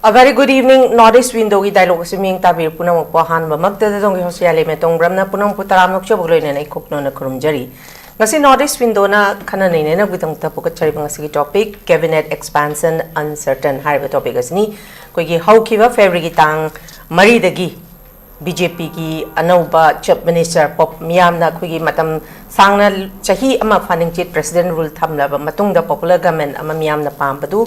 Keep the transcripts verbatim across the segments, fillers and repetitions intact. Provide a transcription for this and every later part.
A very good evening, North East Window ꯒꯤ dialogue ꯑꯁꯤ ꯃꯤꯌꯦꯡ ꯇꯥꯕꯤꯔꯤꯕ ꯄꯨꯝꯅꯃꯛꯄꯨ ꯑꯍꯥꯟꯕꯃꯛꯇꯗ ꯗꯣꯡꯒꯤ ꯍꯣꯁꯤꯌꯥ ꯂꯩꯃꯦꯇꯣꯡ ꯕ꯭ꯔꯝꯅ ꯄꯨꯝꯅꯃꯛꯄꯨ ꯇꯔꯥꯝꯅ ꯑꯣꯛꯆꯕꯒ ꯂꯣꯏꯅꯅ ꯑꯩ ꯈꯨꯛꯅꯣꯅ ꯈꯨꯔꯨꯝꯖꯔꯤ꯫ ꯉꯁꯤ North East Window ꯅ ꯈꯟꯅ ꯅꯩꯅꯅꯕꯒꯤꯗꯃꯛꯇ ꯄꯨꯈꯠꯆꯔꯤꯕ ꯉꯁꯤꯒꯤ topic, Cabinet Expansion Uncertain ꯍꯥꯏꯔꯤꯕ topic ꯑꯁꯤꯅꯤ꯫ ꯑꯩꯈꯣꯏꯒꯤ ꯍꯧꯈꯤꯕ February ꯒꯤ ꯇꯥꯡ ꯃꯔꯤꯗꯒꯤ BJP ꯒꯤ ꯑꯅꯧꯕ Chief Minister ꯄꯣꯞ-, ꯃꯤꯌꯥꯝꯅ ꯑꯩꯈꯣꯏꯒꯤ ꯃꯇꯝ ꯁꯥꯡꯅ ꯆꯍꯤ ꯑꯃ ꯐꯥꯅꯤꯡꯆꯤꯠ President Rule ꯊꯝꯂꯕ ꯃꯇꯨꯡꯗ popular government ꯑꯃ ꯃꯤꯌꯥꯝꯅ ꯄꯥꯝꯕꯗꯨ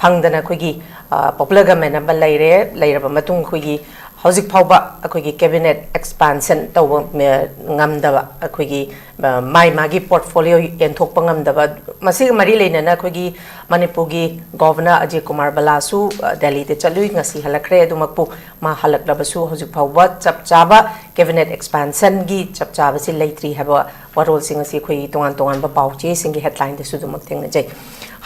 ꯐꯪꯗꯅ ꯑꯩꯈꯣꯏꯒꯤ, ꯑ, popular government ꯑꯃ ꯂꯩꯔꯦ꯫ ꯂꯩꯔꯕ ꯃꯇꯨꯡ ꯑꯩꯈꯣꯏꯒꯤ ꯍꯧꯖꯤꯛ ꯐꯥꯎꯕ ꯑꯩꯈꯣꯏꯒꯤ cabinet expansion ꯇꯧꯕ, ꯑ, ꯉꯝꯗꯕ, ꯑꯩꯈꯣꯏꯒꯤ, ꯑ, ꯃꯥꯏ ꯃꯥꯒꯤ portfolio ꯌꯦꯟꯊꯣꯛꯄ ꯉꯝꯗꯕ, ꯃꯁꯤꯒ ꯃꯔꯤ ꯂꯩꯅꯅ ꯑꯩꯈꯣꯏꯒꯤ ꯃꯅꯤꯄꯨꯔꯒꯤ Governor ꯑꯖꯌ ꯀꯨꯃꯥꯔ ꯕꯂꯥꯁꯨ, ꯑ, ꯗꯦꯜꯂꯤꯗ ꯆꯠꯂꯨꯏ꯫ ꯉꯁꯤ ꯍꯜꯂꯛꯈ꯭ꯔꯦ꯫ ꯑꯗꯨꯃꯛꯄꯨ ꯃꯥ ꯍꯜꯂꯛꯂꯕꯁꯨ ꯍꯧꯖꯤꯛ ꯐꯥꯎꯕ ꯆꯞ ꯆꯥꯕ cabinet expansion ꯒꯤ ꯆꯞ ꯆꯥꯕꯁꯤ ꯂꯩꯇ꯭ꯔꯤ ꯍꯥꯏꯕ ꯋꯥꯔꯣꯜꯁꯤꯡ ꯑꯁꯤ ꯑꯩꯈꯣꯏꯒꯤ ꯇꯣꯉꯥꯟ ꯇꯣꯉꯥꯟꯕ ꯄꯥꯎ ꯆꯦꯁꯤꯡꯒꯤ headline ꯗꯁꯨ ꯑꯗꯨꯃꯛ ꯊꯦꯡꯅꯖꯩ꯫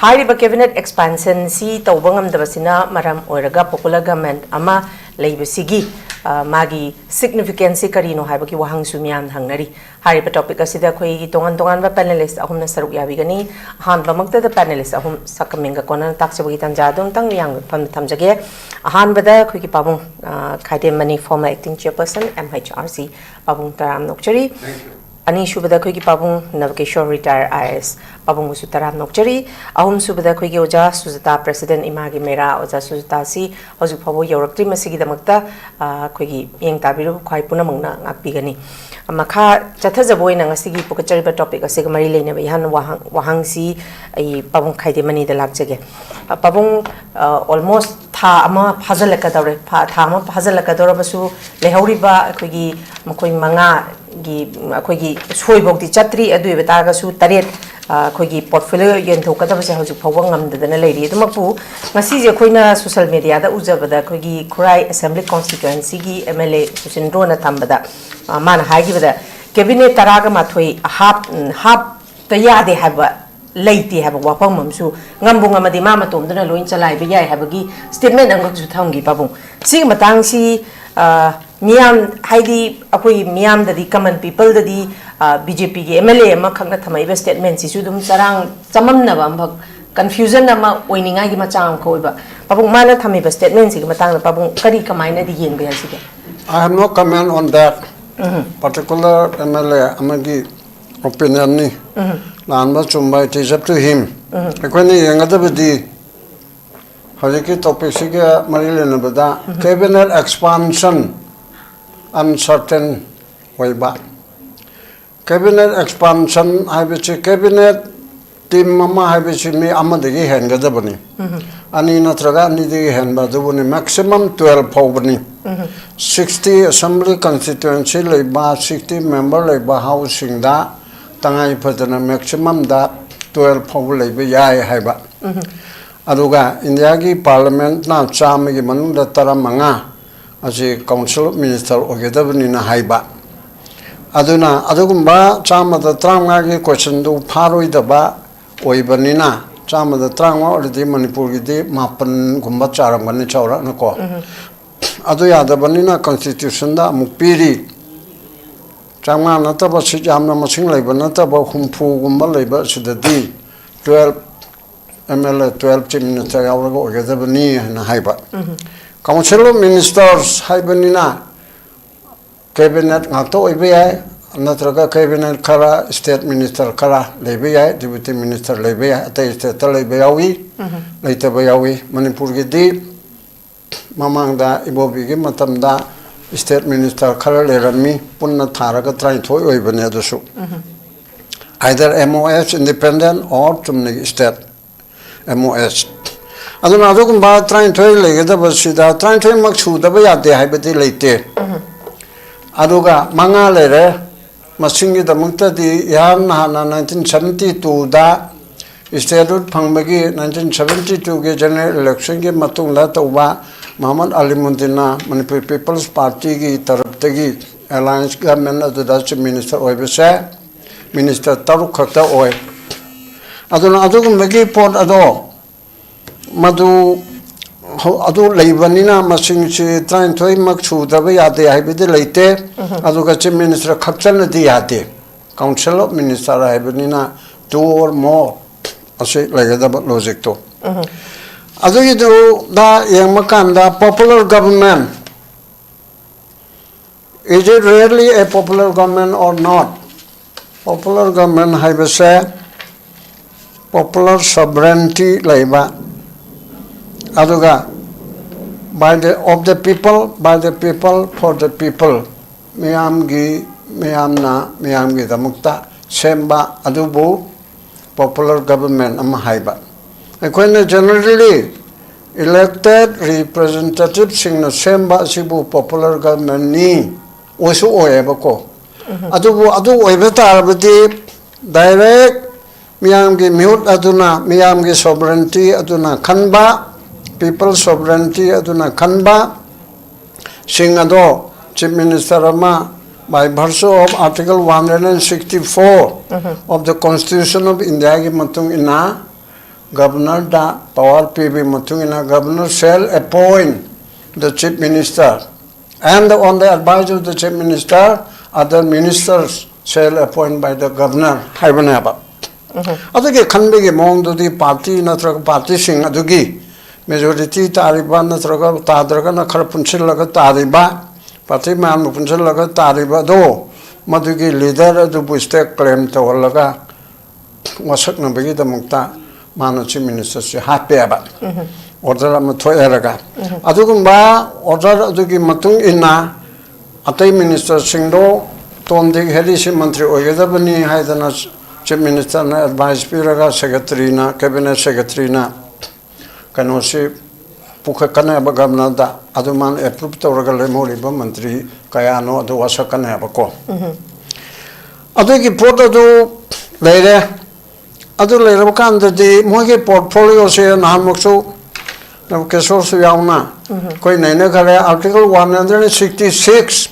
ꯍꯥꯏꯔꯤꯕ cabinet expansion ꯁꯤ ꯇꯧꯕ ꯉꯝꯗꯕꯁꯤꯅ ꯃꯔꯝ ꯑꯣꯏꯔꯒ popular government ꯑꯃ ꯂꯩꯕꯁꯤꯒꯤ, ꯑ, ꯃꯥꯒꯤ significance ꯁꯤ ꯀꯔꯤꯅꯣ ꯍꯥꯏꯕꯒꯤ ꯋꯥꯍꯪꯁꯨ ꯃꯤꯌꯥꯝꯅ ꯍꯪꯅꯔꯤ꯫ ꯍꯥꯏꯔꯤꯕ topic ꯑꯁꯤꯗ ꯑꯩꯈꯣꯏꯒꯤ ꯇꯣꯉꯥꯟ ꯇꯣꯉꯥꯟꯕ panelist ꯑꯍꯨꯝꯅ ꯁꯔꯨꯛ ꯌꯥꯕꯤꯒꯅꯤ꯫ ꯑꯍꯥꯟꯕꯃꯛꯇꯗ panelist ꯑꯍꯨꯝ ꯁꯛꯀ ꯃꯤꯡꯒ ꯀꯣꯟꯅꯅ ꯇꯥꯛꯆꯕꯒꯤ ꯇꯥꯟꯖꯥ ꯑꯗꯨ ꯑꯃꯇꯪ ꯃꯤꯌꯥꯝꯒꯤ ꯃꯐꯝꯗ ꯊꯝꯖꯒꯦ꯫ ꯑꯍꯥꯟꯕꯗ ꯑꯩꯈꯣꯏꯒꯤ ꯄꯥꯕꯨꯡ, ꯑ, ꯈꯥꯏꯗꯦꯝꯃꯅꯤ, former acting chairperson, M H R C, ꯄꯥꯕꯨꯡ ꯇꯔꯥꯝꯅ ꯑꯣꯛꯆꯔꯤ꯫ Thank you. ꯑꯅꯤꯁꯨꯕꯗ ꯑꯩꯈꯣꯏꯒꯤ ꯄꯥꯕꯨꯡ ꯅꯕꯀꯤꯁꯣꯔ, retired I A S, ꯄꯥꯕꯨꯡꯕꯨꯁꯨ ꯇꯔꯥꯝꯅ ꯑꯣꯛꯆꯔꯤ꯫ ꯑꯍꯨꯝꯁꯨꯕꯗ ꯑꯩꯈꯣꯏꯒꯤ ꯑꯣꯖꯥ ꯁꯨꯖꯇꯥ, President ꯏꯃꯥꯒꯤ ꯃꯦꯔꯥ ꯑꯣꯖꯥ ꯁꯨꯖꯇꯥꯁꯤ ꯍꯧꯖꯤꯛ ꯐꯥꯎꯕ ꯌꯧꯔꯛꯇ꯭ꯔꯤ꯫ ꯃꯁꯤꯒꯤꯗꯃꯛꯇ, ꯑ, ꯑꯩꯈꯣꯏꯒꯤ ꯃꯤꯠꯌꯦꯡ ꯇꯥꯕꯤꯔꯤꯕ ꯈ꯭ꯋꯥꯏ ꯄꯨꯝꯅꯃꯛꯅ ꯉꯥꯛꯄꯤꯒꯅꯤ꯫ ꯃꯈꯥ ꯆꯠꯊꯖꯕ ꯑꯣꯏꯅ ꯉꯁꯤꯒꯤ ꯄꯨꯈꯠꯆꯔꯤꯕ topic ꯑꯁꯤꯒ ꯃꯔꯤ ꯂꯩꯅꯕ ꯏꯍꯥꯟ ꯋꯥꯍꯪ-, ꯋꯥꯍꯪꯁꯤ ꯑꯩ ꯄꯥꯕꯨꯡ ꯈꯥꯏꯗꯦꯝꯃꯅꯤꯗ ꯂꯥꯛꯆꯒꯦ꯫ ꯑ, ꯄꯥꯕꯨꯡ, ꯑ, almost ꯊꯥ ꯑꯃ ꯐꯥꯖꯤꯜꯂꯛꯀꯗꯧꯔꯦ꯫ ꯐꯥ-, ꯊꯥ ꯑꯃ ꯐꯥꯖꯤꯜꯂꯛꯀꯗꯧꯔꯕꯁꯨ ꯂꯩꯍꯧꯔꯤꯕ ꯑꯩꯈꯣꯏꯒꯤ ꯃꯈꯣꯏ ꯃꯉꯥꯒꯤ, ꯑꯩꯈꯣꯏꯒꯤ ꯁꯣꯏꯐꯧꯗꯤ ꯆꯠꯇ꯭ꯔꯤ꯫ ꯑꯗꯨ ꯑꯣꯏꯕ ꯇꯥꯔꯒꯁꯨ ꯇꯔꯦꯠ, ꯑ, ꯑꯩꯈꯣꯏꯒꯤ portfolio ꯌꯦꯟꯊꯣꯛꯀꯗꯕꯁꯦ ꯍꯧꯖꯤꯛ ꯐꯥꯎꯕ ꯉꯝꯗꯗꯅ ꯂꯩꯔꯤ꯫ ꯑꯗꯨꯃꯛꯄꯨ ꯉꯁꯤꯁꯦ ꯑꯩꯈꯣꯏꯅ social media ꯗ ꯎꯖꯕꯗ ꯑꯩꯈꯣꯏꯒꯤ ꯈꯨꯔꯥꯏ Assembly Constituency ꯒꯤ M L A ꯁꯨꯁꯤꯟꯗ꯭ꯔꯣꯅ ꯊꯝꯕꯗ, ꯑ, ꯃꯥꯅ ꯍꯥꯏꯈꯤꯕꯗ cabinet ꯇꯔꯥꯒ ꯃꯥꯊꯣꯏ ꯍꯥꯞ-, ꯎꯝ, ꯍꯥꯞꯇ ꯌꯥꯗꯦ ꯍꯥꯏꯕ ꯂꯩꯇꯦ ꯍꯥꯏꯕ ꯋꯥꯐꯝ ꯑꯃꯁꯨ, ꯉꯝꯕꯨ ꯉꯝꯃꯗꯤ ꯃꯥ ꯃꯇꯣꯝꯗꯅ ꯂꯣꯏ ꯆꯂꯥꯏꯕ ꯌꯥꯏ ꯍꯥꯏꯕꯒꯤ statement ꯑꯃꯈꯛꯁꯨ ꯊꯝꯈꯤ ꯄꯥꯕꯨꯡ꯫ ꯁꯤꯒꯤ ꯃꯇꯥꯡꯁꯤ, ꯑ, ꯃꯤꯌꯥꯝ, ꯍꯥꯏꯗꯤ ꯑꯩꯈꯣꯏ ꯃꯤꯌꯥꯝꯗꯗꯤ, common people ꯗꯗꯤ, ꯑ, BJP ꯒꯤ M L A ꯑꯃꯈꯛꯅ ꯊꯝꯃꯛꯏꯕ statement ꯁꯤꯁꯨ ꯑꯗꯨꯝ ꯆꯔꯥꯡ ꯆꯃꯝꯅꯕ ꯑꯃꯈꯛ ꯀꯟꯐ꯭ꯌꯨꯖꯟ ꯑꯃ ꯑꯣꯏꯅꯤꯡꯉꯥꯏꯒꯤ ꯃꯆꯥꯛ ꯑꯃꯈꯛ ꯑꯣꯏꯕ꯫ ꯄꯥꯕꯨꯡ, ꯃꯥꯅ ꯊꯝꯃꯤꯕ ꯁ꯭ꯇꯦꯠꯃꯦꯟꯁꯤꯒꯤ ꯃꯇꯥꯡꯗ ꯄꯥꯕꯨꯡ ꯀꯔꯤ ꯀꯃꯥꯏꯅꯗꯤ ꯌꯦꯡꯕ ꯌꯥꯏ ꯁꯤꯒꯤ? I have no comment on that particular M L A ꯑꯃꯒꯤ opinion ꯅꯤ꯫ ꯂꯥꯟꯕ ꯆꯨꯝꯕ, it is up to him꯫ ꯑꯩꯈꯣꯏꯅ ꯌꯦꯡꯒꯗꯕꯗꯤ ꯍꯧꯖꯤꯛꯀꯤ ꯇꯣꯄꯤꯛꯁꯤꯒ ꯃꯔꯤ ꯂꯩꯅꯕꯗ cabinet expansion uncertain ꯑꯣꯏꯕ꯫ Cabinet expansion ꯍꯥꯏꯕꯁꯤ, cabinet team ꯑꯃ ꯍꯥꯏꯕꯁꯤ ꯃꯤ ꯑꯃꯗꯒꯤ ꯍꯦꯟꯒꯗꯕꯅꯤ꯫ ꯑꯅꯤ ꯅꯠꯇ꯭ꯔꯒ ꯑꯅꯤꯗꯒꯤ ꯍꯦꯟꯕ ꯑꯗꯨꯕꯨꯅꯤ, maximum twelve ꯐꯥꯎꯕꯅꯤ꯫ Sixty assembly constituency ꯂꯩꯕ, sixty member ꯂꯩꯕ ꯍꯥꯎꯁꯁꯤꯡꯗ ꯇꯉꯥꯏ ꯐꯗꯅ maximum ꯗ twelve ꯐꯥꯎꯕ ꯂꯩꯕ ꯌꯥꯏ ꯍꯥꯏꯕ꯫ ꯑꯗꯨꯒ ꯏꯟꯗꯤꯌꯥꯒꯤ ꯄꯥꯔꯂꯤꯌꯥꯃꯦꯟꯠꯅ ꯆꯥꯝꯃꯒꯤ ꯃꯅꯨꯡꯗ ꯇꯔꯥꯃꯉꯥ ꯑꯁꯤ Council of Minister ꯑꯣꯏꯒꯗꯕꯅꯤꯅ ꯍꯥꯏꯕ꯫ ꯑꯗꯨꯅ ꯑꯗꯨꯒꯨꯝꯕ ꯆꯥꯝꯃꯗ ꯇꯔꯥꯃꯉꯥꯒꯤ ꯀꯣꯏꯁꯟꯗꯨ ꯐꯥꯔꯣꯏꯗꯕ ꯑꯣꯏꯕꯅꯤꯅ, ꯆꯥꯝꯃꯗ ꯇꯔꯥꯃꯉꯥ ꯑꯣꯏꯔꯗꯤ ꯃꯅꯤꯄꯨꯔꯒꯤꯗꯤ ꯃꯥꯄꯟꯒꯨꯝꯕ ꯆꯥꯔꯝꯒꯅꯤ ꯆꯥꯎꯔꯥꯛꯅꯀꯣ꯫ ꯑꯗꯨ ꯌꯥꯗꯕꯅꯤꯅ constitution ꯗ ꯑꯃꯨꯛ ꯄꯤꯔꯤ꯫ ꯆꯥꯝꯃꯉꯥ ꯅꯠꯇꯕ, ꯁꯤꯠ ꯌꯥꯝꯅ ꯃꯁꯤꯡ ꯂꯩꯕ ꯅꯠꯇꯕ, ꯍꯨꯝꯐꯨꯒꯨꯝꯕ ꯂꯩꯕ ꯑꯁꯤꯗꯗꯤ twelve, M L A twelve Chief Minister ꯌꯥꯎꯔꯒ ꯑꯣꯏꯒꯗꯕꯅꯤ ꯍꯥꯏꯅ ꯍꯥꯏꯕ꯫ Council of Ministers ꯍꯥꯏꯕꯅꯤꯅ cabinet ꯉꯥꯛꯇ ꯑꯣꯏꯕ ꯌꯥꯏ, ꯅꯠꯇ꯭ꯔꯒ cabinet ꯈꯔ, state minister ꯈꯔ ꯂꯩꯕ ꯌꯥꯏ, deputy minister ꯂꯩꯕ ꯌꯥꯏ, ꯑꯇꯩ state ꯇ ꯂꯩꯕ ꯌꯥꯎꯏ, ꯂꯩꯇꯕ ꯌꯥꯎꯏ꯫ ꯃꯅꯤꯄꯨꯔꯒꯤꯗꯤ ꯃꯃꯥꯡꯗ ꯏꯕꯣꯕꯤꯒꯤ ꯃꯇꯝꯗ state minister ꯈꯔ ꯂꯩꯔꯝꯃꯤ, ꯄꯨꯟꯅ ꯊꯥꯔꯒ ꯇꯔꯥꯅꯤꯊꯣꯏ ꯑꯣꯏꯕꯅꯦ꯫ ꯑꯗꯨꯁꯨ either M O S, independent, or ꯆꯨꯝꯅꯒꯤ state, M O S꯫ ꯑꯗꯨꯅ ꯑꯗꯨꯒꯨꯝꯕ ꯇꯔꯥꯅꯤꯊꯣꯏ ꯂꯩꯒꯗꯕꯁꯤꯗ ꯇꯔꯥꯅꯤꯊꯣꯏꯃꯛ ꯁꯨꯗꯕ ꯌꯥꯗꯦ ꯍꯥꯏꯕꯗꯤ ꯂꯩꯇꯦ꯫ ꯑꯗꯨꯒ ꯃꯉꯥ ꯂꯩꯔꯦ꯫ ꯃꯁꯤꯡꯒꯤꯗꯃꯛꯇꯗꯤ ꯏꯍꯥꯟ ꯍꯥꯟꯅ nineteen seventy two ꯗ statute ꯐꯪꯕꯒꯤ, nineteen seventy two ꯒꯤ general election ꯒꯤ ꯃꯇꯨꯡꯗ ꯇꯧꯕ ꯃꯣꯍꯝꯃꯗ ꯑꯂꯤꯃꯨꯗꯤꯟꯅ Manipur People's Party ꯒꯤ ꯇꯔꯞꯇꯒꯤ alliance government ꯑꯗꯨꯗ Chief Minister ꯑꯣꯏꯕꯁꯦ minister ꯇꯔꯨꯛ ꯈꯛꯇ ꯑꯣꯏ꯫ ꯑꯗꯨꯅ ꯑꯗꯨꯒꯨꯝꯕꯒꯤ ꯄꯣꯠ ꯑꯗꯣ ꯃꯗꯨ ꯍꯧ-, ꯑꯗꯨ ꯂꯩꯕꯅꯤꯅ ꯃꯁꯤꯡꯁꯤ ꯇꯔꯥꯅꯤꯊꯣꯏꯃꯛ ꯁꯨꯗꯕ ꯌꯥꯗꯦ ꯍꯥꯏꯕꯗꯤ ꯂꯩꯇꯦ꯫ ꯑꯗꯨꯒ Chief Minister ꯈꯛꯇꯅꯗꯤ ꯌꯥꯗꯦ꯫ Council of Minister ꯍꯥꯏꯕꯅꯤꯅ two or more ꯑꯁꯤ ꯂꯩꯒꯗꯕ ꯂꯣꯖꯤꯛꯇꯣ꯫ ꯑꯗꯨꯒꯤꯗꯨꯗ ꯌꯦꯡꯕ ꯀꯥꯟꯗ, popular government, is it really a popular government or not? Popular government ꯍꯥꯏꯕꯁꯦ popular sovereignty ꯂꯩꯕ, ꯑꯗꯨꯒ by the, of the people, by the people, for the people, ꯃꯤꯌꯥꯝꯒꯤ, ꯃꯤꯌꯥꯝꯅ ꯃꯤꯌꯥꯝꯒꯤꯗꯃꯛꯇ ꯁꯦꯝꯕ, ꯑꯗꯨꯕꯨ popular government ꯑꯃ ꯍꯥꯏꯕ꯫ ꯑꯩꯈꯣꯏꯅ generally elected representativeꯁꯤꯡꯅ ꯁꯦꯝꯕ ꯑꯁꯤꯕꯨ popular governmentꯅꯤ, ꯑꯣꯏꯁꯨ ꯑꯣꯏꯌꯦꯕꯀꯣ꯫ ꯑꯗꯨꯕꯨ ꯑꯗꯨ ꯑꯣꯏꯕ ꯇꯥꯔꯕꯗꯤ, direct ꯃꯤꯌꯥꯝꯒꯤ ꯃꯤꯍꯨꯠ ꯑꯗꯨꯅ, ꯃꯤꯌꯥꯝꯒꯤ sovereignty ꯑꯗꯨꯅ ꯈꯟꯕ, people sovereignty ꯑꯗꯨꯅ ꯈꯟꯕ ꯁꯤꯡ ꯑꯗꯣ Chief Minister ꯑꯃ, by virtue of Article one hundred sixty-four of the Constitution of Indiaꯒꯤ ꯃꯇꯨꯡ ꯏꯟꯅ, governorꯗ power ꯄꯤꯕꯒꯤ ꯃꯇꯨꯡ ꯏꯟꯅ, governor shall appoint the Chief Minister, and on the advice of the Chief Minister, other ministers shall appoint by the governor ꯍꯥꯏꯕꯅꯦꯕ꯫ ꯑꯗꯨꯒꯤ ꯈꯟꯕꯒꯤ ꯃꯑꯣꯡꯗꯨꯗꯤ party ꯅꯠꯇ꯭ꯔꯒ partyꯁꯤꯡ ꯑꯗꯨꯒꯤ majority ꯇꯥꯔꯤꯕ ꯅꯠꯇ꯭ꯔꯒ ꯇꯥꯗ꯭ꯔꯒꯅ ꯈꯔ ꯄꯨꯟꯁꯤꯜꯂꯒ ꯇꯥꯔꯤꯕ, party ꯃꯌꯥꯝꯅ ꯄꯨꯟꯁꯤꯜꯂꯒ ꯇꯥꯔꯤꯕ ꯑꯗꯣ, ꯃꯗꯨꯒꯤ leader ꯑꯗꯨꯕꯨ stake claim ꯇꯧꯍꯜꯂꯒ ꯋꯥꯁꯛꯅꯕꯒꯤꯗꯃꯛꯇ ꯃꯥꯅ Chief Ministerꯁꯦ ꯍꯥꯞꯄꯦꯕ꯫ Order ꯑꯃ ꯊꯣꯛꯑꯦꯔꯒ꯫ ꯑꯗꯨꯒꯨꯝꯕ order ꯑꯗꯨꯒꯤ ꯃꯇꯨꯡ ꯏꯟꯅ ꯑꯇꯩ ministerꯁꯤꯡꯗꯣ, Tom, Dick, Harryꯁꯤ ꯃꯟꯇ꯭ꯔꯤ ꯑꯣꯏꯒꯗꯕꯅꯤ ꯍꯥꯏꯗꯅ Chief Ministerꯅ advice ꯄꯤꯔꯒ, secretaryꯅ, cabinet secretaryꯅ ꯀꯩꯅꯣꯁꯤ ꯄꯨꯈꯠꯀꯅꯦꯕ governorꯗ, ꯑꯗꯨ ꯃꯥꯅ approve ꯇꯧꯔꯒ ꯂꯦꯝꯍꯧꯔꯤꯕ ꯃꯟꯇ꯭ꯔꯤ ꯀꯌꯥꯅꯣ ꯑꯗꯨ ꯋꯥꯁꯛꯀꯅꯦꯕꯀꯣ꯫ ꯑꯗꯨꯒꯤ ꯄꯣꯠ ꯑꯗꯨ ꯂꯩꯔꯦ꯫ ꯑꯗꯨ ꯂꯩꯔꯕ ꯀꯥꯟꯗꯗꯤ ꯃꯣꯏꯒꯤ portfolioꯁꯦ ꯅꯍꯥꯟꯃꯨꯛꯁꯨ ꯅꯕꯀꯤꯁꯣꯔꯁꯨ ꯌꯥꯎꯅ ꯑꯩꯈꯣꯏ ꯅꯩꯅꯈꯔꯦ, Article one hundred sixty-six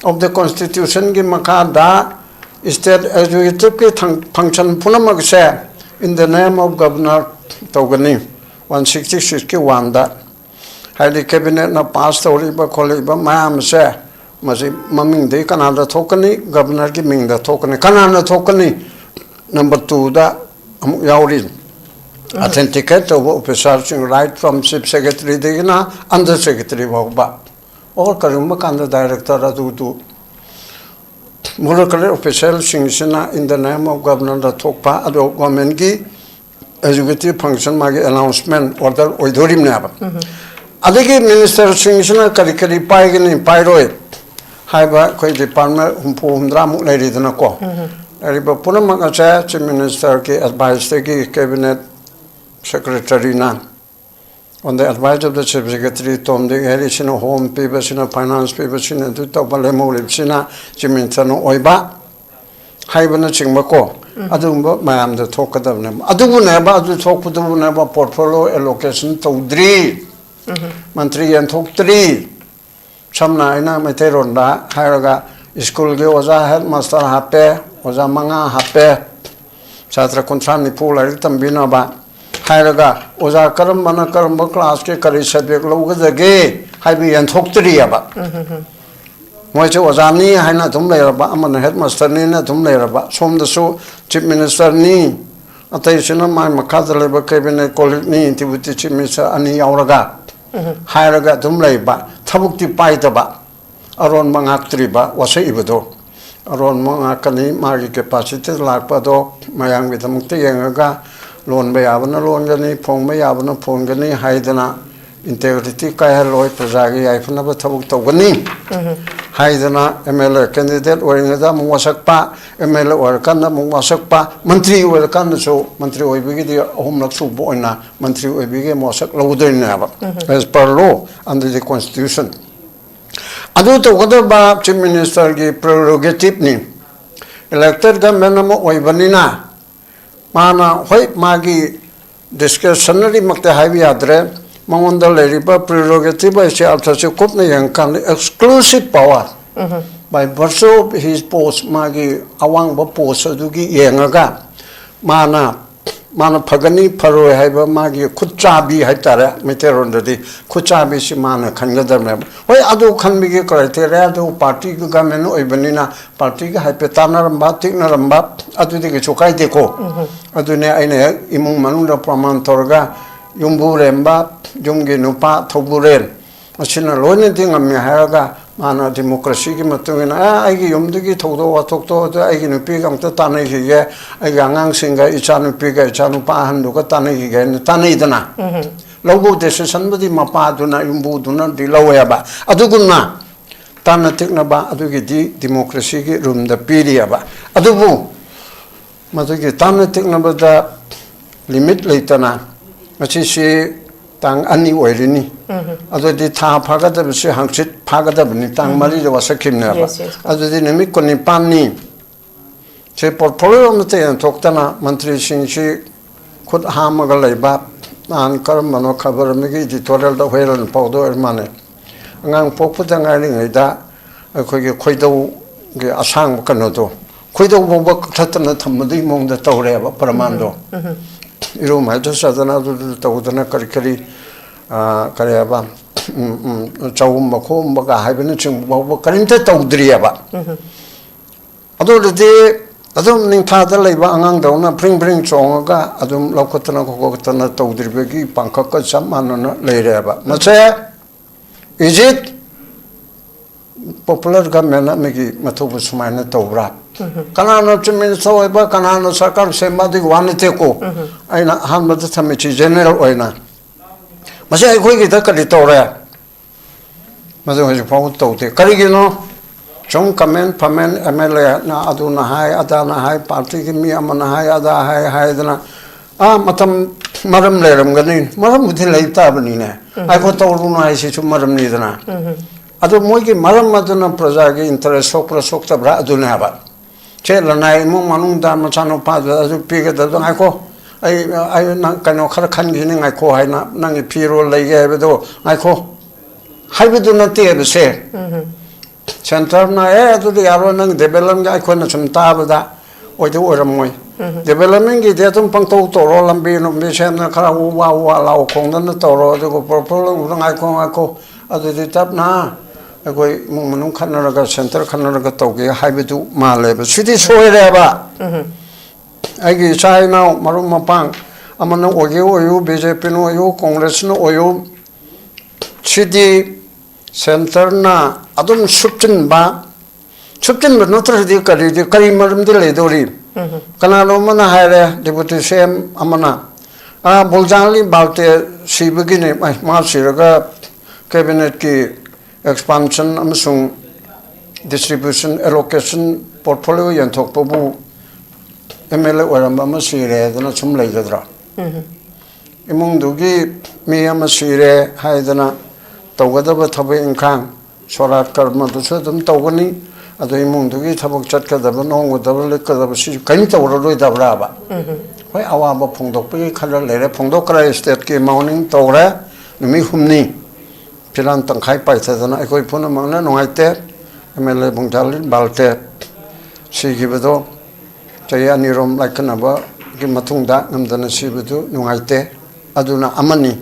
of the Constitutionꯒꯤ ꯃꯈꯥꯗ state executiveꯀꯤ ꯊꯪ-, function ꯄꯨꯝꯅꯃꯛꯁꯦ in the name of governor ꯇꯧꯒꯅꯤ꯫ One sixty-sixꯀꯤ oneꯗ, ꯍꯥꯏꯗꯤ cabinetꯅ pass ꯇꯧꯔꯤꯕ ꯈꯣꯠꯂꯤꯕ ꯃꯌꯥꯝꯁꯦ, ꯃꯁꯤ ꯃꯃꯤꯡꯗꯒꯤ ꯀꯅꯥꯗ ꯊꯣꯛꯀꯅꯤ? Governorꯒꯤ ꯃꯤꯡꯗ ꯊꯣꯛꯀꯅꯤ꯫ ꯀꯅꯥꯅ ꯊꯣꯛꯀꯅꯤ? Number twoꯗ ꯑꯃꯨꯛ ꯌꯥꯎꯔꯤ꯫ Authenticate ꯇꯧꯕ officerꯁꯤꯡ, right from chief secretaryꯗꯒꯤꯅ under secretary ꯐꯥꯎꯕ, or ꯀꯔꯤꯒꯨꯝꯕ ꯀꯥꯟꯗ director ꯑꯗꯨꯗꯨ molecular officialꯁꯤꯡꯁꯤꯅ in the name of governorꯗ ꯊꯣꯛꯄ, ꯑꯗꯣ governmentꯀꯤ executive function, ꯃꯥꯒꯤ announcement order ꯑꯣꯏꯗꯣꯔꯤꯕꯅꯦꯕ꯫ ꯑꯗꯒꯤ ministerꯁꯤꯡꯁꯤꯅ ꯀꯔꯤ ꯀꯔꯤ ꯄꯥꯏꯒꯅꯤ, ꯄꯥꯏꯔꯣꯏ ꯍꯥꯏꯕ ꯑꯩꯈꯣꯏ department ꯍꯨꯝꯐꯨ ꯍꯨꯝꯗ꯭ꯔꯥꯃꯨꯛ ꯂꯩꯔꯤꯗꯅꯀꯣ꯫ ꯂꯩꯔꯤꯕ ꯄꯨꯝꯅꯃꯛ ꯑꯁꯦ chief ministerꯒꯤ adviceꯗꯒꯤ cabinet secretaryꯅ, on the advice of the chief secretary, Tom Dick ꯍꯦꯔꯤꯁꯤꯅ home ꯄꯤꯕꯁꯤꯅ, finance ꯄꯤꯕꯁꯤꯅ, ꯑꯗꯨ ꯇꯧꯕ, ꯂꯦꯝꯍꯧꯔꯤꯕꯁꯤꯅ chief ministerꯅ ꯑꯣꯏꯕ ꯍꯥꯏꯕꯅꯆꯤꯡꯕꯀꯣ꯫ ꯑꯗꯨꯒꯨꯝꯕ ꯃꯌꯥꯝꯗꯣ ꯊꯣꯛꯀꯗꯕꯅꯦꯕ꯫ ꯑꯗꯨꯕꯨꯅꯦꯕ, ꯑꯗꯨ ꯊꯣꯛꯄꯗꯨꯕꯨꯅꯦꯕ portfolio allocation ꯇꯧꯗ꯭ꯔꯤ꯫ ꯃꯟꯇ꯭ꯔꯤ ꯌꯦꯟꯊꯣꯛꯇ꯭ꯔꯤ꯫ ꯁꯝꯅ ꯑꯩꯅ ꯃꯩꯇꯩꯂꯣꯟꯗ ꯍꯥꯏꯔꯒ, ꯁ꯭ꯀꯨꯜꯒꯤ ꯑꯣꯖꯥ headmaster ꯍꯥꯞꯄꯦ, ꯑꯣꯖꯥ ꯃꯉꯥ ꯍꯥꯞꯄꯦ, ꯁꯥꯇ꯭ꯔ ꯀꯨꯟꯊ꯭ꯔꯥ ꯅꯤꯐꯨ ꯂꯥꯏꯔꯤꯛ ꯇꯝꯕꯤꯅꯕ ꯍꯥꯏꯔꯒ, ꯑꯣꯖꯥ ꯀꯔꯝꯕꯅ ꯀꯔꯝꯕ classꯀꯤ ꯀꯔꯤ subject ꯂꯧꯒꯗꯒꯦ ꯍꯥꯏꯕ ꯌꯦꯟꯊꯣꯛꯇ꯭ꯔꯤꯑꯕ꯫ ꯃꯣꯏꯁꯦ ꯑꯣꯖꯥꯅꯤ ꯍꯥꯏꯅ ꯑꯗꯨꯝ ꯂꯩꯔꯕ, ꯑꯃꯅ headmasterꯅꯤꯅ ꯑꯗꯨꯝ ꯂꯩꯔꯕ, ꯁꯣꯝꯗꯁꯨ chief ministerꯅꯤ, ꯑꯇꯩꯁꯤꯅ ꯃꯥꯏ ꯃꯈꯥꯗ ꯂꯩꯕ cabinet colleagueꯅꯤ, deputy chief minister ꯑꯅꯤ ꯌꯥꯎꯔꯒ ꯍꯥꯏꯔꯒ ꯑꯗꯨꯝ ꯂꯩꯕ, ꯊꯕꯛꯇꯤ ꯄꯥꯏꯗꯕ, ꯑꯔꯣꯟꯕ ꯉꯥꯛꯇ꯭ꯔꯤꯕ ꯋꯥꯁꯛꯏꯕꯗꯣ꯫ ꯑꯔꯣꯟꯕ ꯉꯥꯛꯀꯅꯤ, ꯃꯥꯒꯤ capacity ꯂꯥꯛꯄ ꯑꯗꯣ ꯃꯌꯥꯝꯒꯤꯗꯃꯛꯇ ꯌꯦꯡꯉꯒ, ꯂꯣꯟꯕ ꯌꯥꯕꯅ ꯂꯣꯟꯒꯅꯤ, ꯐꯣꯡꯕ ꯌꯥꯕꯅ ꯐꯣꯡꯒꯅꯤ ꯍꯥꯏꯗꯅ, integrity ꯀꯥꯏꯍꯜꯂꯣꯏ, ꯄ꯭ꯔꯖꯥꯒꯤ ꯌꯥꯏꯐꯅꯕ ꯊꯕꯛ ꯇꯧꯒꯅꯤ ꯍꯥꯏꯗꯅ, MLA candidate ꯑꯣꯏꯔꯤꯉꯩꯗ ꯑꯃꯨꯛ ꯋꯥꯁꯛꯄ, MLA ꯑꯣꯏꯔꯀꯥꯟꯗ ꯑꯃꯨꯛ ꯋꯥꯁꯛꯄ, ꯃꯟꯇ꯭ꯔꯤ ꯑꯣꯏꯔꯀꯥꯟꯗꯁꯨ, ꯃꯟꯇ꯭ꯔꯤ ꯑꯣꯏꯕꯒꯤꯗꯤ ꯑꯍꯨꯝꯂꯛ ꯁꯨꯕ ꯑꯣꯏꯅ ꯃꯟꯇ꯭ꯔꯤ ꯑꯣꯏꯕꯒꯤ ꯋꯥꯁꯛ ꯂꯧꯗꯣꯏꯅꯦꯕ, as per law under the constitution꯫ ꯑꯗꯨ ꯇꯧꯒꯗꯕ chief ministerꯒꯤ prerogativeꯅꯤ꯫ Elected government ꯑꯃ ꯑꯣꯏꯕꯅꯤꯅ, ꯃꯥꯅ, ꯍꯣꯏ, ꯃꯥꯒꯤ discretionaryꯃꯛꯇꯤ ꯍꯥꯏꯕ ꯌꯥꯗ꯭ꯔꯦ, ꯃꯉꯣꯟꯗ ꯂꯩꯔꯤꯕ prerogative ꯍꯥꯏꯁꯦ ꯑꯥꯔꯊꯁꯦ ꯀꯨꯞꯅ ꯌꯦꯡꯉꯀꯥꯟꯗ exclusive power, by virtue of his post, ꯃꯥꯒꯤ ꯑꯋꯥꯡꯕ post ꯑꯗꯨꯒꯤ ꯌꯦꯡꯉꯒ ꯃꯥꯅ ꯃꯥꯅ ꯐꯒꯅꯤ ꯐꯔꯣꯏ ꯍꯥꯏꯕ ꯃꯥꯒꯤ ꯈꯨꯠꯆꯥꯕꯤ ꯍꯥꯏꯇꯥꯔꯦ, ꯃꯩꯇꯩꯔꯣꯟꯗꯗꯤ ꯈꯨꯠꯆꯥꯕꯤꯁꯤ ꯃꯥꯅ ꯈꯟꯒꯗꯕꯅꯦꯕ꯫ ꯍꯣꯏ, ꯑꯗꯨ ꯈꯟꯕꯒꯤ criteria ꯑꯗꯨ party ꯒꯤ government ꯑꯣꯏꯕꯅꯤꯅ party ꯒ ꯍꯥꯏꯐꯦꯠ ꯇꯥꯟꯅꯔꯝꯕ ꯇꯤꯛꯅꯔꯝꯕ, ꯑꯗꯨꯗꯤ ꯀꯩꯁꯨ ꯀꯥꯏꯗꯦꯀꯣ꯫ ꯑꯗꯨꯅꯦ ꯑꯩꯅ ꯍꯦꯛ ꯏꯃꯨꯡ ꯃꯅꯨꯡꯗ ꯄ꯭ꯔꯃꯥꯟ ꯇꯧꯔꯒ, ꯌꯨꯝꯕꯨꯔꯦꯝꯕ, ꯌꯨꯝꯒꯤ ꯅꯨꯄꯥ ꯊꯧꯕꯨꯔꯦꯟ, ꯃꯁꯤꯅ ꯂꯣꯏꯅꯗꯤ ꯉꯝꯃꯤ ꯍꯥꯏꯔꯒ, ꯃꯥꯅ democracy ꯒꯤ ꯃꯇꯨꯡ ꯏꯟꯅ, "ꯑꯦ, ꯑꯩꯒꯤ ꯌꯨꯝꯗꯒꯤ ꯊꯧꯗꯣꯛ ꯋꯥꯊꯣꯛꯇꯣ ꯑꯗꯨ ꯑꯩꯒꯤ ꯅꯨꯄꯤꯒ ꯑꯝꯇ ꯇꯥꯟꯅꯈꯤꯒꯦ, ꯑꯩꯒꯤ ꯑꯉꯥꯡꯁꯤꯡꯒ, ꯏꯆꯥꯅꯨꯄꯤꯒ, ꯏꯆꯥꯅꯨꯄꯥ ꯑꯍꯟꯗꯨꯒ ꯇꯥꯟꯅꯈꯤꯒꯦ" ꯍꯥꯏꯅ ꯇꯥꯟꯅꯩꯗꯅ꯫ ꯂꯧꯕ decision ꯕꯨꯗꯤ ꯃꯄꯥꯗꯨꯅ, ꯌꯨꯝꯕꯨꯗꯨꯅꯗꯤ ꯂꯧꯋꯦꯕ꯫ ꯑꯗꯨꯒꯨꯝꯅ ꯇꯥꯟꯅ ꯇꯤꯛꯅꯕ ꯑꯗꯨꯒꯤꯗꯤ democracy ꯒꯤ room ꯗ ꯄꯤꯔꯤꯑꯕ꯫ ꯑꯗꯨꯕꯨ ꯃꯗꯨꯒꯤ ꯇꯥꯟꯅ ꯇꯤꯛꯅꯕꯗ limit ꯂꯩꯇꯅ, ꯉꯁꯤꯁꯤ ꯇꯥꯡ ꯑꯅꯤ ꯑꯣꯏꯔꯤꯅꯤ, ꯑꯗꯨꯗꯤ ꯊꯥ ꯐꯥꯒꯗꯕꯁꯤ ꯍꯪꯆꯤꯠ ꯐꯥꯒꯗꯕꯅꯤ, ꯇꯥꯡ ꯃꯔꯤꯗ ꯋꯥꯁꯛꯈꯤꯕꯅꯦꯕ꯫ Yes, yes. ꯑꯗꯨꯗꯤ ꯅꯨꯃꯤꯠ ꯀꯨꯟꯅꯤꯄꯥꯟꯅꯤ꯫ ꯁꯤ portfolio ꯑꯃꯠꯇ ꯌꯦꯟꯊꯣꯛꯇꯅ ꯃꯟꯇ꯭ꯔꯤꯁꯤꯡꯁꯤ ꯈꯨꯠ ꯍꯥꯝꯃꯒ ꯂꯩꯕ꯫ ꯅꯍꯥꯟ ꯀꯔꯝꯕꯅꯣ ꯈꯕꯔ ꯑꯃꯒꯤ editorial ꯗ ꯍꯨꯏꯔꯟ ꯄꯥꯎꯗ ꯑꯣꯏꯔ ꯃꯥꯜꯂꯦ, ꯑꯉꯥꯡ ꯄꯣꯛꯄꯗ ꯉꯥꯏꯔꯤꯉꯩꯗ ꯑꯩꯈꯣꯏꯒꯤ ꯈꯣꯏꯗꯧꯒꯤ ꯑꯁꯥꯡꯕ ꯀꯩꯅꯣꯗꯣ, ꯈꯣꯏꯗꯧ ꯐꯥꯎꯕ ꯀꯛꯊꯠꯇꯅ ꯊꯝꯕꯗꯨꯒꯤ ꯃꯑꯣꯡꯗ ꯇꯧꯔꯦꯕ ꯄ꯭ꯔꯃꯥꯟꯗꯣ꯫ ꯏꯔꯨ ꯃꯥꯏꯗ ꯆꯥꯗꯅ ꯑꯗꯨꯗꯨ ꯇꯧꯗꯅ ꯀꯔꯤ ꯀꯔꯤ, ꯑꯥ, ꯀꯔꯤ ꯍꯥꯏꯕ, ꯎꯝ, ꯎꯝ, ꯆꯥꯎꯝꯕ ꯈꯣꯝꯕꯒ ꯍꯥꯏꯕꯅꯆꯤꯡꯕ ꯐꯥꯎꯕ ꯀꯔꯤꯝꯇ ꯇꯧꯗ꯭ꯔꯤꯑꯕ꯫ ꯑꯗꯨ ꯑꯣꯏꯔꯗꯤ ꯑꯗꯨꯝ ꯅꯤꯡꯊꯥꯗ ꯂꯩꯕ ꯑꯉꯥꯡꯗꯧꯅ ꯐ꯭ꯔꯤꯡ ꯐ꯭ꯔꯤꯡ ꯆꯣꯡꯉꯒ ꯑꯗꯨꯝ ꯂꯧꯈꯠꯇꯅ ꯈꯣꯀꯠꯇꯅ ꯇꯧꯗ꯭ꯔꯤꯕꯒꯤ ꯄꯥꯡꯈꯛꯀ ꯆꯞ ꯃꯥꯟꯅꯅ ꯂꯩꯔꯦꯕ꯫ ꯃꯁꯦ, is it popular government ꯑꯃꯒꯤ ꯃꯊꯧꯕꯨ ꯁꯨꯃꯥꯏꯅ ꯇꯧꯕ꯭ꯔꯥ? ꯀꯅꯥꯅꯣ Chief Minister ꯑꯣꯏꯕ, ꯀꯅꯥꯅꯣ ꯁꯔꯀꯥꯔ ꯁꯦꯝꯕ, ꯑꯗꯨꯒꯤ ꯋꯥ ꯅꯠꯇꯦꯀꯣ꯫ ꯑꯩꯅ ꯑꯍꯥꯟꯕꯗ ꯊꯝꯃꯤꯁꯤ general ꯑꯣꯏꯅ꯫ ꯃꯁꯤ ꯑꯩꯈꯣꯏꯒꯤꯗ ꯀꯔꯤ ꯇꯧꯔꯦ? ꯃꯗꯨ ꯍꯧꯖꯤꯛ ꯐꯥꯎꯕ ꯇꯧꯗꯦ꯫ ꯀꯔꯤꯒꯤꯅꯣ? ꯁꯨꯝ comment ꯐꯃꯦꯟ, M L A ꯅ ꯑꯗꯨꯅ ꯍꯥꯏ, ꯑꯗꯥꯅ ꯍꯥꯏ, party ꯒꯤ ꯃꯤ ꯑꯃꯅ ꯍꯥꯏ, ꯑꯗꯥ ꯍꯥꯏ ꯍꯥꯏꯗꯅ, ꯑꯥ, ꯃꯇꯝ, ꯃꯔꯝ ꯂꯩꯔꯝꯒꯅꯤ꯫ ꯃꯔꯝꯕꯨꯗꯤ ꯂꯩ ꯇꯥꯕꯅꯤꯅꯦ꯫ ꯉꯥꯏꯈꯣ, ꯇꯧꯔꯨꯅꯨ ꯍꯥꯏꯁꯤꯁꯨ ꯃꯔꯝꯅꯤꯗꯅ꯫ ꯑꯗꯨ ꯃꯣꯏꯒꯤ ꯃꯔꯝ ꯑꯗꯨꯅ ꯄ꯭ꯔꯖꯥꯒꯤ interest ꯁꯣꯛꯄ꯭ꯔꯥ ꯁꯣꯛꯇꯕ꯭ꯔꯥ ꯑꯗꯨꯅꯦ ꯍꯥꯏꯕ꯫ ꯁꯦ, ꯂꯅꯥꯏ ꯏꯃꯨꯡ ꯃꯅꯨꯡꯗ ꯃꯆꯥꯅꯨꯄꯥꯗꯨꯗ ꯑꯗꯨ ꯄꯤꯒꯗꯕꯗꯣ, "ꯉꯥꯏꯈꯣ, ꯑꯩ, ꯑꯩ ꯅꯪ ꯀꯩꯅꯣ ꯈꯔ ꯈꯟꯈꯤꯅꯤ, ꯉꯥꯏꯈꯣ" ꯍꯥꯏꯅ, "ꯅꯪꯒꯤ ꯐꯤꯔꯣꯜ ꯂꯩꯒꯦ ꯍꯥꯏꯕꯗꯣ ꯉꯥꯏꯈꯣ" ꯍꯥꯏꯕꯗꯨ ꯅꯠꯇꯦꯕ ꯁꯦ꯫ Centre ꯅ, "ꯑꯦ, ꯑꯗꯨꯗꯤ ꯌꯥꯔꯣꯏ, ꯅꯪ development ꯒꯤ", ꯑꯩꯈꯣꯏꯅ ꯁꯨꯝ ꯇꯥꯕꯗ ꯑꯣꯏꯗꯤ ꯑꯣꯏꯔꯝꯃꯣꯏ꯫ ꯗꯦꯕꯂꯞꯃꯦꯟꯒꯤꯗꯤ ꯑꯗꯨꯝ ꯄꯪꯇꯧ ꯇꯧꯔꯣ, ꯂꯝꯕꯤ ꯅꯨꯡꯕꯤ ꯁꯦꯝꯗꯅ ꯈꯔ ꯎ ꯋꯥ ꯎ ꯋꯥ ꯂꯥꯎ ꯈꯣꯡꯗꯅ ꯇꯧꯔꯣ, ꯑꯗꯨꯒ ꯄ꯭ꯔꯣꯄꯣꯖꯦꯜ ꯎꯕꯗ ꯉꯥꯏꯈꯣ ꯉꯥꯏꯈꯣ, ꯑꯗꯨꯗꯤ ꯇꯞꯅ ꯑꯩꯈꯣꯏ ꯏꯃꯨꯡ ꯃꯅꯨꯡ ꯈꯟꯅꯔꯒ ꯁꯦꯟꯇꯔ ꯈꯟꯅꯔꯒ ꯇꯧꯒꯦ ꯍꯥꯏꯕꯗꯨ ꯃꯥꯜꯂꯦꯕ꯫ ꯁꯤꯗꯤ ꯁꯣꯏꯔꯦꯕ꯫ ꯑꯩꯒꯤ ꯏꯆꯥ ꯏꯅꯥꯎ ꯃꯔꯨꯞ ꯃꯄꯥꯡ ꯑꯃꯅ ꯑꯣꯏꯒꯦ ꯑꯣꯏꯌꯨ, ꯕꯤ ꯖꯦ ꯄꯤꯅ ꯑꯣꯏꯌꯨ, ꯀꯣꯡꯒ꯭ꯔꯦꯁꯅ ꯑꯣꯏꯌꯨ, ꯁꯤꯗꯤ ꯁꯦꯟꯇꯔꯅ ꯑꯗꯨꯝ ꯁꯨꯞꯆꯤꯟꯕ, ꯁꯨꯞꯆꯤꯟꯕ ꯅꯠꯇ꯭ꯔꯗꯤ ꯀꯔꯤꯗꯤ, ꯀꯔꯤ ꯃꯔꯝꯗꯤ ꯂꯩꯗꯧꯔꯤ? ꯀꯅꯥꯅꯣ ꯑꯃꯅ ꯍꯥꯏꯔꯦ, ꯗꯤꯄꯨꯇꯤ ꯁꯤ ꯑꯦꯝ ꯑꯃꯅ, "ꯑꯥ, ꯕꯨꯜꯖꯥꯡꯂꯤ ꯕꯥꯜꯇꯦ ꯁꯤꯕꯒꯤꯅꯤ, ꯑꯩ, ꯃꯥ ꯁꯤꯔꯒ ꯀꯦꯕꯤꯅꯦꯠꯀꯤ ꯑꯦꯛꯁꯄꯥꯟꯁꯟ ꯑꯃꯁꯨꯡ ꯗꯤꯁꯇ꯭ꯔꯤꯕ꯭ꯌꯨꯁꯟ, ꯑꯦꯂꯣꯀꯦꯁꯟ, ꯄꯣꯔꯠꯐꯣꯂꯤꯑꯣ ꯌꯦꯟꯊꯣꯛꯄꯕꯨ ꯑꯦꯝ ꯑꯦꯜ ꯑꯦ ꯑꯣꯏꯔꯝꯕ ꯑꯃ ꯁꯤꯔꯦ ꯍꯥꯏꯗꯅ ꯁꯨꯝ ꯂꯩꯒꯗ꯭ꯔꯥ? ꯏꯃꯨꯡꯗꯨꯒꯤ ꯃꯤ ꯑꯃ ꯁꯤꯔꯦ ꯍꯥꯏꯗꯅ ꯇꯧꯒꯗꯕ ꯊꯕꯛ ꯏꯪꯈꯥꯡ, ꯁꯣꯔꯥꯠ ꯀꯔꯃꯗꯨꯁꯨ ꯑꯗꯨꯝ ꯇꯧꯒꯅꯤ꯫ ꯑꯗꯣ ꯏꯃꯨꯡꯗꯨꯒꯤ ꯊꯕꯛ ꯆꯠꯀꯗꯕ, ꯅꯣꯝꯒꯗꯕ, ꯂꯤꯛꯀꯗꯕ, ꯁꯤꯁꯨ ꯀꯔꯤꯝ ꯇꯧꯔꯔꯣꯏꯗꯕ꯭ꯔꯥꯕ? ꯍꯣꯏ, ꯑꯋꯥꯕ ꯐꯣꯡꯗꯣꯛꯄꯒꯤ ꯈꯔ ꯂꯩꯔꯦ, ꯐꯣꯡꯗꯣꯛꯈ꯭ꯔꯦ, ꯁ꯭ꯇꯦꯠꯀꯤ ꯃꯣꯔꯅꯤꯡ ꯇꯧꯔꯦ, ꯅꯨꯃꯤꯠ ꯍꯨꯝꯅꯤ ꯐꯤꯔꯥꯟ ꯇꯪꯈꯥꯏ ꯄꯥꯏꯊꯗꯅ ꯑꯩꯈꯣꯏ ꯄꯨꯝꯅꯃꯛꯅ ꯅꯨꯡꯉꯥꯏꯇꯦ꯫ ꯑꯦꯝ ꯑꯦꯜ ꯑꯦ ꯕꯨꯡꯖꯥꯂꯤꯟ ꯕꯥꯜꯇꯦ ꯁꯤꯈꯤꯕꯗꯣ ꯆꯍꯤ ꯑꯅꯤꯔꯣꯝ ꯂꯥꯏꯀꯠꯅꯕꯒꯤ ꯃꯇꯨꯡꯗ ꯉꯝꯗꯅ ꯁꯤꯕꯗꯨ ꯅꯨꯡꯉꯥꯏꯇꯦ꯫ ꯑꯗꯨꯅ ꯑꯃꯅꯤ꯫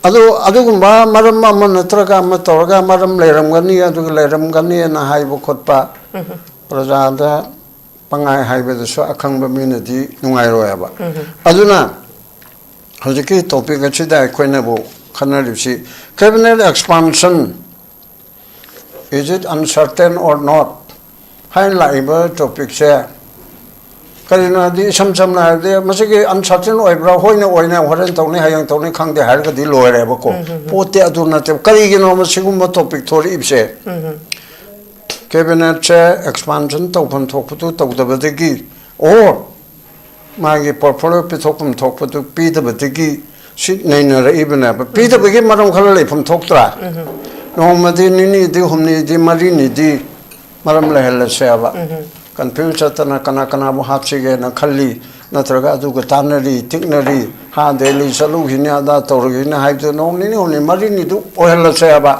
ꯑꯗꯨ, ꯑꯗꯨꯒꯨꯝꯕ ꯃꯔꯝ ꯑꯃ ꯅꯠꯇ꯭ꯔꯒ ꯑꯃ ꯇꯧꯔꯒ ꯃꯔꯝ ꯂꯩꯔꯝꯒꯅꯤ, ꯑꯗꯨꯒ ꯂꯩꯔꯝꯒꯅꯤꯅ ꯍꯥꯏꯕ ꯈꯣꯠꯄ, ꯄ꯭ꯔꯖꯥꯗ ꯄꯪꯍꯥꯏ ꯍꯥꯏꯕꯗꯨꯁꯨ ꯑꯈꯪꯕ ꯃꯤꯅꯗꯤ ꯅꯨꯡꯉꯥꯏꯔꯣꯏꯕ꯫ ꯑꯗꯨꯅ ꯍꯧꯖꯤꯛꯀꯤ ꯇꯣꯄꯤꯛ ꯑꯁꯤꯗ ꯑꯩꯈꯣꯏꯅꯕꯨ ꯈꯟꯅꯔꯤꯕꯁꯤ, cabinet expansion, is it uncertain or not ꯍꯥꯏꯅ ꯂꯥꯛꯏꯕ ꯇꯣꯄꯤꯛꯁꯦ ꯀꯔꯤꯅꯣ ꯍꯥꯏꯕꯗꯤ, ꯏꯁꯝ ꯁꯝꯅ ꯍꯥꯏꯔꯕꯗꯤ, ꯃꯁꯤꯒꯤ ꯑꯟꯁꯔꯇꯦꯟ ꯑꯣꯏꯕ꯭ꯔꯥ, ꯍꯣꯏꯅ ꯑꯣꯏꯅ, ꯍꯣꯔꯦꯟ ꯇꯧꯅꯤ, ꯍꯌꯦꯡ ꯇꯧꯅꯤ, ꯈꯪꯗꯦ ꯍꯥꯏꯔꯒꯗꯤ ꯂꯣꯏꯔꯦꯕꯀꯣ꯫ ꯄꯣꯠꯇꯤ ꯑꯗꯨ ꯅꯠꯇꯦꯕ꯫ ꯀꯔꯤꯒꯤꯅꯣ ꯃꯁꯤꯒꯨꯝꯕ ꯇꯣꯄꯤꯛ ꯊꯣꯔꯛꯏꯕꯁꯦ? ꯀꯦꯕꯤꯅꯦꯠꯁꯦ ꯑꯦꯛꯁꯄꯥꯟꯁꯟ ꯇꯧꯐꯝ ꯊꯣꯛꯄꯗꯨ ꯇꯧꯗꯕꯗꯒꯤ, ꯑꯣꯔ ꯃꯥꯒꯤ ꯄꯣꯔꯠꯐꯣꯂꯤꯑꯣ ꯄꯤꯊꯣꯛꯐꯝ ꯊꯣꯛꯄꯗꯨ ꯄꯤꯗꯕꯗꯒꯤ ꯁꯤ ꯅꯩꯅꯔꯛꯏꯕꯅꯦꯕ꯫ ꯄꯤꯗꯕꯒꯤ ꯃꯔꯝ ꯈꯔ ꯂꯩꯐꯝ ꯊꯣꯛꯇ꯭ꯔꯥ? ꯅꯣꯡꯃꯗꯤ, ꯅꯤꯅꯤꯗꯤ, ꯍꯨꯝꯅꯤꯗꯤ, ꯃꯔꯤꯅꯤꯗꯤ ꯃꯔꯝ ꯂꯩꯍꯜꯂꯁꯦꯕ꯫ ꯀꯟꯐ꯭ꯌꯨꯁ ꯆꯠꯇꯅ ꯀꯅꯥ ꯀꯅꯥꯕꯨ ꯍꯥꯞꯁꯤꯒꯦꯅ ꯈꯜꯂꯤ, ꯅꯠꯇ꯭ꯔꯒ ꯑꯗꯨꯒ ꯇꯥꯟꯅꯔꯤ, ꯇꯤꯛꯅꯔꯤ, ꯍꯥ, ꯗꯦꯜꯂꯤ ꯆꯠꯂꯨꯈꯤꯅꯤ, ꯑꯗꯥ ꯇꯧꯔꯨꯈꯤꯅꯤ ꯍꯥꯏꯕꯗꯨ ꯅꯣꯡ ꯅꯤꯅꯤ, ꯍꯨꯝꯅꯤ, ꯃꯔꯤꯅꯤꯗꯨ ꯑꯣꯏꯍꯜꯂꯁꯦꯕ꯫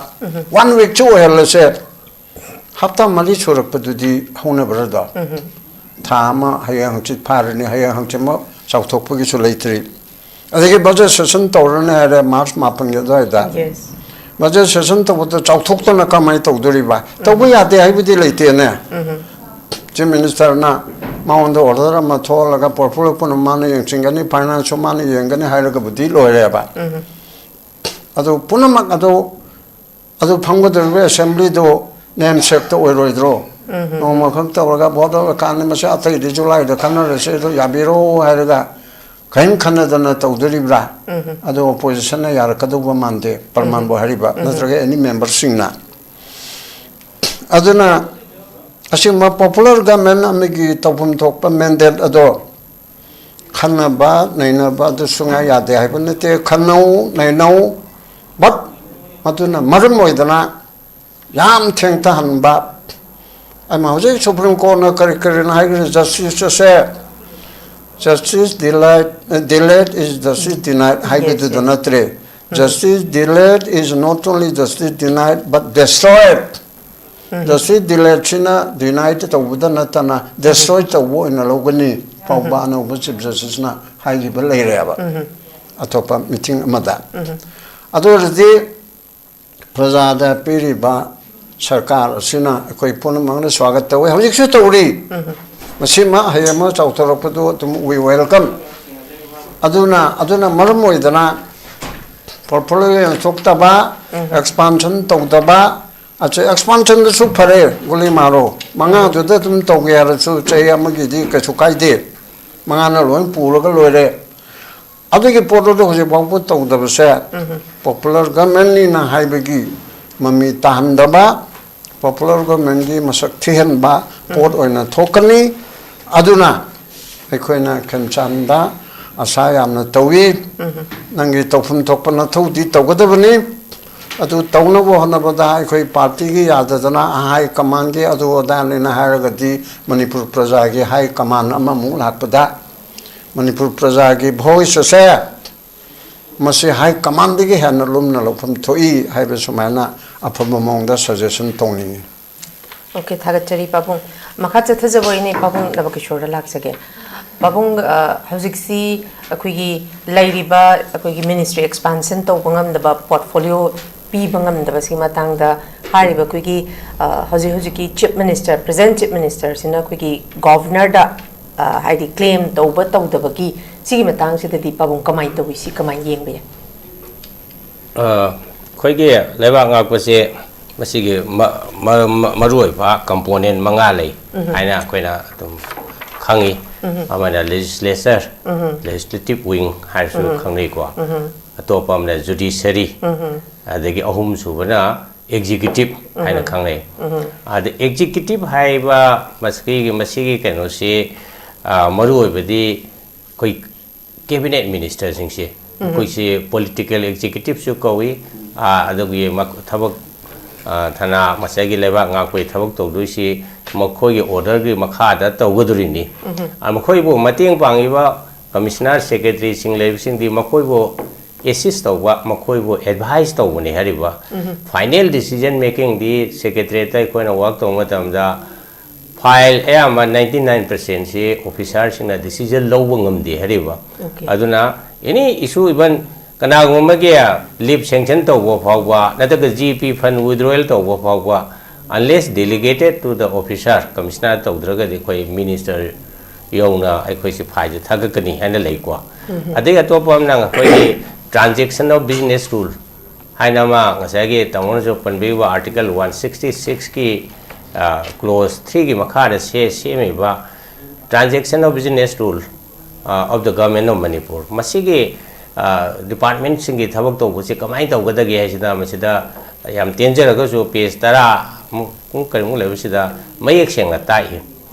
ꯋꯥꯟ ꯋꯤꯛꯁꯨ ꯑꯣꯏꯍꯜꯂꯁꯦ꯫ ꯍꯞꯇꯥ ꯃꯔꯤ ꯁꯨꯔꯛꯄꯗꯨꯗꯤ ꯍꯧꯅꯕ꯭ꯔꯗꯣ? ꯊꯥ ꯑꯃ ꯍꯌꯦꯡ ꯍꯪꯆꯤꯠ ꯐꯥꯔꯅꯤ, ꯍꯌꯦꯡ ꯍꯪꯆꯤꯠꯃꯛ ꯆꯥꯎꯊꯣꯛꯄꯒꯤꯁꯨ ꯂꯩꯇ꯭ꯔꯤ꯫ ꯑꯗꯒꯤ ꯕꯖꯦꯠ ꯁꯦꯁꯟ ꯇꯧꯔꯅꯤ ꯍꯥꯏꯔꯦ ꯃꯥꯔꯆ ꯃꯥꯄꯟꯒꯤ ꯑꯗꯨꯋꯥꯏꯗ꯫ ꯕꯖꯦꯠ ꯁꯦꯁꯟ ꯇꯧꯕꯗ ꯆꯥꯎꯊꯣꯛꯇꯅ ꯀꯃꯥꯏꯅ ꯇꯧꯗꯣꯔꯤꯕ? ꯇꯧꯕ ꯌꯥꯗꯦ ꯍꯥꯏꯕꯗꯤ ꯂꯩꯇꯦꯅꯦ꯫ ꯆꯤꯐ ꯃꯤꯅꯤꯁꯇꯔꯅ ꯃꯉꯣꯟꯗ ꯑꯣꯔꯗꯔ ꯑꯃ ꯊꯣꯛꯍꯜꯂꯒ ꯄꯣꯔꯠꯐꯣꯂꯤꯑꯣ ꯄꯨꯝꯅꯃꯛ ꯃꯥꯅ ꯌꯦꯡꯁꯤꯟꯒꯅꯤ, ꯐꯥꯏꯅꯥꯟꯁꯁꯨ ꯃꯥꯅ ꯌꯦꯡꯒꯅꯤ ꯍꯥꯏꯔꯒꯕꯨꯗꯤ ꯂꯣꯏꯔꯦꯕ꯫ ꯑꯗꯨ ꯄꯨꯝꯅꯃꯛ ꯑꯗꯨ, ꯑꯗꯨ ꯐꯝꯒꯗꯧꯔꯤꯕ ꯑꯦꯁꯦꯝꯕ꯭ꯂꯤꯗꯨ ꯅꯦꯝ ꯁꯦꯛꯇ ꯑꯣꯏꯔꯣꯏꯗ꯭ꯔꯣ? ꯅꯣꯡꯃꯈꯛ ꯇꯧꯔꯒ ꯚꯣꯠ ꯂꯧꯔꯀꯥꯟꯗ ꯃꯁꯤ ꯑꯇꯩꯗꯤ ꯖꯨꯂꯥꯏꯗ ꯈꯟꯅꯔꯁꯦ, ꯑꯗꯨ ꯌꯥꯕꯤꯔꯣ ꯍꯥꯏꯔꯒ ꯀꯔꯤꯝ ꯈꯟꯅꯗꯅ ꯇꯧꯗꯣꯔꯤꯕ꯭ꯔꯥ? ꯑꯗꯣ ꯑꯣꯄꯣꯖꯤꯁꯟꯅ ꯌꯥꯔꯛꯀꯗꯧꯕ ꯃꯥꯟꯗꯦ, ꯄ꯭ꯔꯃꯥꯟꯕꯨ ꯍꯥꯏꯔꯤꯕ, ꯅꯠꯇ꯭ꯔꯒ ꯑꯦꯅꯤ ꯃꯦꯝꯕꯔꯁꯤꯡꯅ꯫ ꯑꯗꯨꯅ ꯑꯁꯤꯒꯨꯝꯕ ꯄꯣꯄꯨꯂꯔ ꯒꯃꯦꯟ ꯑꯃꯒꯤ ꯇꯧꯐꯝ ꯊꯣꯛꯄ ꯃꯦꯟꯗꯦꯠ ꯑꯗꯣ ꯈꯟꯅꯕ ꯅꯩꯅꯕ ꯑꯗꯨ ꯁꯨꯡꯌꯥ ꯌꯥꯗꯦ ꯍꯥꯏꯕ ꯅꯠꯇꯦ꯫ ꯈꯟꯅꯧ, ꯅꯩꯅꯧ, ꯕꯠ ꯃꯗꯨꯅ ꯃꯔꯝ ꯑꯣꯏꯗꯅ ꯌꯥꯝ ꯊꯦꯡꯊꯍꯟꯕ꯫ ꯑꯩꯅ ꯍꯧꯖꯤꯛ ꯁꯨꯄ꯭ꯔꯤꯝ ꯀꯣꯔꯠꯅ ꯀꯔꯤ ꯀꯔꯤꯅꯣ ꯍꯥꯏꯈ꯭ꯔꯦ, ꯖꯁꯇꯤꯁ ꯑꯁꯦ, "Justice delayed, delayed is justice denied" ꯍꯥꯏꯕꯗꯨꯗ ꯅꯠꯇ꯭ꯔꯦ꯫ "Justice delayed is not only justice denied but destroyed"꯫ Justice ꯗꯤꯂꯦꯠꯁꯤꯅ ꯗꯤꯅꯥꯏꯠ ꯇꯧꯕꯗ ꯅꯠꯇꯅ ꯗꯦꯁꯇ꯭ꯔꯣꯏ ꯇꯧꯕ ꯑꯣꯏꯅ ꯂꯧꯒꯅꯤ ꯐꯥꯎꯕ ꯑꯅꯧꯕ ꯆꯤꯐ ꯖꯁꯇꯤꯁꯅ ꯍꯥꯏꯈꯤꯕ ꯂꯩꯔꯦꯕ ꯑꯇꯣꯞꯄ ꯃꯤꯇꯤꯡ ꯑꯃꯗ꯫ ꯑꯗꯨ ꯑꯣꯏꯔꯗꯤ ꯄ꯭ꯔꯖꯥꯗ ꯄꯤꯔꯤꯕ ꯁꯔꯀꯥꯔ ꯑꯁꯤꯅ ꯑꯩꯈꯣꯏ ꯄꯨꯝꯅꯃꯛꯅ ꯁ꯭ꯋꯥꯒꯠ ꯇꯧꯏ, ꯍꯧꯖꯤꯛꯁꯨ ꯇꯧꯔꯤ꯫ ꯃꯁꯤꯃ ꯍꯌꯦꯡ ꯑꯃ ꯆꯥꯎꯊꯣꯔꯛꯄꯗꯨ ꯑꯗꯨꯝ we welcome꯫ ꯑꯗꯨꯅ, ꯑꯗꯨꯅ ꯃꯔꯝ ꯑꯣꯏꯗꯅ ꯄꯣꯔꯠꯐꯣꯂꯤꯑꯣ ꯌꯦꯡꯊꯣꯛꯇꯕ, ꯑꯦꯛꯁꯄꯥꯟꯁꯟ ꯇꯧꯗꯕ, ꯑꯆꯥ, ꯑꯦꯛꯁꯄꯥꯟꯁꯟꯗꯨꯁꯨ ꯐꯔꯦ, ꯒꯨꯂꯤ ꯃꯥꯔꯣ ꯃꯉꯥꯗꯨꯗ ꯑꯗꯨꯝ ꯇꯧꯒꯦ ꯍꯥꯏꯔꯁꯨ ꯆꯍꯤ ꯑꯃꯒꯤꯗꯤ ꯀꯩꯁꯨ ꯀꯥꯏꯗꯦ, ꯃꯉꯥꯅ ꯂꯣꯏ ꯄꯨꯔꯒ ꯂꯣꯏꯔꯦ꯫ ꯑꯗꯨꯒꯤ ꯄꯣꯠꯇꯨꯗ ꯍꯧꯖꯤꯛ ꯐꯥꯎꯕ ꯇꯧꯗꯕꯁꯦ ꯄꯣꯄꯨꯂꯔ ꯒꯚꯔꯟꯃꯦꯟꯅꯤꯅ ꯍꯥꯏꯕꯒꯤ ꯃꯃꯤ ꯇꯥꯍꯟꯗꯕ, ꯄꯣꯄꯨꯂꯔ ꯒꯚꯔꯟꯃꯦꯟꯒꯤ ꯃꯁꯛ ꯊꯤꯍꯟꯕ ꯄꯣꯠ ꯑꯣꯏꯅ ꯊꯣꯛꯀꯅꯤ꯫ ꯑꯗꯨꯅ ꯑꯩꯈꯣꯏꯅ ꯈꯦꯝꯆꯥꯟꯗ ꯑꯁꯥ ꯌꯥꯝꯅ ꯇꯧꯏ꯫ ꯅꯪꯒꯤ ꯇꯧꯐꯝ ꯊꯣꯛꯄ ꯅꯊꯧꯗꯤ ꯇꯧꯒꯗꯕꯅꯤ꯫ ꯑꯗꯨ ꯇꯧꯅꯕ ꯍꯣꯠꯅꯕꯗ ꯑꯩꯈꯣꯏ ꯄꯥꯔꯇꯤꯒꯤ ꯌꯥꯗꯗꯅ ꯍꯥꯏ ꯀꯃꯥꯟꯒꯤ ꯑꯗꯨ ꯑꯗꯥꯅꯤꯅ ꯍꯥꯏꯔꯒꯗꯤ ꯃꯅꯤꯄꯨꯔ ꯄ꯭ꯔꯖꯥꯒꯤ ꯍꯥꯏ ꯀꯃꯥꯟ ꯑꯃꯃꯨꯛ ꯂꯥꯛꯄꯗ ꯃꯅꯤꯄꯨꯔ ꯄ꯭ꯔꯖꯥꯒꯤ ꯚꯣꯏꯁ ꯑꯁꯦ ꯃꯁꯤ ꯍꯥꯏ ꯀꯃꯥꯟꯗꯒꯤ ꯍꯦꯟꯅ ꯂꯨꯝꯅ ꯂꯧꯐꯝ ꯊꯣꯛꯏ ꯍꯥꯏꯕ ꯁꯨꯃꯥꯏꯅ ꯑꯐꯕ ꯃꯑꯣꯡꯗ ꯁꯖꯦꯁꯟ ꯇꯧꯅꯤꯡꯏ꯫ ꯑꯣꯀꯦ, ꯊꯥꯒꯠꯆꯔꯤ ꯄꯥꯕꯨꯡ꯫ ꯃꯈꯥ ꯆꯠꯊꯖꯕ ꯑꯣꯏꯅ ꯄꯥꯕꯨꯡ ꯅꯕꯀꯤꯁꯣꯔꯗ ꯂꯥꯛꯆꯒꯦ꯫ ꯄꯥꯕꯨꯡ, ꯑ, ꯍꯧꯖꯤꯛꯁꯤ ꯑꯩꯈꯣꯏꯒꯤ ꯂꯩꯔꯤꯕ ꯑꯩꯈꯣꯏꯒꯤ ministry expansion ꯇꯧꯕ ꯉꯝꯗꯕ, portfolio ꯄꯤꯕ ꯉꯝꯗꯕꯁꯤꯒꯤ ꯃꯇꯥꯡꯗ ꯍꯥꯏꯔꯤꯕ ꯑꯩꯈꯣꯏꯒꯤ, ꯑ, ꯍꯧꯖꯤꯛ ꯍꯧꯖꯤꯛꯀꯤ Chief Minister, present Chief Ministerꯁꯤꯅ ꯑꯩꯈꯣꯏꯒꯤ Governorꯗ, ꯑ, ꯍꯥꯏꯗꯤ claim ꯇꯧꯕ ꯇꯧꯗꯕꯒꯤ ꯁꯤꯒꯤ ꯃꯇꯥꯡꯁꯤꯗꯗꯤ ꯄꯥꯕꯨꯡ ꯀꯃꯥꯏꯅ ꯇꯧꯏ? ꯁꯤ ꯀꯃꯥꯏꯅ ꯌꯦꯡꯕ ꯌꯥꯏ? ꯑ, ꯑꯩꯈꯣꯏꯒꯤ ꯂꯩꯕꯥꯛ ꯉꯥꯛꯄꯁꯦ ꯃꯁꯤꯒꯤ ꯃ-, ꯃ-, ꯃ-, ꯃꯔꯨꯑꯣꯏꯕ component ꯃꯉꯥ ꯂꯩ ꯍꯥꯏꯅ ꯑꯩꯈꯣꯏꯅ ꯑꯗꯨꯝ ꯈꯪꯉꯤ꯫ ꯑꯃꯅ legislature, legislative wing ꯍꯥꯏꯔꯁꯨ ꯈꯪꯅꯩꯀꯣ꯫ ꯑꯇꯣꯞꯄ ꯑꯃꯅ judiciary, ꯑꯗꯒꯤ ꯑꯍꯨꯝꯁꯨꯕꯅ executive ꯍꯥꯏꯅ ꯈꯪꯅꯩ꯫ ꯑꯗ executive ꯍꯥꯏꯕ ꯃꯁꯤꯒꯤ, ꯃꯁꯤꯒꯤ ꯀꯩꯅꯣꯁꯤ, ꯑ, ꯃꯔꯨꯑꯣꯏꯕꯗꯤ ꯑꯩꯈꯣꯏ cabinet ministerꯁꯤꯡꯁꯦ, ꯑꯩꯈꯣꯏꯁꯤ political executiveꯁꯨ ꯀꯧꯏ꯫ ꯑ, ꯑꯗꯨꯒꯤ ꯃ-, ꯊꯕꯛ, ꯑ, ꯊꯅꯥ ꯉꯁꯥꯏꯒꯤ ꯂꯩꯕꯥꯛ ꯉꯥꯛꯄꯒꯤ ꯊꯕꯛ ꯇꯧꯗꯣꯏꯁꯤ ꯃꯈꯣꯏꯒꯤ orderꯒꯤ ꯃꯈꯥꯗ ꯇꯧꯒꯗꯣꯔꯤꯅꯤ꯫ ꯑ, ꯃꯈꯣꯏꯕꯨ ꯃꯇꯦꯡ ꯄꯥꯡꯉꯤꯕ commissioner secretaryꯁꯤꯡ ꯂꯩꯕꯁꯤꯡꯗꯤ ꯃꯈꯣꯏꯕꯨ assist ꯇꯧꯕ, ꯃꯈꯣꯏꯕꯨ advise ꯇꯧꯕꯅꯤ ꯍꯥꯏꯔꯤꯕ꯫ Final decision makingꯗꯤ secretariatꯇ ꯑꯩꯈꯣꯏꯅ work ꯇꯧꯕ ꯃꯇꯝꯗ file ꯑꯌꯥꯝꯕ ninety nine percentꯁꯤ officerꯁꯤꯡꯅ decision ꯂꯧꯕ ꯉꯝꯗꯦ ꯍꯥꯏꯔꯤꯕ꯫ Okay. ꯑꯗꯨꯅ any issue, even ꯀꯅꯥꯒꯨꯝꯕ ꯑꯃꯒꯤ leave sanction ꯇꯧꯕ ꯐꯥꯎꯕ ꯅꯠꯇ꯭ꯔꯒ GP fund withdrawal ꯇꯧꯕ ꯐꯥꯎꯕ, unless delegated to the officer, commissioner ꯇꯧꯗ꯭ꯔꯒꯗꯤ ꯑꯩꯈꯣꯏ minister ꯌꯧꯅ ꯑꯩꯈꯣꯏꯁꯤ fileꯁꯦ ꯊꯥꯒꯠꯀꯅꯤ ꯍꯥꯏꯅ ꯂꯩꯀꯣ꯫ ꯑꯗꯒꯤ ꯑꯇꯣꯞꯄ ꯑꯃꯅ ꯑꯩꯈꯣꯏꯒꯤ transaction of business rule ꯍꯥꯏꯅ ꯑꯃ ꯉꯁꯥꯏꯒꯤ ꯇꯥꯃꯣꯅꯁꯨ ꯄꯟꯕꯤꯕ article one sixty sixꯀꯤ, ꯑ, clause threeꯒꯤ ꯃꯈꯥꯗ ꯁꯦ-, ꯁꯦꯝꯃꯤꯕ transaction of business rule, ꯑ, of the Government of Manipur꯫ ꯃꯁꯤꯒꯤ, ꯑ, departmentꯁꯤꯡꯒꯤ ꯊꯕꯛ ꯇꯧꯕꯁꯤ ꯀꯃꯥꯏꯅ ꯇꯧꯒꯗꯒꯦ ꯍꯥꯏꯁꯤꯗ ꯃꯁꯤꯗ ꯌꯥꯝ ꯇꯦꯟꯖꯔꯒꯁꯨ page ꯇꯔꯥꯃꯨꯛ ꯀꯔꯤꯃꯨꯛ ꯂꯩꯕꯁꯤꯗ ꯃꯌꯦꯛ ꯁꯦꯡꯅ ꯇꯥꯛꯏ꯫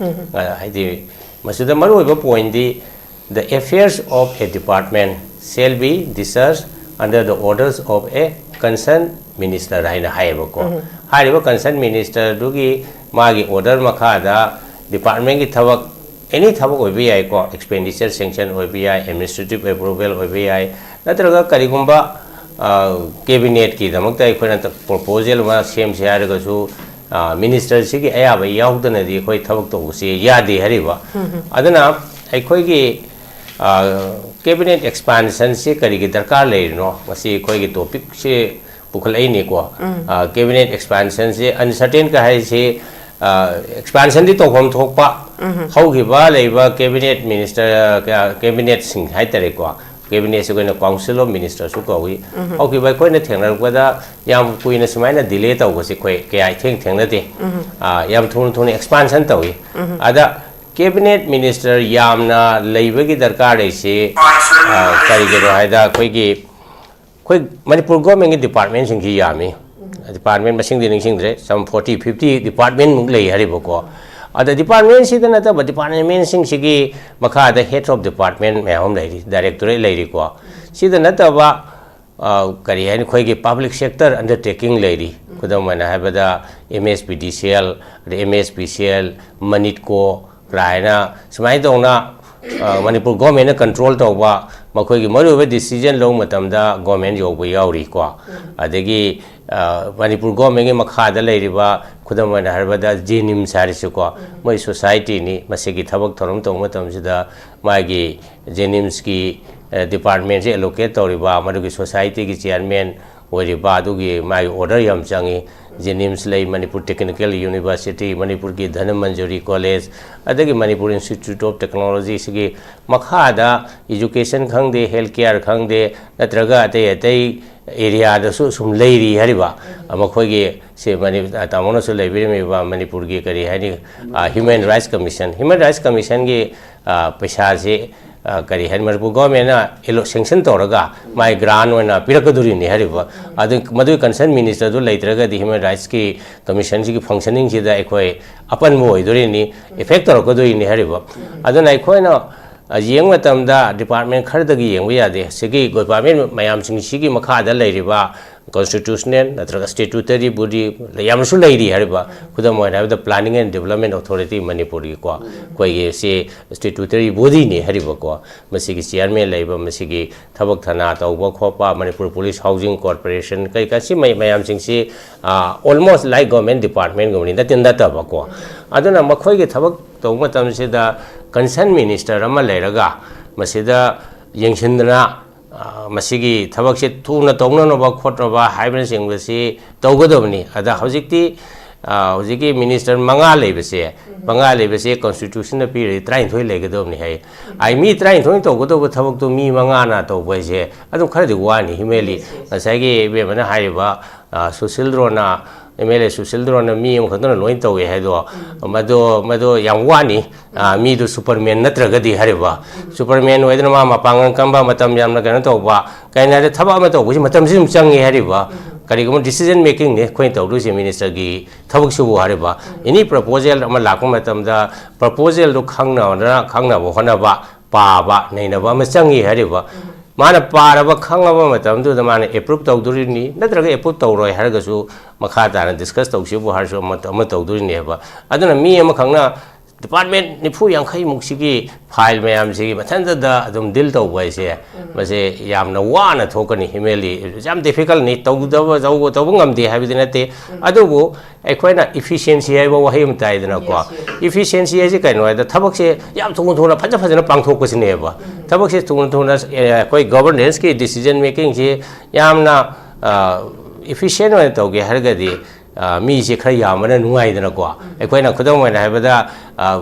ꯑ, ꯍꯥꯏꯗꯤ ꯃꯁꯤꯗ ꯃꯔꯨꯑꯣꯏꯕ pointꯗꯤ, "The affairs of a department shall be discharged under the orders of a concerned minister" ꯍꯥꯏꯅ ꯍꯥꯏꯌꯦꯕꯀꯣ꯫ ꯍꯥꯏꯔꯤꯕ concerned ministerꯗꯨꯒꯤ ꯃꯥꯒꯤ order ꯃꯈꯥꯗ departmentꯀꯤ ꯊꯕꯛ, any ꯊꯕꯛ ꯑꯣꯏꯕ ꯌꯥꯏꯀꯣ, expenditure sanction ꯑꯣꯏꯕ ꯌꯥꯏ, administrative approval ꯑꯣꯏꯕ ꯌꯥꯏ, ꯅꯠꯇ꯭ꯔꯒ ꯀꯔꯤꯒꯨꯝꯕ, ꯑ, cabinetꯀꯤꯗꯃꯛꯇ ꯑꯩꯈꯣꯏꯅ ꯇ-, proposal ꯑꯃ ꯁꯦꯝꯁꯦ ꯍꯥꯏꯔꯒꯁꯨ, ꯃꯤꯅꯤꯁꯇꯔꯁꯤꯒꯤ ꯑꯌꯥꯕ ꯌꯥꯎꯗꯅꯗꯤ ꯑꯩꯈꯣꯏ ꯊꯕꯛ ꯇꯧꯕꯁꯤ ꯌꯥꯗꯦ ꯍꯥꯏꯔꯤꯕ꯫ ꯑꯗꯨꯅ ꯑꯩꯈꯣꯏꯒꯤ ꯀꯦꯕꯤꯅꯦꯠ ꯑꯦꯛꯁꯄꯥꯟꯁꯟꯁꯤ ꯀꯔꯤꯒꯤ ꯗꯔꯀꯥꯔ ꯂꯩꯔꯤꯅꯣ, ꯉꯁꯤ ꯑꯩꯈꯣꯏꯒꯤ ꯇꯣꯄꯤꯛꯁꯤ ꯄꯨꯈꯠꯂꯛꯏꯅꯤꯀꯣ꯫ ꯀꯦꯕꯤꯅꯦꯠ ꯑꯦꯛꯁꯄꯥꯟꯁꯟꯁꯤ ꯑꯟꯁꯔꯇꯦꯟꯒ ꯍꯥꯏꯁꯤ ꯑꯦꯛꯁꯄꯥꯟꯁꯟꯗꯤ ꯇꯧꯐꯝ ꯊꯣꯛꯄ, ꯍꯧꯈꯤꯕ ꯂꯩꯕ ꯀꯦꯕꯤꯅꯦꯠ ꯃꯤꯅꯤꯁꯇꯔ, ꯀꯦꯕꯤꯅꯦꯠꯁꯤꯡ ꯍꯥꯏꯇꯥꯔꯦꯀꯣ, ꯀꯦꯕꯤꯅꯦꯠꯁꯤ ꯑꯩꯈꯣꯏꯅ ꯀꯥꯎꯟꯁꯤꯜ ꯑꯣꯐ ꯃꯤꯅꯤꯁꯇꯔꯁꯨ ꯀꯧꯏ꯫ ꯍꯧꯈꯤꯕ ꯑꯩꯈꯣꯏꯅ ꯊꯦꯡꯅꯔꯛꯄꯗ ꯌꯥꯝ ꯀꯨꯏꯅ ꯁꯨꯃꯥꯏꯅ ꯗꯤꯂꯦ ꯇꯧꯕꯁꯦ ꯑꯩꯈꯣꯏ ꯀꯌꯥ ꯏꯊꯦꯡ ꯊꯦꯡꯅꯗꯦ꯫ ꯌꯥꯝ ꯊꯨꯅ ꯊꯨꯅ ꯑꯦꯛꯁꯄꯥꯟꯁꯟ ꯇꯧꯏ꯫ ꯑꯗ ꯀꯦꯕꯤꯅꯦꯠ ꯃꯤꯅꯤꯁꯇꯔ ꯌꯥꯝꯅ ꯂꯩꯕꯒꯤ ꯗꯔꯀꯥꯔ ꯂꯩꯁꯤ ꯀꯔꯤꯒꯤꯅꯣ ꯍꯥꯏꯗ, ꯑꯩꯈꯣꯏꯒꯤ ꯑꯩꯈꯣꯏ ꯃꯅꯤꯄꯨꯔ ꯒꯣꯔꯃꯦꯟꯒꯤ ꯗꯤꯄꯥꯔꯠꯃꯦꯟꯁꯤꯡꯁꯤ ꯌꯥꯝꯃꯤ꯫ ꯗꯤꯄꯥꯔꯠꯃꯦꯟ ꯃꯁꯤꯡꯗꯤ ꯅꯤꯡꯁꯤꯡꯗ꯭ꯔꯦ, ꯁꯝ ꯐꯣꯔꯇꯤ ꯐꯤꯐꯇꯤ ꯗꯤꯄꯥꯔꯠꯃꯦꯟꯃꯨꯛ ꯂꯩ ꯍꯥꯏꯔꯤꯕꯀꯣ꯫ ꯑꯗ ꯗꯤꯄꯥꯔꯠꯃꯦꯟꯁꯤꯗ ꯅꯠꯇꯕ ꯗꯤꯄꯥꯔꯠꯃꯦꯟꯁꯤꯡꯁꯤꯒꯤ ꯃꯈꯥꯗ ꯍꯦꯗ ꯑꯣꯐ ꯗꯤꯄꯥꯔꯠꯃꯦꯟ ꯃꯌꯥꯝ ꯑꯃ ꯂꯩꯔꯤ, ꯗꯥꯏꯔꯦꯛꯇꯣꯔꯦꯠ ꯂꯩꯔꯤꯀꯣ꯫ ꯁꯤꯗ ꯅꯠꯇꯕ ꯀꯔꯤ ꯍꯥꯏꯅꯤ, ꯑꯩꯈꯣꯏꯒꯤ ꯄꯕ꯭ꯂꯤꯛ ꯁꯦꯛꯇꯔ ꯑꯟꯗꯔꯇꯦꯀꯤꯡ ꯂꯩꯔꯤ꯫ ꯈꯨꯗꯝ ꯑꯣꯏꯅ ꯍꯥꯏꯔꯕꯗ ꯑꯦꯝ ꯑꯦꯁ ꯄꯤ ꯗꯤ ꯁꯤ ꯑꯦꯜ, ꯑꯗꯩ M S P C L, ꯃꯅꯤꯠꯀꯣ ꯀꯥꯏꯅ ꯁꯨꯃꯥꯏꯅ ꯇꯧꯅ ꯃꯅꯤꯄꯨꯔ ꯒꯣꯔꯃꯦꯟꯅ ꯀꯟꯇ꯭ꯔꯣꯜ ꯇꯧꯕ, ꯃꯈꯣꯏꯒꯤ ꯃꯔꯨꯑꯣꯏꯕ ꯗꯤꯁꯤꯖꯟ ꯂꯧꯕ ꯃꯇꯝꯗ ꯒꯣꯔꯃꯦꯟ ꯌꯧꯕ ꯌꯥꯎꯔꯤꯀꯣ꯫ ꯑꯗꯒꯤ ꯃꯅꯤꯄꯨꯔ ꯒꯣꯔꯃꯦꯟꯒꯤ ꯃꯈꯥꯗ ꯂꯩꯔꯤꯕ, ꯈꯨꯗꯝ ꯑꯣꯏꯅ ꯍꯥꯏꯔꯕꯗ ꯖꯦꯅꯤꯝꯁ ꯍꯥꯏꯔꯤꯁꯤꯀꯣ, ꯃꯣꯏ ꯁꯣꯁꯥꯏꯇꯤꯅꯤ꯫ ꯃꯁꯤꯒꯤ ꯊꯕꯛ ꯊꯧꯔꯝ ꯇꯧꯕ ꯃꯇꯝꯁꯤꯗ ꯃꯥꯒꯤ ꯖꯦꯅꯤꯝꯁꯀꯤ ꯗꯤꯄꯥꯔꯠꯃꯦꯟꯁꯦ ꯑꯦꯂꯣꯀꯦꯠ ꯇꯧꯔꯤꯕ, ꯃꯗꯨꯒꯤ ꯁꯣꯁꯥꯏꯇꯤꯒꯤ ꯆꯤꯌꯥꯔꯃꯦꯟ ꯑꯣꯏꯔꯤꯕ, ꯑꯗꯨꯒꯤ ꯃꯥꯒꯤ ꯑꯣꯔꯗꯔ ꯌꯥꯝ ꯆꯪꯉꯤ꯫ ꯖꯦꯅꯤꯝꯁ ꯂꯩ, ꯃꯅꯤꯄꯨꯔ ꯇꯦꯛꯅꯤꯀꯦꯜ ꯌꯨꯅꯤꯚꯔꯁꯤꯇꯤ, ꯃꯅꯤꯄꯨꯔꯒꯤ ꯙꯅꯃꯟꯖꯨꯔꯤ ꯀꯣꯂꯦꯖ, ꯑꯗꯒꯤ ꯃꯅꯤꯄꯨꯔ ꯏꯟꯁꯇꯤꯇ꯭ꯌꯨꯠ ꯑꯣꯐ ꯇꯦꯛꯅꯣꯂꯣꯖꯤꯁꯤꯒꯤ ꯃꯈꯥꯗ ꯏꯖꯨꯀꯦꯁꯟ ꯈꯪꯗꯦ, ꯍꯦꯜꯊ ꯀꯤꯌꯥꯔ ꯈꯪꯗꯦ, ꯅꯠꯇ꯭ꯔꯒ ꯑꯇꯩ ꯑꯇꯩ ꯑꯦꯔꯤꯌꯥꯗꯁꯨ ꯁꯨꯝ ꯂꯩꯔꯤ ꯍꯥꯏꯔꯤꯕ꯫ ꯃꯈꯣꯏꯒꯤ ꯁꯤ ꯃꯅꯤ-, ꯇꯥꯃꯣꯅꯁꯨ ꯂꯩꯕꯤꯔꯝꯃꯤꯕ ꯃꯅꯤꯄꯨꯔꯒꯤ ꯀꯔꯤ ꯍꯥꯏꯅꯤ, human rights commission, human rights ꯀꯃꯤꯁꯟꯒꯤ ꯄꯩꯁꯥꯁꯤ ꯀꯔꯤ ꯍꯥꯏꯅꯤ, ꯃꯅꯤꯄꯨꯔ ꯒꯣꯔꯃꯦꯟꯅ ꯑꯦꯂꯣ-, ꯁꯦꯡꯁꯟ ꯇꯧꯔꯒ ꯃꯥꯏ ꯒ꯭ꯔꯥꯟ ꯑꯣꯏꯅ ꯄꯤꯔꯛꯀꯗꯣꯔꯤꯅꯤ ꯍꯥꯏꯔꯤꯕ꯫ ꯑꯗꯨ ꯃꯗꯨꯒꯤ ꯀꯟꯁꯔꯟ ꯃꯤꯅꯤꯁꯇꯔꯗꯨ ꯂꯩꯇ꯭ꯔꯒꯗꯤ ꯍ꯭ꯌꯨꯃꯦꯟ ꯔꯥꯏꯠꯁꯀꯤ ꯀꯃꯤꯁꯟꯁꯤꯒꯤ ꯐꯪꯁꯅꯤꯡꯁꯤꯗ ꯑꯩꯈꯣꯏ ꯑꯄꯟꯕ ꯑꯣꯏꯗꯣꯔꯤꯅꯤ, ꯏꯐꯦꯛ ꯇꯧꯔꯛꯀꯗꯣꯔꯤꯅꯤ ꯍꯥꯏꯔꯤꯕ꯫ ꯑꯗꯨꯅ ꯑꯩꯈꯣꯏꯅ ꯌꯦꯡꯕ ꯃꯇꯝꯗ ꯗꯤꯄꯥꯔꯠꯃꯦꯟ ꯈꯔꯗꯒꯤ ꯌꯦꯡꯕ ꯌꯥꯗꯦ꯫ ꯁꯤꯒꯤ ꯗꯤꯄꯥꯔꯠꯃꯦꯟ ꯃꯌꯥꯝꯁꯤꯡꯁꯤꯒꯤ ꯃꯈꯥꯗ ꯂꯩꯔꯤꯕ constitutional ꯅꯠꯇ꯭ꯔꯒ statutory body ꯌꯥꯝꯅꯁꯨ ꯂꯩꯔꯤ ꯍꯥꯏꯔꯤꯕ꯫ ꯈꯨꯗꯝ ꯑꯣꯏꯅ ꯍꯥꯏꯔꯕꯗ Planning and Development Authority ꯃꯅꯤꯄꯨꯔꯒꯤꯀꯣ, ꯑꯩꯈꯣꯏꯒꯤ ꯁꯤ statutory bodyꯅꯤ ꯍꯥꯏꯔꯤꯕꯀꯣ꯫ ꯃꯁꯤꯒꯤ chairman ꯂꯩꯕ, ꯃꯁꯤꯒꯤ ꯊꯕꯛ ꯊꯅꯥ ꯇꯧꯕ ꯈꯣꯠꯄ, ꯃꯅꯤꯄꯨꯔ Police Housing Corporation ꯀꯩꯀꯥ ꯁꯤ ꯃꯩ-, ꯃꯌꯥꯝꯁꯤꯡꯁꯤ, ꯑ, almost like government departmentꯒꯨꯝꯕꯅꯤ, ꯅꯠꯇꯦ ꯅꯠꯇꯕꯀꯣ꯫ ꯑꯗꯨꯅ ꯃꯈꯣꯏꯒꯤ ꯊꯕꯛ ꯇꯧꯕ ꯃꯇꯝꯁꯤꯗ concerned minister ꯑꯃ ꯂꯩꯔꯒ ꯃꯁꯤꯗ ꯌꯦꯡꯁꯤꯟꯗꯅ, ꯑ, ꯃꯁꯤꯒꯤ ꯊꯕꯛꯁꯦ ꯊꯨꯅ ꯇꯧꯅꯅꯕ ꯈꯣꯠꯅꯕ ꯍꯥꯏꯕꯅꯆꯤꯡꯕꯁꯤ ꯇꯧꯒꯗꯕꯅꯤ꯫ ꯑꯗ ꯍꯧꯖꯤꯛꯇꯤ, ꯑ, ꯍꯧꯖꯤꯛꯀꯤ minister ꯃꯉꯥ ꯂꯩꯕꯁꯦ, ꯃꯉꯥ ꯂꯩꯕꯁꯦ constitutionꯅ ꯄꯤꯔꯗꯤ ꯇꯔꯥꯅꯤꯊꯣꯏ ꯂꯩꯒꯗꯕꯅꯤ ꯍꯥꯏ꯫ ꯑꯩ ꯃꯤ ꯇꯔꯥꯅꯤꯊꯣꯏ ꯇꯧꯒꯗꯧꯕ ꯊꯕꯛꯇꯣ ꯃꯤ ꯃꯉꯥꯅ ꯇꯧꯕ ꯍꯥꯏꯁꯦ ꯑꯗꯨꯝ ꯈꯔꯗꯤ ꯋꯥꯅꯤ, humanly꯫ ꯉꯁꯥꯏꯒꯤ ꯏꯕꯦꯝꯃꯅ ꯍꯥꯏꯔꯤꯕ, ꯑ, ꯁꯨꯁꯤꯜ ꯗ꯭ꯔꯣꯅ, MLA ꯁꯨꯁꯤꯜ ꯗ꯭ꯔꯣꯅ ꯃꯤ ꯑꯃꯈꯛꯇꯅ ꯂꯣꯏ ꯇꯧꯋꯦ ꯍꯥꯏꯗꯣ, ꯃꯗꯣ, ꯃꯗꯣ ꯌꯥꯝ ꯋꯥꯅꯤ꯫ ꯑ, ꯃꯤꯗꯨ Superman ꯅꯠꯇ꯭ꯔꯒꯗꯤ ꯍꯥꯏꯔꯤꯕ꯫ Superman ꯑꯣꯏꯗꯅ ꯃꯥ ꯃꯄꯥꯡꯒꯜ ꯀꯟꯕ, ꯃꯇꯝ ꯌꯥꯝꯅ ꯀꯩꯅꯣ ꯇꯧꯕ, ꯀꯩꯅꯣ ꯍꯥꯏꯔꯗꯤ ꯊꯕꯛ ꯑꯃ ꯇꯧꯕꯁꯤ ꯃꯇꯝꯁꯤ ꯑꯗꯨꯝ ꯆꯪꯉꯦ ꯍꯥꯏꯔꯤꯕ꯫ ꯀꯔꯤꯒꯨꯝꯕ decision makingꯅꯤ ꯑꯩꯈꯣꯏꯅ ꯇꯧꯗꯣꯏꯁꯦ ministerꯒꯤ ꯊꯕꯛꯁꯤꯕꯨ ꯍꯥꯏꯔꯤꯕ꯫ Any proposal ꯑꯃ ꯂꯥꯛꯄ ꯃꯇꯝꯗ proposalꯗꯨ ꯈꯪꯅꯕ, ꯈꯪꯅꯕ ꯍꯣꯠꯅꯕ, ꯄꯥꯕ, ꯅꯩꯅꯕ ꯑꯃ ꯆꯪꯉꯤ ꯍꯥꯏꯔꯤꯕ꯫ ꯃꯥꯅ ꯄꯥꯔꯕ ꯈꯪꯉꯕ ꯃꯇꯝꯗꯨꯗ ꯃꯥꯅ approve ꯇꯧꯗꯣꯔꯤꯅꯤ, ꯅꯠꯇ꯭ꯔꯒ approve ꯇꯧꯔꯣꯏ ꯍꯥꯏꯔꯒꯁꯨ ꯃꯈꯥ ꯇꯥꯅ discuss ꯇꯧꯁꯤꯕꯨ ꯍꯥꯏꯔꯁꯨ ꯑꯃ, ꯑꯃ ꯇꯧꯗꯣꯔꯤꯅꯦꯕ꯫ ꯑꯗꯨꯅ ꯃꯤ ꯑꯃꯈꯛꯅ department ꯅꯤꯐꯨ ꯌꯥꯡꯈꯩꯃꯨꯛꯁꯤꯒꯤ file ꯃꯌꯥꯝꯁꯤꯒꯤ ꯃꯊꯟꯇꯗ ꯑꯗꯨꯝ deal ꯇꯧꯕ ꯍꯥꯏꯁꯦ, ꯃꯁꯦ ꯌꯥꯝꯅ ꯋꯥꯅ ꯊꯣꯛꯀꯅꯤ, humanly ꯌꯥꯝ difficultꯅꯤ, ꯇꯧꯗꯕ, ꯇꯧꯕ, ꯇꯧꯕ ꯉꯝꯗꯦ ꯍꯥꯏꯕꯗꯤ ꯅꯠꯇꯦ꯫ ꯑꯗꯨꯕꯨ ꯑꯩꯈꯣꯏꯅ efficiency ꯍꯥꯏꯕ ꯋꯥꯍꯩ ꯑꯃ ꯇꯥꯏꯗꯅꯀꯣ꯫ Yes, yes. Efficiency ꯍꯥꯏꯁꯦ ꯀꯩꯅꯣ ꯍꯥꯏꯗ, ꯊꯕꯛꯁꯦ ꯌꯥꯝ ꯊꯨꯅ ꯊꯨꯅ, ꯐꯖ ꯐꯖꯅ ꯄꯥꯡꯊꯣꯛꯄꯁꯤꯅꯦꯕ꯫ ꯊꯕꯛꯁꯦ ꯊꯨꯅ ꯊꯨꯅ, ꯑꯦ, ꯑꯩꯈꯣꯏ governanceꯀꯤ decision makingꯁꯤ ꯌꯥꯝꯅ, ꯑ, efficient ꯑꯣꯏꯅ ꯇꯧꯒꯦ ꯍꯥꯏꯔꯒꯗꯤ, ꯑ, ꯃꯤꯁꯦ ꯈꯔ ꯌꯥꯝꯕꯅ ꯅꯨꯡꯉꯥꯏꯗꯅꯀꯣ꯫ ꯑꯩꯈꯣꯏꯅ ꯈꯨꯗꯝ ꯑꯣꯏꯅ ꯍꯥꯏꯕꯗ, ꯑ,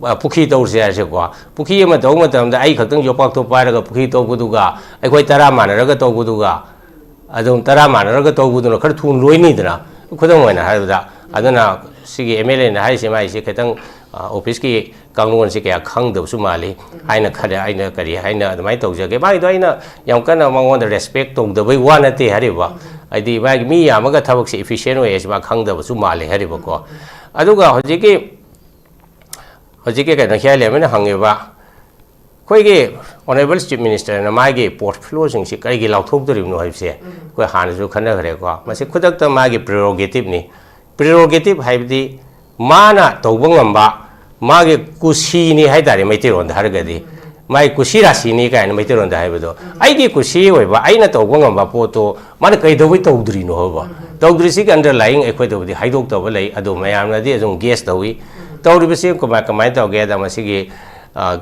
ꯑ, ꯄꯨꯈ꯭ꯔꯤ ꯇꯧꯔꯁꯦ ꯍꯥꯏꯔꯁꯦꯀꯣ꯫ ꯄꯨꯈ꯭ꯔꯤ ꯑꯃ ꯇꯧꯕ ꯃꯇꯝꯗ ꯑꯩ ꯈꯛꯇꯪ ꯌꯣꯄꯥꯛꯇꯣ ꯄꯥꯏꯔꯒ ꯄꯨꯈ꯭ꯔꯤ ꯇꯧꯕꯗꯨꯒ, ꯑꯩꯈꯣꯏ ꯇꯔꯥ ꯃꯥꯟꯅꯔꯒ ꯇꯧꯕꯗꯨꯒ, ꯑꯗꯨꯝ ꯇꯔꯥ ꯃꯥꯟꯅꯔꯒ ꯇꯧꯕꯗꯨꯅ ꯈꯔ ꯊꯨꯅ ꯂꯣꯏꯅꯤꯗꯅ, ꯈꯨꯗꯝ ꯑꯣꯏꯅ ꯍꯥꯏꯔꯕꯗ꯫ ꯑꯗꯨꯅ ꯁꯤꯒꯤ MLAꯅ ꯍꯥꯏꯔꯤꯁꯦ, ꯃꯥꯏꯁꯦ ꯈꯤꯇꯪ, ꯑ, officeꯀꯤ ꯀꯥꯡꯂꯣꯟꯁꯦ ꯀꯌꯥ ꯈꯪꯗꯕꯁꯨ ꯃꯥꯜꯂꯤ ꯍꯥꯏꯅ ꯈꯜꯂꯦ꯫ ꯑꯩꯅ ꯀꯔꯤ ꯍꯥꯏꯅ ꯑꯗꯨꯃꯥꯏꯅ ꯇꯧꯖꯒꯦ? ꯃꯥꯒꯤꯗꯣ ꯑꯩꯅ ꯌꯥꯝ ꯀꯟꯅ ꯃꯉꯣꯟꯗ respect ꯇꯧꯗꯕꯩ ꯋꯥ ꯅꯠꯇꯦ ꯍꯥꯏꯔꯤꯕ꯫ ꯍꯥꯏꯗꯤ ꯃꯥꯒꯤ ꯃꯤ ꯌꯥꯝꯃꯒ ꯊꯕꯛꯁꯦ efficient ꯑꯣꯏ ꯍꯥꯏꯁꯦ ꯃꯥ ꯈꯪꯗꯕꯁꯨ ꯃꯥꯜꯂꯦ ꯍꯥꯏꯔꯤꯕꯀꯣ꯫ ꯑꯗꯨꯒ ꯍꯧꯖꯤꯛꯀꯤ, ꯍꯧꯖꯤꯛꯀꯤ ꯀꯩꯅꯣ, ꯍꯤꯌꯥꯂꯦꯝ ꯑꯃꯅ ꯍꯪꯉꯤꯕ, ꯑꯩꯈꯣꯏꯒꯤ ꯑꯣꯅꯔꯦꯕꯜ ꯆꯤꯐ ꯃꯤꯅꯤꯁꯇꯔꯅ ꯃꯥꯒꯤ ꯄꯣꯔꯠꯐꯣꯂꯤꯑꯣꯁꯤꯡꯁꯤ ꯀꯔꯤꯒꯤ ꯂꯥꯎꯊꯣꯛꯇꯣꯔꯤꯕꯅꯣ ꯍꯥꯏꯕꯁꯦ ꯑꯩꯈꯣꯏ ꯍꯥꯟꯅꯁꯨ ꯈꯟꯅꯈ꯭ꯔꯦꯀꯣ꯫ ꯃꯁꯤ ꯈꯨꯗꯛꯇ ꯃꯥꯒꯤ ꯄ꯭ꯔꯤꯔꯣꯒꯦꯇꯤꯞꯅꯤ꯫ ꯄ꯭ꯔꯤꯔꯣꯒꯦꯇꯤꯞ ꯍꯥꯏꯕꯗꯤ ꯃꯥꯅ ꯇꯧꯕ ꯉꯝꯕ, ꯃꯥꯒꯤ ꯀꯨꯁꯤꯅꯤ ꯍꯥꯏ ꯇꯥꯔꯦ, ꯃꯩꯇꯩꯂꯣꯟꯗ ꯍꯥꯏꯔꯒꯗꯤ꯫ ꯃꯥꯒꯤ ꯀꯨꯁꯤ ꯔꯥꯁꯤꯅꯤ ꯀꯥꯏꯅ ꯃꯩꯇꯩꯂꯣꯟꯗ ꯍꯥꯏꯕꯗꯣ, ꯑꯩꯒꯤ ꯀꯨꯁꯤ ꯑꯣꯏꯕ, ꯑꯩꯅ ꯇꯧꯕ ꯉꯝꯕ ꯄꯣꯠꯇꯣ ꯃꯥꯅ ꯀꯩꯗꯧꯕꯩ ꯇꯧꯗ꯭ꯔꯤꯅꯣ ꯍꯥꯏꯕ? ꯇꯧꯗ꯭ꯔꯤꯁꯤꯒꯤ ꯑꯟꯗꯔꯂꯥꯏꯌꯤꯡ ꯑꯩꯈꯣꯏꯗꯕꯨꯗꯤ ꯍꯥꯏꯗꯣꯛꯇꯕ ꯂꯩ, ꯑꯗꯨ ꯃꯌꯥꯝꯅꯗꯤ ꯑꯗꯨꯝ ꯒꯦꯁ ꯇꯧꯏ꯫ ꯇꯧꯔꯤꯕꯁꯤ ꯀꯃꯥꯏ, ꯀꯃꯥꯏꯅ ꯇꯧꯒꯦꯗ, ꯃꯁꯤꯒꯤ, ꯑ,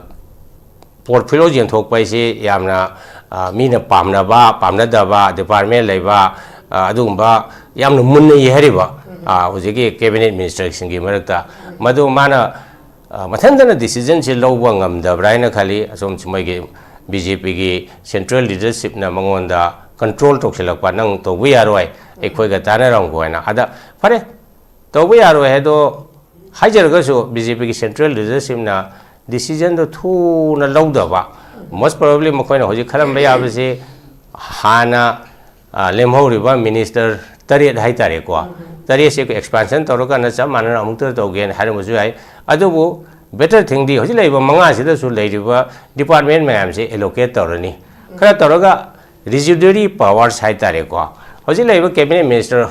ꯄꯣꯔꯠꯐꯣꯂꯤꯑꯣ ꯌꯦꯟꯊꯣꯛꯄ ꯍꯥꯏꯁꯤ ꯌꯥꯝꯅ, ꯑ, ꯃꯤꯅ ꯄꯥꯝꯅꯕ, ꯄꯥꯝꯅꯗꯕ, ꯗꯤꯄꯥꯔꯠꯃꯦꯟ ꯂꯩꯕ, ꯑ, ꯑꯗꯨꯒꯨꯝꯕ ꯌꯥꯝꯅ ꯃꯨꯟꯅ ꯌꯦꯡꯍꯜꯂꯤꯕ, ꯑ, ꯍꯧꯖꯤꯛꯀꯤ ꯀꯦꯕꯤꯅꯦꯠ ꯃꯤꯅꯤꯁꯇꯔꯁꯤꯡꯒꯤ ꯃꯔꯛꯇ꯫ ꯃꯗꯨ ꯃꯥꯅ, ꯑ, ꯃꯊꯟꯇꯅ ꯗꯤꯁꯤꯖꯟꯁꯤ ꯂꯧꯕ ꯉꯝꯗꯕ꯭ꯔꯥ ꯍꯥꯏꯅ ꯈꯜꯂꯤ꯫ ꯑꯁꯣꯝ ꯃꯣꯏꯒꯤ ꯕꯤ ꯖꯦ ꯄꯤꯒꯤ ꯁꯦꯟꯇ꯭ꯔꯦꯜ ꯂꯤꯗꯔꯁꯤꯞꯅ ꯃꯉꯣꯟꯗ ꯀꯟꯇ꯭ꯔꯣꯜ ꯇꯧꯁꯤꯜꯂꯛꯄ, "ꯅꯪ ꯇꯧꯕ ꯌꯥꯔꯣꯏ, ꯑꯩꯈꯣꯏꯒ ꯇꯥꯟꯅꯔꯝꯈꯣ" ꯍꯥꯏꯅ꯫ ꯑꯗ ꯐꯔꯦ, ꯇꯧꯕ ꯌꯥꯔꯣꯏ ꯍꯥꯏꯗꯣ ꯍꯥꯏꯖꯔꯒꯁꯨ, ꯕꯤ ꯖꯦ ꯄꯤꯒꯤ ꯁꯦꯟꯇ꯭ꯔꯦꯜ ꯂꯤꯗꯔꯁꯤꯞꯅ ꯗꯤꯁꯤꯖꯟꯗꯣ ꯊꯨꯅ ꯂꯧꯗꯕ, ꯃꯣꯁ ꯄ꯭ꯔꯣꯕꯦꯕ꯭ꯂꯤ ꯃꯈꯣꯏꯅ ꯍꯧꯖꯤꯛ ꯈꯜꯂꯝꯕ ꯌꯥꯕꯁꯤ, ꯍꯥꯟꯅ, ꯑ, ꯂꯦꯝꯍꯧꯔꯤꯕ ꯃꯤꯅꯤꯁꯇꯔ ꯇꯔꯦꯠ ꯍꯥꯏꯇꯥꯔꯦꯀꯣ, ꯇꯔꯦꯠꯁꯦ ꯑꯩꯈꯣꯏ ꯑꯦꯛꯁꯄꯥꯟꯁꯟ ꯇꯧꯔꯀꯥꯟꯗ ꯆꯞ ꯃꯥꯟꯅꯅ ꯑꯃꯨꯛꯇ ꯇꯧꯒꯦꯅ ꯍꯥꯏꯔꯝꯕꯁꯨ ꯌꯥꯏ꯫ ꯑꯗꯨꯕꯨ ꯕꯦꯇꯔ ꯊꯤꯡꯗꯤ ꯍꯧꯖꯤꯛ ꯂꯩꯔꯤꯕ ꯃꯉꯥꯁꯤꯗꯁꯨ ꯂꯩꯔꯤꯕ ꯗꯤꯄꯥꯔꯠꯃꯦꯟ ꯃꯌꯥꯝꯁꯦ ꯑꯦꯂꯣꯀꯦꯠ ꯇꯧꯔꯅꯤ꯫ ꯈꯔ ꯇꯧꯔꯒ ꯔꯤꯖꯨꯗꯔꯤ ꯄꯥꯋꯔꯁ ꯍꯥꯏꯇꯥꯔꯦꯀꯣ, ꯍꯧꯖꯤꯛ ꯂꯩꯔꯤꯕ ꯀꯦꯕꯤꯅꯦꯠ ꯃꯤꯅꯤꯁꯇꯔ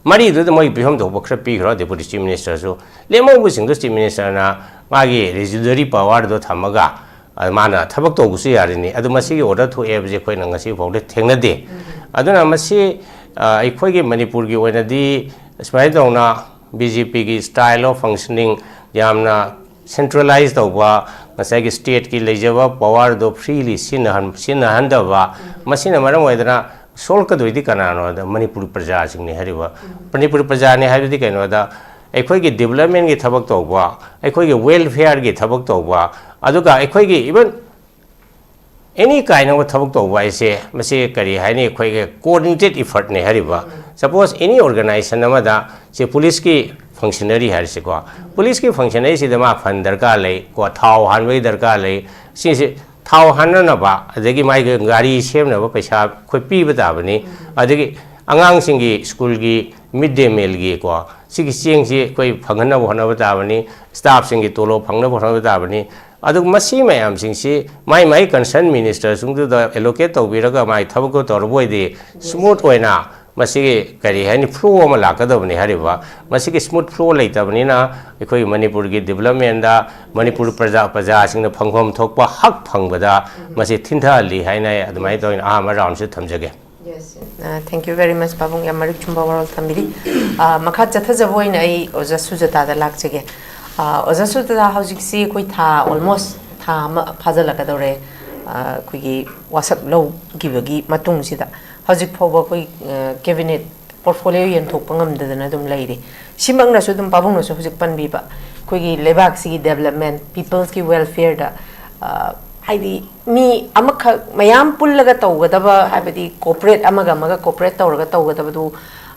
ꯃꯔꯤꯗꯨꯗ ꯃꯣꯏ ꯄꯤꯐꯝ ꯊꯣꯛꯄ ꯈꯔ ꯄꯤꯈ꯭ꯔꯣ, ꯗꯦꯄꯨꯇꯤ ꯆꯤꯐ ꯃꯤꯅꯤꯁꯇꯔꯁꯨ꯫ ꯂꯦꯝꯍꯧꯕꯁꯤꯡꯗꯣ ꯆꯤꯐ ꯃꯤꯅꯤꯁꯇꯔꯅ ꯃꯥꯒꯤ ꯔꯤꯖꯨꯗꯔꯤ ꯄꯥꯋꯔꯗꯣ ꯊꯝꯃꯒ, ꯑ, ꯃꯥꯅ ꯊꯕꯛ ꯇꯧꯕꯁꯨ ꯌꯥꯔꯤꯅꯤ꯫ ꯑꯗꯨ ꯃꯁꯤꯒꯤ ꯑꯣꯔꯗꯔ ꯊꯣꯛꯑꯦ ꯍꯥꯏꯕꯁꯦ ꯑꯩꯈꯣꯏꯅ ꯉꯁꯤ ꯐꯥꯎꯗ ꯊꯦꯡꯅꯗꯦ꯫ ꯑꯗꯨꯅ ꯃꯁꯤ, ꯑ, ꯑꯩꯈꯣꯏꯒꯤ ꯃꯅꯤꯄꯨꯔꯒꯤ ꯑꯣꯏꯅꯗꯤ ꯁꯨꯃꯥꯏꯅ ꯇꯧꯅ ꯕꯤ ꯖꯦ ꯄꯤꯒꯤ style of functioning ꯌꯥꯝꯅ ꯁꯦꯟꯇ꯭ꯔꯦꯂꯥꯏꯁ ꯇꯧꯕ, ꯉꯁꯥꯏꯒꯤ ꯁ꯭ꯇꯦꯠꯀꯤ ꯂꯩꯖꯕ ꯄꯥꯋꯔꯗꯣ ꯐ꯭ꯔꯤꯂꯤ ꯁꯤꯖꯤꯟꯅꯍꯟ-, ꯁꯤꯖꯤꯟꯅꯍꯟꯗꯕ, ꯃꯁꯤꯅ ꯃꯔꯝ ꯑꯣꯏꯗꯅ ꯁꯣꯛꯀꯗꯣꯏꯗꯤ ꯀꯅꯥꯅꯣꯗ? ꯃꯅꯤꯄꯨꯔ ꯄ꯭ꯔꯖꯥꯁꯤꯡꯅꯤ ꯍꯥꯏꯔꯤꯕ꯫ ꯃꯅꯤꯄꯨꯔ ꯄ꯭ꯔꯖꯥꯅꯤ ꯍꯥꯏꯕꯗꯤ ꯀꯩꯅꯣꯗ, ꯑꯩꯈꯣꯏꯒꯤ ꯗꯤꯕꯂꯞꯃꯦꯟꯒꯤ ꯊꯕꯛ ꯇꯧꯕ, ꯑꯩꯈꯣꯏꯒꯤ ꯋꯦꯜꯐꯤꯌꯔꯒꯤ ꯊꯕꯛ ꯇꯧꯕ, ꯑꯗꯨꯒ ꯑꯩꯈꯣꯏꯒꯤ even any kind of ꯊꯕꯛ ꯇꯧꯕ ꯍꯥꯏꯁꯦ, ꯃꯁꯤ ꯀꯔꯤ ꯍꯥꯏꯅꯤ, ꯑꯩꯈꯣꯏꯒꯤ coordinated effortꯅꯦ ꯍꯥꯏꯔꯤꯕ꯫ Suppose any organization ꯑꯃꯗ ꯁꯤ ꯄꯨꯂꯤꯁꯀꯤ ꯐꯪꯁꯅꯔꯤ ꯍꯥꯏꯔꯁꯤꯀꯣ, ꯄꯨꯂꯤꯁꯀꯤ ꯐꯪꯁꯅꯔꯤꯁꯤꯗ ꯃꯥ ꯐꯟ ꯗꯔꯀꯥꯔ ꯂꯩ ꯀꯣ, ꯊꯥꯎ ꯍꯥꯟꯕꯒꯤ ꯗꯔꯀꯥꯔ ꯂꯩ, ꯁꯤꯁꯦ ꯊꯥꯎ ꯍꯥꯟꯅꯅꯕ, ꯑꯗꯒꯤ ꯃꯥꯒꯤ ꯒꯥꯔꯤ ꯁꯦꯝꯅꯕ ꯄꯩꯁꯥ ꯑꯩꯈꯣꯏ ꯄꯤꯕ ꯇꯥꯕꯅꯤ꯫ ꯑꯗꯒꯤ ꯑꯉꯥꯡꯁꯤꯡꯒꯤ ꯁ꯭ꯀꯨꯜꯒꯤ ꯃꯤꯗ ꯗꯦ ꯃꯤꯜꯒꯤ ꯀꯣ, ꯁꯤꯒꯤ ꯆꯦꯡꯁꯤ ꯑꯩꯈꯣꯏ ꯐꯪꯍꯟꯅꯕ ꯍꯣꯠꯅꯕ ꯇꯥꯕꯅꯤ, ꯁ꯭ꯇꯥꯐꯁꯤꯡꯒꯤ ꯇꯣꯂꯣꯞ ꯐꯪꯅꯕ ꯍꯣꯠꯅꯕ ꯇꯥꯕꯅꯤ꯫ ꯑꯗꯨ ꯃꯁꯤ ꯃꯌꯥꯝꯁꯤꯡꯁꯤ ꯃꯥꯏ ꯃꯥꯏ concern minister ꯁꯤꯡꯗꯨꯗ allocate ꯇꯧꯕꯤꯔꯒ ꯃꯥꯏ ꯊꯕꯛꯇꯣ ꯇꯧꯔꯕ ꯑꯣꯏꯗꯤ smooth ꯑꯣꯏꯅ ꯃꯁꯤꯒꯤ ꯀꯔꯤ ꯍꯥꯏꯅꯤ flow ꯑꯃ ꯂꯥꯛꯀꯗꯕꯅꯤ ꯍꯥꯏꯔꯤꯕ꯫ ꯃꯁꯤꯒꯤ smooth flow ꯂꯩꯇꯕꯅꯤꯅ ꯑꯩꯈꯣꯏ ꯃꯅꯤꯄꯨꯔꯒꯤ development ꯗ ꯃꯅꯤꯄꯨꯔ ꯄ꯭ꯔꯖꯥ ꯄ꯭ꯔꯖꯥꯁꯤꯡꯅ ꯐꯪꯐꯝ ꯊꯣꯛꯄ ꯍꯛ ꯐꯪꯕꯗ ꯃꯁꯤ ꯊꯤꯟꯊꯍꯜꯂꯤ ꯍꯥꯏꯅ ꯑꯩ ꯑꯗꯨꯃꯥꯏꯅ ꯇꯧꯅ ꯑꯍꯥꯟꯕ round ꯁꯤ ꯊꯝꯖꯒꯦ꯫ Yes, uh, thank you very much, ꯄꯥꯕꯨꯡ, ꯌꯥꯝ ꯃꯔꯤꯛ ꯆꯨꯝꯕ ꯋꯥꯔꯣꯜ ꯊꯝꯕꯤꯔꯤ꯫ ꯑ, ꯃꯈꯥ ꯆꯠꯊꯖꯕ ꯑꯣꯏꯅ ꯑꯩ ꯑꯣꯖꯥ ꯁꯨꯖꯇꯥꯗ ꯂꯥꯛꯆꯒꯦ꯫ ꯑ, ꯑꯣꯖꯥ ꯁꯨꯖꯇꯥ, ꯍꯧꯖꯤꯛꯁꯤ ꯑꯩꯈꯣꯏ ꯊꯥ almost ꯊꯥ ꯑꯃ ꯐꯥꯖꯤꯜꯂꯛꯀꯗꯧꯔꯦ, ꯑ, ꯑꯩꯈꯣꯏꯒꯤ ꯋꯥꯁꯛ ꯂꯧꯈꯤꯕꯒꯤ ꯃꯇꯨꯡꯁꯤꯗ꯫ ꯍꯧꯖꯤꯛ ꯐꯥꯎꯕ ꯑꯩꯈꯣꯏ, ꯑ, cabinet portfolio ꯌꯦꯟꯊꯣꯛꯄ ꯉꯝꯗꯗꯅ ꯑꯗꯨꯝ ꯂꯩꯔꯤ꯫ ꯁꯤꯃꯛꯅꯁꯨ ꯑꯗꯨꯝ ꯄꯥꯕꯨꯡꯅꯁꯨ ꯍꯧꯖꯤꯛ ꯄꯟꯕꯤꯕ ꯑꯩꯈꯣꯏꯒꯤ ꯂꯩꯕꯥꯛꯁꯤꯒꯤ development, people's ꯀꯤ welfare ꯗ, ꯑ, ꯍꯥꯏꯗꯤ ꯃꯤ ꯑꯃꯈꯛ ꯃꯌꯥꯝ ꯄꯨꯜꯂꯒ ꯇꯧꯒꯗꯕ, ꯍꯥꯏꯕꯗꯤ cooperate ꯑꯃꯒ ꯑꯃꯒ cooperate ꯇꯧꯔꯒ ꯇꯧꯒꯗꯕꯗꯨ,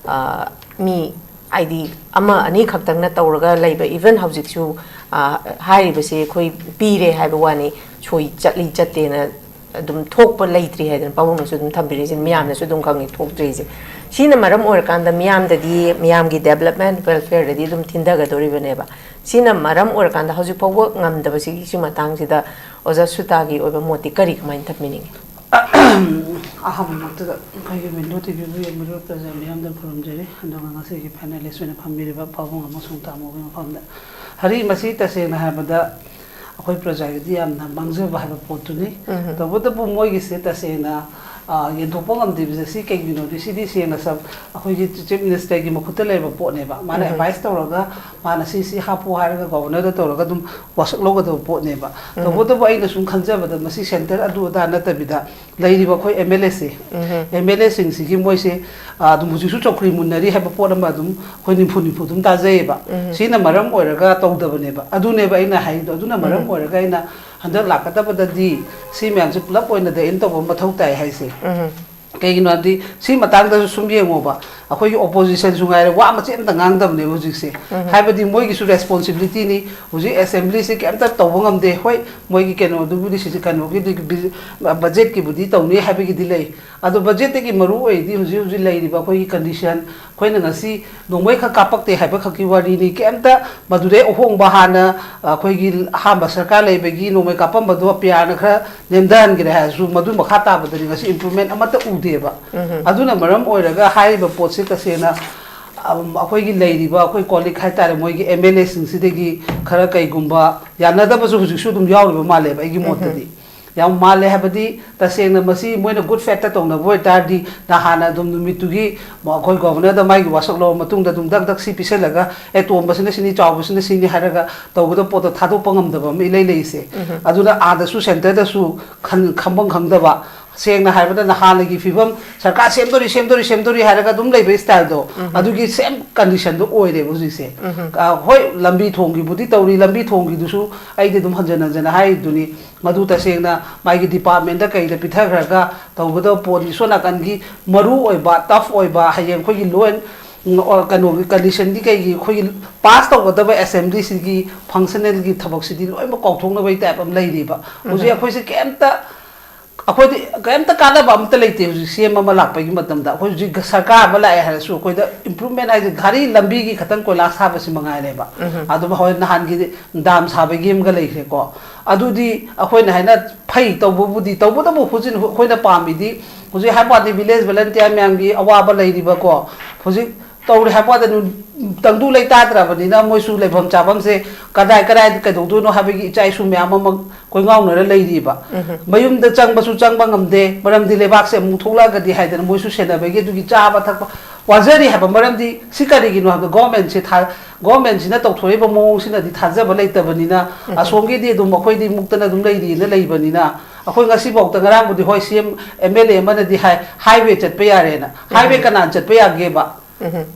ꯑ, ꯃꯤ ꯍꯥꯏꯗꯤ ꯑꯃ ꯑꯅꯤ ꯈꯛꯇꯪꯅ ꯇꯧꯔꯒ ꯂꯩꯕ, even ꯍꯧꯖꯤꯛꯁꯨ, ꯑ, ꯍꯥꯏꯔꯤꯕꯁꯤ ꯑꯩꯈꯣꯏ ꯄꯤꯔꯦ ꯍꯥꯏꯕ ꯋꯥꯅꯤ, ꯁꯣꯏ ꯆꯠꯂꯤ ꯆꯠꯇꯦꯅ ꯑꯗꯨꯝ ꯊꯣꯛꯄ ꯂꯩꯇ꯭ꯔꯤ ꯍꯥꯏꯗꯅ ꯄꯥꯕꯨꯡꯅꯁꯨ ꯑꯗꯨꯝ ꯊꯝꯕꯤꯔꯤꯁꯦ, ꯃꯤꯌꯥꯝꯅꯁꯨ ꯑꯗꯨꯝ ꯈꯪꯉꯤ ꯊꯣꯛꯇ꯭ꯔꯤꯁꯦ꯫ ꯁꯤꯅ ꯃꯔꯝ ꯑꯣꯏꯔꯀꯥꯟꯗ ꯃꯤꯌꯥꯝꯗꯗꯤ ꯃꯤꯌꯥꯝꯒꯤ development, welfare ꯗꯗꯤ ꯑꯗꯨꯝ ꯊꯤꯟꯊꯒꯗꯧꯔꯤꯕꯅꯦꯕ꯫ ꯁꯤꯅ ꯃꯔꯝ ꯑꯣꯏꯔꯀꯥꯟꯗ ꯍꯧꯖꯤꯛ ꯐꯥꯎꯕ ꯉꯝꯗꯕꯁꯤꯒꯤ ꯃꯇꯥꯡꯁꯤꯗ ꯑꯣꯖꯥ ꯁꯨꯇꯥꯒꯤ ꯑꯣꯏꯕ ꯃꯣꯠꯇꯤ ꯀꯔꯤ, ꯀꯃꯥꯏꯅ ꯊꯝꯕꯤꯅꯤꯡꯉꯤ? ꯑꯍꯥꯟꯕꯃꯛꯇꯗ ꯑꯩꯈꯣꯏꯒꯤ ꯋꯤꯟꯗꯣ ꯇꯤꯚꯤꯕꯨ ꯌꯦꯡꯕꯤꯔꯤꯕ ꯄ꯭ꯔꯖꯥ ꯃꯤꯌꯥꯝꯗ ꯈꯨꯔꯨꯝꯖꯔꯤ, ꯑꯗꯨꯒ ꯉꯁꯤꯒꯤ panelist ꯑꯣꯏꯅ ꯐꯝꯕꯤꯔꯤꯕ ꯄꯥꯕꯨꯡ ꯑꯃꯁꯨꯡ ꯇꯥꯃꯣꯒꯤ ꯃꯐꯝꯗ꯫ ꯍꯔꯤ, ꯃꯁꯤ ꯇꯁꯦꯡꯅ ꯍꯥꯏꯔꯕꯗ ꯑꯩꯈꯣꯏ ꯄ꯭ꯔꯖꯥꯒꯤꯗꯤ ꯌꯥꯝꯅ ꯃꯥꯡꯖꯕ ꯍꯥꯏꯕ ꯄꯣꯠꯇꯨꯅꯤ꯫ ꯇꯧꯕꯇꯕꯨ ꯃꯣꯏꯒꯤꯁꯦ ꯇꯁꯦꯡꯅ, ꯑ, ꯌꯦꯟꯊꯣꯛꯄ ꯉꯝꯗ꯭ꯔꯤꯕꯁꯦ ꯁꯤ ꯀꯩꯒꯤꯅꯣꯗꯤ, ꯁꯤꯗꯤ ꯁꯦꯡꯅ ꯁꯝ-, ꯑꯩꯈꯣꯏꯒꯤ chief minister ꯒꯤ ꯃꯈꯨꯠꯇ ꯂꯩꯕ ꯄꯣꯠꯅꯦꯕ꯫ ꯃꯥꯅ advice ꯇꯧꯔꯒ, ꯃꯥꯅ ꯁꯤ ꯁꯤ ꯍꯥꯞꯄꯣ ꯍꯥꯏꯔꯒ governor ꯗ ꯇꯧꯔꯒ ꯑꯗꯨꯝ ꯋꯥꯁꯛ ꯂꯧꯒꯗꯕ ꯄꯣꯠꯅꯦꯕ꯫ ꯇꯧꯕꯇꯕꯨ ꯑꯩꯅ ꯁꯨꯝ ꯈꯟꯖꯕꯗ ꯃꯁꯤ centre ꯑꯗꯨ ꯑꯗꯥ ꯅꯠꯇꯕꯤꯗ, ꯂꯩꯔꯤꯕ ꯑꯩꯈꯣꯏ MLA ꯁꯦ, MLA ꯁꯤꯡꯁꯤꯒꯤ ꯃꯣꯏꯁꯦ, ꯑ, ꯑꯗꯨꯝ ꯍꯧꯖꯤꯛꯁꯨ ꯆꯧꯀ꯭ꯔꯤ ꯃꯨꯟꯅꯔꯤ ꯍꯥꯏꯕ ꯄꯣꯠ ꯑꯃ ꯑꯗꯨꯝ ꯑꯩꯈꯣꯏ ꯅꯤꯝꯐꯨ ꯅꯤꯝꯐꯨ ꯑꯗꯨꯝ ꯇꯥꯖꯩꯌꯦꯕ꯫ ꯁꯤꯅ ꯃꯔꯝ ꯑꯣꯏꯔꯒ ꯇꯧꯗꯕꯅꯦꯕ꯫ ꯑꯗꯨꯅꯦꯕ ꯑꯩꯅ ꯍꯥꯏꯔꯤꯗꯣ꯫ ꯑꯗꯨꯅ ꯃꯔꯝ ꯑꯣꯏꯔꯒ ꯑꯩꯅ ꯍꯟꯗꯛ ꯂꯥꯛꯀꯗꯕꯗꯗꯤ ꯁꯤ ꯃꯌꯥꯝꯁꯦ ꯄꯨꯂꯞ ꯑꯣꯏꯅ the end ꯇꯧꯕ ꯃꯊꯧ ꯇꯥꯏ ꯍꯥꯏꯁꯦ꯫ ꯀꯩꯒꯤꯅꯣ ꯍꯥꯏꯗꯤ ꯁꯤ ꯃꯇꯥꯡꯗꯁꯨ ꯁꯨꯝ ꯌꯦꯡꯉꯣꯕ, ꯑꯩꯈꯣꯏꯒꯤ ꯑꯣꯄꯣꯖꯤꯁꯟꯁꯨ ꯉꯥꯏꯔꯦ, ꯋꯥ ꯃꯆꯦꯠ ꯑꯝꯇ ꯉꯥꯡꯗꯕꯅꯦꯕ ꯍꯧꯖꯤꯛꯁꯦ꯫ ꯍꯥꯏꯕꯗꯤ ꯃꯣꯏꯒꯤꯁꯨ ꯔꯦꯁꯄꯣꯟꯁꯤꯕꯤꯂꯤꯇꯤꯅꯤ꯫ ꯍꯧꯖꯤꯛ ꯑꯦꯁꯦꯝꯕ꯭ꯂꯤꯁꯤ ꯀꯩꯝꯇ ꯇꯧꯕ ꯉꯝꯗꯦ꯫ ꯍꯣꯏ, ꯃꯣꯏꯒꯤ ꯀꯩꯅꯣꯗꯨꯕꯨꯗꯤ, ꯁꯤꯁꯦ ꯀꯩꯅꯣꯒꯤꯗꯤ, ꯕꯤ-, ꯕꯖꯦꯠꯀꯤꯕꯨꯗꯤ ꯇꯧꯅꯤ ꯍꯥꯏꯕꯒꯤꯗꯤ ꯂꯩ꯫ ꯑꯗꯣ ꯕꯖꯦꯠꯇꯒꯤ ꯃꯔꯨ ꯑꯣꯏꯔꯤꯗꯤ ꯍꯧꯖꯤꯛ ꯍꯧꯖꯤꯛ ꯂꯩꯔꯤꯕ ꯑꯩꯈꯣꯏꯒꯤ ꯀꯟꯗꯤꯁꯟ, ꯑꯩꯈꯣꯏꯅ ꯉꯁꯤ ꯅꯣꯡꯃꯩꯈꯛ ꯀꯥꯞꯄꯛꯇꯦ ꯍꯥꯏꯕ ꯈꯛꯀꯤ ꯋꯥꯔꯤꯅꯤ꯫ ꯀꯩꯝꯇ ꯃꯗꯨꯗꯩ ꯑꯍꯣꯡꯕ ꯍꯥꯟꯅ ꯑꯩꯈꯣꯏꯒꯤ ꯑꯍꯥꯟꯕ ꯁꯔꯀꯥꯔ ꯂꯩꯕꯒꯤ ꯅꯣꯡꯃꯩ ꯀꯥꯞꯄꯝꯕꯗꯣ ꯄꯤꯌꯥꯔꯅ ꯈꯔ ꯅꯦꯝꯊꯍꯟꯈ꯭ꯔꯦ ꯍꯥꯏꯔꯁꯨ, ꯃꯗꯨ ꯃꯈꯥ ꯇꯥꯕꯗꯗꯤ ꯉꯁꯤ ꯏꯝꯄ꯭ꯔꯨꯚꯃꯦꯟ ꯑꯃꯠꯇ ꯎꯗꯦꯕ꯫ ꯑꯗꯨꯅ ꯃꯔꯝ ꯑꯣꯏꯔꯒ ꯍꯥꯏꯔꯤꯕ ꯄꯣꯠꯁꯤ ꯇꯁꯦꯡꯅ, ꯑꯝ, ꯑꯩꯈꯣꯏꯒꯤ ꯂꯩꯔꯤꯕ ꯑꯩꯈꯣꯏ ꯀꯣꯂꯤꯛ ꯍꯥꯏꯇꯥꯔꯦ, ꯃꯣꯏꯒꯤ ꯑꯦꯝ ꯑꯦꯜ ꯑꯦꯁꯤꯡꯁꯤꯗꯒꯤ ꯈꯔ ꯀꯩꯒꯨꯝꯕ ꯌꯥꯅꯗꯕꯁꯨ ꯍꯧꯖꯤꯛꯁꯨ ꯑꯗꯨꯝ ꯌꯥꯎꯔꯤꯕ ꯃꯥꯜꯂꯦꯕ, ꯑꯩꯒꯤ ꯃꯣꯠꯇꯗꯤ꯫ ꯌꯥꯝ ꯃꯥꯜꯂꯦ꯫ ꯍꯥꯏꯕꯗꯤ ꯇꯁꯦꯡꯅ ꯃꯁꯤ ꯃꯣꯏꯅ ꯒꯨꯗ ꯐꯦꯠꯇ ꯇꯧꯅꯕ ꯑꯣꯏꯇꯥꯔꯗꯤ, ꯅꯍꯥꯟꯅ ꯑꯗꯨꯝ ꯅꯨꯃꯤꯠꯇꯨꯒꯤ ꯃ-, ꯑꯩꯈꯣꯏ ꯒꯣꯚꯔꯅꯔꯗ ꯃꯥꯒꯤ ꯋꯥꯁꯛ ꯂꯧꯔ ꯃꯇꯨꯡꯗ ꯑꯗꯨꯝ ꯗꯛ ꯗꯛ ꯁꯤ ꯄꯤꯁꯜꯂꯒ, "ꯑꯦ, ꯇꯣꯝꯕꯁꯤꯅ ꯁꯤꯅꯤ, ꯆꯥꯎꯕꯁꯤꯅ ꯁꯤꯅꯤ" ꯍꯥꯏꯔꯒ ꯇꯧꯒꯗꯕ ꯄꯣꯠꯇꯣ ꯊꯥꯗꯣꯛꯄ ꯉꯝꯗꯕ ꯑꯃ ꯏꯂꯩ ꯂꯩꯔꯤꯁꯦ꯫ ꯑꯗꯨꯅ ꯑꯥꯗꯁꯨ ꯁꯦꯟꯇꯔꯗꯁꯨ ꯈꯟ-, ꯈꯪꯐꯝ ꯈꯪꯗꯕ, ꯁꯦꯡꯅ ꯍꯥꯏꯔꯕꯗ ꯅꯍꯥꯟꯒꯤ ꯐꯤꯕꯝ, ꯁꯔꯀꯥꯔ ꯁꯦꯝꯗꯣꯔꯤ, ꯁꯦꯝꯗꯣꯔꯤ, ꯁꯦꯝꯗꯣꯔꯤ ꯍꯥꯏꯔꯒ ꯑꯗꯨꯝ ꯂꯩꯕ ꯁ꯭ꯇꯥꯏꯜꯗꯣ, ꯑꯗꯨꯒꯤ ꯁꯦꯝ ꯀꯟꯗꯤꯁꯟꯗꯣ ꯑꯣꯏꯔꯦꯕ ꯍꯧꯖꯤꯛꯁꯦ꯫ ꯑ, ꯍꯣꯏ, ꯂꯝꯕꯤ ꯊꯣꯡꯒꯤꯕꯨꯗꯤ ꯇꯧꯔꯤ, ꯂꯝꯕꯤ ꯊꯣꯡꯒꯤꯗꯨꯁꯨ ꯑꯩꯗꯤ ꯑꯗꯨꯝ ꯍꯟꯖꯟ ꯍꯟꯖꯟꯅ ꯍꯥꯏꯔꯤꯗꯨꯅꯤ, ꯃꯗꯨ ꯇꯁꯦꯡꯅ ꯃꯥꯒꯤ ꯗꯤꯄꯥꯔꯠꯃꯦꯟꯗ ꯀꯩꯗ ꯄꯤꯊꯈ꯭ꯔꯒ ꯇꯧꯒꯗꯕ ꯄꯣꯠꯅꯤ꯫ ꯁꯣꯝ ꯅꯥꯀꯟꯒꯤ ꯃꯔꯨ ꯑꯣꯏꯕ, ꯇꯐ ꯑꯣꯏꯕ, ꯍꯌꯦꯡ ꯑꯩꯈꯣꯏꯒꯤ ꯂꯣ ꯑꯦꯟ, ꯎꯝ, ꯑꯣ, ꯀꯩꯅꯣꯒꯤ ꯀꯟꯗꯤꯁꯟꯒꯤ ꯀꯩꯒꯤ ꯑꯩꯈꯣꯏꯒꯤ ꯄꯥꯁ ꯇꯧꯒꯗꯕ ꯑꯦꯁꯦꯝꯕ꯭ꯂꯤꯁꯤꯒꯤ ꯐꯪꯁꯅꯦꯜꯒꯤ ꯊꯕꯛꯁꯤꯗꯤ ꯂꯣꯏꯅꯃꯛ ꯀꯥꯎꯊꯣꯛꯅꯕꯒꯤ ꯇꯥꯏꯞ ꯑꯃ ꯂꯩꯔꯤꯕ꯫ ꯍꯧꯖꯤꯛ ꯑꯩꯈꯣꯏꯁꯦ ꯀꯩꯝꯇ, ꯑꯩꯈꯣꯏꯗꯤ ꯀꯩꯝꯇ ꯀꯥꯟꯅꯕ ꯑꯝꯇ ꯂꯩꯇꯦ꯫ ꯍꯧꯖꯤꯛ ꯁꯤ ꯑꯦꯝ ꯑꯃ ꯂꯥꯛꯄꯒꯤ ꯃꯇꯝꯗ ꯑꯩꯈꯣꯏ ꯍꯧꯖꯤꯛ ꯁꯔꯀꯥꯔ ꯑꯃ ꯂꯥꯛꯑꯦ ꯍꯥꯏꯔꯁꯨ ꯑꯩꯈꯣꯏꯗ ꯏꯝꯄ꯭ꯔꯨꯚꯃꯦꯟ ꯍꯥꯏꯁꯦ ꯘꯔꯤ ꯂꯝꯕꯤꯒꯤ ꯈꯛꯇꯪ ꯀꯣꯏꯂꯥꯁ ꯊꯥꯕꯁꯤ ꯃꯉꯥꯏꯔꯦꯕ꯫ ꯑꯗꯨꯝ ꯍꯣꯏ, ꯅꯍꯥꯟꯒꯤ ꯗꯥꯝ ꯁꯥꯕꯒꯤ ꯑꯃꯒ ꯂꯩꯈ꯭ꯔꯦꯀꯣ꯫ ꯑꯗꯨꯗꯤ ꯑꯩꯈꯣꯏꯅ ꯍꯥꯏꯅ ꯐꯩ ꯇꯧꯕꯕꯨꯗꯤ, ꯇꯧꯕꯇꯕꯨ ꯍꯧꯖꯤꯛ ꯑꯩꯈꯣꯏꯅ ꯄꯥꯝꯃꯤꯗꯤ, ꯍꯧꯖꯤꯛ ꯍꯥꯏꯕ ꯋꯥꯅꯤ, ꯚꯤꯂꯦꯖ ꯚꯣꯂꯟꯇꯤꯌꯥꯔ ꯃꯌꯥꯝꯒꯤ ꯑꯋꯥꯕ ꯂꯩꯔꯤꯕꯀꯣ꯫ ꯍꯧꯖꯤꯛ ꯇꯧꯔꯦ ꯍꯥꯏꯕ ꯋꯥꯗ ꯅꯨ-, ꯇꯪꯗꯨ ꯂꯩꯇꯥꯗ꯭ꯔꯕꯅꯤꯅ ꯃꯣꯏꯁꯨ ꯂꯩꯐꯝ ꯆꯥꯐꯝꯁꯦ ꯀꯗꯥꯏ ꯀꯗꯥꯏꯗ ꯀꯩꯗꯧꯗꯣꯏꯅꯣ ꯍꯥꯏꯕꯒꯤ ꯏꯆꯥ ꯏꯁꯨ ꯃꯌꯥꯝ ꯑꯃ ꯀꯣꯏꯉꯥꯎꯅꯔ ꯂꯩꯔꯤꯕ꯫ ꯃꯌꯨꯝꯗ ꯆꯪꯕꯁꯨ ꯆꯪꯕ ꯉꯝꯗꯦ, ꯃꯔꯝꯗꯤ ꯂꯩꯕꯥꯛꯁꯦ ꯑꯃꯨꯛ ꯊꯣꯛꯂꯛꯑꯒꯗꯤ ꯍꯥꯏꯗꯅ ꯃꯣꯏꯁꯨ ꯁꯦꯟꯅꯕꯒꯤ ꯑꯗꯨꯒꯤ ꯆꯥꯕ ꯊꯛꯄ ꯋꯥꯖꯔꯤ ꯍꯥꯏꯕ꯫ ꯃꯔꯝꯗꯤ ꯁꯤ ꯀꯔꯤꯒꯤꯅꯣ ꯍꯥꯏꯕꯗ ꯒꯣꯔꯃꯦꯟꯁꯦ ꯊꯥ-, ꯒꯣꯔꯃꯦꯟꯁꯤꯅ ꯇꯧꯊꯣꯔꯛꯏꯕ ꯃꯑꯣꯡꯁꯤꯅꯗꯤ ꯊꯥꯖꯕ ꯂꯩꯇꯕꯅꯤꯅ, ꯑꯁꯣꯝꯒꯤꯗꯤ ꯑꯗꯨꯝ ꯑꯩꯈꯣꯏꯗꯤ ꯃꯨꯛꯇꯅ ꯑꯗꯨꯝ ꯂꯩꯔꯤꯅ ꯂꯩꯕꯅꯤꯅ, ꯑꯩꯈꯣꯏ ꯉꯁꯤꯐꯥꯎꯗ, ꯉꯔꯥꯡꯕꯨꯗꯤ ꯍꯣꯏ, C M, M L A ꯑꯃꯅꯗꯤ ꯍꯥꯏ, ꯍꯥꯏꯋꯦ ꯆꯠꯄ ꯌꯥꯔꯦꯅ꯫ ꯍꯥꯏꯋꯦ ꯀꯅꯥꯅ ꯆꯠꯄ ꯌꯥꯒꯦꯕ?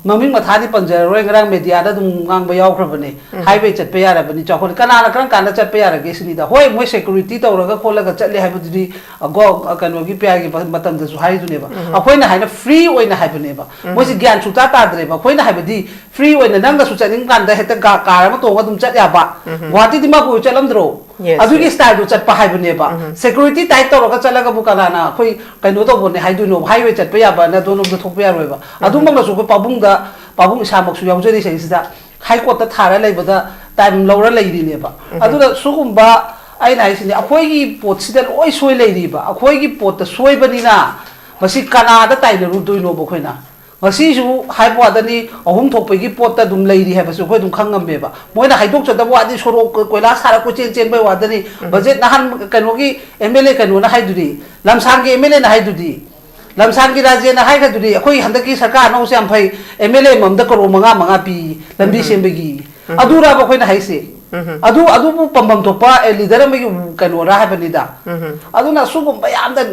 ꯃꯃꯤꯡ ꯃꯊꯥꯗꯤ ꯄꯟꯖꯔꯔꯣꯏ, ꯉꯔꯥꯡ ꯃꯦꯗꯤꯌꯥꯗ ꯑꯗꯨꯝ ꯉꯥꯡꯕ ꯌꯥꯎꯈ꯭ꯔꯕꯅꯦ꯫ ꯍꯥꯏꯋꯦ ꯆꯠꯄ ꯌꯥꯔꯕꯅꯤ, ꯆꯥꯎꯈꯠꯂꯦ꯫ ꯀꯅꯥꯅ ꯀꯔꯝ ꯀꯥꯟꯗ ꯆꯠꯄ ꯌꯥꯔꯒꯦ ꯁꯤꯅꯤꯗ꯫ ꯍꯣꯏ, ꯃꯣꯏ ꯁꯦꯀ꯭ꯌꯨꯔꯤꯇꯤ ꯇꯧꯔꯒ ꯈꯣꯠꯂꯒ ꯆꯠꯂꯦ ꯍꯥꯏꯕꯗꯨꯗꯤ, ꯑ, ꯒꯣ-, ꯑ, ꯀꯩꯅꯣꯒꯤ ꯄꯤ ꯑꯥꯔꯒꯤ ꯃꯇꯝꯗꯁꯨ ꯍꯥꯏꯔꯤꯗꯨꯅꯦꯕ꯫ ꯑꯩꯈꯣꯏꯅ ꯍꯥꯏꯅ ꯐ꯭ꯔꯤ ꯑꯣꯏꯅ ꯍꯥꯏꯕꯅꯦꯕ꯫ ꯃꯣꯏꯁꯦ ꯒ꯭ꯌꯥꯟ ꯁꯨꯛꯇꯥ ꯇꯥꯗ꯭ꯔꯦꯕ꯫ ꯑꯩꯈꯣꯏꯅ ꯍꯥꯏꯕꯗꯤ ꯐ꯭ꯔꯤ ꯑꯣꯏꯅ ꯅꯪꯅꯁꯨ ꯆꯠꯅꯤꯡ ꯀꯥꯟꯗ ꯍꯦꯛꯇ ꯒꯥ-, ꯀꯥꯔ ꯑꯃ ꯇꯣꯡꯉꯒ ꯑꯗꯨꯝ ꯆꯠ ꯌꯥꯕ꯫ ꯒꯨꯋꯥꯍꯥꯇꯤ ꯗꯤꯃꯥꯄꯨꯔ ꯆꯠꯂꯝꯗ꯭ꯔꯣ? Yes, ꯑꯗꯨꯒꯤ yes. ꯁ꯭ꯇꯥꯏꯜꯗꯨ ꯆꯠꯄ ꯍꯥꯏꯕꯅꯦꯕ꯫ ꯁꯦꯀ꯭ꯌꯨꯔꯤꯇꯤ ꯇꯥꯏꯠ ꯇꯧꯔꯒ ꯆꯠꯂꯒ ꯕꯨ ꯀꯅꯥꯅ ꯑꯩꯈꯣꯏ ꯀꯩꯅꯣ ꯇꯧꯕꯅꯦ ꯍꯥꯏꯗꯣꯏꯅꯣ? ꯍꯥꯏꯋꯦ ꯆꯠꯄ ꯌꯥꯕꯅ ꯑꯗꯣꯝꯂꯣꯝꯗ ꯊꯣꯛꯄ ꯌꯥꯔꯣꯏꯕ꯫ ꯑꯗꯨꯃꯛꯅꯁꯨ ꯑꯩꯈꯣꯏ ꯄꯥꯕꯨꯡꯗ, ꯄꯥꯕꯨꯡ ꯏꯁꯥꯃꯛꯁꯨ ꯌꯥꯎꯖꯔꯤꯁꯦ ꯁꯤꯗ, ꯍꯥꯏ ꯀꯣꯔꯠꯇ ꯊꯥꯔ ꯂꯩꯕꯗ ꯇꯥꯏꯝ ꯂꯧꯔ ꯂꯩꯔꯤꯅꯦꯕ꯫ ꯑꯗꯨꯅ ꯁꯤꯒꯨꯝꯕ, ꯑꯩꯅ ꯍꯥꯏꯁꯤꯅꯦ, ꯑꯩꯈꯣꯏꯒꯤ ꯄꯣꯠꯁꯤꯗ ꯂꯣꯏ ꯁꯣꯏ ꯂꯩꯔꯤꯕ꯫ ꯑꯩꯈꯣꯏꯒꯤ ꯄꯣꯠꯇ ꯁꯣꯏꯕꯅꯤꯅ ꯃꯁꯤ ꯀꯅꯥꯗ ꯇꯥꯏꯅꯔꯨꯗꯣꯏꯅꯣꯕ ꯑꯩꯈꯣꯏꯅ? ꯉꯁꯤꯁꯨ ꯍꯥꯏꯕ ꯋꯥꯗꯅꯤ, ꯑꯍꯨꯝ ꯊꯣꯛꯄꯒꯤ ꯄꯣꯠꯇ ꯑꯗꯨꯝ ꯂꯩꯔꯤ ꯍꯥꯏꯕꯁꯨ ꯑꯩꯈꯣꯏ ꯑꯗꯨꯝ ꯈꯪ ꯉꯝꯃꯦꯕ꯫ ꯃꯣꯏꯅ ꯍꯥꯏꯗꯣꯛꯆꯗꯕ ꯋꯥꯗꯤ, ꯁꯣꯔꯣꯛ ꯀꯣꯏꯂꯥ ꯁꯥꯔ ꯀꯣꯏꯆꯦꯟ ꯆꯦꯟꯕꯩ ꯋꯥꯗꯅꯤ꯫ ꯕꯖꯦꯠ ꯅꯍꯥꯟ ꯀꯩꯅꯣꯒꯤ ꯑꯦꯝ ꯑꯦꯜ ꯑꯦ ꯀꯩꯅꯣꯅ ꯍꯥꯏꯗꯨꯗꯤ, ꯂꯝꯁꯥꯡꯒꯤ ꯑꯦꯝ ꯑꯦꯜ ꯑꯦꯅ ꯍꯥꯏꯗꯨꯗꯤ, ꯂꯝꯁꯥꯡꯒꯤ ꯔꯥꯖꯦꯅ ꯍꯥꯏꯈ꯭ꯔꯗꯨꯗꯤ, ꯑꯩꯈꯣꯏ ꯍꯟꯗꯛꯀꯤ ꯁꯔꯀꯥꯔ ꯑꯅꯧꯕꯁꯦ ꯌꯥꯝ ꯐꯩ, ꯑꯦꯝ ꯑꯦꯜ ꯑꯦ ꯑꯃꯃꯝꯗ ꯀꯔꯣꯔ ꯃꯉꯥ ꯃꯉꯥ ꯄꯤ ꯂꯝꯕꯤ ꯁꯦꯝꯕꯒꯤ꯫ ꯑꯗꯨꯔꯕ ꯑꯩꯈꯣꯏꯅ ꯍꯥꯏꯁꯦ? ꯑꯗꯨ, ꯑꯗꯨꯕꯨ ꯄꯝꯐꯝ ꯊꯣꯛꯄ, ꯑꯦ, ꯂꯤꯗꯔ ꯑꯃꯒꯤ ꯀꯩꯅꯣꯔꯥ ꯍꯥꯏꯕꯅꯤꯗ꯫ ꯑꯗꯨꯅ ꯁꯤꯒꯨꯝꯕ ꯌꯥꯝꯅ,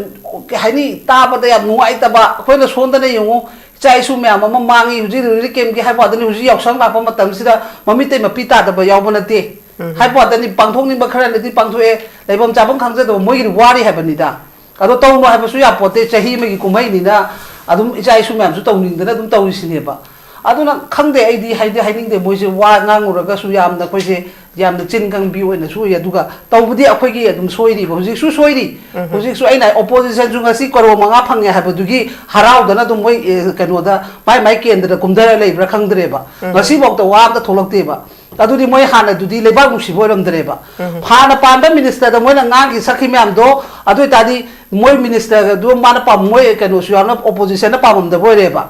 ꯀꯩ ꯍꯥꯏꯅꯤ, ꯇꯥꯕꯗ ꯌꯥꯝ ꯅꯨꯡꯉꯥꯏꯇꯕ, ꯑꯩꯈꯣꯏꯅ ꯁꯣꯝꯗꯅ ꯌꯦꯡꯉꯨ, ꯏꯆꯥ ꯏꯁꯨ ꯃꯌꯥꯝ ꯑꯃ ꯃꯥꯡꯉꯤ꯫ ꯍꯧꯖꯤꯛ ꯔꯤꯂꯤꯐ ꯀꯦꯝꯞꯀꯤ ꯍꯥꯏꯕ ꯋꯥꯗꯅꯤ, ꯍꯧꯖꯤꯛ ꯌꯥꯎꯁꯪ ꯂꯥꯛꯄ ꯃꯇꯝꯁꯤꯗ ꯃꯃꯤꯠꯇꯩ ꯃꯄꯤ ꯇꯥꯗꯕ ꯌꯥꯎꯕ ꯅꯠꯇꯦ꯫ ꯍꯥꯏꯕ ꯋꯥꯗꯅꯤ, ꯄꯥꯡꯊꯣꯛꯅꯤꯡꯕ ꯈꯔꯅꯗꯤ ꯄꯥꯡꯊꯣꯛꯑꯦ, ꯂꯩꯐꯝ ꯆꯥꯐꯝ ꯈꯪꯖꯗꯕ ꯃꯣꯏꯒꯤꯗꯤ ꯋꯥꯔꯤ ꯍꯥꯏꯕꯅꯤꯗ꯫ ꯑꯗꯣ ꯇꯧꯅꯣ ꯍꯥꯏꯕꯁꯨ ꯌꯥꯄꯣꯠꯇꯦ, ꯆꯍꯤ ꯑꯃꯒꯤ ꯀꯨꯝꯍꯩꯅꯤꯅ ꯑꯗꯨꯝ ꯏꯆꯥ ꯏꯁꯨ ꯃꯌꯥꯝꯁꯨ ꯇꯧꯅꯤꯡꯗꯅ ꯑꯗꯨꯝ ꯇꯧꯔꯤꯁꯤꯅꯦꯕ꯫ ꯑꯗꯨꯅ ꯈꯪꯗꯦ, ꯑꯩꯗꯤ ꯍꯥꯏꯗꯤ ꯍꯥꯏꯅꯤꯡꯗꯦ, ꯃꯣꯏꯁꯦ ꯋꯥ ꯉꯥꯡꯉꯨꯔꯒꯁꯨ ꯌꯥꯝꯅ ꯑꯩꯈꯣꯏꯁꯦ ꯌꯥꯝꯅ ꯆꯤꯟ ꯀꯥꯡꯕꯤ ꯑꯣꯏꯅꯁꯨ ꯎꯏ꯫ ꯑꯗꯨꯒ ꯇꯧꯕꯗꯤ ꯑꯩꯈꯣꯏꯒꯤ ꯑꯗꯨꯝ ꯁꯣꯏꯔꯤꯕ, ꯍꯧꯖꯤꯛꯁꯨ ꯁꯣꯏꯔꯤ꯫ ꯍꯧꯖꯤꯛꯁꯨ ꯑꯩꯅ ꯑꯣꯄꯣꯖꯤꯁꯟꯁꯨ ꯉꯁꯤ ꯀꯔꯣꯔ ꯃꯉꯥ ꯐꯪꯉꯦ ꯍꯥꯏꯕꯗꯨꯒꯤ ꯍꯔꯥꯎꯗꯅ ꯑꯗꯨꯝ ꯃꯣꯏ, ꯑꯦ, ꯀꯩꯅꯣꯗ ꯃꯥꯏ ꯃꯥꯏ ꯀꯦꯟꯗ꯭ꯔꯗ ꯀꯨꯝꯊꯔ ꯂꯩꯕ꯭ꯔꯥ ꯈꯪꯗ꯭ꯔꯦꯕ꯫ ꯉꯁꯤꯐꯥꯎꯗ ꯋꯥ ꯑꯝꯇ ꯊꯣꯛꯂꯛꯇꯦꯕ꯫ ꯑꯗꯨꯗꯤ ꯃꯣꯏ ꯍꯥꯟꯅꯗꯨꯗꯤ ꯂꯩꯕꯥꯛ ꯅꯨꯡꯁꯤꯕ ꯑꯣꯏꯔꯝꯗ꯭ꯔꯦꯕ꯫ ꯍꯥꯟꯅ ꯄꯥꯟꯕ ꯃꯤꯅꯤꯁꯇꯔꯗ ꯃꯣꯏꯅ ꯉꯥꯡꯈꯤ ꯁꯛꯈꯤ ꯃꯌꯥꯝꯗꯣ, ꯑꯗꯨ ꯑꯣꯏꯇꯥꯔꯗꯤ ꯃꯣꯏ ꯃꯤꯅꯤꯁꯇꯔꯗꯨ ꯃꯥꯅ ꯄꯥꯝ-, ꯃꯣꯏ ꯀꯩꯅꯣꯁꯨ ꯌꯥꯎꯅ ꯑꯣꯄꯣꯖꯤꯁꯟꯅ ꯄꯥꯝꯃꯝꯗꯕ ꯑꯣꯏꯔꯦꯕ꯫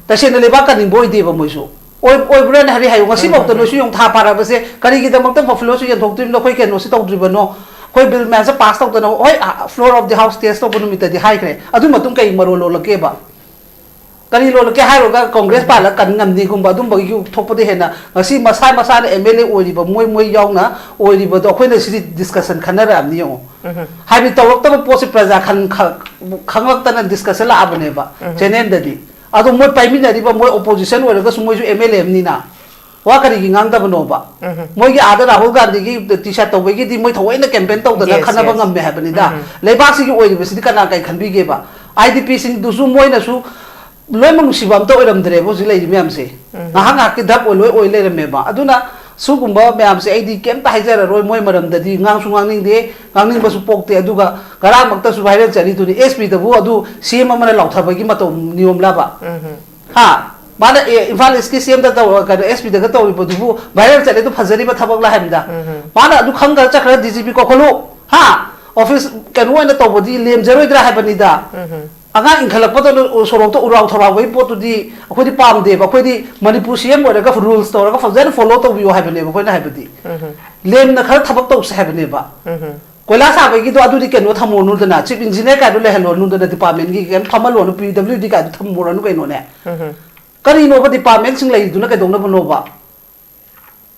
ꯇꯁꯦꯡꯅ ꯂꯩꯕꯥꯛ ꯀꯟꯅꯤꯡꯕ ꯑꯣꯏꯗꯦꯕ ꯃꯣꯏꯁꯨ꯫ ꯑꯣꯏ-, ꯑꯣꯏꯕ꯭ꯔꯥꯅ ꯍꯥꯏꯔꯤ ꯍꯥꯏꯌꯨ꯫ ꯉꯁꯤꯐꯥꯎꯗ ꯅꯣꯏꯁꯨ ꯌꯦꯡꯉꯨ, ꯊꯥ ꯐꯥꯔꯛꯑꯕꯁꯦ ꯀꯔꯤꯒꯤꯗꯃꯛꯇ ꯕꯐꯦꯂꯣꯁꯨ ꯌꯦꯟꯊꯣꯛꯇ꯭ꯔꯤꯕꯅꯣ? ꯑꯩꯈꯣꯏ ꯕꯤꯜ ꯃꯌꯥꯝꯁꯦ ꯄꯥꯁ ꯇꯧꯗꯅ, ꯍꯣꯏ, floor of the house test ꯇꯧꯕ ꯅꯨꯃꯤꯠꯇꯗꯤ ꯍꯥꯏꯈ꯭ꯔꯦ꯫ ꯑꯗꯨ ꯃꯇꯨꯡ ꯀꯩ ꯃꯔꯣꯜ ꯂꯣꯜꯂꯛꯀꯦꯕ? ꯀꯔꯤ ꯂꯣꯜꯂꯛꯀꯦ ꯍꯥꯏꯔꯨꯔꯒ ꯀꯣꯡꯒ꯭ꯔꯦꯁ ꯄꯥꯜꯂꯒ ꯀꯟ ꯉꯝꯅꯤꯒꯨꯝꯕ ꯑꯗꯨꯝꯕꯒꯤ ꯊꯣꯛꯄꯗ ꯍꯦꯟꯅ ꯉꯁꯤ ꯃꯁꯥ ꯃꯁꯥꯅ ꯑꯦꯝ ꯑꯦꯜ ꯑꯦ ꯑꯣꯏꯔꯤꯕ ꯃꯣꯏ, ꯃꯣꯏ ꯌꯥꯎꯅ ꯑꯣꯏꯔꯤꯕꯗꯣ ꯑꯩꯈꯣꯏꯅ ꯁꯤꯗꯤ ꯗꯤꯁꯀꯁꯟ ꯈꯟꯅꯔꯛꯑꯕꯅꯤ ꯌꯦꯡꯉꯣ꯫ ꯍꯥꯏꯕꯗꯤ ꯇꯧꯔꯛꯇꯕ ꯄꯣꯠꯁꯦ ꯄ꯭ꯔꯖꯥ ꯈꯪ-, ꯈ-, ꯈꯪꯂꯛꯇꯅ ꯗꯤꯁꯀꯁꯟ ꯂꯥꯛꯑꯕꯅꯦꯕ ꯆꯦꯅꯦꯜꯗꯗꯤ꯫ ꯑꯗꯣ ꯃꯣꯏ ꯄꯥꯏꯃꯤꯟꯅꯔꯤꯕ, ꯃꯣꯏ ꯑꯣꯄꯣꯖꯤꯁꯟ ꯑꯣꯏꯔꯒꯁꯨ ꯃꯣꯏꯁꯨ ꯑꯦꯝ ꯑꯦꯜ ꯑꯦ ꯑꯃꯅꯤꯅ, ꯋꯥ ꯀꯔꯤꯒꯤ ꯉꯥꯡꯗꯕꯅꯣꯕ? ꯎꯝ꯫ ꯃꯣꯏꯒꯤ ꯑꯥꯗ ꯔꯥꯍꯨꯜ ꯒꯥꯟꯙꯤꯒꯤ ꯇꯤ ꯁꯥꯔꯠ ꯇꯧꯕꯒꯤꯗꯤ ꯃꯣꯏ ꯊꯑꯣꯏꯅ ꯀꯦꯝꯄꯦꯟ ꯇꯧꯗꯅ ꯌꯦꯁ, ꯈꯟꯅꯕ ꯌꯦꯁ꯫ ꯉꯝꯃꯦ ꯍꯥꯏꯕꯅꯤꯗ꯫ ꯎꯝ꯫ ꯂꯩꯕꯥꯛꯁꯤꯒꯤ ꯑꯣꯏꯔꯤꯕꯁꯤꯗꯤ ꯀꯅꯥ ꯀꯔꯤ ꯈꯟꯕꯤꯒꯦꯕ? ꯑꯥꯏ ꯗꯤ ꯄꯤꯁꯤꯡꯗꯨꯁꯨ ꯃꯣꯏꯅꯁꯨ ꯂꯣꯏꯅꯃꯛ ꯅꯨꯡꯁꯤꯕ ꯑꯝꯇ ꯑꯣꯏꯔꯝꯗ꯭ꯔꯦꯕ ꯍꯧꯖꯤꯛ ꯂꯩꯔꯤ ꯃꯌꯥꯝꯁꯦ꯫ ꯎꯝ꯫ ꯉꯥꯏꯍꯥꯛ ꯉꯥꯏꯍꯥꯛꯀꯤ ꯙꯞ ꯑꯣꯏ ꯂꯣꯏ ꯑꯣꯏ ꯂꯩꯔꯝꯃꯦꯕ꯫ ꯑꯗꯨꯅ ꯁꯤꯒꯨꯝꯕ ꯃꯌꯥꯝꯁꯦ ꯑꯩꯗꯤ ꯀꯩꯝꯇ ꯍꯥꯏꯖꯔꯔꯣꯏ, ꯃꯣꯏ ꯃꯔꯝꯗꯗꯤ ꯉꯥꯡꯁꯨ ꯉꯥꯡꯅꯤꯡꯗꯦ, ꯉꯥꯡꯅꯤꯡꯕꯁꯨ ꯄꯣꯛꯇꯦ꯫ ꯑꯗꯨꯒ ꯉꯔꯥꯡꯃꯛꯇꯁꯨ ꯚꯥꯏꯔꯦꯜ ꯆꯠꯂꯤꯗꯨꯅꯤ, ꯑꯦꯁ ꯄꯤꯗꯕꯨ ꯑꯗꯨ ꯁꯤ ꯑꯦꯝ ꯑꯃꯅ ꯂꯥꯎꯊꯕꯒꯤ ꯃꯇꯧ ꯅꯤꯌꯣꯝꯂꯕ? ꯎꯝ꯫ ꯍꯥ? ꯃꯥꯅ, ꯑꯦ, ꯏꯝꯐꯥꯜ ꯏꯁꯀꯤ ꯁꯤ ꯑꯦꯝꯗ ꯇꯧꯔ-, ꯀꯩꯅꯣ, ꯑꯦꯁ ꯄꯤꯗꯒ ꯇꯧꯔꯤꯕꯗꯨꯕꯨ ꯚꯥꯏꯔꯦꯜ ꯆꯠꯂꯦ, ꯑꯗꯨ ꯐꯖꯔꯤꯕ ꯊꯕꯛꯂ ꯍꯥꯏꯕꯅꯤꯗ꯫ ꯎꯝ꯫ ꯃꯥꯅ ꯑꯗꯨ ꯈꯪꯗꯅ ꯆꯠꯈ꯭ꯔ ꯗꯤ ꯖꯤ ꯄꯤ ꯀꯧꯈꯠꯂꯨ, ꯍꯥ? ꯑꯣꯐꯤꯁ ꯀꯩꯅꯣ ꯑꯣꯏꯅ ꯇꯧꯕꯗꯤ ꯂꯦꯝꯖꯔꯣꯏꯗ꯭ꯔꯥ ꯍꯥꯏꯕꯅꯤꯗ꯫ ꯎꯝ꯫ ꯑꯉꯥꯡ ꯏꯟꯈꯠꯂꯛꯄꯗ ꯁꯣꯔꯣꯛꯇ ꯎꯔꯥꯎ ꯊꯔꯥꯎꯕꯒꯤ ꯄꯣꯠꯇꯨꯗꯤ ꯑꯩꯈꯣꯏꯗꯤ ꯄꯥꯝꯗꯦꯕ꯫ ꯑꯩꯈꯣꯏꯗꯤ ꯃꯅꯤꯄꯨꯔ ꯁꯤ ꯑꯦꯝ ꯑꯣꯏꯔꯒ ꯔꯨꯜꯁ ꯇꯧꯔꯒ ꯐꯖꯅ ꯐꯣꯂꯣ ꯇꯧꯕꯤꯌꯣ ꯍꯥꯏꯕꯅꯦꯕ ꯑꯩꯈꯣꯏꯅ ꯍꯥꯏꯕꯗꯤ꯫ ꯎꯝ꯫ ꯂꯦꯝꯅ ꯈꯔ ꯊꯕꯛ ꯇꯧꯁꯦ ꯍꯥꯏꯕꯅꯦꯕ꯫ ꯎꯝ꯫ ꯀꯣꯏꯂꯥ ꯁꯥꯕꯒꯤꯗꯣ ꯑꯗꯨꯗꯤ ꯀꯩꯅꯣ ꯊꯝꯃꯨꯔꯅꯨꯗꯅ, ꯆꯤꯐ ꯏꯟꯖꯤꯅꯤꯌꯔ ꯀꯥꯏꯗꯣ ꯂꯩꯍꯜꯂꯨꯔꯅꯨꯗꯅ, ꯗꯤꯄꯥꯔꯠꯃꯦꯟꯒꯤ ꯀꯩꯝ ꯐꯝꯍꯜꯂꯨꯔꯅꯨ, ꯄꯤ ꯗꯕ꯭ꯂꯤꯎ ꯗꯤ ꯀꯥꯏꯗꯣ ꯊꯝꯃꯨꯔꯅꯨ ꯀꯩꯅꯣꯅꯦ꯫ ꯎꯝ꯫ ꯀꯔꯤꯅꯣꯕ ꯗꯤꯄꯥꯔꯠꯃꯦꯟꯁꯤꯡ ꯂꯩꯔꯤꯗꯨꯅ ꯀꯩꯗꯧꯅꯕꯅꯣꯕ?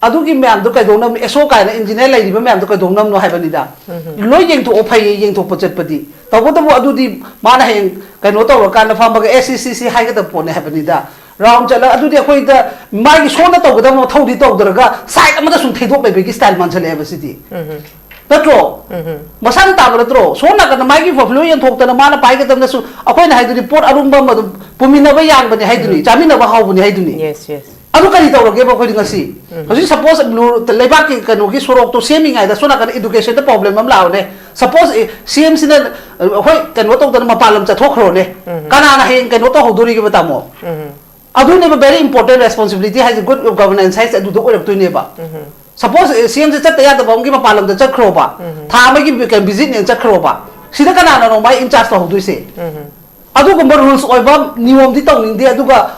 ꯑꯗꯨꯒꯤ ꯃꯌꯥꯝꯗꯣ ꯀꯩꯗꯧꯅꯕꯅꯣ, ꯑꯦꯁ ꯑꯣ ꯀꯥꯏꯅ ꯏꯟꯖꯤꯅꯤꯌꯔ ꯂꯩꯔꯤꯕ ꯃꯌꯥꯝꯗꯣ ꯀꯩꯗꯧꯅꯕꯅꯣ ꯍꯥꯏꯕꯅꯤꯗ꯫ ꯎꯝ꯫ ꯂꯣꯏ ꯌꯦꯡꯊꯣꯛꯑꯣ, ꯐꯩꯌꯦ ꯌꯦꯡꯊꯣꯛꯄ ꯆꯠꯄꯗꯤ꯫ ꯇꯧꯕꯇꯕꯨ ꯑꯗꯨꯗꯤ ꯃꯥꯅ ꯍꯌꯦꯡ ꯀꯩꯅꯣ ꯇꯧꯔꯀꯥꯟꯗ ꯐꯝꯃꯒ ꯑꯦꯁ ꯁꯤ ꯁꯤ ꯁꯤ ꯍꯥꯏꯒꯗꯕ ꯄꯣꯠꯅꯦ ꯍꯥꯏꯕꯅꯤꯗ꯫ ꯔꯥꯎꯟ ꯆꯠꯂꯒ ꯑꯗꯨꯗꯤ ꯑꯩꯈꯣꯏꯗ ꯃꯥꯒꯤ ꯁꯣꯝꯗ ꯇꯧꯒꯗꯕ ꯃꯊꯧꯗꯤ ꯇꯧꯗ꯭ꯔꯒ ꯁꯥꯏꯠ ꯑꯃꯗ ꯁꯨꯝ ꯊꯩꯗꯣꯛ ꯂꯩꯕꯒꯤ ꯁ꯭ꯇꯥꯏꯜ ꯃꯥꯟꯁꯜꯂꯛꯑꯦꯕ ꯁꯤꯗꯤ꯫ ꯎꯝ꯫ ꯅꯠꯇ꯭ꯔꯣ? ꯎꯝ꯫ ꯃꯁꯥꯅ ꯇꯥꯕ ꯅꯠꯇ꯭ꯔꯣ? ꯁꯣꯝ ꯅꯥꯀꯟꯗ ꯃꯥꯒꯤ ꯄꯣꯔꯠꯐꯣꯂꯤꯑꯣ ꯌꯦꯟꯊꯣꯛꯇꯅ ꯃꯥꯅ ꯄꯥꯏꯒꯗꯕꯅꯁꯨ ꯑꯩꯈꯣꯏꯅ ꯍꯥꯏꯗꯨꯗꯤ ꯄꯣꯠ ꯑꯔꯨꯝꯕ ꯑꯃ ꯑꯗꯨꯝ ꯄꯨꯃꯤꯟꯅꯕ ꯌꯥꯡꯕꯅꯤ ꯍꯥꯏꯗꯨꯅꯤ, ꯎꯝ꯫ ꯆꯥꯃꯤꯟꯅꯕ ꯍꯥꯎꯕꯅꯤ ꯍꯥꯏꯗꯨꯅꯤ꯫ Yes, yes. ꯑꯗꯨ ꯀꯔꯤ ꯇꯧꯔꯒꯦꯕ ꯑꯩꯈꯣꯏꯗꯤ ꯉꯁꯤ? ꯎꯝ꯫ ꯍꯧꯖꯤꯛ ꯁꯄꯣꯁ ꯂꯩꯕꯥꯛꯀꯤ ꯀꯩꯅꯣꯒꯤ ꯁꯣꯔꯣꯛꯇꯣ ꯁꯦꯝꯃꯤꯉꯩꯗ ꯁꯣꯝ ꯅꯥꯀꯟꯗ ꯏꯗꯨꯀꯦꯁꯟꯗ ꯄ꯭ꯔꯣꯕ꯭ꯂꯦꯝ ꯑꯃ ꯂꯥꯛꯑꯣꯅꯦ꯫ ꯁꯄꯣꯁ ꯁꯤ ꯑꯦꯝꯁꯤꯅ ꯍꯣꯏ ꯀꯩꯅꯣ ꯇꯧꯗꯅ ꯃꯄꯥꯟ ꯂꯝ ꯆꯠꯊꯣꯛꯈ꯭ꯔꯣꯅꯦ꯫ ꯎꯝ꯫ ꯀꯅꯥꯅ ꯍꯌꯦꯡ ꯀꯩꯅꯣ ꯇꯧꯍꯧꯗꯣꯔꯤꯒꯦꯕ ꯇꯥꯃꯣ? ꯎꯝ꯫ ꯑꯗꯨꯅꯦꯕ very important responsibility ꯍꯥꯏꯁꯦ, ꯒꯨꯗ ꯒꯚꯔꯅꯦꯟꯁ ꯍꯥꯏꯁꯦ ꯑꯗꯨꯗ ꯑꯣꯏꯔꯛꯇꯣꯏꯅꯦꯕ꯫ ꯎꯝ꯫ ꯁꯄꯣꯁ ꯁꯤ ꯑꯦꯝꯁꯦ ꯆꯠꯇ ꯌꯥꯗꯕ ꯑꯃꯒꯤ ꯃꯄꯥꯟ ꯂꯝꯗ ꯆꯠꯈ꯭ꯔꯣꯕ, ꯎꯝ꯫ ꯊꯥ ꯑꯃꯒꯤ ꯚꯤꯖꯤꯠꯅꯦꯅ ꯆꯠꯈ꯭ꯔꯣꯕ, ꯁꯤꯗ ꯀꯅꯥꯅꯅꯣ ꯃꯥꯏ ꯏꯟꯆꯥꯔꯖ ꯇꯧꯍꯧꯗꯣꯏꯁꯦ? ꯎꯝ꯫ ꯑꯗꯨꯒꯨꯝꯕ ꯔꯨꯜꯁ ꯑꯣꯏꯕ ꯅꯤꯌꯣꯝꯗꯤ ꯇꯧꯅꯤꯡꯗꯦ꯫ ꯑꯗꯨꯒ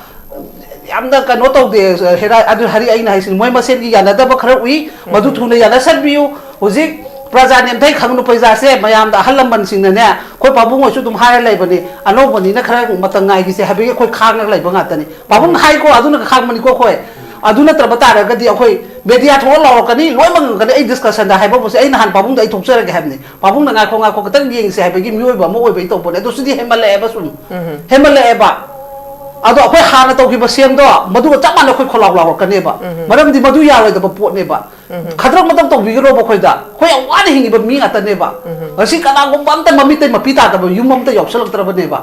ꯌꯥꯝꯅ ꯀꯩꯅꯣ ꯇꯧꯗꯦ, ꯍꯦꯔꯥ-, ꯑꯗꯨ ꯍꯥꯏꯔꯤ ꯑꯩꯅ ꯍꯥꯏꯁꯤꯅꯤ, ꯃꯣꯏ ꯃꯁꯦꯟꯒꯤ ꯌꯥꯅꯗꯕ ꯈꯔ ꯎꯏ, ꯃꯗꯨ ꯎꯝ꯫ ꯊꯨꯅ ꯌꯥꯅꯁꯟꯕꯤꯌꯨ꯫ ꯍꯧꯖꯤꯛ ꯄ꯭ꯔꯖꯥ ꯅꯦꯝꯊꯩ ꯈꯪꯅꯨ ꯄꯩꯖꯥꯁꯦ ꯃꯌꯥꯝꯗ ꯑꯍꯜ ꯂꯃꯟꯁꯤꯡꯅꯅꯦ, ꯑꯩꯈꯣꯏ ꯄꯥꯕꯨꯡ ꯍꯣꯏꯁꯨ ꯑꯗꯨꯝ ꯍꯥꯏꯔ ꯂꯩꯕꯅꯤ, ꯑꯅꯧꯕꯅꯤꯅ ꯈꯔ ꯃꯇꯝ ꯉꯥꯏꯈꯤꯁꯦ ꯍꯥꯏꯕꯒꯤ ꯑꯩꯈꯣꯏ ꯈꯥꯡꯉꯒ ꯂꯩꯕ ꯉꯥꯛꯇꯅꯤ꯫ ꯄꯥꯕꯨꯡ ꯎꯝ꯫ ꯍꯥꯏꯀꯣ, ꯑꯗꯨꯅ ꯈꯥꯡꯕꯅꯤꯀꯣ ꯑꯩꯈꯣꯏ꯫ ꯑꯗꯨ ꯅꯠꯇ꯭ꯔꯕ ꯇꯥꯔꯒꯗꯤ ꯑꯩꯈꯣꯏ ꯃꯦꯗꯤꯌꯥ ꯊꯣꯛꯑ ꯂꯥꯎꯔꯛꯀꯅꯤ, ꯂꯣꯏꯅꯃꯛ ꯉꯥꯡꯉꯛꯀꯅꯤ꯫ ꯑꯩ ꯗꯤꯁꯀꯁꯟꯗ ꯍꯥꯏꯕꯕꯨꯁꯦ ꯑꯩ ꯅꯍꯥꯟ ꯄꯥꯕꯨꯡꯗ ꯑꯩ ꯊꯣꯛꯆꯔꯒꯦ ꯍꯥꯏꯕꯅꯤ꯫ ꯄꯥꯕꯨꯡꯅ "ꯉꯥꯏꯈꯣ, ꯉꯥꯏꯈꯣ, ꯈꯤꯇꯪ ꯌꯦꯡꯁꯦ" ꯍꯥꯏꯕꯒꯤ ꯃꯤꯑꯣꯏꯕ ꯑꯃ ꯑꯣꯏꯕꯒꯤ ꯇꯧꯕꯅꯦ꯫ ꯑꯗꯣ ꯁꯤꯗꯤ ꯍꯦꯟꯃꯜꯂꯛꯑꯦꯕ ꯁꯨꯝ꯫ ꯎꯝ꯫ ꯍꯦꯟꯃꯜꯂꯛꯑꯦꯕ꯫ ꯑꯗꯣ ꯑꯩꯈꯣꯏ ꯍꯥꯟꯅ ꯇꯧꯈꯤꯕ ꯁꯦꯝꯗꯣ ꯃꯗꯨꯒ ꯆꯞ ꯃꯥꯟꯅ ꯑꯩꯈꯣꯏ ꯈꯣꯜꯂꯥꯎ ꯂꯥꯎꯔꯛꯀꯅꯦꯕ꯫ ꯃꯔꯝꯗꯤ ꯃꯗꯨ ꯌꯥꯔꯣꯏꯗꯕ ꯄꯣꯠꯅꯦꯕ꯫ ꯈꯗ꯭ꯔꯛ ꯃꯗ꯭ꯔꯛ ꯇꯧꯕꯤꯒꯅꯣꯕ ꯑꯩꯈꯣꯏꯗ꯫ ꯑꯩꯈꯣꯏ ꯌꯥꯝ ꯋꯥꯅ ꯍꯤꯡꯉꯤꯕ ꯃꯤ ꯉꯥꯛꯇꯅꯦꯕ꯫ ꯉꯁꯤ ꯀꯅꯥꯒꯨꯝꯕ ꯑꯝꯇ ꯃꯃꯤꯠꯇꯩ ꯃꯄꯤ ꯇꯥꯗꯕ ꯌꯨꯝ ꯑꯝꯇ ꯌꯥꯎꯁꯜꯂꯛꯇ꯭ꯔꯕꯅꯦꯕ꯫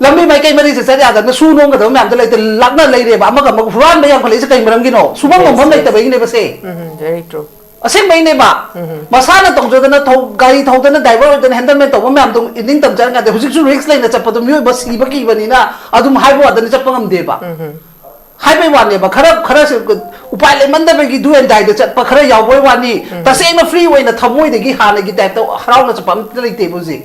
ꯂꯝꯕꯤ ꯃꯥꯏꯀꯩ ꯃꯔꯤꯁꯦ ꯆꯠ ꯌꯥꯗꯕꯅ ꯁꯨ ꯅꯣꯝꯒꯗꯕ ꯃꯌꯥꯝꯗꯣ ꯂꯩꯇ, ꯂꯥꯛꯅ ꯂꯩꯔꯦꯕ꯫ ꯑꯃꯒ ꯑꯃꯒ ꯍꯨꯔꯥꯟꯕ ꯌꯥꯝꯈꯠꯂꯛꯏꯁꯦ ꯀꯩ ꯃꯔꯝꯒꯤꯅꯣ? ꯁꯨꯐꯝ ꯅꯣꯝꯐꯝ ꯂꯩꯇꯕꯒꯤꯅꯦꯕ ꯁꯦ꯫ ꯎꯝ, very true. ꯑꯁꯦꯡꯕꯩꯅꯦꯕ꯫ ꯃꯁꯥꯅ ꯇꯧꯖꯗꯅ ꯊꯧ-, ꯒꯥꯔꯤ ꯊꯧꯗꯅ ꯗ꯭ꯔꯥꯏꯚꯔ ꯑꯣꯏꯗꯅ ꯍꯦꯟꯗꯜꯃꯦꯟ ꯇꯧꯕ ꯃꯌꯥꯝꯗꯣ ꯏꯅꯤꯡ ꯇꯝꯖꯔ ꯉꯥꯛꯇ꯫ ꯍꯧꯖꯤꯛꯁꯨ ꯔꯤꯛꯁ ꯂꯩꯅ ꯆꯠꯄꯗꯣ ꯃꯤꯑꯣꯏꯕ ꯁꯤꯕ ꯀꯤꯕꯅꯤꯅ ꯑꯗꯨꯝ ꯍꯥꯏꯕ ꯋꯥꯗꯅ ꯆꯠꯄ ꯉꯝꯗꯦꯕ꯫ ꯍꯥꯏꯕꯩ ꯋꯥꯅꯦꯕ꯫ ꯈꯔ, ꯈꯔꯁꯦ ꯎꯄꯥꯏ ꯂꯩꯃꯟꯗꯕꯒꯤ do and die ꯗ ꯆꯠꯄ ꯈꯔ ꯌꯥꯎꯕꯩ ꯋꯥꯅꯤ꯫ ꯇꯁꯦꯡꯅ ꯐ꯭ꯔꯤ ꯑꯣꯏꯅ ꯊꯃꯣꯏꯗꯒꯤ ꯍꯥꯟꯅꯒꯤ ꯇꯥꯏꯞꯇ ꯍꯔꯥꯎꯅ ꯆꯠꯄ ꯑꯝꯇ ꯂꯩꯇꯦꯕ ꯍꯧꯖꯤꯛ꯫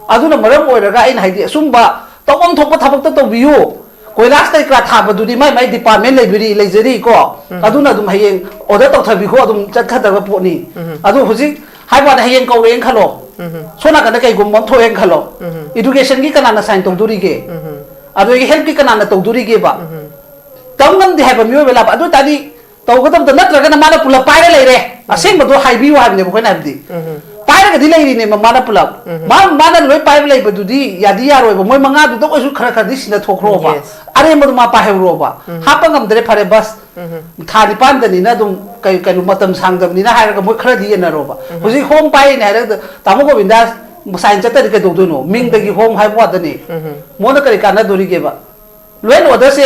ꯑꯗꯨꯅ ꯃꯔꯝ ꯑꯣꯏꯔꯒ ꯑꯩꯅ ꯍꯥꯏꯗꯤ ꯑꯁꯨꯝꯕ ꯇꯧꯐꯝ ꯊꯣꯛꯄ ꯊꯕꯛꯇ ꯇꯧꯕꯤꯌꯨ꯫ ꯀꯣꯏꯂꯥꯁ ꯀꯩꯀꯥ ꯊꯥꯕꯗꯨꯗꯤ ꯃꯥꯏ ꯃꯥꯏ ꯗꯤꯄꯥꯔꯠꯃꯦꯟ ꯂꯩꯕꯔꯤ, ꯂꯩꯖꯔꯤꯀꯣ꯫ ꯑꯗꯨꯅ ꯑꯗꯨꯝ ꯍꯌꯦꯡ ꯑꯣꯔꯗꯔ ꯇꯧꯊꯕꯤꯈꯣ, ꯑꯗꯨꯝ ꯆꯠꯀꯗꯕ ꯄꯣꯠꯅꯤ꯫ ꯑꯗꯨ ꯍꯧꯖꯤꯛ ꯍꯥꯏꯕ ꯋꯥꯅꯤ, ꯍꯌꯦꯡ ꯀꯧꯔꯛꯑꯦꯅ ꯈꯜꯂꯣ, ꯁꯣꯝ ꯅꯥꯀꯟꯗ ꯀꯩꯒꯨꯝꯕ ꯑꯃ ꯊꯣꯛꯑꯦꯅ ꯈꯜꯂꯣ, ꯏꯗꯨꯀꯦꯁꯟꯒꯤ ꯀꯅꯥꯅ ꯁꯥꯏꯟ ꯇꯧꯗꯣꯔꯤꯒꯦ? ꯑꯗꯨꯗꯒꯤ ꯍꯦꯜꯠꯀꯤ ꯀꯅꯥꯅ ꯇꯧꯗꯣꯔꯤꯒꯦꯕ? ꯇꯧ ꯉꯝꯗꯦ ꯍꯥꯏꯕ ꯃꯤꯑꯣꯏꯕ ꯂꯥꯛꯄ꯫ ꯑꯗꯨ ꯑꯣꯏ ꯇꯥꯔꯗꯤ ꯇꯧꯒꯗꯕꯗ ꯅꯠꯇ꯭ꯔꯒꯅ ꯃꯥꯅ ꯄꯨꯂꯞ ꯄꯥꯏꯔ ꯂꯩꯔꯦ꯫ ꯑꯁꯦꯡꯕꯗꯣ ꯍꯥꯏꯕꯤꯌꯨ ꯍꯥꯏꯕꯅꯦꯕ ꯑꯩꯈꯣꯏꯅ ꯍꯥꯏꯕꯗꯤ꯫ ꯄꯥꯏꯔꯒꯗꯤ ꯂꯩꯔꯤꯅꯦꯕ ꯃꯥꯅ ꯄꯨꯂꯞ꯫ ꯃꯥ, ꯃꯥꯅ ꯂꯣꯏ ꯄꯥꯏꯕ ꯂꯩꯕꯗꯨꯗꯤ ꯌꯥꯗꯤ ꯌꯥꯔꯣꯏꯕ꯫ ꯃꯣꯏ ꯃꯉꯥꯗꯨꯗ ꯑꯣꯏꯁꯨ ꯈꯔ ꯈꯔꯗꯤ ꯁꯤꯟꯅꯊꯣꯛꯈ꯭ꯔꯣꯕ꯫ Yes. ꯑꯔꯦꯝꯕꯗꯣ ꯃꯥ ꯄꯥꯏꯍꯧꯔꯣꯕ꯫ ꯍꯥꯞꯄ ꯉꯝꯗ꯭ꯔꯦ, ꯐꯔꯦ, ꯕꯁ꯫ ꯊꯥ ꯅꯤꯄꯥꯟꯗꯅꯤꯅ ꯑꯗꯨꯝ ꯀꯩ-, ꯀꯩꯅꯣ, ꯃꯇꯝ ꯁꯥꯡꯗꯕꯅꯤꯅ ꯍꯥꯏꯔꯒ ꯃꯣꯏ ꯈꯔꯗꯤ ꯌꯦꯟꯅꯔꯣꯕ꯫ ꯍꯧꯖꯤꯛ ꯍꯣꯝ ꯄꯥꯏꯔꯤꯅꯦ ꯍꯥꯏꯔꯒ ꯇꯥꯃꯣ ꯒꯣꯕꯤꯟꯗꯥꯁ ꯁꯥꯏꯟ ꯆꯠꯇ꯭ꯔꯗꯤ ꯀꯩꯗꯧꯗꯣꯏꯅꯣ? ꯃꯤꯡꯗꯒꯤ ꯍꯣꯝ ꯍꯥꯏꯕ ꯋꯥꯗꯅꯤ꯫ ꯃꯉꯣꯟꯗ ꯀꯔꯤ ꯀꯥꯟꯅꯗꯣꯔꯤꯒꯦꯕ? ꯂꯣꯏꯅ ꯑꯣꯔꯗꯔꯁꯦ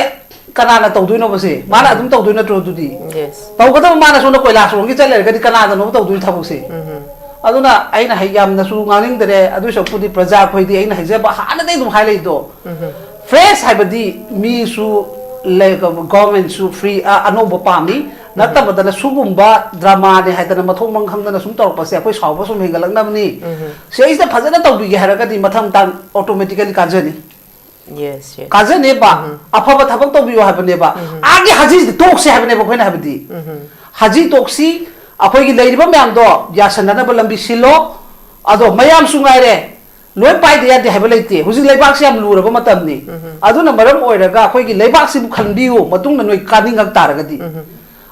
ꯀꯅꯥꯅ ꯇꯧꯗꯣꯏꯅꯣꯕ ꯁꯦ? ꯃꯥꯅ ꯑꯗꯨꯝ ꯇꯧꯗꯣꯏ ꯅꯠꯇ꯭ꯔꯣ ꯑꯗꯨꯗꯤ? Yes. ꯇꯧꯒꯗꯕ ꯃꯥꯅ ꯁꯣꯝꯗ ꯀꯣꯏꯂꯥꯁꯔꯣꯝꯒꯤ ꯆꯠ ꯂꯩꯔꯒꯗꯤ ꯀꯅꯥꯗꯅꯣꯕ ꯇꯧꯗꯣꯏ ꯊꯕꯛꯁꯦ? ꯑꯗꯨꯅ ꯑꯩꯅ ꯍꯩ-, ꯌꯥꯝꯅꯁꯨ ꯉꯥꯡꯅꯤꯡꯗꯔꯦ꯫ ꯑꯗꯨꯏ ꯁꯔꯨꯛꯄꯨꯗꯤ ꯄ꯭ꯔꯖꯥ ꯑꯩꯈꯣꯏꯗꯤ ꯑꯩꯅ ꯍꯥꯏꯖꯕ ꯍꯥꯟꯅꯗꯩ ꯑꯗꯨꯝ ꯍꯥꯏ ꯂꯩꯗꯣ꯫ ꯐ꯭ꯔꯦꯁ ꯍꯥꯏꯕꯗꯤ ꯃꯤꯁꯨ ꯂꯩ-, ꯒꯣꯔꯃꯦꯟꯁꯨ ꯐ꯭ꯔꯤ, ꯑ-, ꯑꯅꯧꯕ ꯄꯥꯝꯃꯤ꯫ ꯅꯠꯇꯕꯗꯅ ꯁꯨꯒꯨꯝꯕ ꯗ꯭ꯔꯃꯥꯅꯦ ꯍꯥꯏꯗꯅ ꯃꯊꯣꯡ ꯃꯔꯝ ꯈꯪꯗꯅ ꯁꯨꯝ ꯇꯧꯔꯛꯄꯁꯦ ꯑꯩꯈꯣꯏ ꯁꯥꯎꯕ ꯁꯨꯝ ꯍꯦꯟꯒꯠꯂꯛꯅꯕꯅꯤ꯫ ꯁꯤꯗꯩꯁꯤꯗ ꯐꯖꯅ ꯇꯧꯕꯤꯒꯦ ꯍꯥꯏꯔꯒꯗꯤ ꯃꯊꯪ ꯃꯊꯪ ꯑꯣꯇꯣꯃꯦꯇꯤꯀꯦꯂꯤ ꯀꯥꯖꯅꯤ꯫ Yes, yes. ꯀꯥꯖꯅꯦꯕ꯫ ꯑꯐꯕ ꯊꯕꯛ ꯇꯧꯕꯤꯌꯣ ꯍꯥꯏꯕꯅꯦꯕ꯫ ꯑꯥꯒꯤ ꯍꯖꯤꯁꯤꯗꯤ ꯇꯣꯛꯁꯦ ꯍꯥꯏꯕꯅꯦꯕ ꯑꯩꯈꯣꯏꯅ ꯍꯥꯏꯕꯗꯤ꯫ ꯍꯖꯤ ꯇꯣꯛꯁꯤ, ꯑꯩꯈꯣꯏꯒꯤ ꯂꯩꯔꯤꯕ ꯃꯌꯥꯝꯗꯣ ꯌꯥꯁꯟꯅꯅꯕ ꯂꯝꯕꯤ ꯁꯤꯜꯂꯣ꯫ ꯑꯗꯣ ꯃꯌꯥꯝꯁꯨ ꯉꯥꯏꯔꯦ, ꯂꯣꯏ ꯄꯥꯏꯗ ꯌꯥꯗꯦ ꯍꯥꯏꯕ ꯂꯩꯇꯦ꯫ ꯍꯧꯖꯤꯛ ꯂꯩꯕꯥꯛꯁꯤ ꯌꯥꯝ ꯂꯨꯔꯕ ꯃꯇꯝꯅꯤ꯫ ꯑꯗꯨꯅ ꯃꯔꯝ ꯑꯣꯏꯔꯒ ꯑꯩꯈꯣꯏꯒꯤ ꯂꯩꯕꯥꯛꯁꯤꯕꯨ ꯈꯟꯕꯤꯌꯨ, ꯃꯇꯨꯡꯗ ꯅꯣꯏ ꯀꯥꯅꯤꯡꯉꯛ ꯇꯥꯔꯒꯗꯤ꯫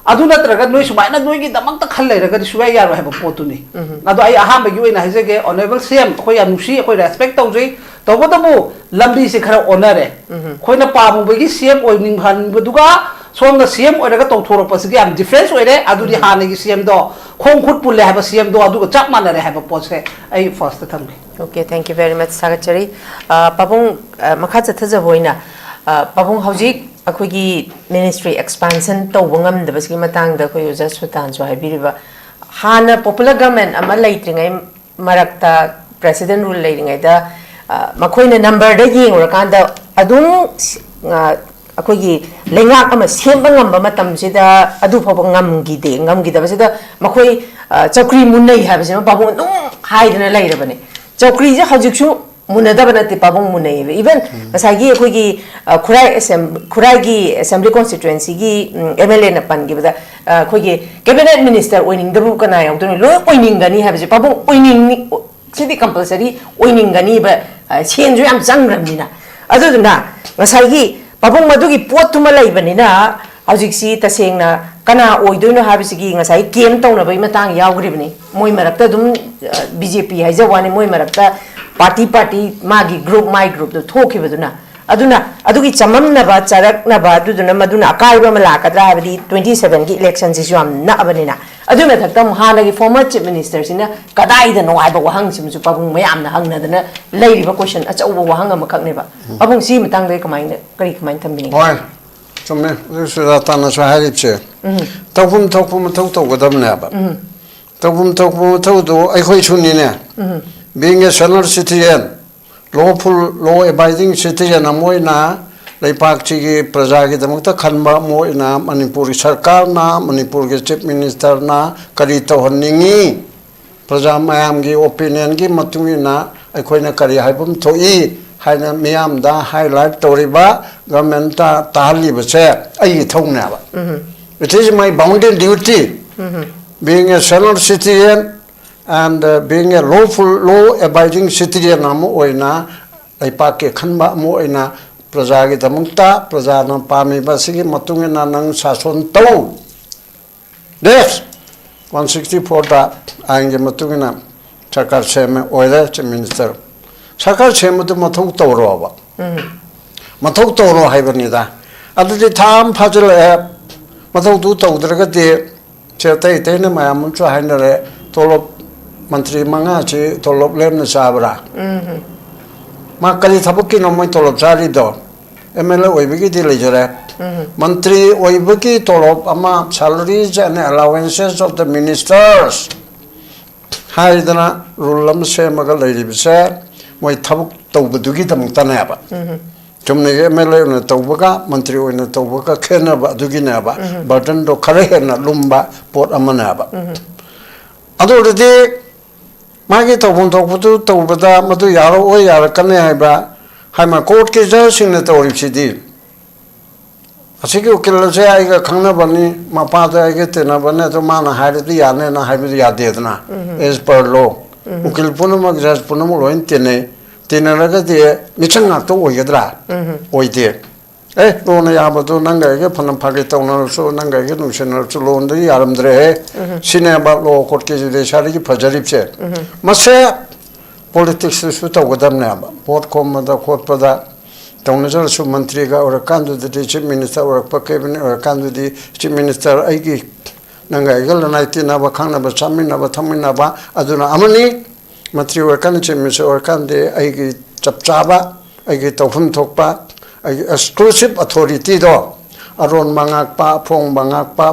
ꯑꯗꯨ ꯅꯠꯇ꯭ꯔꯒ ꯅꯣꯏ ꯁꯨꯃꯥꯏꯅ ꯅꯣꯏꯒꯤꯗꯃꯛꯇ ꯈꯜ ꯂꯩꯔꯒꯗꯤ ꯁꯨꯡꯌꯥ ꯌꯥꯔꯣꯏ ꯍꯥꯏꯕ ꯄꯣꯠꯇꯨꯅꯤ꯫ ꯑꯗꯣ ꯑꯩ ꯑꯍꯥꯟꯕꯒꯤ ꯑꯣꯏꯅ ꯍꯥꯏꯖꯒꯦ, ꯑꯣꯅꯔꯦꯕꯜ ꯁꯤ ꯑꯦꯝ, ꯑꯩꯈꯣꯏ ꯌꯥꯝ ꯅꯨꯡꯁꯤ, ꯑꯩꯈꯣꯏ ꯔꯦꯁꯄꯦꯛ ꯇꯧꯖꯩ꯫ ꯇꯧꯕꯇꯕꯨ ꯂꯝꯕꯤꯁꯦ ꯈꯔ ꯑꯣꯟꯅꯔꯦ꯫ ꯑꯩꯈꯣꯏꯅ ꯄꯥꯝꯃꯨꯕꯒꯤ ꯁꯤ ꯑꯦꯝ ꯑꯣꯏꯅꯤꯡꯍꯟꯕꯗꯨꯒ ꯁꯣꯝꯗ ꯁꯤ ꯑꯦꯝ ꯑꯣꯏꯔꯒ ꯇꯧꯊꯣꯔꯛꯄꯁꯤꯒ ꯌꯥꯝ ꯗꯤꯐ꯭ꯔꯦꯟꯁ ꯑꯣꯏꯔꯦ꯫ ꯑꯗꯨꯗꯤ ꯍꯥꯟꯅꯒꯤ ꯁꯤ ꯑꯦꯝꯗꯣ ꯈꯣꯡ ꯈꯨꯠ ꯄꯨꯜꯂꯦ ꯍꯥꯏꯕ ꯁꯤ ꯑꯦꯝꯗꯣ ꯑꯗꯨꯒ ꯆꯞ ꯃꯥꯟꯅꯔꯦ ꯍꯥꯏꯕ ꯄꯣꯠꯁꯦ ꯑꯩ ꯐꯥꯔꯁꯇ ꯊꯝꯒꯦ꯫ Okay, thank you very much, ꯊꯥꯒꯠꯆꯔꯤ꯫ ꯑ, ꯄꯥꯕꯨꯡ, ꯑ, ꯃꯈꯥ ꯆꯠꯊꯖꯕ ꯑꯣꯏꯅ, ꯑ, ꯄꯥꯕꯨꯡ, ꯍꯧꯖꯤꯛ ꯑꯩꯈꯣꯏꯒꯤ ꯃꯤꯅꯤꯁꯇ꯭ꯔꯤ ꯑꯦꯛꯁꯄꯥꯟꯁꯟ ꯇꯧꯕ ꯉꯝꯗꯕꯁꯤꯒꯤ ꯃꯇꯥꯡꯗ ꯑꯩꯈꯣꯏ ꯑꯣꯖꯥ ꯁꯨꯜꯇꯥꯟꯁꯨ ꯍꯥꯏꯕꯤꯔꯤꯕ, ꯍꯥꯟꯅ ꯄꯣꯄꯨꯂꯔ ꯒꯚꯔꯟꯃꯦꯟ ꯑꯃ ꯂꯩꯇ꯭ꯔꯤꯉꯩ ꯃꯔꯛꯇ, ꯄ꯭ꯔꯦꯁꯤꯗꯦꯟ ꯔꯨꯜ ꯂꯩꯔꯤꯉꯩꯗ, ꯑ, ꯃꯈꯣꯏꯅ ꯅꯝꯕꯔꯗ ꯌꯦꯡꯉꯨꯔꯀꯥꯟꯗ ꯑꯗꯨꯝ, ꯑ, ꯑꯩꯈꯣꯏꯒꯤ ꯂꯩꯉꯥꯛ ꯑꯃ ꯁꯦꯝꯕ ꯉꯝꯕ ꯃꯇꯝꯁꯤꯗ ꯑꯗꯨ ꯐꯥꯎꯕ ꯉꯝꯈꯤꯗꯦ꯫ ꯉꯝꯈꯤꯗꯕꯁꯤꯗ ꯃꯈꯣꯏ, ꯑ, ꯆꯧꯀ꯭ꯔꯤ ꯃꯨꯟꯅꯩ ꯍꯥꯏꯕꯁꯤꯃ ꯄꯥꯕꯨꯡ ꯑꯗꯨꯝ ꯍꯥꯏꯗꯅ ꯂꯩꯔꯕꯅꯦ꯫ ꯆꯧꯀ꯭ꯔꯤꯁꯦ ꯍꯧꯖꯤꯛꯁꯨ ꯃꯨꯟꯅꯗꯕ ꯅꯠꯇꯦ, ꯄꯥꯕꯨꯡ ꯃꯨꯟꯅꯩꯌꯦꯕ꯫ Even ꯉꯁꯥꯏꯒꯤ ꯑꯩꯈꯣꯏꯒꯤ, ꯑ, ꯈꯨꯔꯥꯏ ꯑꯦꯁꯦꯝ-, ꯈꯨꯔꯥꯏꯒꯤ ꯑꯦꯁꯦꯝꯕ꯭ꯂꯤ ꯀꯣꯟꯁꯇꯤꯇ꯭ꯋꯦꯟꯁꯤꯒꯤ, ꯎꯝ, ꯑꯦꯝ ꯑꯦꯜ ꯑꯦꯅ ꯄꯟꯈꯤꯕꯗ, ꯑ, ꯑꯩꯈꯣꯏꯒꯤ ꯀꯦꯕꯤꯅꯦꯠ ꯃꯤꯅꯤꯁꯇꯔ ꯑꯣꯏꯅꯤꯡꯗꯕꯨ ꯀꯅꯥ ꯌꯥꯎꯗꯣꯏꯅꯣ? ꯂꯣꯏ ꯑꯣꯏꯅꯤꯡꯒꯅꯤ ꯍꯥꯏꯕꯁꯦ ꯄꯥꯕꯨꯡ ꯑꯣꯏꯅꯤꯡꯅꯤ-, ꯁꯤꯗꯤ ꯀꯝꯄꯜꯁꯔꯤ ꯑꯣꯏꯅꯤꯡꯒꯅꯤꯕ꯫ ꯑ, ꯁꯦꯟꯁꯨ ꯌꯥꯝ ꯆꯪꯈ꯭ꯔꯕꯅꯤꯅ꯫ ꯑꯗꯨꯗꯨꯅ ꯉꯁꯥꯏꯒꯤ ꯄꯥꯕꯨꯡ ꯃꯗꯨꯒꯤ ꯄꯣꯠꯇꯨꯃ ꯂꯩꯕꯅꯤꯅ ꯍꯧꯖꯤꯛꯁꯤ ꯇꯁꯦꯡꯅ ꯀꯅꯥ ꯑꯣꯏꯗꯣꯏꯅꯣ ꯍꯥꯏꯕꯁꯤꯒꯤ ꯉꯁꯥꯏ ꯀꯦꯝ ꯇꯧꯅꯕꯒꯤ ꯃꯇꯥꯡ ꯌꯥꯎꯈ꯭ꯔꯤꯕꯅꯤ꯫ ꯃꯣꯏ ꯃꯔꯛꯇ ꯑꯗꯨꯝ, ꯑ, ꯕꯤ ꯖꯦ ꯄꯤ ꯍꯥꯏꯖꯕ ꯋꯥꯅꯤ, ꯃꯣꯏ ꯃꯔꯛꯇ ꯄꯥꯔꯇꯤ ꯄꯥꯔꯇꯤ, ꯃꯥꯒꯤ ꯒ꯭ꯔꯨꯞ ꯃꯥꯏ ꯒ꯭ꯔꯨꯞꯇꯣ ꯊꯣꯛꯈꯤꯕꯗꯨꯅ꯫ ꯑꯗꯨꯅ ꯑꯗꯨꯒꯤ ꯆꯃꯝꯅꯕ, ꯆꯔꯛꯅꯕ, ꯑꯗꯨꯗꯨꯅ ꯃꯗꯨꯅ ꯑꯀꯥꯏꯕ ꯑꯃ ꯂꯥꯛꯀꯗ꯭ꯔꯥ ꯍꯥꯏꯕꯗꯤ, ꯇ꯭ꯋꯦꯟꯇꯤ ꯁꯚꯦꯟꯒꯤ ꯏꯂꯦꯛꯁꯟꯁꯤꯁꯨ ꯌꯥꯝ ꯅꯛꯑꯕꯅꯤꯅ꯫ ꯑꯗꯨꯒꯤ ꯃꯊꯛꯇ ꯑꯃꯨꯛ ꯍꯥꯟꯅꯒꯤ ꯐꯣꯔꯃꯔ ꯆꯤꯐ ꯃꯤꯅꯤꯁꯇꯔꯁꯤꯅ ꯀꯗꯥꯏꯗꯅꯣ ꯍꯥꯏꯕ ꯋꯥꯍꯪꯁꯤꯃꯁꯨ ꯄꯥꯕꯨꯡ ꯃꯌꯥꯝꯅ ꯍꯪꯅꯗꯅ ꯂꯩꯔꯤꯕ ꯀꯣꯏꯁꯟ ꯑꯆꯧꯕ ꯋꯥꯍꯪ ꯑꯃꯈꯛꯅꯦꯕ꯫ ꯄꯥꯕꯨꯡ, ꯁꯤꯒꯤ ꯃꯇꯥꯡꯗ ꯀꯃꯥꯏꯅ, ꯀꯔꯤ, ꯀꯃꯥꯏꯅ ꯊꯝꯕꯤꯅꯤꯡꯉꯤ? ꯍꯣꯏ, ꯆꯨꯝꯃꯦ꯫ ꯍꯧꯖꯤꯛ ꯁꯨꯖꯥꯇꯥꯅꯁꯨ ꯍꯥꯏꯔꯤꯕꯁꯦ, ꯇꯧꯐꯝ ꯊꯣꯛꯄ ꯃꯊꯧ ꯇꯧꯒꯗꯕꯅꯦꯕ꯫ ꯇꯧꯐꯝ ꯊꯣꯛꯄ ꯃꯊꯧꯗꯣ ꯑꯩꯈꯣꯏꯁꯨꯅꯤꯅꯦ꯫ Being a senior citizen, lawful, law abiding citizen ꯑꯃ ꯑꯣꯏꯅ ꯂꯩꯄꯥꯛꯁꯤꯒꯤ ꯄ꯭ꯔꯖꯥꯒꯤꯗꯃꯛꯇ ꯈꯟꯕ ꯑꯃ ꯑꯣꯏꯅ ꯃꯅꯤꯄꯨꯔꯒꯤ ꯁꯔꯀꯥꯔꯅ, ꯃꯅꯤꯄꯨꯔꯒꯤ ꯆꯤꯐ ꯃꯤꯅꯤꯁꯇꯔꯅ ꯀꯔꯤ ꯇꯧꯍꯟꯅꯤꯡꯉꯤ, ꯄ꯭ꯔꯖꯥ ꯃꯌꯥꯝꯒꯤ ꯑꯣꯄꯤꯅꯤꯌꯟꯒꯤ ꯃꯇꯨꯡ ꯏꯟꯅ ꯑꯩꯈꯣꯏꯅ ꯀꯔꯤ ꯍꯥꯏꯐꯝ ꯊꯣꯛꯏ ꯍꯥꯏꯅ ꯃꯤꯌꯥꯝꯗ ꯍꯥꯏꯂꯥꯏꯠ ꯇꯧꯔꯤꯕ, ꯒꯚꯔꯟꯃꯦꯟꯠꯇ ꯇꯥꯍꯜꯂꯤꯕꯁꯦ ꯑꯩꯒꯤ ꯏꯊꯧꯅꯦꯕ꯫ It is my bounden duty, being a senior citizen and, uh, being a lawful, law abiding citizen ꯑꯃ ꯑꯣꯏꯅ, ꯂꯩꯄꯥꯛꯀꯤ ꯑꯈꯟꯕ ꯑꯃ ꯑꯣꯏꯅ, ꯄ꯭ꯔꯖꯥꯒꯤꯗꯃꯛꯇ ꯄ꯭ꯔꯖꯥꯅ ꯄꯥꯝꯃꯤꯕ ꯑꯁꯤꯒꯤ ꯃꯇꯨꯡ ꯏꯟꯅ ꯅꯪ ꯁꯥꯁꯣꯟ ꯇꯧ꯫ Yes, ꯋꯥꯟ ꯁꯤꯛꯁꯇꯤ ꯐꯣꯔꯗ ꯑꯥꯏꯟꯒꯤ ꯃꯇꯨꯡ ꯏꯟꯅ ꯁꯔꯀꯥꯔ ꯁꯦꯝꯃꯦ, ꯑꯣꯏꯔꯦ ꯆꯤꯐ ꯃꯤꯅꯤꯁꯇꯔ꯫ ꯁꯔꯀꯥꯔ ꯁꯦꯝꯕꯗꯨ ꯃꯊꯧ ꯇꯧꯔꯣꯕ꯫ ꯃꯊꯧ ꯇꯧꯔꯣ ꯍꯥꯏꯕꯅꯤꯗ꯫ ꯑꯗꯨꯗꯤ ꯊꯥ ꯑꯃ ꯐꯥꯖꯤꯜꯂꯛꯑꯦ, ꯃꯊꯧꯗꯨ ꯇꯧꯗ꯭ꯔꯒꯗꯤ ꯁꯦ ꯑꯇꯩ ꯑꯇꯩꯅ ꯃꯌꯥꯝ ꯑꯃꯁꯨ ꯍꯥꯏꯅꯔꯦ, ꯇꯣꯂꯣꯞ, ꯃꯟꯇ꯭ꯔꯤ ꯃꯉꯥꯁꯤ ꯇꯣꯂꯣꯞ ꯂꯦꯝꯅ ꯆꯥꯕ꯭ꯔꯥ? ꯃꯥ ꯀꯔꯤ ꯊꯕꯛꯀꯤꯅꯣ ꯃꯣꯏ ꯇꯣꯂꯣꯞ ꯆꯥꯔꯤꯗꯣ? ꯑꯦꯝ ꯑꯦꯜ ꯑꯦ ꯑꯣꯏꯕꯒꯤꯗꯤ ꯂꯩꯖꯔꯦ꯫ ꯃꯟꯇ꯭ꯔꯤ ꯑꯣꯏꯕꯒꯤ ꯇꯣꯂꯣꯞ ꯑꯃ, salaries and allowances of the ministers ꯍꯥꯏꯗꯅ ꯔꯨꯜ ꯑꯃ ꯁꯦꯝꯃꯒ ꯂꯩꯔꯤꯕꯁꯦ ꯃꯣꯏ ꯊꯕꯛ ꯇꯧꯕꯗꯨꯒꯤꯗꯃꯛꯇꯅꯦꯕ꯫ ꯆꯨꯝꯅꯒꯤ ꯑꯦꯝ ꯑꯦꯜ ꯑꯦ ꯑꯣꯏꯅ ꯇꯧꯕꯒ ꯃꯟꯇ꯭ꯔꯤ ꯑꯣꯏꯅ ꯇꯧꯕꯒ ꯈꯦꯠꯅꯕ ꯑꯗꯨꯒꯤꯅꯦꯕ꯫ ꯕꯔꯗꯟꯗꯣ ꯈꯔ ꯍꯦꯟꯅ ꯂꯨꯝꯕ ꯄꯣꯠ ꯑꯃꯅꯦꯕ꯫ ꯑꯗꯨ ꯑꯣꯏꯔꯗꯤ ꯃꯥꯒꯤ ꯇꯧꯐꯝ ꯊꯣꯛꯄꯗꯨ ꯇꯧꯕꯗ ꯃꯗꯨ ꯌꯥꯔꯛꯑꯣꯏ ꯌꯥꯔꯛꯀꯅꯤ ꯍꯥꯏꯕ, ꯍꯥꯏꯃ ꯀꯣꯔꯠꯀꯤ ꯖꯖꯁꯤꯡꯅ ꯇꯧꯔꯤꯕꯁꯤꯗꯤ, ꯑꯁꯤꯒꯤ ꯎꯀꯤꯜ ꯑꯁꯦ ꯑꯩꯒ ꯈꯪꯅꯕꯅꯤ, ꯃꯄꯥꯗ ꯑꯩꯒ ꯇꯤꯟꯅꯕꯅꯤ, ꯑꯗꯨ ꯃꯥꯅ ꯍꯥꯏꯔꯗꯤ ꯌꯥꯅꯦꯅ ꯍꯥꯏꯕꯗꯤ ꯌꯥꯗꯦꯗꯅ꯫ As per law, ꯎꯀꯤꯜ ꯄꯨꯝꯅꯃꯛ, ꯖꯖ ꯄꯨꯝꯅꯃꯛ ꯂꯣꯏꯅ ꯇꯤꯟꯅꯩ꯫ ꯇꯤꯟꯅꯔꯒꯗꯤ ꯃꯤꯆꯪ ꯉꯥꯛꯇ ꯑꯣꯏꯒꯗ꯭ꯔꯥ? ꯑꯣꯏꯗꯦ꯫ ꯑꯦ, ꯂꯣꯟꯅ ꯌꯥꯕꯗꯣ ꯅꯪꯒ ꯑꯩꯒ ꯐꯅ ꯐꯥꯒꯤ ꯇꯧꯅꯔꯁꯨ, ꯅꯪꯒ ꯑꯩꯒ ꯅꯨꯡꯁꯤꯅꯔꯁꯨ, ꯂꯣꯟꯗ ꯌꯥꯔꯝꯗ꯭ꯔꯦꯍꯦ꯫ ꯁꯤꯅꯦꯕ ꯂꯣ ꯀꯣꯔꯠꯀꯤ ꯖꯨꯗꯤꯁꯤꯌꯥꯔꯤꯒꯤ ꯐꯖꯔꯤꯕꯁꯦ꯫ ꯃꯁꯦ ꯄꯣꯂꯤꯇꯤꯛꯁꯇꯁꯨ ꯇꯧꯒꯗꯕꯅꯦꯕ꯫ ꯚꯣꯠ ꯈꯣꯝꯕꯗ ꯈꯣꯠꯄꯗ ꯇꯧꯅꯖꯔꯁꯨ, ꯃꯟꯇ꯭ꯔꯤꯒ ꯑꯣꯏꯔꯀꯥꯟꯗꯨꯗꯗꯤ, ꯆꯤꯐ ꯃꯤꯅꯤꯁꯇꯔ ꯑꯣꯏꯔꯛꯄ, ꯀꯦꯕꯤꯅꯦꯠ ꯑꯣꯏꯔꯀꯥꯟꯗꯗꯤ, ꯆꯤꯐ ꯃꯤꯅꯤꯁꯇꯔ ꯑꯩꯒꯤ, ꯅꯪꯒ ꯑꯩꯒ ꯂꯅꯥꯏ ꯇꯤꯟꯅꯕ, ꯈꯪꯅꯕ, ꯆꯥꯃꯤꯟꯅꯕ ꯊꯛꯃꯤꯟꯅꯕ ꯑꯗꯨꯅ ꯑꯃꯅꯤ꯫ ꯃꯟꯇ꯭ꯔꯤ ꯑꯣꯏꯔꯀꯥꯟꯗ, ꯆꯤꯐ ꯃꯤꯅꯤꯁꯇꯔ ꯑꯣꯏꯔꯀꯥꯟꯗꯤ ꯑꯩꯒꯤ ꯆꯞ ꯆꯥꯕ, ꯑꯩꯒꯤ ꯇꯧꯐꯝ ꯊꯣꯛꯄ, ꯑꯩꯒꯤ ꯑꯦꯛꯁꯀ꯭ꯂꯨꯁꯤꯞ ꯑꯣꯊꯣꯔꯤꯇꯤꯗꯣ, ꯑꯔꯣꯟꯕ ꯉꯥꯛꯄ, ꯑꯐꯣꯡꯕ ꯉꯥꯛꯄ,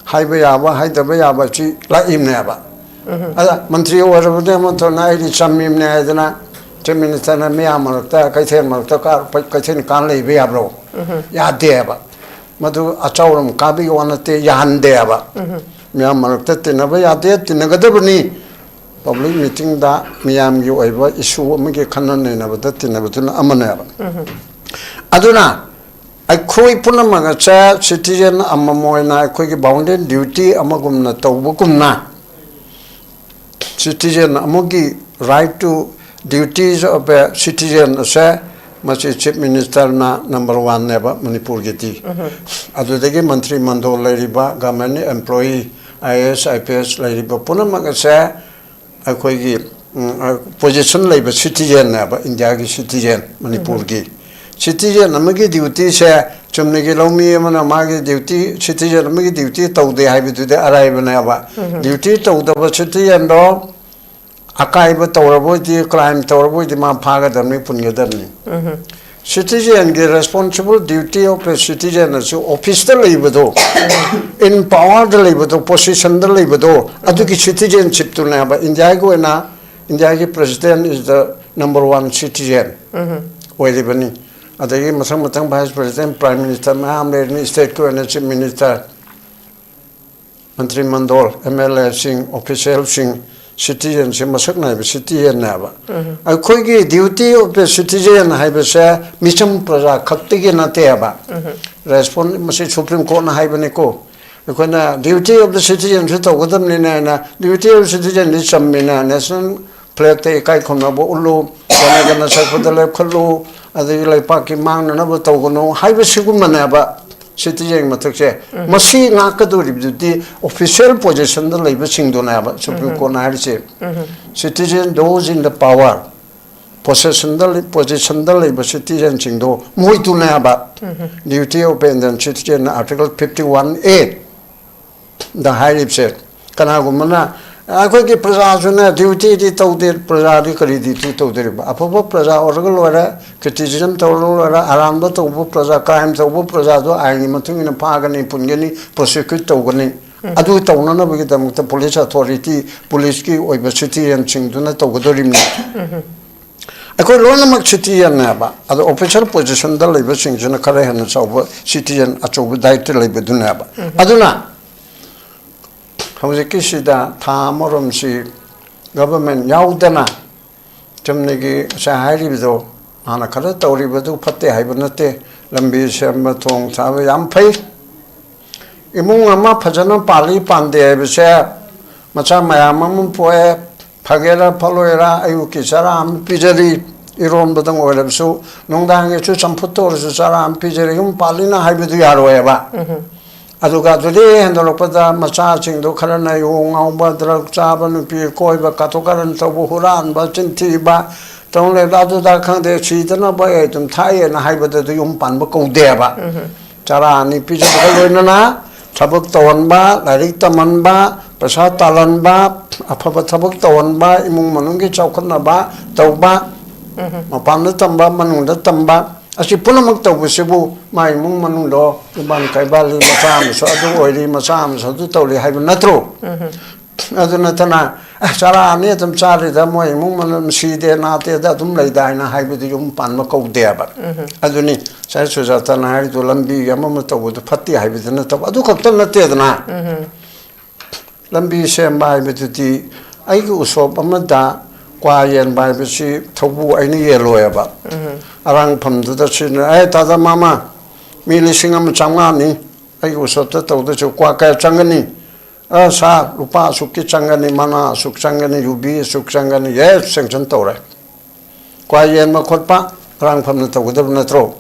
ꯍꯥꯏꯕ ꯌꯥꯕ, ꯍꯥꯏꯗꯕ ꯌꯥꯕ ꯁꯤ ꯂꯥꯛꯏꯕꯅꯦꯕ꯫ ꯑꯗ ꯃꯟꯇ꯭ꯔꯤ ꯑꯣꯏꯔꯕꯅꯦ, ꯃꯟꯇ꯭ꯔꯅ ꯑꯩꯗꯤ ꯆꯝꯃꯤꯕꯅꯦ ꯍꯥꯏꯗꯅ ꯆꯤꯐ ꯃꯤꯅꯤꯁꯇꯔꯅ ꯃꯤꯌꯥꯝ ꯃꯔꯛꯇ, ꯀꯩꯊꯦꯜ ꯃꯔꯛꯇ ꯀꯥ-, ꯀꯩꯊꯦꯜ ꯀꯥꯟ ꯂꯩꯕ ꯌꯥꯕ꯭ꯔꯣ? ꯌꯥꯗꯦꯕ꯫ ꯃꯗꯨ ꯑꯆꯧꯔꯝ ꯀꯥꯕꯤꯒꯤ ꯋꯥ ꯅꯠꯇꯦ, ꯌꯥꯍꯟꯗꯦꯕ꯫ ꯃꯤꯌꯥꯝ ꯃꯔꯛꯇ ꯇꯤꯟꯅꯕ ꯌꯥꯗꯦ, ꯇꯤꯟꯅꯒꯗꯕꯅꯤ꯫ ꯄꯕ꯭ꯂꯤꯛ ꯃꯤꯇꯤꯡꯗ ꯃꯤꯌꯥꯝꯒꯤ ꯑꯣꯏꯕ ꯏꯁꯨ ꯑꯃꯒꯤ ꯈꯟꯅ ꯅꯩꯅꯕꯗ ꯇꯤꯟꯅꯕꯗꯨꯅ ꯑꯃꯅꯦꯕ꯫ ꯑꯗꯨꯅ ꯑꯩꯈꯣꯏ ꯄꯨꯝꯅꯃꯛ ꯑꯁꯦ ꯁꯤꯇꯤꯖꯦꯟ ꯑꯃꯃꯝ ꯑꯣꯏꯅ ꯑꯩꯈꯣꯏꯒꯤ ꯕꯥꯎꯟꯗꯦꯟ ꯗ꯭ꯌꯨꯇꯤ ꯑꯃꯒꯨꯝꯅ ꯇꯧꯕꯒꯨꯝꯅ, citizen ꯑꯃꯒꯤ right to duties of a citizen ꯑꯁꯦ ꯃꯁꯤ ꯆꯤꯐ ꯃꯤꯅꯤꯁꯇꯔꯅ ꯅꯝꯕꯔ ꯋꯥꯟꯅꯦꯕ ꯃꯅꯤꯄꯨꯔꯒꯤꯗꯤ꯫ ꯑꯗꯨꯗꯒꯤ ꯃꯟꯇ꯭ꯔꯤ ꯃꯟꯗꯣꯜ ꯂꯩꯔꯤꯕ, government employee, I A S, I P S ꯂꯩꯔꯤꯕ ꯄꯨꯝꯅꯃꯛ ꯑꯁꯦ ꯑꯩꯈꯣꯏꯒꯤ ꯄꯣꯖꯤꯁꯟ ꯂꯩꯕ ꯁꯤꯇꯤꯖꯦꯟꯅꯦꯕ, ꯏꯟꯗꯤꯌꯥꯒꯤ ꯁꯤꯇꯤꯖꯦꯟ, ꯃꯅꯤꯄꯨꯔꯒꯤ ꯁꯤꯇꯤꯖꯦꯟ ꯑꯃꯒꯤ ꯗ꯭ꯌꯨꯇꯤꯁꯦ, ꯆꯨꯝꯅꯒꯤ ꯂꯧꯃꯤ ꯑꯃꯅ ꯃꯥꯒꯤ ꯗ꯭ꯌꯨꯇꯤ, ꯁꯤꯇꯤꯖꯦꯟ ꯑꯃꯒꯤ ꯗ꯭ꯌꯨꯇꯤ ꯇꯧꯗꯦ ꯍꯥꯏꯕꯗꯨꯗꯤ ꯑꯔꯥꯏꯕꯅꯦꯕ꯫ ꯗ꯭ꯌꯨꯇꯤ ꯇꯧꯗꯕ ꯁꯤꯇꯤꯖꯦꯟꯗꯣ ꯑꯀꯥꯏꯕ ꯇꯧꯔꯕ ꯑꯣꯏꯗꯤ, ꯀ꯭ꯔꯥꯏꯝ ꯇꯧꯔꯕ ꯑꯣꯏꯗꯤ, ꯃꯥ ꯐꯥꯒꯗꯕꯅꯤ, ꯄꯨꯟꯒꯗꯕꯅꯤ꯫ ꯁꯤꯇꯤꯖꯦꯟꯒꯤ responsible duty of a citizen ꯑꯁꯤ ꯑꯣꯐꯤꯁꯇ ꯂꯩꯕꯗꯣ, ꯏꯟ ꯄꯥꯋꯔꯗ ꯂꯩꯕꯗꯣ, ꯄꯣꯁꯤꯁꯟꯗ ꯂꯩꯕꯗꯣ, ꯑꯗꯨꯒꯤ ꯁꯤꯇꯤꯖꯦꯟꯁꯤꯞꯇꯨꯅꯦꯕ ꯏꯟꯗꯤꯌꯥꯒꯤ ꯑꯣꯏꯅ, ꯏꯟꯗꯤꯌꯥꯒꯤ president is the number one citizen ꯑꯣꯏꯔꯤꯕꯅꯤ꯫ ꯑꯗꯒꯤ ꯃꯊꯪ ꯃꯊꯪ vice president, prime minister ꯃꯌꯥꯝ ꯂꯩꯔꯤꯅꯤ, stateꯀꯤ ꯑꯣꯏꯅ chief minister, ꯃꯟꯇ꯭ꯔꯤ ꯃꯟꯗꯣꯜ, ꯑꯦꯝ ꯑꯦꯜ ꯑꯦꯁꯤꯡ, ꯑꯣꯐꯤꯁꯤꯌꯦꯜꯁꯤꯡ, ꯁꯤꯇꯤꯖꯦꯟꯁꯤ ꯃꯁꯛ ꯅꯥꯏꯕ ꯁꯤꯇꯤꯖꯦꯟꯅꯦꯕ꯫ ꯑꯩꯈꯣꯏꯒꯤ duty of a citizen ꯍꯥꯏꯕꯁꯦ ꯃꯤꯆꯝ ꯄ꯭ꯔꯖꯥ ꯈꯛꯇꯒꯤ ꯅꯠꯇꯦꯕ꯫ ꯔꯦꯁꯄꯣꯟ ꯃꯁꯤ ꯁꯨꯄ꯭ꯔꯤꯝ ꯀꯣꯔꯠꯅ ꯍꯥꯏꯕꯅꯤꯀꯣ꯫ ꯑꯩꯈꯣꯏꯅ duty of the citizenꯁꯨ ꯇꯧꯒꯗꯕꯅꯤꯅ ꯍꯥꯏꯅ, duty of citizenꯗꯤ ꯆꯝꯃꯤꯅ, ꯅꯦꯁꯅꯦꯜ ꯐ꯭ꯂꯦꯛꯇ ꯏꯀꯥꯏ ꯈꯨꯝꯅꯕ ꯎꯠꯂꯨ, ꯖꯅꯒꯅ ꯁꯛꯄꯗ ꯂꯦꯞꯈꯠꯂꯨ, ꯑꯗꯒꯤ ꯂꯩꯄꯥꯛꯀꯤ ꯃꯥꯡꯅꯅꯕ ꯇꯧꯒꯅꯨ ꯍꯥꯏꯕꯁꯤꯒꯨꯝꯕꯅꯦꯕ ꯁꯤꯇꯤꯖꯦꯟ ꯃꯊꯛꯁꯦ꯫ ꯃꯁꯤ ꯉꯥꯛꯀꯗꯧꯔꯤꯕꯗꯨꯗꯤ ꯑꯣꯐꯤꯁꯤꯌꯦꯜ ꯄꯣꯖꯤꯁꯟꯗ ꯂꯩꯕꯁꯤꯡꯗꯨꯅꯦꯕ ꯁꯨꯄ꯭ꯔꯤꯝ ꯀꯣꯔꯠꯅ ꯍꯥꯏꯔꯤꯁꯦ꯫ Citizen, those in the power, ꯄꯣꯁꯦꯁꯟꯗ ꯂꯩ-, ꯄꯣꯖꯤꯁꯟꯗ ꯂꯩꯕ ꯁꯤꯇꯤꯖꯦꯟꯁꯤꯡꯗꯣ ꯃꯣꯏꯗꯨꯅꯦꯕ꯫ Duty of Indian citizen, Article fifty one A ꯗ ꯍꯥꯏꯔꯤꯕꯁꯦ꯫ ꯀꯅꯥꯒꯨꯝꯕꯅ ꯑꯩꯈꯣꯏꯒꯤ ꯄ꯭ꯔꯖꯥꯁꯨꯅꯦ ꯗ꯭ꯌꯨꯇꯤꯗꯤ ꯇꯧꯗꯦ, ꯄ꯭ꯔꯖꯥꯗꯤ ꯀꯔꯤ ꯗ꯭ꯌꯨꯇꯤ ꯇꯧꯗꯣꯔꯤꯕ? ꯑꯐꯕ ꯄ꯭ꯔꯖꯥ ꯑꯣꯏꯔꯒ ꯂꯣꯏꯔꯦ, ꯀ꯭ꯔꯤꯇꯤꯁꯤꯖꯝ ꯇꯧꯔꯒ ꯂꯣꯏꯔꯦ, ꯑꯔꯥꯟꯕ ꯇꯧꯕ ꯄ꯭ꯔꯖꯥ, ꯀ꯭ꯔꯥꯏꯝ ꯇꯧꯕ ꯄ꯭ꯔꯖꯥꯗꯣ ꯑꯥꯏꯟꯒꯤ ꯃꯇꯨꯡ ꯏꯟꯅ ꯐꯥꯒꯅꯤ, ꯄꯨꯟꯒꯅꯤ, ꯄ꯭ꯔꯣꯁꯤꯀ꯭ꯌꯨꯠ ꯇꯧꯒꯅꯤ꯫ ꯑꯗꯨ ꯇꯧꯅꯅꯕꯒꯤꯗꯃꯛꯇ ꯄꯨꯂꯤꯁ ꯑꯣꯊꯣꯔꯤꯇꯤ, ꯄꯨꯂꯤꯁꯀꯤ ꯑꯣꯏꯕ ꯁꯤꯇꯤꯖꯦꯟꯁꯤꯡꯗꯨꯅ ꯇꯧꯒꯗꯧꯔꯤꯕꯅꯤ꯫ ꯑꯩꯈꯣꯏ ꯂꯣꯏꯅꯃꯛ ꯁꯤꯇꯤꯖꯟꯅꯦꯕ꯫ ꯑꯗꯣ ꯑꯣꯐꯤꯁꯤꯌꯦꯜ ꯄꯣꯖꯤꯁꯟꯗ ꯂꯩꯕꯁꯤꯡꯁꯤꯅ ꯈꯔ ꯍꯦꯟꯅ ꯆꯥꯎꯕ ꯁꯤꯇꯤꯖꯟ ꯑꯆꯧꯕ ꯗꯥꯏꯠꯇ ꯂꯩꯕꯗꯨꯅꯦꯕ꯫ ꯑꯗꯨꯅ ꯍꯧꯖꯤꯛꯀꯤꯁꯤꯗ ꯊꯥ ꯑꯃꯔꯣꯝꯁꯤ ꯒꯚꯔꯟꯃꯦꯟ ꯌꯥꯎꯗꯅ ꯆꯨꯝꯅꯒꯤ ꯉꯁꯥꯏ ꯍꯥꯏꯔꯤꯕꯗꯣ, ꯍꯥꯟꯅ ꯈꯔ ꯇꯧꯔꯤꯕꯗꯨ ꯐꯠꯇꯦ ꯍꯥꯏꯕ ꯅꯠꯇꯦ, ꯂꯝꯕꯤ ꯁꯦꯝꯕ, ꯊꯣꯡ ꯁꯥꯕ ꯌꯥꯝ ꯐꯩ꯫ ꯏꯃꯨꯡ ꯑꯃ ꯐꯖꯅ ꯄꯥꯜꯂꯤ ꯄꯥꯟꯗꯦ ꯍꯥꯏꯕꯁꯦ ꯃꯆꯥ ꯃꯌꯥꯝ ꯑꯃ ꯄꯣꯛꯑꯦ, ꯐꯒꯦꯔꯥ ꯐꯠꯂꯣꯏꯔꯥ ꯑꯌꯨꯛꯀꯤ ꯆꯔꯥ ꯑꯃ ꯄꯤꯖꯔꯤ, ꯏꯔꯣꯟꯕꯗꯪ ꯑꯣꯏꯔꯕꯁꯨ, ꯅꯨꯡꯗꯥꯡꯒꯤꯁꯨ ꯆꯝꯐꯨꯠꯇ ꯑꯣꯏꯔꯁꯨ ꯆꯔꯥ ꯑꯃ ꯄꯤꯖꯔꯤ, ꯌꯨꯝ ꯄꯥꯜꯂꯤꯅ ꯍꯥꯏꯕꯗꯨ ꯌꯥꯔꯣꯏꯕ꯫ ꯑꯗꯨꯒ ꯑꯗꯨꯗꯤ ꯍꯦꯟꯗꯣꯔꯛꯄꯗ ꯃꯆꯥꯁꯤꯡꯗꯣ ꯈꯔꯅ ꯌꯨ ꯉꯥꯎꯕ, ꯗ꯭ꯔꯒ ꯆꯥꯕ, ꯅꯨꯄꯤ ꯀꯣꯏꯕ, ꯀꯥꯇꯨ ꯀꯥꯔꯟ ꯇꯧꯕ, ꯍꯨꯔꯥꯟꯕ, ꯆꯤꯟ ꯊꯤꯕ, ꯇꯧ ꯂꯩꯕꯗ ꯑꯗꯨꯗ ꯈꯪꯗꯦ, ꯁꯤꯗꯅꯕ ꯑꯩ ꯑꯗꯨꯝ ꯊꯥꯛꯑꯦꯅ ꯍꯥꯏꯕꯗꯗꯤ ꯌꯨꯝ ꯄꯥꯟꯕ ꯀꯧꯗꯦꯕ꯫ ꯆꯔꯥ ꯑꯅꯤ ꯄꯤꯖꯕꯒ ꯂꯣꯏꯅꯅ ꯊꯕꯛ ꯇꯧꯍꯟꯕ, ꯂꯥꯏꯔꯤꯛ ꯇꯝꯍꯟꯕ, ꯄꯩꯁꯥ ꯇꯥꯜꯍꯟꯕ, ꯑꯐꯕ ꯊꯕꯛ ꯇꯧꯍꯟꯕ, ꯏꯃꯨꯡ ꯃꯅꯨꯡꯒꯤ ꯆꯥꯎꯈꯠꯅꯕ ꯇꯧꯕ, ꯃꯄꯥꯟꯗ ꯇꯝꯕ, ꯃꯅꯨꯡꯗ ꯇꯝꯕ, ꯑꯁꯤ ꯄꯨꯝꯅꯃꯛ ꯇꯧꯕꯁꯤꯕꯨ ꯃꯥ ꯏꯃꯨꯡ ꯃꯅꯨꯡꯗꯣ ꯌꯨꯝꯕꯥꯟ ꯀꯩꯕꯥꯜꯂꯤ, ꯃꯆꯥ ꯑꯃꯁꯨ ꯑꯗꯨ ꯑꯣꯏꯔꯤ, ꯃꯆꯥ ꯑꯃꯁꯨ ꯑꯗꯨ ꯇꯧꯔꯤ ꯍꯥꯏꯕ ꯅꯠꯇ꯭ꯔꯣ? ꯑꯗꯨ ꯅꯠꯇꯅ, "ꯑꯦ, ꯆꯔꯥ ꯑꯅꯤ ꯑꯗꯨꯝ ꯆꯥꯔꯤꯗ ꯃꯣꯏ ꯏꯃꯨꯡ ꯃꯅꯨꯡ ꯁꯤꯗꯦ ꯅꯥꯇꯦꯗ ꯑꯗꯨꯝ ꯂꯩꯗꯥ" ꯍꯥꯏꯅ ꯍꯥꯏꯕꯗꯤ ꯌꯨꯝ ꯄꯥꯟꯕ ꯀꯧꯗꯦꯕ꯫ ꯑꯗꯨꯅꯤ ꯁꯥꯏ ꯁꯨꯖꯥꯇꯥꯅ ꯍꯥꯏꯔꯤꯗꯣ, ꯂꯝꯕꯤ ꯑꯃ ꯑꯃ ꯇꯧꯕꯗꯣ ꯐꯠꯇꯦ ꯍꯥꯏꯕꯗꯤ ꯅꯠꯇꯕ, ꯑꯗꯨ ꯈꯛꯇ ꯅꯠꯇꯦꯗꯅ꯫ ꯂꯝꯕꯤ ꯁꯦꯝꯕ ꯍꯥꯏꯕꯗꯨꯗꯤ ꯑꯩꯒꯤ ꯎꯁꯣꯞ ꯑꯃꯗ ꯀ꯭ꯋꯥ ꯌꯦꯟꯕ ꯍꯥꯏꯕꯁꯤ ꯊꯧꯕꯨ ꯑꯩꯅ ꯌꯦꯜꯂꯣꯏꯕ꯫ ꯑꯔꯥꯡꯐꯝꯗꯨꯗ ꯁꯤꯅ, "ꯑꯦ, ꯇꯥꯗ ꯃꯥꯃ, ꯃꯤ ꯂꯤꯁꯤꯡ ꯑꯃ ꯆꯥꯝꯃꯉꯥꯅꯤ ꯑꯩꯒꯤ ꯎꯁꯣꯞꯇ ꯇꯧꯗꯣꯏꯁꯤ, ꯀ꯭ꯋꯥ ꯀꯌꯥ ꯆꯪꯒꯅꯤ?" "ꯑ, ꯁꯥ, ꯂꯨꯄꯥ ꯑꯁꯨꯛꯀꯤ ꯆꯪꯒꯅꯤ, ꯃꯅꯥ ꯑꯁꯨꯛ ꯆꯪꯒꯅꯤ, ꯌꯨꯕꯤ ꯑꯁꯨꯛ ꯆꯪꯒꯅꯤ", ꯌꯦꯁ, ꯁꯦꯡꯁꯟ ꯇꯧꯔꯦ꯫ ꯀ꯭ꯋꯥ ꯌꯦꯟꯕ ꯈꯣꯠꯄ ꯑꯔꯥꯡꯐꯝꯅ ꯇꯧꯒꯗꯕ ꯅꯠꯇ꯭ꯔꯣ?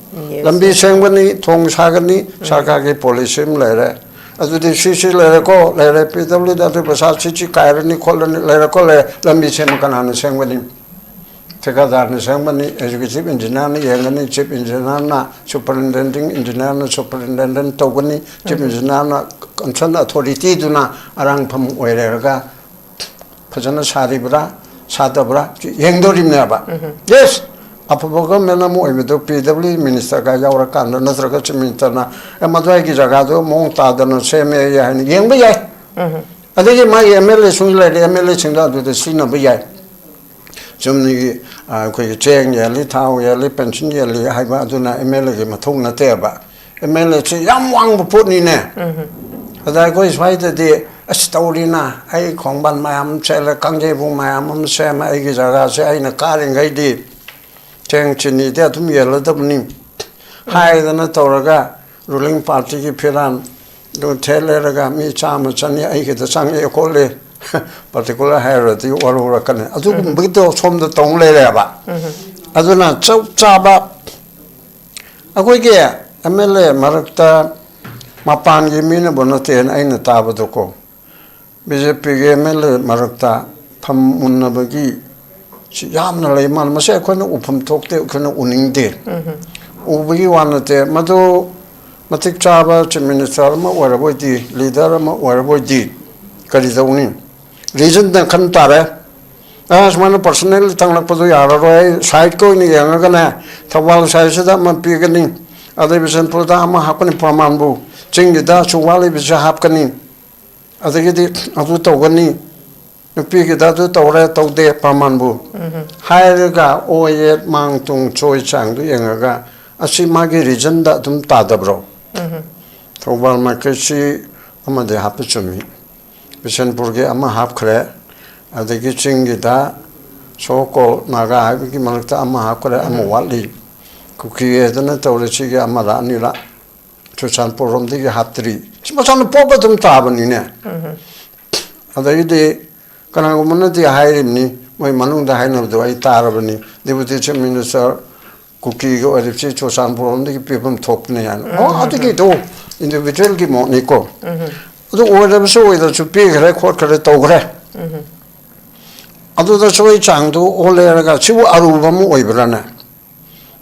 ꯂꯝꯕꯤ ꯁꯦꯝꯒꯅꯤ, ꯊꯣꯡ ꯁꯥꯒꯅꯤ, ꯁꯔꯀꯥꯔꯒꯤ ꯄꯣꯂꯤꯁꯤ ꯑꯃ ꯂꯩꯔꯦ꯫ ꯑꯗꯨꯗꯤ ꯁꯤ ꯁꯤ ꯂꯩꯔꯦꯀꯣ, ꯂꯩꯔꯦ, ꯄꯤ ꯗꯕ꯭ꯂꯤꯎ ꯗꯤ ꯑꯗꯨ ꯄꯩꯁꯥ ꯁꯤ ꯁꯤ ꯀꯥꯏꯔꯅꯤ ꯈꯣꯠꯂꯅꯤ, ꯂꯩꯔꯦꯀꯣ, ꯂꯩꯔꯦ꯫ ꯂꯝꯕꯤ ꯁꯦꯝꯕ ꯀꯅꯥꯅ ꯁꯦꯝꯒꯅꯤ? ꯊꯤꯀꯥꯗꯥꯔꯅ ꯁꯦꯝꯒꯅꯤ, ꯑꯦꯛꯖꯤꯀ꯭ꯌꯨꯇꯤꯚ ꯏꯟꯖꯤꯅꯤꯌꯥꯔꯅ ꯌꯦꯡꯒꯅꯤ, ꯆꯤꯐ ꯏꯟꯖꯤꯅꯤꯌꯥꯔꯅ, ꯁꯨꯄꯔꯤꯟꯇꯦꯟꯗꯤꯡ ꯏꯟꯖꯤꯅꯤꯌꯥꯔꯅ ꯁꯨꯄꯔꯤꯟꯇꯦꯟꯗꯦꯟ ꯇꯧꯒꯅꯤ, ꯆꯤꯐ ꯏꯟꯖꯤꯅꯤꯌꯥꯔꯅ ꯀꯟꯁꯔꯟ ꯑꯊꯣꯔꯤꯇꯤꯗꯨꯅ ꯑꯔꯥꯡꯐꯝ ꯑꯣꯏꯔꯦꯔꯒ ꯐꯖꯅ ꯁꯥꯔꯤꯕ꯭ꯔꯥ, ꯁꯥꯗꯕ꯭ꯔꯥ, ꯁꯤ ꯌꯦꯡꯗꯣꯔꯤꯕꯅꯦꯕ꯫ ꯌꯦꯁ, ꯑꯐꯕ ꯒꯚꯔꯟꯃꯦꯟ ꯑꯃ ꯑꯣꯏꯕꯗꯣ ꯄꯤ ꯗꯕ꯭ꯂꯤꯎ ꯃꯤꯅꯤꯁꯇꯔꯒ ꯌꯥꯎꯔꯀꯥꯟꯗ ꯅꯠꯇ꯭ꯔꯒ ꯆꯤꯐ ꯃꯤꯅꯤꯁꯇꯔꯅ, "ꯑꯦ, ꯃꯗꯨꯋꯥꯏꯒꯤ ꯖꯒꯥꯗꯣ ꯃꯑꯣꯡ ꯇꯥꯗꯅ ꯁꯦꯝꯃꯦ" ꯍꯥꯏꯅ ꯌꯦꯡꯕ ꯌꯥꯏ꯫ ꯑꯗꯒꯤ ꯃꯥꯒꯤ ꯑꯦꯝ ꯑꯦꯜ ꯑꯦꯁꯤꯡ ꯂꯩꯔꯦ, ꯑꯦꯝ ꯑꯦꯜ ꯑꯦꯁꯤꯡꯗ ꯑꯗꯨꯗ ꯁꯤꯖꯤꯟꯅꯕ ꯌꯥꯏ꯫ ꯆꯨꯝꯅꯒꯤ, ꯑ, ꯑꯩꯈꯣꯏꯒꯤ ꯆꯦꯡ ꯌꯦꯜꯂꯤ, ꯊꯥꯎ ꯌꯦꯜꯂꯤ, ꯄꯦꯟꯁꯤꯟ ꯌꯦꯜꯂꯤ ꯍꯥꯏꯕ ꯑꯗꯨꯅ ꯑꯦꯝ ꯑꯦꯜ ꯑꯦꯒꯤ ꯃꯊꯧ ꯅꯠꯇꯦꯕ꯫ ꯑꯦꯝ ꯑꯦꯜ ꯑꯦꯁꯤ ꯌꯥꯝ ꯋꯥꯡꯕ ꯄꯣꯠꯅꯤꯅꯦ꯫ ꯑꯗ ꯑꯩꯈꯣꯏ ꯁ꯭ꯋꯥꯏꯗꯗꯤ, "ꯑꯁ, ꯇꯧꯔꯤꯅ, ꯑꯩ ꯈꯣꯡꯕꯥꯟ ꯃꯌꯥꯝ ꯑꯃ ꯆꯦꯜꯂꯦ, ꯀꯥꯡꯖꯩꯕꯨꯡ ꯃꯌꯥꯝ ꯑꯃ ꯁꯦꯝꯃꯦ, ꯑꯩꯒꯤ ꯖꯒꯥꯁꯦ ꯑꯩꯅ ꯀꯥꯔꯤꯉꯩꯗꯤ ꯆꯦꯡ ꯆꯤꯅꯤꯗꯤ ꯑꯗꯨꯝ ꯌꯦꯜꯂꯗꯕꯅꯤ" ꯍꯥꯏꯗꯅ ꯇꯧꯔꯒ ꯔꯨꯂꯤꯡ ꯄꯥꯔꯇꯤꯒꯤ ꯐꯤꯔꯥꯟ ꯑꯗꯨ ꯊꯦꯠ ꯂꯩꯔꯒ ꯃꯤ ꯆꯥꯝꯃ ꯆꯅꯤ ꯑꯩꯒꯤꯗ ꯆꯪꯉꯛꯑꯦ ꯈꯣꯠꯂꯦ, ꯄꯥꯔꯇꯤꯀꯨꯂꯔ ꯍꯥꯏꯔꯨꯔꯗꯤ ꯋꯥꯔꯧꯔꯛꯀꯅꯤ꯫ ꯑꯗꯨꯒꯨꯝꯕꯒꯤꯗꯣ ꯁꯣꯝꯗ ꯇꯧ ꯂꯩꯔꯦꯕ꯫ ꯑꯗꯨꯅ ꯆꯞ ꯆꯥꯕ ꯑꯩꯈꯣꯏꯒꯤ ꯑꯦꯝ ꯑꯦꯜ ꯑꯦ ꯃꯔꯛꯇ ꯃꯄꯥꯟꯒꯤ ꯃꯤꯅꯕꯨ ꯅꯠꯇꯦꯅ ꯑꯩꯅ ꯇꯥꯕꯗꯀꯣ, ꯕꯤ ꯖꯦ ꯄꯤꯒꯤ ꯑꯦꯝ ꯑꯦꯜ ꯑꯦ ꯃꯔꯛꯇ ꯐꯝꯃꯨꯟꯅꯕꯒꯤ ꯁꯤ ꯌꯥꯝꯅ ꯂꯩ ꯃꯥꯜꯂꯦ꯫ ꯃꯁꯤ ꯑꯩꯈꯣꯏꯅ ꯎꯐꯝ ꯊꯣꯛꯇꯦ, ꯑꯩꯈꯣꯏꯅ ꯎꯅꯤꯡꯗꯦ꯫ ꯎꯕꯒꯤ ꯋꯥ ꯅꯠꯇꯦ, ꯃꯗꯨ ꯃꯇꯤꯛ ꯆꯥꯕ ꯆꯤꯐ ꯃꯤꯅꯤꯁꯇꯔ ꯑꯃ ꯑꯣꯏꯔꯕ ꯑꯣꯏꯗꯤ, ꯂꯤꯗꯔ ꯑꯃ ꯑꯣꯏꯔꯕ ꯑꯣꯏꯗꯤ ꯀꯔꯤ ꯇꯧꯅꯤ? ꯔꯤꯖꯟꯗ ꯈꯟ ꯇꯥꯔꯦ꯫ ꯑ, ꯁꯨꯃꯥꯏꯅ ꯄꯔꯁꯅꯦꯜ ꯊꯪꯂꯛꯄꯗꯣ ꯌꯥꯔꯔꯣꯏ, ꯑꯩ ꯁꯥꯏꯠꯀ ꯑꯣꯏꯅ ꯌꯦꯡꯉꯒꯅꯦ, ꯊꯧꯕꯥꯜ ꯁꯥꯏꯠꯁꯤꯗ ꯑꯃ ꯄꯤꯒꯅꯤ, ꯑꯗꯩ ꯕꯤꯁꯦꯟꯄꯨꯔꯗ ꯑꯃ ꯍꯥꯞꯀꯅꯤ, ꯄ꯭ꯔꯃꯥꯟꯕꯨ ꯆꯤꯡꯒꯤꯗ ꯑꯁꯨꯛ ꯋꯥꯠꯂꯤꯕꯁꯦ ꯍꯥꯞꯀꯅꯤ, ꯑꯗꯒꯤꯗꯤ ꯑꯗꯨ ꯇꯧꯒꯅꯤ, ꯅꯨꯄꯤꯒꯤꯗ ꯑꯗꯨ ꯇꯧꯔꯦ ꯇꯧꯗꯦ ꯄ꯭ꯔꯃꯥꯟꯕꯨ ꯍꯥꯏꯔꯒ ꯑꯣ ꯌꯦꯠ ꯃꯥꯡ ꯇꯨꯡ ꯆꯣꯏ ꯆꯥꯡꯗꯨ ꯌꯦꯡꯉꯒ ꯑꯁꯤ ꯃꯥꯒꯤ ꯔꯤꯖꯟꯗ ꯑꯗꯨꯝ ꯇꯥꯗꯕ꯭ꯔꯣ? ꯊꯧꯕꯥꯜ ꯃꯥꯏꯀꯩꯁꯤ ꯑꯃꯗꯤ ꯍꯥꯞꯄ ꯆꯨꯝꯃꯤ, ꯕꯤꯁꯦꯟꯄꯨꯔꯒꯤ ꯑꯃ ꯍꯥꯞꯈ꯭ꯔꯦ, ꯑꯗꯒꯤ ꯆꯤꯡꯒꯤꯗ ꯁꯣ ꯀꯣꯜ ꯅꯥꯒꯥ ꯍꯥꯏꯕꯒꯤ ꯃꯔꯛꯇ ꯑꯃ ꯍꯥꯞꯈ꯭ꯔꯦ, ꯑꯃ ꯋꯥꯠꯂꯤ꯫ ꯀꯨꯀꯤ ꯍꯥꯏꯗꯅ ꯇꯧꯔꯦ, ꯁꯤꯒꯤ ꯑꯃꯔ ꯑꯅꯤꯔ ꯆꯨꯔꯆꯥꯟꯄꯨꯔ ꯔꯣꯝꯗꯒꯤ ꯍꯥꯞꯇ꯭ꯔꯤ꯫ ꯁꯤ ꯃꯆꯥꯅ ꯄꯣꯞ ꯑꯗꯨꯝ ꯇꯥꯕꯅꯤꯅꯦ꯫ ꯑꯗꯩꯗꯤ ꯀꯅꯥꯒꯨꯝꯕꯅꯗꯤ ꯍꯥꯏꯔꯤꯕꯅꯤ, ꯃꯣꯏ ꯃꯅꯨꯡꯗ ꯍꯥꯏꯅꯕꯗꯣ ꯑꯩ ꯇꯥꯔꯕꯅꯤ, ꯗꯤꯄꯨꯇꯤ ꯆꯤꯐ ꯃꯤꯅꯤꯁꯇꯔ ꯀꯨꯀꯤꯒꯤ ꯑꯣꯏꯔꯤꯕꯁꯤ ꯆꯨꯔꯆꯥꯟꯄꯨꯔ ꯔꯣꯝꯗꯒꯤ ꯄꯤꯐꯝ ꯊꯣꯛꯄꯅꯤ ꯍꯥꯏꯅ꯫ ꯑꯣ, ꯑꯗꯨꯒꯤꯗꯣ ꯏꯟꯗꯤꯕꯤꯖꯨꯋꯦꯜꯒꯤ ꯃꯣꯠꯅꯤꯀꯣ꯫ ꯑꯗꯨ ꯑꯣꯏꯔꯕꯁꯨ ꯑꯣꯏꯗ꯭ꯔꯁꯨ ꯄꯤꯈ꯭ꯔꯦ ꯈꯣꯠꯈ꯭ꯔꯦ ꯇꯧꯈ꯭ꯔꯦ꯫ ꯑꯗꯨꯗ ꯁꯣꯏ ꯆꯥꯡꯗꯨ ꯑꯣꯜꯂꯦꯔꯒ ꯁꯤꯕꯨ ꯑꯔꯨꯕ ꯑꯃ ꯑꯣꯏꯕ꯭ꯔꯥꯅꯦ?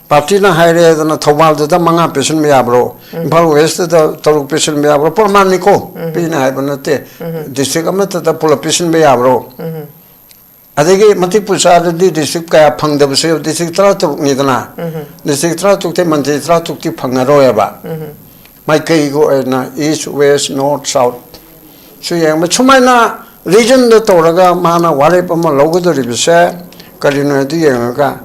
ꯄꯥꯔꯇꯤꯅ ꯍꯥꯏꯔꯦꯗꯅ ꯊꯧꯕꯥꯜꯗꯨꯗ ꯃꯉꯥ ꯄꯤꯁꯤꯟꯕ ꯌꯥꯕ꯭ꯔꯣ? ꯏꯝꯐꯥꯜ ꯋꯦꯁꯇꯨꯗ ꯇꯔꯨꯛ ꯄꯤꯁꯤꯟꯕ ꯌꯥꯕ꯭ꯔꯣ? ꯄ꯭ꯔꯃꯥꯟꯅꯤꯀꯣ, ꯄꯤꯅ ꯍꯥꯏꯕ ꯅꯠꯇꯦ꯫ ꯗꯤꯁꯇ꯭ꯔꯤꯛ ꯑꯃꯠꯇꯗ ꯄꯨꯂꯞ ꯄꯤꯁꯤꯟꯕ ꯌꯥꯕ꯭ꯔꯣ? ꯑꯗꯒꯤ ꯃꯇꯤꯛ ꯄꯨꯆꯥꯗꯗꯤ ꯗꯤꯁꯇ꯭ꯔꯤꯛ ꯀꯌꯥ ꯐꯪꯗꯕꯁꯨ ꯌꯥꯎ-, ꯗꯤꯁꯇ꯭ꯔꯤꯛ ꯇꯔꯥꯇꯔꯨꯛꯅꯤꯗꯅ꯫ ꯗꯤꯁꯇ꯭ꯔꯤꯛ ꯇꯔꯥꯇꯔꯨꯛꯇꯤ ꯃꯟꯇ꯭ꯔꯤ ꯇꯔꯥꯇꯔꯨꯛꯇꯤ ꯐꯪꯉꯔꯣꯏꯕ꯫ ꯃꯥꯏꯀꯩꯒꯤ ꯑꯣꯏꯅ ꯏꯁ, ꯋꯦꯁ, ꯅꯣꯔꯠ, ꯁꯥꯎꯠ ꯁꯨ ꯌꯦꯡꯕ꯫ ꯁꯨꯃꯥꯏꯅ ꯔꯤꯖꯟꯗ ꯇꯧꯔꯒ ꯃꯥꯅ ꯋꯥꯔꯦꯞ ꯑꯃ ꯂꯧꯒꯗꯧꯔꯤꯕꯁꯦ ꯀꯔꯤꯅꯣ ꯍꯥꯏꯗꯨ ꯌꯦꯡꯉꯒ,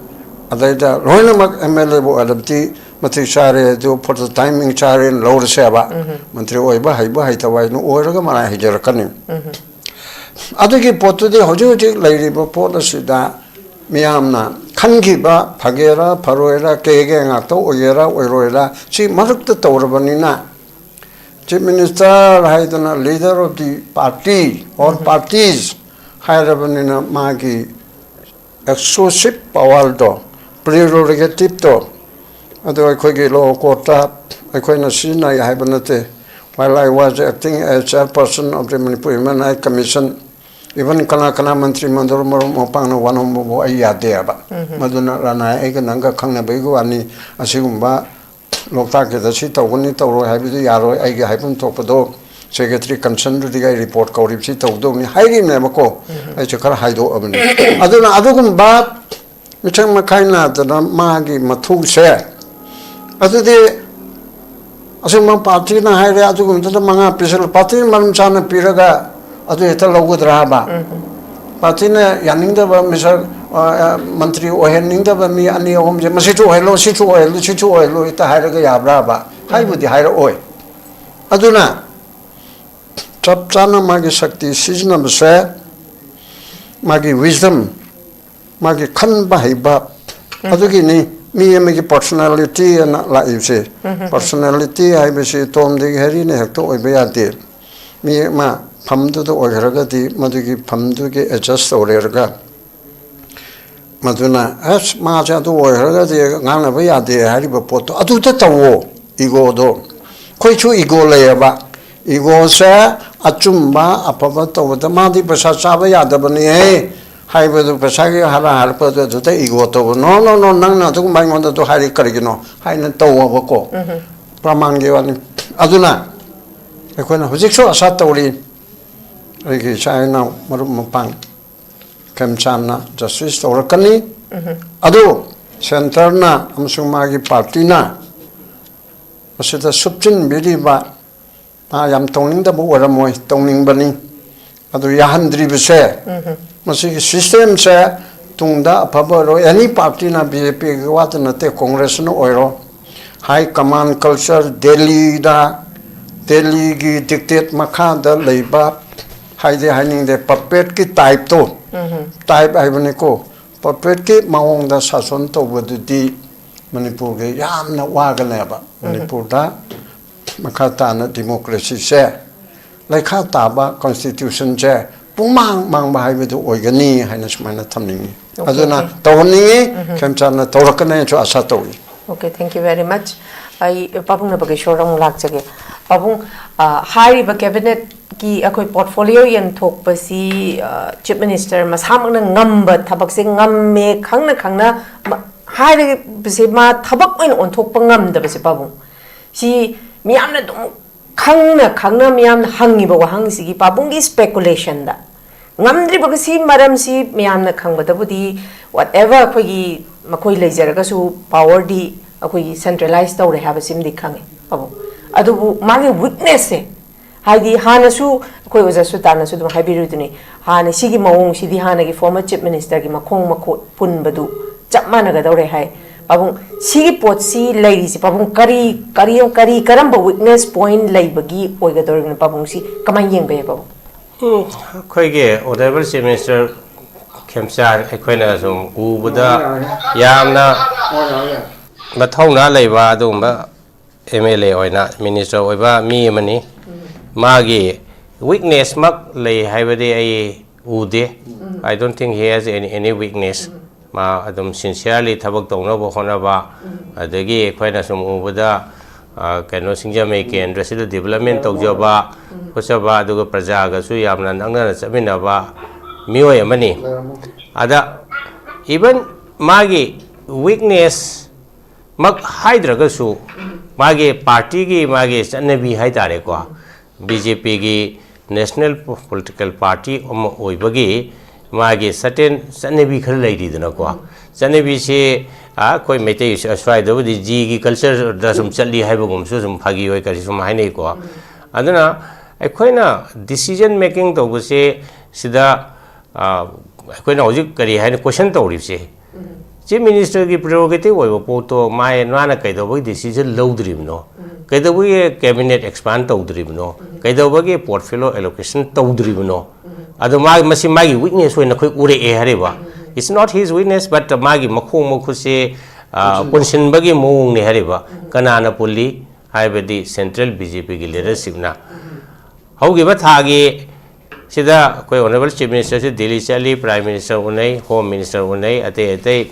ꯑꯗꯩꯗ ꯂꯣꯏꯅꯃꯛ ꯑꯦꯝ ꯑꯦꯜ ꯑꯦꯕꯨ ꯑꯣꯏꯔꯕꯗꯤ ꯃꯇꯤꯛ ꯆꯥꯔꯦ, ꯑꯗꯨ ꯐꯣꯔ ꯗ ꯇꯥꯏꯃꯤꯡ ꯆꯥꯔꯦꯅ ꯂꯧꯔꯁꯦꯕ꯫ ꯃꯟꯇ꯭ꯔꯤ ꯑꯣꯏꯕ ꯍꯩꯕ ꯍꯩꯇꯕ ꯍꯥꯏꯅ ꯑꯣꯏꯔꯒ ꯃꯔꯥꯏ ꯍꯩꯖꯔꯛꯀꯅꯤ꯫ ꯑꯗꯨꯒꯤ ꯄꯣꯠꯇꯨꯗꯤ ꯍꯧꯖꯤꯛ ꯍꯧꯖꯤꯛ ꯂꯩꯔꯤꯕ ꯄꯣꯠ ꯑꯁꯤꯗ ꯃꯤꯌꯥꯝꯅ ꯈꯟꯈꯤꯕ ꯐꯒꯦꯔꯥ ꯐꯔꯣꯏꯔꯥ, ꯀꯦꯒꯦ ꯉꯥꯛꯇ ꯑꯣꯏꯒꯦꯔꯥ ꯑꯣꯏꯔꯣꯏꯔꯥ, ꯁꯤ ꯃꯔꯛꯇ ꯇꯧꯔꯕꯅꯤꯅ, ꯆꯤꯐ ꯃꯤꯅꯤꯁꯇꯔ ꯍꯥꯏꯗꯅ leader of the party or parties ꯍꯥꯏꯔꯕꯅꯤꯅ ꯃꯥꯒꯤ exclusive powerꯗꯣ, prerogativeꯇꯣ, ꯑꯗꯣ ꯑꯩꯈꯣꯏꯒꯤ ꯂꯣ ꯀꯣꯔꯠꯇ ꯑꯩꯈꯣꯏꯅ ꯁꯤꯖꯤꯟꯅꯩ ꯍꯥꯏꯕ ꯅꯠꯇꯦ꯫ While I was acting as chairperson of the Manipur Human Rights Commission, even ꯀꯅꯥ ꯀꯅꯥ ꯃꯟꯇ꯭ꯔꯤ ꯃꯟꯗꯜ ꯃꯔꯨꯞ ꯃꯄꯥꯡꯅ ꯋꯥꯅꯣꯝꯕꯕꯨ ꯑꯩ ꯌꯥꯗꯦ ꯍꯥꯏꯕ꯫ ꯃꯗꯨꯅ ꯔꯅꯥꯏ ꯑꯩꯒ ꯅꯪꯒ ꯈꯪꯅꯕꯒꯤ ꯋꯥꯅꯤ꯫ ꯑꯁꯤꯒꯨꯝꯕ ꯂꯣꯛꯇꯥꯛꯀꯤꯗ ꯁꯤ ꯇꯧꯒꯅꯤ ꯇꯧꯔꯣꯏ ꯍꯥꯏꯕꯗꯨ ꯌꯥꯔꯣꯏ, ꯑꯩꯒꯤ ꯍꯥꯏꯐꯝ ꯊꯣꯛꯄꯗꯣ ꯁꯦꯀ꯭ꯔꯦꯇꯔꯤ ꯀꯟꯁꯔꯟꯗꯨꯗꯒꯤ ꯑꯩ ꯔꯤꯄꯣꯔꯠ ꯀꯧꯔꯤꯕꯁꯤ ꯇꯧꯗꯧꯅꯤ ꯍꯥꯏꯔꯤꯕꯅꯦꯕꯀꯣ꯫ ꯑꯩꯁꯦ ꯈꯔ ꯍꯥꯏꯗꯣꯛꯑꯕꯅꯤ꯫ ꯑꯗꯨꯅ ꯑꯗꯨꯒꯨꯝꯕ ꯃꯤꯆꯪ ꯃꯈꯥꯏ ꯅꯥꯗꯅ ꯃꯥꯒꯤ ꯃꯊꯧꯁꯦ, ꯑꯗꯨꯗꯤ ꯑꯁꯨꯝꯕ ꯄꯥꯔꯇꯤꯅ ꯍꯥꯏꯔꯦ, ꯑꯗꯨꯒꯨꯝꯕꯗꯨꯗ ꯃꯉꯥ ꯄꯤꯁꯜꯂ, ꯄꯥꯔꯇꯤꯅ ꯃꯔꯝ ꯆꯥꯅ ꯄꯤꯔꯒ ꯑꯗꯨ ꯍꯦꯛꯇ ꯂꯧꯒꯗ꯭ꯔꯥ ꯍꯥꯏꯕ? ꯄꯥꯔꯇꯤꯅ ꯌꯥꯅꯤꯡꯗꯕ ꯃꯤꯁꯛ, ꯑ, ꯑ, ꯃꯟꯇ꯭ꯔꯤ ꯑꯣꯏꯍꯟꯅꯤꯡꯗꯕ ꯃꯤ ꯑꯅꯤ ꯑꯍꯨꯝꯁꯦ, "ꯃꯁꯤꯁꯨ ꯑꯣꯏꯍꯜꯂꯣ, ꯁꯤꯁꯨ ꯑꯣꯏꯍꯜꯂꯣ, ꯁꯤꯁꯨ ꯑꯣꯏꯍꯜꯂꯣ" ꯍꯦꯛꯇ ꯍꯥꯏꯔꯒ ꯌꯥꯕ꯭ꯔꯥ ꯍꯥꯏꯕ? ꯍꯥꯏꯕꯨꯗꯤ ꯍꯥꯏꯔꯛꯑꯣꯏ꯫ ꯑꯗꯨꯅ ꯆꯞ ꯆꯥꯅ ꯃꯥꯒꯤ ꯁꯛꯇꯤ ꯁꯤꯖꯤꯟꯅꯕꯁꯦ, ꯃꯥꯒꯤ wisdom, ꯃꯥꯒꯤ ꯈꯟꯕ ꯍꯩꯕ, ꯑꯗꯨꯒꯤꯅꯤ ꯃꯤ ꯑꯃꯒꯤ personality ꯑꯅ ꯂꯥꯛꯏꯕꯁꯦ꯫ Personality ꯍꯥꯏꯕꯁꯤ ꯇꯣꯝꯗꯒꯤ ꯍꯦꯔꯤꯅ ꯍꯦꯛꯇ ꯑꯣꯏꯕ ꯌꯥꯗꯦ꯫ ꯃꯤ ꯑꯃ ꯐꯝꯗꯨꯗ ꯑꯣꯏꯈ꯭ꯔꯒꯗꯤ ꯃꯗꯨꯒꯤ ꯐꯝꯗꯨꯒꯤ adjust ꯇꯧꯔꯦꯔꯒ, ꯃꯗꯨꯅ ꯑꯁ ꯃꯥꯁꯦ ꯑꯗꯨ ꯑꯣꯏꯈ꯭ꯔꯒꯗꯤ ꯉꯥꯡꯅꯕ ꯌꯥꯗꯦ ꯍꯥꯏꯔꯤꯕ ꯄꯣꯠꯇꯣ ꯑꯗꯨꯗ ꯇꯧꯋꯣ꯫ Ego ꯗꯣ, ꯑꯩꯈꯣꯏꯁꯨ ego ꯂꯩꯌꯦꯕ꯫ Ego ꯁꯦ ꯑꯆꯨꯝꯕ ꯑꯐꯕ ꯇꯧꯕꯗ ꯃꯥꯗꯤ ꯄꯩꯁꯥ ꯆꯥꯕ ꯌꯥꯗꯕꯅꯤꯍꯦ ꯍꯥꯏꯕꯗꯨ, ꯄꯩꯁꯥꯒꯤ ꯍꯥꯔ ꯍꯥꯏꯔꯛꯄꯗꯨ ꯑꯗꯨꯗ ego ꯇꯧꯕ꯫ "No, no, no, ꯅꯪꯅ ꯑꯗꯨꯒꯨꯝꯕ ꯑꯩꯉꯣꯟꯗ ꯑꯗꯨ ꯍꯥꯏꯔꯤ ꯀꯔꯤꯒꯤꯅꯣ?" ꯍꯥꯏꯅ ꯇꯧꯋꯣꯕꯀꯣ꯫ ꯄ꯭ꯔꯃꯥꯟꯒꯤ ꯋꯥꯅꯤ꯫ ꯑꯗꯨꯅ ꯑꯩꯈꯣꯏꯅ ꯍꯧꯖꯤꯛꯁꯨ ꯑꯁꯥ ꯇꯧꯔꯤ, ꯑꯩꯒꯤ ꯏꯆꯥ ꯏꯅꯥꯎ ꯃꯔꯨꯞ ꯃꯄꯥꯡ ꯈꯦꯝꯆꯥꯟꯅ justice ꯇꯧꯔꯛꯀꯅꯤ꯫ ꯑꯗꯨ centre ꯅ ꯑꯃꯁꯨꯡ ꯃꯥꯒꯤ party ꯅ ꯃꯁꯤꯗ ꯁꯨꯞꯆꯤꯟꯕꯤꯔꯤꯕ, ꯃꯥ ꯌꯥꯝ ꯇꯧꯅꯤꯡꯗꯕ ꯑꯣꯏꯔꯝꯃꯣꯏ, ꯇꯧꯅꯤꯡꯕꯅꯤ꯫ ꯑꯗꯨ ꯌꯥꯍꯟꯗ꯭ꯔꯤꯕꯁꯦ, ꯃꯁꯤꯒꯤ system ꯁꯦ ꯇꯨꯡꯗ ꯑꯐꯕ ꯑꯣꯏꯔꯣꯏ꯫ Any party ꯅ, BJP ꯒꯤ ꯋꯥꯗ ꯅꯠꯇꯦ, Congress ꯅ ꯑꯣꯏꯔꯣ, high command culture, ꯗꯦꯜꯂꯤꯗ, ꯗꯦꯜꯂꯤꯒꯤ dictate ꯃꯈꯥꯗ ꯂꯩꯕ, ꯍꯥꯏꯗꯤ ꯍꯥꯏꯅꯤꯡꯗꯦ, puppet ꯀꯤ type ꯇꯣ, type ꯍꯥꯏꯕꯅꯤꯀꯣ, puppet ꯀꯤ ꯃꯑꯣꯡꯗ ꯁꯥꯁꯟ ꯇꯧꯕꯗꯨꯗꯤ ꯃꯅꯤꯄꯨꯔꯒꯤ ꯌꯥꯝꯅ ꯋꯥꯒꯅꯦꯕ꯫ ꯃꯅꯤꯄꯨꯔꯗ ꯃꯈꯥ ꯇꯥꯅ democracy ꯁꯦ, ꯂꯩꯈꯥ ꯇꯥꯕ constitution ꯁꯦ ꯄꯨꯡꯃꯥꯡ ꯃꯥꯡꯕ ꯍꯥꯏꯕꯗꯨ ꯑꯣꯏꯒꯅꯤ ꯍꯥꯏꯅ ꯁꯨꯃꯥꯏꯅ ꯊꯝꯅꯤꯡꯉꯤ꯫ Okay, ꯑꯗꯨꯅ okay. ꯇꯧꯍꯟꯅꯤꯡꯉꯤ, ꯈꯦꯝꯆꯥꯟꯅ ꯇꯧꯔꯛꯀꯅꯤꯅꯁꯨ ꯑꯁꯥ ꯇꯧꯏ꯫ Okay, thank you very much. ꯑꯩ ꯄꯥꯕꯨꯡ ꯅꯕꯀꯤꯁꯣꯔ ꯑꯃꯨꯛ ꯂꯥꯛꯆꯒꯦ꯫ ꯄꯥꯕꯨꯡ, ꯑ, ꯍꯥꯏꯔꯤꯕ ꯀꯦꯕꯤꯅꯦꯠꯀꯤ ꯑꯩꯈꯣꯏ ꯄꯣꯔꯠꯐꯣꯂꯤꯑꯣ ꯌꯦꯟꯊꯣꯛꯄꯁꯤ, ꯑ, ꯆꯤꯐ ꯃꯤꯅꯤꯁꯇꯔ ꯃꯁꯥꯃꯛꯅ ꯉꯝꯕ ꯊꯕꯛꯁꯦ ꯉꯝꯃꯦ ꯈꯪꯅ ꯈꯪꯅ ꯃ-, ꯍꯥꯏꯔꯤꯕꯁꯦ ꯃꯥ ꯊꯕꯛ ꯑꯣꯏꯅ ꯑꯣꯟꯊꯣꯛꯄ ꯉꯝꯗꯕꯁꯦ, ꯄꯥꯕꯨꯡ, ꯁꯤ ꯃꯤꯌꯥꯝꯅ ꯑꯗꯨꯝ ꯈꯪꯅ ꯈꯪꯅ ꯃꯤꯌꯥꯝꯅ ꯍꯪꯉꯤꯕ ꯋꯥꯍꯪꯁꯤꯒꯤ ꯄꯥꯕꯨꯡꯒꯤ ꯁ꯭ꯄꯦꯀꯨꯂꯦꯁꯟꯗ ꯉꯝꯗ꯭ꯔꯤꯕꯒꯤ ꯁꯤ ꯃꯔꯝꯁꯤ ꯃꯌꯥꯝꯅ ꯈꯪꯕꯗꯕꯨꯗꯤ, ꯋꯥꯠ ꯑꯦꯚꯔ ꯑꯩꯈꯣꯏꯒꯤ ꯃꯈꯣꯏ ꯂꯩꯖꯔꯒꯁꯨ, ꯄꯥꯋꯔꯗꯤ ꯑꯩꯈꯣꯏꯒꯤ ꯁꯦꯟꯇ꯭ꯔꯦꯂꯥꯏꯁ ꯇꯧꯔꯦ ꯍꯥꯏꯕꯁꯤꯃꯗꯤ ꯈꯪꯉꯦ, ꯄꯥꯕꯨꯡ꯫ ꯑꯗꯨꯕꯨ ꯃꯥꯒꯤ ꯋꯤꯛꯅꯦꯁꯁꯦ, ꯍꯥꯏꯗꯤ ꯍꯥꯟꯅꯁꯨ ꯑꯩꯈꯣꯏ ꯑꯣꯖꯥ ꯁꯨꯜꯇꯥꯟꯅꯁꯨ ꯑꯗꯨꯝ ꯍꯥꯏꯕꯤꯔꯨꯗꯨꯅꯤ, ꯍꯥꯟꯅ ꯁꯤꯒꯤ ꯃꯑꯣꯡꯁꯤꯗꯤ ꯍꯥꯟꯅꯒꯤ ꯐꯣꯔꯃꯔ ꯆꯤꯐ ꯃꯤꯅꯤꯁꯇꯔꯒꯤ ꯃꯈꯣꯡ ꯃꯈꯨꯠ ꯄꯨꯟꯕꯗꯨ ꯆꯞ ꯃꯥꯟꯅꯒꯗꯧꯔꯦ ꯍꯥꯏ꯫ ꯄꯥꯕꯨꯡ, ꯁꯤꯒꯤ ꯄꯣꯠꯁꯤ ꯂꯩꯔꯤꯁꯤ, ꯄꯥꯕꯨꯡ, ꯀꯔꯤ, ꯀꯔꯤ, ꯀꯔꯤ, ꯀꯔꯝꯕ ꯋꯤꯛꯅꯦꯁ ꯄꯣꯏꯟ ꯂꯩꯕꯒꯤ ꯑꯣꯏꯒꯗꯧꯔꯤꯕꯅꯣ, ꯄꯥꯕꯨꯡ? ꯁꯤ ꯀꯃꯥꯏꯅ ꯌꯦꯡꯕ ꯌꯥꯏ, ꯄꯥꯕꯨꯡ? ꯎꯝ, ꯑꯩꯈꯣꯏꯒꯤ ꯑꯣꯅꯔꯦꯕꯜ ꯆꯤꯐ ꯃꯤꯅꯤꯁꯇꯔ ꯈꯦꯝꯆꯥꯟ, ꯑꯩꯈꯣꯏꯅ ꯁꯨꯝ ꯎꯕꯗ ꯌꯥꯝꯅ ꯃꯊꯧꯅꯥ ꯂꯩꯕ ꯑꯗꯨꯒꯨꯝꯕ ꯑꯦꯝ ꯑꯦꯜ ꯑꯦ ꯑꯣꯏꯅ ꯃꯤꯅꯤꯁꯇꯔ ꯑꯣꯏꯕ ꯃꯤ ꯑꯃꯅꯤ꯫ ꯃꯥꯒꯤ ꯋꯤꯛꯅꯦꯁꯃꯛ ꯂꯩ ꯍꯥꯏꯕꯗꯤ ꯑꯩ ꯎꯗꯦ꯫ I don't think he has any, any weakness. ꯃꯥ ꯑꯗꯨꯝ ꯁꯤꯟꯁꯤꯌꯔꯂꯤ ꯊꯕꯛ ꯇꯧꯅꯕ ꯍꯣꯠꯅꯕ, ꯑꯗꯒꯤ ꯑꯩꯈꯣꯏꯅ ꯁꯨꯝ ꯎꯕꯗ, ꯑ, ꯀꯩꯅꯣ, ꯁꯤꯡꯖꯃꯩ ꯀꯦꯟꯗ꯭ꯔꯁꯤꯗ ꯗꯤꯕꯂꯞꯃꯦꯟ ꯇꯧꯖꯕ ꯈꯣꯠꯆꯕ, ꯑꯗꯨꯒ ꯄ꯭ꯔꯖꯥꯒꯁꯨ ꯌꯥꯝꯅ ꯅꯛꯅꯅ ꯆꯠꯃꯤꯟꯅꯕ ꯃꯤꯑꯣꯏ ꯑꯃꯅꯤ꯫ ꯑꯗ ꯏꯚꯟ ꯃꯥꯒꯤ ꯋꯤꯛꯅꯦꯁ ꯃꯛ ꯍꯥꯏꯗ꯭ꯔꯒꯁꯨ, ꯃꯥꯒꯤ ꯄꯥꯔꯇꯤꯒꯤ ꯃꯥꯒꯤ ꯆꯠꯅꯕꯤ ꯍꯥꯏꯇꯥꯔꯦꯀꯣ, ꯕꯤ ꯖꯦ ꯄꯤꯒꯤ ꯅꯦꯁꯅꯦꯜ ꯄꯣꯂꯤꯇꯤꯀꯦꯜ ꯄꯥꯔꯇꯤ ꯑꯃ ꯑꯣꯏꯕꯒꯤ ꯃꯥꯒꯤ ꯁꯔꯇꯦꯟ ꯆꯠꯅꯕꯤ ꯈꯔ ꯂꯩꯔꯤꯗꯅꯀꯣ꯫ ꯆꯠꯅꯕꯤꯁꯤ, ꯑ, ꯑꯩꯈꯣꯏ ꯃꯩꯇꯩ ꯁ꯭ꯋꯥꯏꯗꯕꯨꯗꯤ ꯖꯤꯒꯤ ꯀꯜꯆꯔꯗ ꯁꯨꯝ ꯆꯠꯂꯤ ꯍꯥꯏꯕꯒꯨꯝꯕꯁꯨ ꯁꯨꯝ ꯐꯥꯒꯤ ꯑꯣꯏ ꯀꯔꯤ ꯁꯨꯝ ꯍꯥꯏꯅꯩꯀꯣ꯫ ꯑꯗꯨꯅ ꯑꯩꯈꯣꯏꯅ ꯗꯤꯁꯤꯖꯟ ꯃꯦꯀꯤꯡ ꯇꯧꯕꯁꯦ ꯁꯤꯗ, ꯑ, ꯑꯩꯈꯣꯏꯅ ꯍꯧꯖꯤꯛ ꯀꯔꯤ ꯍꯥꯏꯅ ꯀꯣꯏꯁꯟ ꯇꯧꯔꯤꯕꯁꯦ, ꯆꯤꯐ ꯃꯤꯅꯤꯁꯇꯔꯒꯤ ꯄ꯭ꯔꯤꯔꯣꯒꯦꯇꯤꯚ ꯑꯣꯏꯕ ꯄꯣꯠꯇꯣ ꯃꯥ-, ꯃꯥꯅ ꯀꯩꯗꯧꯕꯒꯤ ꯗꯤꯁꯤꯖꯟ ꯂꯧꯗ꯭ꯔꯤꯕꯅꯣ? ꯀꯩꯗꯧꯕꯒꯤ ꯀꯦꯕꯤꯅꯦꯠ ꯑꯦꯛꯁꯄꯥꯟ ꯇꯧꯗ꯭ꯔꯤꯕꯅꯣ? ꯀꯩꯗꯧꯕꯒꯤ ꯄꯣꯔꯠꯐꯣꯂꯤꯑꯣ ꯑꯦꯂꯣꯀꯦꯁꯟ ꯇꯧꯗ꯭ꯔꯤꯕꯅꯣ? ꯑꯗꯣ ꯃꯥ-, ꯃꯁꯤ ꯃꯥꯒꯤ ꯋꯤꯛꯅꯦꯁ ꯑꯣꯏꯅ ꯑꯩꯈꯣꯏ ꯎꯔꯛꯑꯦ ꯍꯥꯏꯔꯤꯕ꯫ It's not his weakness, but ꯃꯥꯒꯤ ꯃꯈꯣꯡ ꯃꯈꯨꯠꯁꯦ, ꯑ, ꯄꯨꯟꯁꯤꯟꯕꯒꯤ ꯃꯑꯣꯡꯅꯦ ꯍꯥꯏꯔꯤꯕ꯫ ꯀꯅꯥꯅ ꯄꯨꯜꯂꯤ? ꯍꯥꯏꯕꯗꯤ ꯁꯦꯟꯇ꯭ꯔꯦꯜ ꯕꯤ ꯖꯦ ꯄꯤꯒꯤ ꯂꯤꯗꯔꯁꯤꯞꯅ꯫ ꯍꯧꯈꯤꯕ ꯊꯥꯒꯤ ꯁꯤꯗ ꯑꯩꯈꯣꯏ ꯑꯣꯅꯔꯦꯕꯜ ꯆꯤꯐ ꯃꯤꯅꯤꯁꯇꯔꯁꯨ ꯗꯤꯜꯂꯤ ꯆꯠꯂꯤ, ꯄ꯭ꯔꯥꯏꯝ ꯃꯤꯅꯤꯁꯇꯔ ꯎꯅꯩ, ꯍꯣꯝ ꯃꯤꯅꯤꯁꯇꯔ ꯎꯅꯩ, ꯑꯇꯩ ꯑꯇꯩ,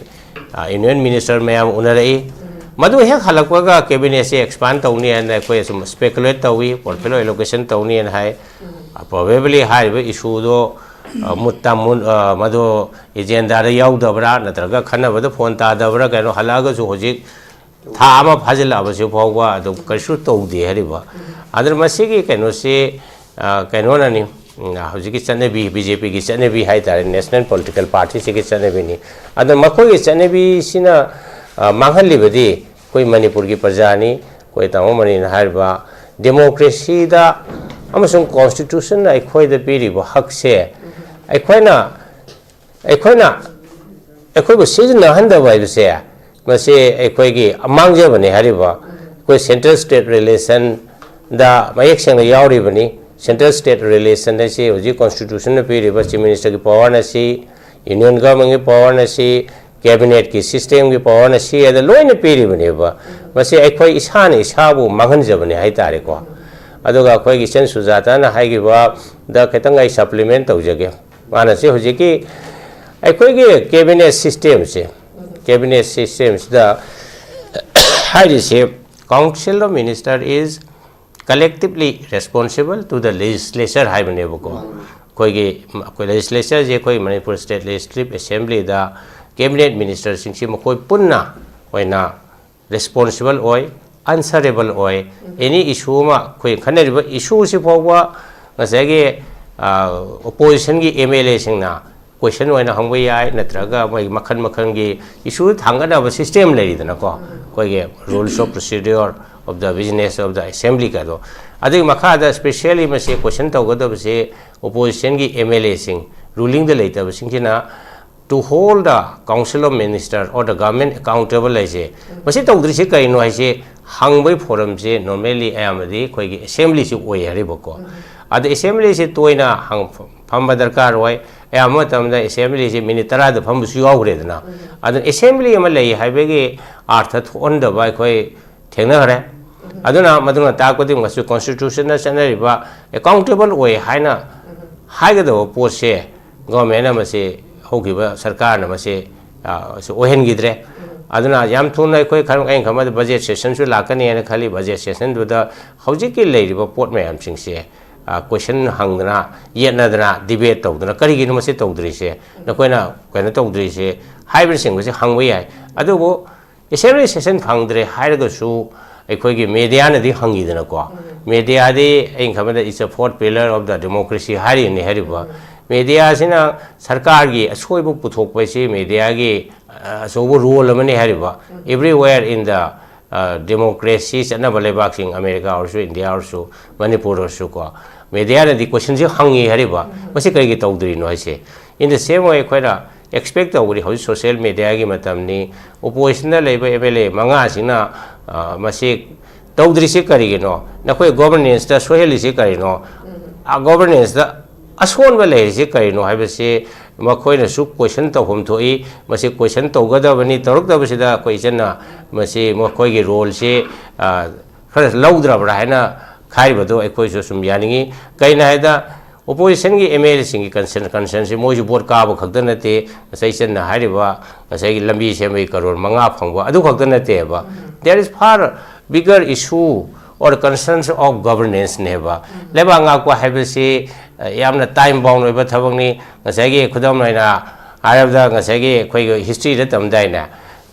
ꯑ, ꯌꯨꯅꯤꯌꯟ ꯃꯤꯅꯤꯁꯇꯔ ꯃꯌꯥꯝ ꯎꯅꯔꯛꯏ꯫ ꯃꯗꯨ ꯍꯦꯛ ꯍꯜꯂꯛꯄꯒ ꯀꯦꯕꯤꯅꯦꯠꯁꯦ ꯑꯦꯛꯁꯄꯥꯟ ꯇꯧꯅꯤ ꯍꯥꯏꯅ ꯑꯩꯈꯣꯏ ꯁꯨꯝ ꯁ꯭ꯄꯦꯀꯨꯂꯦꯠ ꯇꯧꯏ, ꯄꯣꯔꯠꯐꯣꯂꯤꯑꯣ ꯑꯦꯂꯣꯀꯦꯁꯟ ꯇꯧꯅꯤ ꯍꯥꯏꯅ ꯍꯥꯏ꯫ ꯄ꯭ꯔꯣꯕꯦꯕꯂꯤ ꯍꯥꯏꯔꯤꯕ ꯏꯁꯨꯗꯣ ꯃꯨꯠꯇ ꯃꯨꯟ ꯃꯗꯨ ꯑꯦꯖꯦꯟꯗꯥꯗ ꯌꯥꯎꯗꯕ꯭ꯔꯥ, ꯅꯠꯇ꯭ꯔꯒ ꯈꯟꯅꯕꯗ ꯐꯣꯟ ꯇꯥꯗꯕ꯭ꯔꯥ, ꯀꯩꯅꯣ, ꯍꯜꯂꯛꯑꯒꯁꯨ ꯍꯧꯖꯤꯛ ꯊꯥ ꯑꯃ ꯐꯥꯖꯤꯜꯂꯛꯑꯕꯁꯤ ꯐꯥꯎꯕ ꯑꯗꯨꯝ ꯀꯔꯤꯁꯨ ꯇꯧꯗꯦ ꯍꯥꯏꯔꯤꯕ꯫ ꯑꯗꯨꯅ ꯃꯁꯤꯒꯤ ꯀꯩꯅꯣꯁꯤ ꯀꯩꯅꯣꯅꯅꯤ, ꯍꯧꯖꯤꯛꯀꯤ ꯆꯠꯅꯕꯤ, ꯕꯤ ꯖꯦ ꯄꯤꯒꯤ ꯆꯠꯅꯕꯤ ꯍꯥꯏ ꯇꯥꯔꯦ, ꯅꯦꯁꯅꯦꯜ ꯄꯣꯂꯤꯇꯤꯀꯦꯜ ꯄꯥꯔꯇꯤꯁꯤꯒꯤ ꯆꯠꯅꯕꯤꯅꯤ꯫ ꯑꯗꯣ ꯃꯈꯣꯏꯒꯤ ꯆꯠꯅꯕꯤꯁꯤꯅ ꯃꯥꯡꯍꯜꯂꯤꯕꯗꯤ ꯑꯩꯈꯣꯏ ꯃꯅꯤꯄꯨꯔꯒꯤ ꯄ꯭ꯔꯖꯥꯅꯤ꯫ ꯑꯩꯈꯣꯏ ꯇꯥꯃꯣ ꯃꯅꯤꯅ ꯍꯥꯏꯔꯤꯕ ꯗꯦꯃꯣꯀ꯭ꯔꯦꯁꯤꯗ ꯑꯃꯁꯨꯡ ꯀꯣꯟꯁꯇꯤꯇ꯭ꯌꯨꯁꯟꯅ ꯑꯩꯈꯣꯏꯗ ꯄꯤꯔꯤꯕ ꯍꯛꯁꯦ ꯑꯩꯈꯣꯏꯅ ꯑꯩꯈꯣꯏꯅ ꯑꯩꯈꯣꯏꯕꯨ ꯁꯤꯖꯤꯟꯅꯍꯟꯗꯕ ꯍꯥꯏꯕꯁꯦ ꯃꯁꯤ ꯑꯩꯈꯣꯏꯒꯤ ꯃꯥꯡꯖꯕꯅꯤ ꯍꯥꯏꯔꯤꯕ꯫ ꯑꯩꯈꯣꯏ ꯁꯦꯟꯇ꯭ꯔꯦꯜ ꯁ꯭ꯇꯦꯠ ꯔꯤꯂꯦꯁꯟꯗ ꯃꯌꯦꯛ ꯁꯦꯡꯅ ꯌꯥꯎꯔꯤꯕꯅꯤ꯫ ꯁꯦꯟꯇ꯭ꯔꯦꯜ ꯁ꯭ꯇꯦꯠ ꯔꯤꯂꯦꯁꯟ ꯑꯁꯤ ꯍꯧꯖꯤꯛ ꯀꯣꯟꯁꯇꯤꯇ꯭ꯌꯨꯁꯟꯅ ꯄꯤꯔꯤꯕ ꯆꯤꯐ ꯃꯤꯅꯤꯁꯇꯔꯒꯤ ꯄꯋꯥꯔꯅ ꯁꯤ, ꯌꯨꯅꯤꯌꯟ ꯒꯚꯔꯟꯃꯦꯟꯒꯤ ꯄꯋꯥꯔꯅ ꯁꯤ, ꯀꯦꯕꯤꯅꯦꯠꯀꯤ ꯁꯤꯁꯇꯦꯝꯒꯤ ꯄꯋꯥꯔꯅ ꯁꯤ ꯍꯥꯏꯗ ꯂꯣꯏꯅ ꯄꯤꯔꯤꯕꯅꯦꯕ꯫ ꯃꯁꯤ ꯑꯩꯈꯣꯏ ꯏꯁꯥꯅ ꯏꯁꯥꯕꯨ ꯃꯥꯡꯍꯟꯖꯕꯅꯤ ꯍꯥꯏꯇꯥꯔꯦꯀꯣ꯫ ꯑꯗꯨꯒ ꯑꯩꯈꯣꯏꯒꯤ ꯏꯆꯟ ꯁꯨꯖꯥꯇꯥꯅ ꯍꯥꯏꯈꯤꯕꯗ ꯈꯤꯇꯪ ꯑꯩ ꯁꯄ꯭ꯂꯤꯃꯦꯟ ꯇꯧꯖꯒꯦ꯫ ꯃꯥꯅ ꯁꯤ ꯍꯧꯖꯤꯛꯀꯤ ꯑꯩꯈꯣꯏꯒꯤ ꯀꯦꯕꯤꯅꯦꯠ ꯁꯤꯁꯇꯦꯝꯁꯦ, ꯀꯦꯕꯤꯅꯦꯠ ꯁꯤꯁꯇꯦꯝꯁꯤꯗ ꯍꯥꯏꯔꯤꯁꯦ, "Council of Minister is collectively responsible to the legislature" ꯍꯥꯏꯕꯅꯦꯕꯀꯣ꯫ ꯑꯩꯈꯣꯏꯒꯤ, ꯑꯩꯈꯣꯏ ꯂꯦꯖꯤꯁꯂꯦꯆꯔꯁꯦ ꯑꯩꯈꯣꯏ ꯃꯅꯤꯄꯨꯔ ꯁ꯭ꯇꯦꯠ ꯂꯦꯖꯤꯁꯂꯦꯇꯤꯚ ꯑꯦꯁꯦꯝꯕ꯭ꯂꯤꯗ ꯀꯦꯕꯤꯅꯦꯠ ꯃꯤꯅꯤꯁꯇꯔꯁꯤꯡꯁꯤ ꯃꯈꯣꯏ ꯄꯨꯟꯅ ꯑꯣꯏꯅ ꯔꯦꯁꯄꯣꯟꯁꯤꯕꯜ ꯑꯣꯏ, ꯑꯟꯁꯔꯦꯕꯜ ꯑꯣꯏ꯫ ꯑꯦꯅꯤ ꯏꯁꯨ ꯑꯃ, ꯑꯩꯈꯣꯏ ꯈꯟꯅꯔꯤꯕ ꯏꯁꯨꯁꯤ ꯐꯥꯎꯕ ꯉꯁꯥꯏꯒꯤ ꯑꯣꯄꯣꯖꯤꯁꯟꯒꯤ ꯑꯦꯝ ꯑꯦꯜ ꯑꯦꯁꯤꯡꯅ ꯀꯣꯏꯁꯟ ꯑꯣꯏꯅ ꯍꯪꯕ ꯌꯥꯏ, ꯅꯠꯇ꯭ꯔꯒ ꯃꯣꯏ ꯃꯈꯜ ꯃꯈꯜꯒꯤ ꯏꯁꯨ ꯊꯥꯡꯒꯠꯅꯕ ꯁꯤꯁꯇꯦꯝ ꯂꯩꯔꯤꯗꯅꯀꯣ, ꯑꯩꯈꯣꯏꯒꯤ rules of procedure of the business of the assembly ꯀꯗꯣ꯫ ꯑꯗꯨꯒꯤ ꯃꯈꯥꯗ ꯏꯁꯄꯤꯁꯦꯜꯂꯤ ꯃꯁꯤ ꯀꯣꯏꯁꯟ ꯇꯧꯒꯗꯕꯁꯦ ꯑꯣꯄꯣꯖꯤꯁꯟꯒꯤ ꯑꯦꯝ ꯑꯦꯜ ꯑꯦꯁꯤꯡ, ꯔꯨꯂꯤꯡꯗ ꯂꯩꯇꯕꯁꯤꯡꯁꯤꯅ to hold the Council of Minister or the government accountable ꯍꯥꯏꯁꯦ, ꯃꯁꯤ ꯇꯧꯗ꯭ꯔꯤꯁꯦ ꯀꯩꯅꯣ ꯍꯥꯏꯁꯦ ꯍꯪꯕꯒꯤ ꯐꯣꯔꯝꯁꯦ ꯅꯣꯔꯃꯦꯜꯂꯤ ꯑꯌꯥꯝꯕꯗꯤ ꯑꯩꯈꯣꯏꯒꯤ ꯑꯦꯁꯦꯝꯕ꯭ꯂꯤꯁꯤ ꯑꯣꯏ ꯍꯥꯏꯔꯤꯕꯀꯣ꯫ ꯑꯗ ꯑꯦꯁꯦꯝꯕ꯭ꯂꯤꯁꯤ ꯇꯣꯏꯅ ꯍꯪ-, ꯐꯝꯕ ꯗꯔꯀꯥꯔ ꯑꯣꯏ꯫ ꯑꯌꯥꯝꯕ ꯃꯇꯝꯗ ꯑꯦꯁꯦꯝꯕ꯭ꯂꯤꯁꯤ ꯃꯤꯅꯤꯠ ꯇꯔꯥꯗ ꯐꯝꯕꯁꯨ ꯌꯥꯎꯈ꯭ꯔꯦꯗꯅ꯫ ꯑꯗꯨꯅ ꯑꯦꯁꯦꯝꯕ꯭ꯂꯤ ꯑꯃ ꯂꯩ ꯍꯥꯏꯕꯒꯤ ꯑꯥꯔꯊ ꯊꯣꯛꯍꯟꯗꯕ ꯑꯩꯈꯣꯏ ꯊꯦꯡꯅꯈ꯭ꯔꯦ꯫ ꯑꯗꯨꯅ ꯃꯗꯨꯅ ꯇꯥꯛꯄꯗꯤ ꯉꯁꯤ ꯀꯣꯟꯁꯇꯤꯇ꯭ꯌꯨꯁꯟꯗ ꯆꯠꯅꯔꯤꯕ ꯑꯦꯀꯥꯎꯟꯇꯦꯕꯜ ꯑꯣꯏ ꯍꯥꯏꯅ ꯍꯥꯏꯒꯗꯕ ꯄꯣꯠꯁꯦ ꯒꯣꯔꯃꯦꯟꯅ ꯃꯁꯤ, ꯍꯧꯈꯤꯕ ꯁꯔꯀꯥꯔꯅ ꯃꯁꯤ, ꯑ, ꯁꯤ ꯑꯣꯏꯍꯟꯈꯤꯗ꯭ꯔꯦ꯫ ꯑꯗꯨꯅ ꯌꯥꯝ ꯊꯨꯅ ꯑꯩꯈꯣꯏ ꯈꯔ, ꯑꯩꯅ ꯈꯟꯕꯗ budget sessionꯁꯨ ꯂꯥꯛꯀꯅꯤ ꯍꯥꯏꯅ ꯈꯜꯂꯤ꯫ Budget sessionꯗꯨꯗ ꯍꯧꯖꯤꯛꯀꯤ ꯂꯩꯔꯤꯕ ꯄꯣꯠ ꯃꯌꯥꯝꯁꯤꯡꯁꯦ, ꯑ, question ꯍꯪꯗꯅ, ꯌꯦꯠꯅꯗꯅ, debate ꯇꯧꯗꯅ ꯀꯔꯤꯒꯤꯅꯣ ꯃꯁꯤ ꯇꯧꯗ꯭ꯔꯤꯁꯦ, ꯅꯈꯣꯏꯅ ꯀꯩꯅꯣ ꯇꯧꯗ꯭ꯔꯤꯁꯦ ꯍꯥꯏꯕꯅꯆꯤꯡꯕꯁꯦ ꯍꯪꯕ ꯌꯥꯏ꯫ ꯑꯗꯨꯕꯨ assembly session ꯐꯪꯗ꯭ꯔꯦ ꯍꯥꯏꯔꯒꯁꯨ ꯑꯩꯈꯣꯏꯒꯤ mediaꯅꯗꯤ ꯍꯪꯉꯤꯗꯅꯀꯣ꯫ Mediaꯗꯤ ꯑꯩꯅ ꯈꯟꯕꯗ it's a fourth pillar of the democracy ꯍꯥꯏꯔꯤꯅꯤ ꯍꯥꯏꯔꯤꯕ꯫ Mediaꯁꯤꯅ ꯁꯔꯀꯥꯔꯒꯤ ꯑꯁꯣꯏꯕ ꯄꯨꯊꯣꯛꯄ ꯍꯥꯏꯁꯤ mediaꯒꯤ, ꯑ, ꯑꯆꯧꯕ role ꯑꯃꯅꯤ ꯍꯥꯏꯔꯤꯕ꯫ Everywhere in the, ꯑ, democracy ꯆꯠꯅꯕ ꯂꯩꯕꯥꯛꯁꯤꯡ, ꯑꯃꯦꯔꯤꯀꯥ ꯑꯣꯏꯔꯁꯨ, ꯏꯟꯗꯤꯌꯥ ꯑꯣꯏꯔꯁꯨ, ꯃꯅꯤꯄꯨꯔ ꯑꯣꯏꯔꯁꯨꯀꯣ, mediaꯅꯗꯤ questionꯁꯤ ꯍꯪꯉꯤ ꯍꯥꯏꯔꯤꯕ꯫ ꯃꯁꯤ ꯀꯔꯤꯒꯤ ꯇꯧꯗ꯭ꯔꯤꯅꯣ ꯍꯥꯏꯁꯦ? In the same way ꯑꯩꯈꯣꯏꯅ expect ꯇꯧꯕꯗꯤ ꯍꯧꯖꯤꯛ social mediaꯒꯤ ꯃꯇꯝꯅꯤ, oppositionꯗ ꯂꯩꯕ MLA ꯃꯉꯥꯁꯤꯅ, ꯑ, ꯃꯁꯤ ꯇꯧꯗ꯭ꯔꯤꯁꯤ ꯀꯔꯤꯒꯤꯅꯣ? ꯅꯈꯣꯏ governancesꯇ ꯁꯣꯏꯍꯜꯂꯤꯁꯤ ꯀꯔꯤꯅꯣ? ꯑ, governancesꯇ ꯑꯁꯣꯟꯕ ꯂꯩꯔꯤꯁꯤ ꯀꯔꯤꯅꯣ ꯍꯥꯏꯕꯁꯤ ꯃꯈꯣꯏꯅꯁꯨ question ꯇꯧꯐꯝ ꯊꯣꯛꯏ꯫ ꯃꯁꯤ question ꯇꯧꯒꯗꯕꯅꯤ, ꯇꯧꯔꯛꯇꯕꯁꯤꯗ ꯑꯩꯈꯣꯏ ꯏꯆꯟꯅ ꯃꯁꯤ ꯃꯈꯣꯏꯒꯤ roleꯁꯤ, ꯑ, ꯈꯔ ꯂꯧꯗ꯭ꯔꯕ꯭ꯔꯥ ꯍꯥꯏꯅ ꯈꯥꯏꯔꯤꯕꯗꯨ ꯑꯩꯈꯣꯏꯁꯨ ꯁꯨꯝ ꯌꯥꯅꯤꯡꯉꯤ꯫ ꯀꯩꯅꯣ ꯍꯥꯏꯗ oppositionꯒꯤ MLAꯁꯤꯡꯒꯤ concern, concernꯁꯤ ꯃꯣꯏꯁꯨ vote ꯀꯥꯕ ꯈꯛꯇ ꯅꯠꯇꯦ, ꯉꯁꯥꯏ ꯏꯆꯟꯅ ꯍꯥꯏꯔꯤꯕ ꯉꯁꯥꯏꯒꯤ ꯂꯝꯕꯤ ꯁꯦꯝꯕꯒꯤ crore ꯃꯉꯥ ꯐꯪꯕ ꯑꯗꯨ ꯈꯛꯇ ꯅꯠꯇꯦꯕ꯫ There is far bigger issue or concerns of governanceꯅꯦꯕ꯫ ꯂꯩꯕꯥꯛ ꯉꯥꯛꯄ ꯍꯥꯏꯕꯁꯤ, ꯑ, ꯌꯥꯝꯅ time bound ꯑꯣꯏꯕ ꯊꯕꯛꯅꯤ꯫ ꯉꯁꯥꯏꯒꯤ ꯈꯨꯗꯝ ꯑꯣꯏꯅ ꯍꯥꯏꯔꯕꯗ ꯉꯁꯥꯏꯒꯤ ꯑꯩꯈꯣꯏꯒꯤ historyꯗ ꯇꯝꯗꯥꯏꯅꯦ,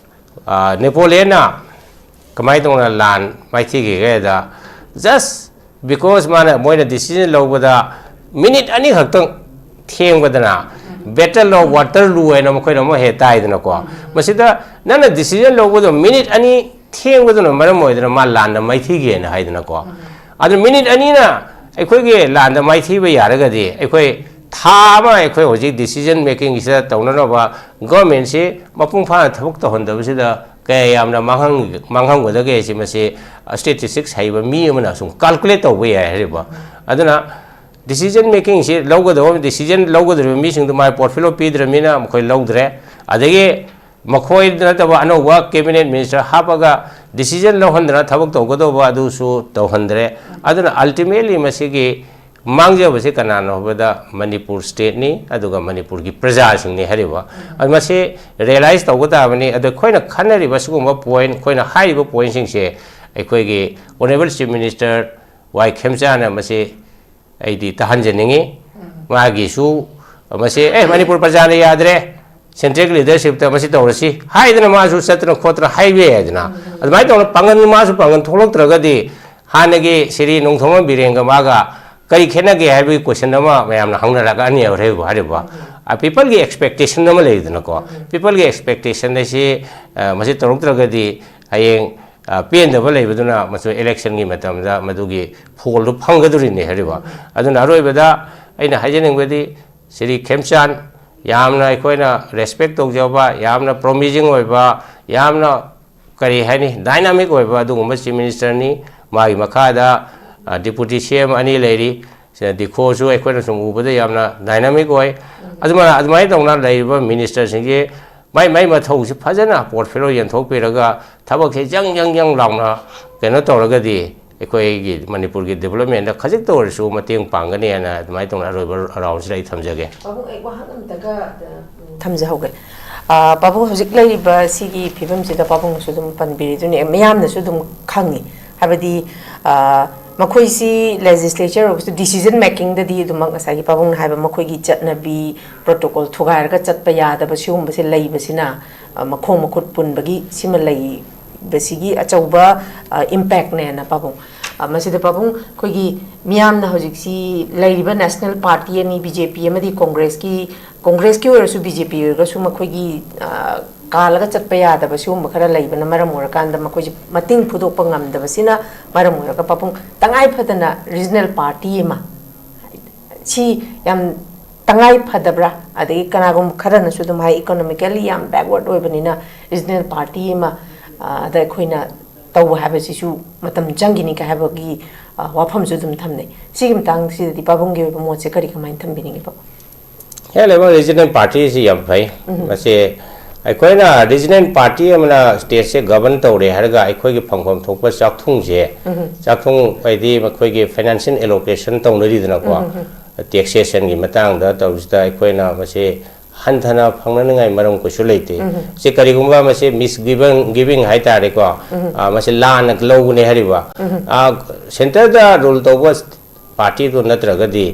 ꯑ, Napoleonꯅ ꯀꯃꯥꯏꯅ ꯇꯧꯅ ꯂꯥꯟ ꯃꯥꯏꯊꯤꯈꯤꯒꯦꯗ, just because ꯃꯥꯅ, ꯃꯣꯏꯅ decision ꯂꯧꯕꯗ minute ꯑꯅꯤꯈꯛꯇꯪ ꯊꯦꯡꯕꯗꯅ Battle of Waterloo ꯍꯥꯏꯅ ꯃꯈꯣꯏꯅ ꯑꯃꯨꯛ ꯍꯦꯛ ꯇꯥꯏꯗꯅꯀꯣ꯫ ꯃꯁꯤꯗ ꯅꯪꯅ decision ꯂꯧꯕꯗꯣ minute ꯑꯅꯤ ꯊꯦꯡꯕꯗꯨꯅ ꯃꯔꯝ ꯑꯣꯏꯗꯅ ꯃꯥ ꯂꯥꯟꯗ ꯃꯥꯏꯊꯤꯈꯤꯑꯅ ꯍꯥꯏꯗꯅꯀꯣ꯫ ꯑꯗꯨ minute ꯑꯅꯤꯅ ꯑꯩꯈꯣꯏꯒꯤ ꯂꯥꯟꯗ ꯃꯥꯏꯊꯤꯕ ꯌꯥꯔꯒꯗꯤ ꯑꯩꯈꯣꯏ ꯊꯥ ꯑꯃ ꯑꯩꯈꯣꯏ ꯍꯧꯖꯤꯛ decision makingꯁꯤꯗ ꯇꯧꯅꯅꯕ governmentꯁꯤ ꯃꯄꯨꯡ ꯐꯥꯅ ꯊꯕꯛ ꯇꯧꯍꯟꯗꯕꯁꯤꯗ ꯀꯌꯥ ꯌꯥꯝꯅ ꯃꯥꯡꯍꯟ-, ꯃꯥꯡꯍꯟꯒꯗꯒꯦ ꯍꯥꯏꯁꯤ ꯃꯁꯤ statistics ꯍꯩꯕ ꯃꯤ ꯑꯃꯅ ꯁꯨꯝ calculate ꯇꯧꯕ ꯌꯥꯏ ꯍꯥꯏꯔꯤꯕ꯫ ꯑꯗꯨꯅ decision makingꯁꯤ ꯂꯧꯒꯗꯧꯕ, decision ꯂꯧꯒꯗꯧꯔꯤꯕ ꯃꯤꯁꯤꯡꯗꯨ ꯃꯥꯏ portfolio ꯄꯤꯗ꯭ꯔꯕꯅꯤꯅ ꯃꯈꯣꯏ ꯂꯧꯗ꯭ꯔꯦ꯫ ꯑꯗꯒꯤ ꯃꯈꯣꯏ ꯅꯠꯇꯕ ꯑꯅꯧꯕ cabinet minister ꯍꯥꯞꯄꯒ decision ꯂꯧꯍꯟꯗꯅ ꯊꯕꯛ ꯇꯧꯒꯗꯧꯕ ꯑꯗꯨꯁꯨ ꯇꯧꯍꯟꯗ꯭ꯔꯦ꯫ ꯑꯗꯨꯅ ultimately ꯃꯁꯤꯒꯤ ꯃꯥꯡꯖꯕꯁꯤ ꯀꯅꯥꯅꯣ ꯍꯥꯏꯕꯗ ꯃꯅꯤꯄꯨꯔ ꯁ꯭ꯇꯦꯠꯅꯤ, ꯑꯗꯨꯒ ꯃꯅꯤꯄꯨꯔꯒꯤ ꯄ꯭ꯔꯖꯥꯁꯤꯡꯅꯤ ꯍꯥꯏꯔꯤꯕ꯫ ꯑꯗꯨ ꯃꯁꯤ ꯔꯤꯌꯦꯂꯥꯏꯁ ꯇꯧꯕ ꯇꯥꯕꯅꯤ꯫ ꯑꯗꯣ ꯑꯩꯈꯣꯏꯅ ꯈꯟꯅꯔꯤꯕ ꯁꯤꯒꯨꯝꯕ ꯄꯣꯏꯟꯠ, ꯑꯩꯈꯣꯏꯅ ꯍꯥꯏꯔꯤꯕ ꯄꯣꯏꯟꯠꯁꯤꯡꯁꯦ ꯑꯩꯈꯣꯏꯒꯤ ꯑꯣꯅꯔꯦꯕꯜ ꯆꯤꯐ ꯃꯤꯅꯤꯁꯇꯔ ꯋꯥꯏ ꯈꯦꯝꯆꯥꯅ ꯃꯁꯤ ꯑꯩꯗꯤ ꯇꯥꯍꯟꯖꯅꯤꯡꯉꯤ꯫ ꯃꯥꯒꯤꯁꯨ ꯃꯁꯤ, "ꯑꯦ, ꯃꯅꯤꯄꯨꯔ ꯄ꯭ꯔꯖꯥꯅ ꯌꯥꯗ꯭ꯔꯦ, ꯁꯦꯟꯇ꯭ꯔꯦꯜꯒꯤ ꯂꯤꯗꯔꯁꯤꯞꯇ ꯃꯁꯤ ꯇꯧꯔꯁꯤ" ꯍꯥꯏꯗꯅ ꯃꯥꯁꯨ ꯆꯠꯇꯅ ꯈꯣꯠꯇꯅ ꯍꯥꯏꯕ ꯌꯥꯏꯗꯅ꯫ ꯑꯗꯨꯃꯥꯏꯅ ꯇꯧꯅ ꯄꯥꯡꯒꯜ, ꯃꯥꯁꯨ ꯄꯥꯡꯒꯜ ꯊꯣꯛꯂꯛꯇ꯭ꯔꯒꯗꯤ ꯍꯥꯟꯅꯒꯤ ꯁꯤꯔꯤ ꯅꯣꯡꯊꯣꯝꯕꯝ ꯕꯤꯔꯦꯟꯒ ꯃꯥꯒ ꯀꯔꯤ ꯈꯦꯠꯅꯒꯦ ꯍꯥꯏꯕꯒꯤ ꯀꯣꯏꯁꯟ ꯑꯃ ꯃꯌꯥꯝꯅ ꯍꯪꯅꯔꯛꯑꯅꯤ ꯍꯥꯏꯔꯤꯕ꯫ ꯍꯥꯏꯔꯤꯕ ꯄꯤꯄꯜꯒꯤ ꯑꯦꯛꯁꯄꯦꯛꯇꯦꯁꯟ ꯑꯃ ꯂꯩꯗꯅꯀꯣ꯫ ꯄꯤꯄꯜꯒꯤ ꯑꯦꯛꯁꯄꯦꯛꯇꯦꯁꯟ ꯑꯁꯤ, ꯑ, ꯃꯁꯤ ꯇꯧꯔꯛꯇ꯭ꯔꯒꯗꯤ ꯍꯌꯦꯡ, ꯑ, ꯄꯦꯟꯗꯕ ꯂꯩꯕꯗꯨꯅ ꯃꯁꯤ ꯏꯂꯦꯛꯁꯟꯒꯤ ꯃꯇꯝꯗ ꯃꯗꯨꯒꯤ ꯐꯣꯜꯗꯨ ꯐꯪꯒꯗꯣꯔꯤꯅꯤ ꯍꯥꯏꯔꯤꯕ꯫ ꯑꯗꯨꯅ ꯑꯔꯣꯏꯕꯗ ꯑꯩꯅ ꯍꯥꯏꯖꯅꯤꯡꯕꯗꯤ ꯁꯤꯔꯤ ꯈꯦꯝꯆꯥꯟ ꯌꯥꯝꯅ ꯑꯩꯈꯣꯏꯅ ꯔꯦꯁꯄꯦꯛ ꯇꯧꯖꯕ, ꯌꯥꯝꯅ ꯄ꯭ꯔꯣꯃꯤꯖꯤꯡ ꯑꯣꯏꯕ, ꯌꯥꯝꯅ ꯀꯔꯤ ꯍꯥꯏꯅꯤ, ꯗꯥꯏꯅꯥꯃꯤꯛ ꯑꯣꯏꯕ ꯑꯗꯨꯒꯨꯝꯕ ꯆꯤꯐ ꯃꯤꯅꯤꯁꯇꯔꯅꯤ꯫ ꯃꯥꯒꯤ ꯃꯈꯥꯗ, ꯑ, ꯗꯤꯄꯨꯇꯤ ꯁꯤ ꯑꯦꯝ ꯑꯅꯤ ꯂꯩꯔꯤ꯫ ꯁꯤꯗ ꯗꯤꯈꯣꯁꯨ ꯑꯩꯈꯣꯏꯅ ꯁꯨꯝ ꯎꯕꯗ ꯌꯥꯝꯅ ꯗꯥꯏꯅꯥꯃꯤꯛ ꯑꯣꯏ꯫ ꯑꯗꯨꯃꯥꯏꯅ, ꯑꯗꯨꯃꯥꯏꯅ ꯇꯧꯅ ꯂꯩꯔꯤꯕ ꯃꯤꯅꯤꯁꯇꯔꯁꯤꯡꯁꯤ ꯃꯥꯏ, ꯃꯥꯏ ꯃꯊꯧꯁꯤ ꯐꯖꯅ ꯄꯣꯔꯠꯐꯣꯂꯤꯑꯣ ꯌꯦꯟꯊꯣꯛꯄꯤꯔꯒ ꯊꯕꯛꯁꯤ ꯖꯪ, ꯖꯪ, ꯖꯪ ꯂꯥꯎꯅ ꯀꯩꯅꯣ ꯇꯧꯔꯒꯗꯤ ꯑꯩꯈꯣꯏꯒꯤ ꯃꯅꯤꯄꯨꯔꯒꯤ ꯗꯤꯕꯂꯞꯃꯦꯟꯗ ꯈꯖꯤꯛꯇ ꯑꯣꯏꯔꯁꯨ ꯃꯇꯦꯡ ꯄꯥꯡꯒꯅꯤ ꯍꯥꯏꯅ ꯑꯗꯨꯃꯥꯏꯅ ꯇꯧꯅ ꯑꯔꯣꯏꯕ ꯔꯥꯎꯟꯁꯤꯗ ꯑꯩ ꯊꯝꯖꯒꯦ꯫ ꯄꯥꯕꯨꯡ, ꯑꯩ ꯋꯥꯍꯪ ꯑꯃꯇꯒ, ꯑ, ꯊꯝꯖꯍꯧꯒꯦ꯫ ꯑ, ꯄꯥꯕꯨꯡ, ꯍꯧꯖꯤꯛ ꯂꯩꯔꯤꯕ ꯁꯤꯒꯤ ꯐꯤꯕꯝꯁꯤꯗ ꯄꯥꯕꯨꯡꯅꯁꯨ ꯑꯗꯨꯝ ꯄꯟꯕꯤꯔꯤꯗꯨꯅꯤ, ꯃꯤꯌꯥꯝꯅꯁꯨ ꯑꯗꯨꯝ ꯈꯪꯉꯤ꯫ ꯍꯥꯏꯕꯗꯤ, ꯑ, ꯃꯈꯣꯏꯁꯤ ꯂꯦꯖꯤꯁꯂꯦꯆꯔ ꯑꯣꯏꯔꯒꯁꯨ ꯗꯤꯁꯤꯖꯟ ꯃꯦꯀꯤꯡꯗꯗꯤ ꯑꯗꯨꯃꯛ ꯉꯁꯥꯏꯒꯤ ꯄꯥꯕꯨꯡꯅ ꯍꯥꯏꯕ ꯃꯈꯣꯏꯒꯤ ꯆꯠꯅꯕꯤ, ꯄ꯭ꯔꯣꯇꯣꯀꯣꯜ ꯊꯨꯒꯥꯏꯔꯒ ꯆꯠꯄ ꯌꯥꯗꯕ ꯁꯤꯒꯨꯝꯕꯁꯦ ꯂꯩꯕꯁꯤꯅ, ꯑ, ꯃꯈꯣꯡ ꯃꯈꯨꯠ ꯄꯨꯟꯕꯒꯤ ꯁꯤꯃ ꯂꯩꯕꯁꯤꯒꯤ ꯑꯆꯧꯕ, ꯑ, ꯏꯝꯄꯦꯛꯅꯦꯅ ꯄꯥꯕꯨꯡ꯫ ꯑ, ꯃꯁꯤꯗ ꯄꯥꯕꯨꯡ, ꯑꯩꯈꯣꯏꯒꯤ ꯃꯤꯌꯥꯝꯅ ꯍꯧꯖꯤꯛꯁꯤ ꯂꯩꯔꯤꯕ ꯅꯦꯁꯅꯦꯜ ꯄꯥꯔꯇꯤ ꯑꯅꯤ, ꯕꯤ ꯖꯦ ꯄꯤ ꯑꯃꯗꯤ ꯀꯣꯡꯒ꯭ꯔꯦꯁꯀꯤ, ꯀꯣꯡꯒ꯭ꯔꯦꯁꯀꯤ ꯑꯣꯏꯔꯁꯨ ꯕꯤ ꯖꯦ ꯄꯤ ꯑꯣꯏꯔꯒꯁꯨ ꯃꯈꯣꯏꯒꯤ, ꯑ, ꯀꯥꯜꯂꯒ ꯆꯠꯄ ꯌꯥꯗꯕ ꯁꯤꯒꯨꯝꯕ ꯈꯔ ꯂꯩꯕꯅ ꯃꯔꯝ ꯑꯣꯏꯔꯀꯥꯟꯗ ꯃꯈꯣꯏꯁꯦ ꯃꯇꯤꯡ ꯐꯨꯗꯣꯛꯄ ꯉꯝꯗꯕꯁꯤꯅ ꯃꯔꯝ ꯑꯣꯏꯔꯒ ꯄꯥꯕꯨꯡ, ꯇꯉꯥꯏ ꯐꯗꯅ ꯔꯤꯖꯅꯦꯜ ꯄꯥꯔꯇꯤ ꯑꯃ, ꯁꯤ ꯌꯥꯝ ꯇꯉꯥꯏ ꯐꯗꯕ꯭ꯔꯥ? ꯑꯗꯒꯤ ꯀꯅꯥꯒꯨꯝꯕ ꯈꯔꯅꯁꯨ ꯑꯗꯨꯝ ꯍꯥꯏ, ꯏꯀꯣꯅꯣꯃꯤꯀꯦꯜꯂꯤ ꯌꯥꯝ ꯕꯦꯛꯋꯥꯔꯗ ꯑꯣꯏꯕꯅꯤꯅ ꯔꯤꯖꯅꯦꯜ ꯄꯥꯔꯇꯤ ꯑꯃ, ꯑ, ꯑꯗ ꯑꯩꯈꯣꯏꯅ ꯇꯧꯕ ꯍꯥꯏꯕꯁꯤꯁꯨ ꯃꯇꯝ ꯆꯪꯈꯤꯅꯤ ꯀꯥꯏ ꯍꯥꯏꯕꯒꯤ, ꯑ, ꯋꯥꯐꯝꯁꯨ ꯑꯗꯨꯝ ꯊꯝꯅꯩ꯫ ꯁꯤꯒꯤ ꯃꯇꯥꯡꯁꯤꯗꯗꯤ ꯄꯥꯕꯨꯡꯒꯤ ꯑꯣꯏꯕ ꯃꯣꯠꯁꯦ ꯀꯔꯤ, ꯀꯃꯥꯏꯅ ꯊꯝꯕꯤꯅꯤꯡꯉꯤ, ꯄꯥꯕꯨꯡ? ꯍꯦ, ꯂꯩꯕ ꯔꯤꯖꯅꯦꯜ ꯄꯥꯔꯇꯤꯁꯤ ꯌꯥꯝ ꯐꯩ꯫ ꯎꯝ꯫ ꯃꯁꯤ ꯑꯩꯈꯣꯏꯅ ꯔꯤꯖꯅꯦꯜ ꯄꯥꯔꯇꯤ ꯑꯃꯅ ꯁ꯭ꯇꯦꯠꯁꯦ ꯒꯕꯔꯟ ꯇꯧꯔꯦ ꯍꯥꯏꯔꯒ ꯑꯩꯈꯣꯏꯒꯤ ꯐꯪꯐꯝ ꯊꯣꯛꯄ ꯆꯥꯛꯊꯨꯡꯁꯦ, ꯆꯥꯛꯊꯨꯡ ꯍꯥꯏꯗꯤ ꯃꯈꯣꯏꯒꯤ ꯐꯥꯏꯅꯥꯟꯁꯤꯌꯦꯜ ꯑꯦꯂꯣꯀꯦꯁꯟ ꯇꯧꯅꯔꯤꯗꯅꯀꯣ, ꯇꯦꯛꯁꯦꯁꯟꯒꯤ ꯃꯇꯥꯡꯗ ꯇꯧꯕꯁꯤꯗ ꯑꯩꯈꯣꯏꯅ ꯃꯁꯤ ꯍꯟꯊꯅ ꯐꯪꯅꯅꯤꯡꯉꯥꯏ ꯃꯔꯝ ꯀꯩꯁꯨ ꯂꯩꯇꯦ꯫ ꯁꯤ ꯀꯔꯤꯒꯨꯝꯕ ꯃꯁꯤ ꯃꯤꯁ ꯒꯤꯚꯤꯡ, ꯒꯤꯚꯤꯡ ꯍꯥꯏꯇꯥꯔꯦꯀꯣ, ꯑ, ꯃꯁꯤ ꯂꯥꯟꯅ ꯂꯧꯕꯅꯦ ꯍꯥꯏꯔꯤꯕ꯫ ꯑ, ꯁꯦꯟꯇꯔꯗ ꯔꯨꯜ ꯇꯧꯕ ꯄꯥꯔꯇꯤꯗꯨ ꯅꯠꯇ꯭ꯔꯒꯗꯤ,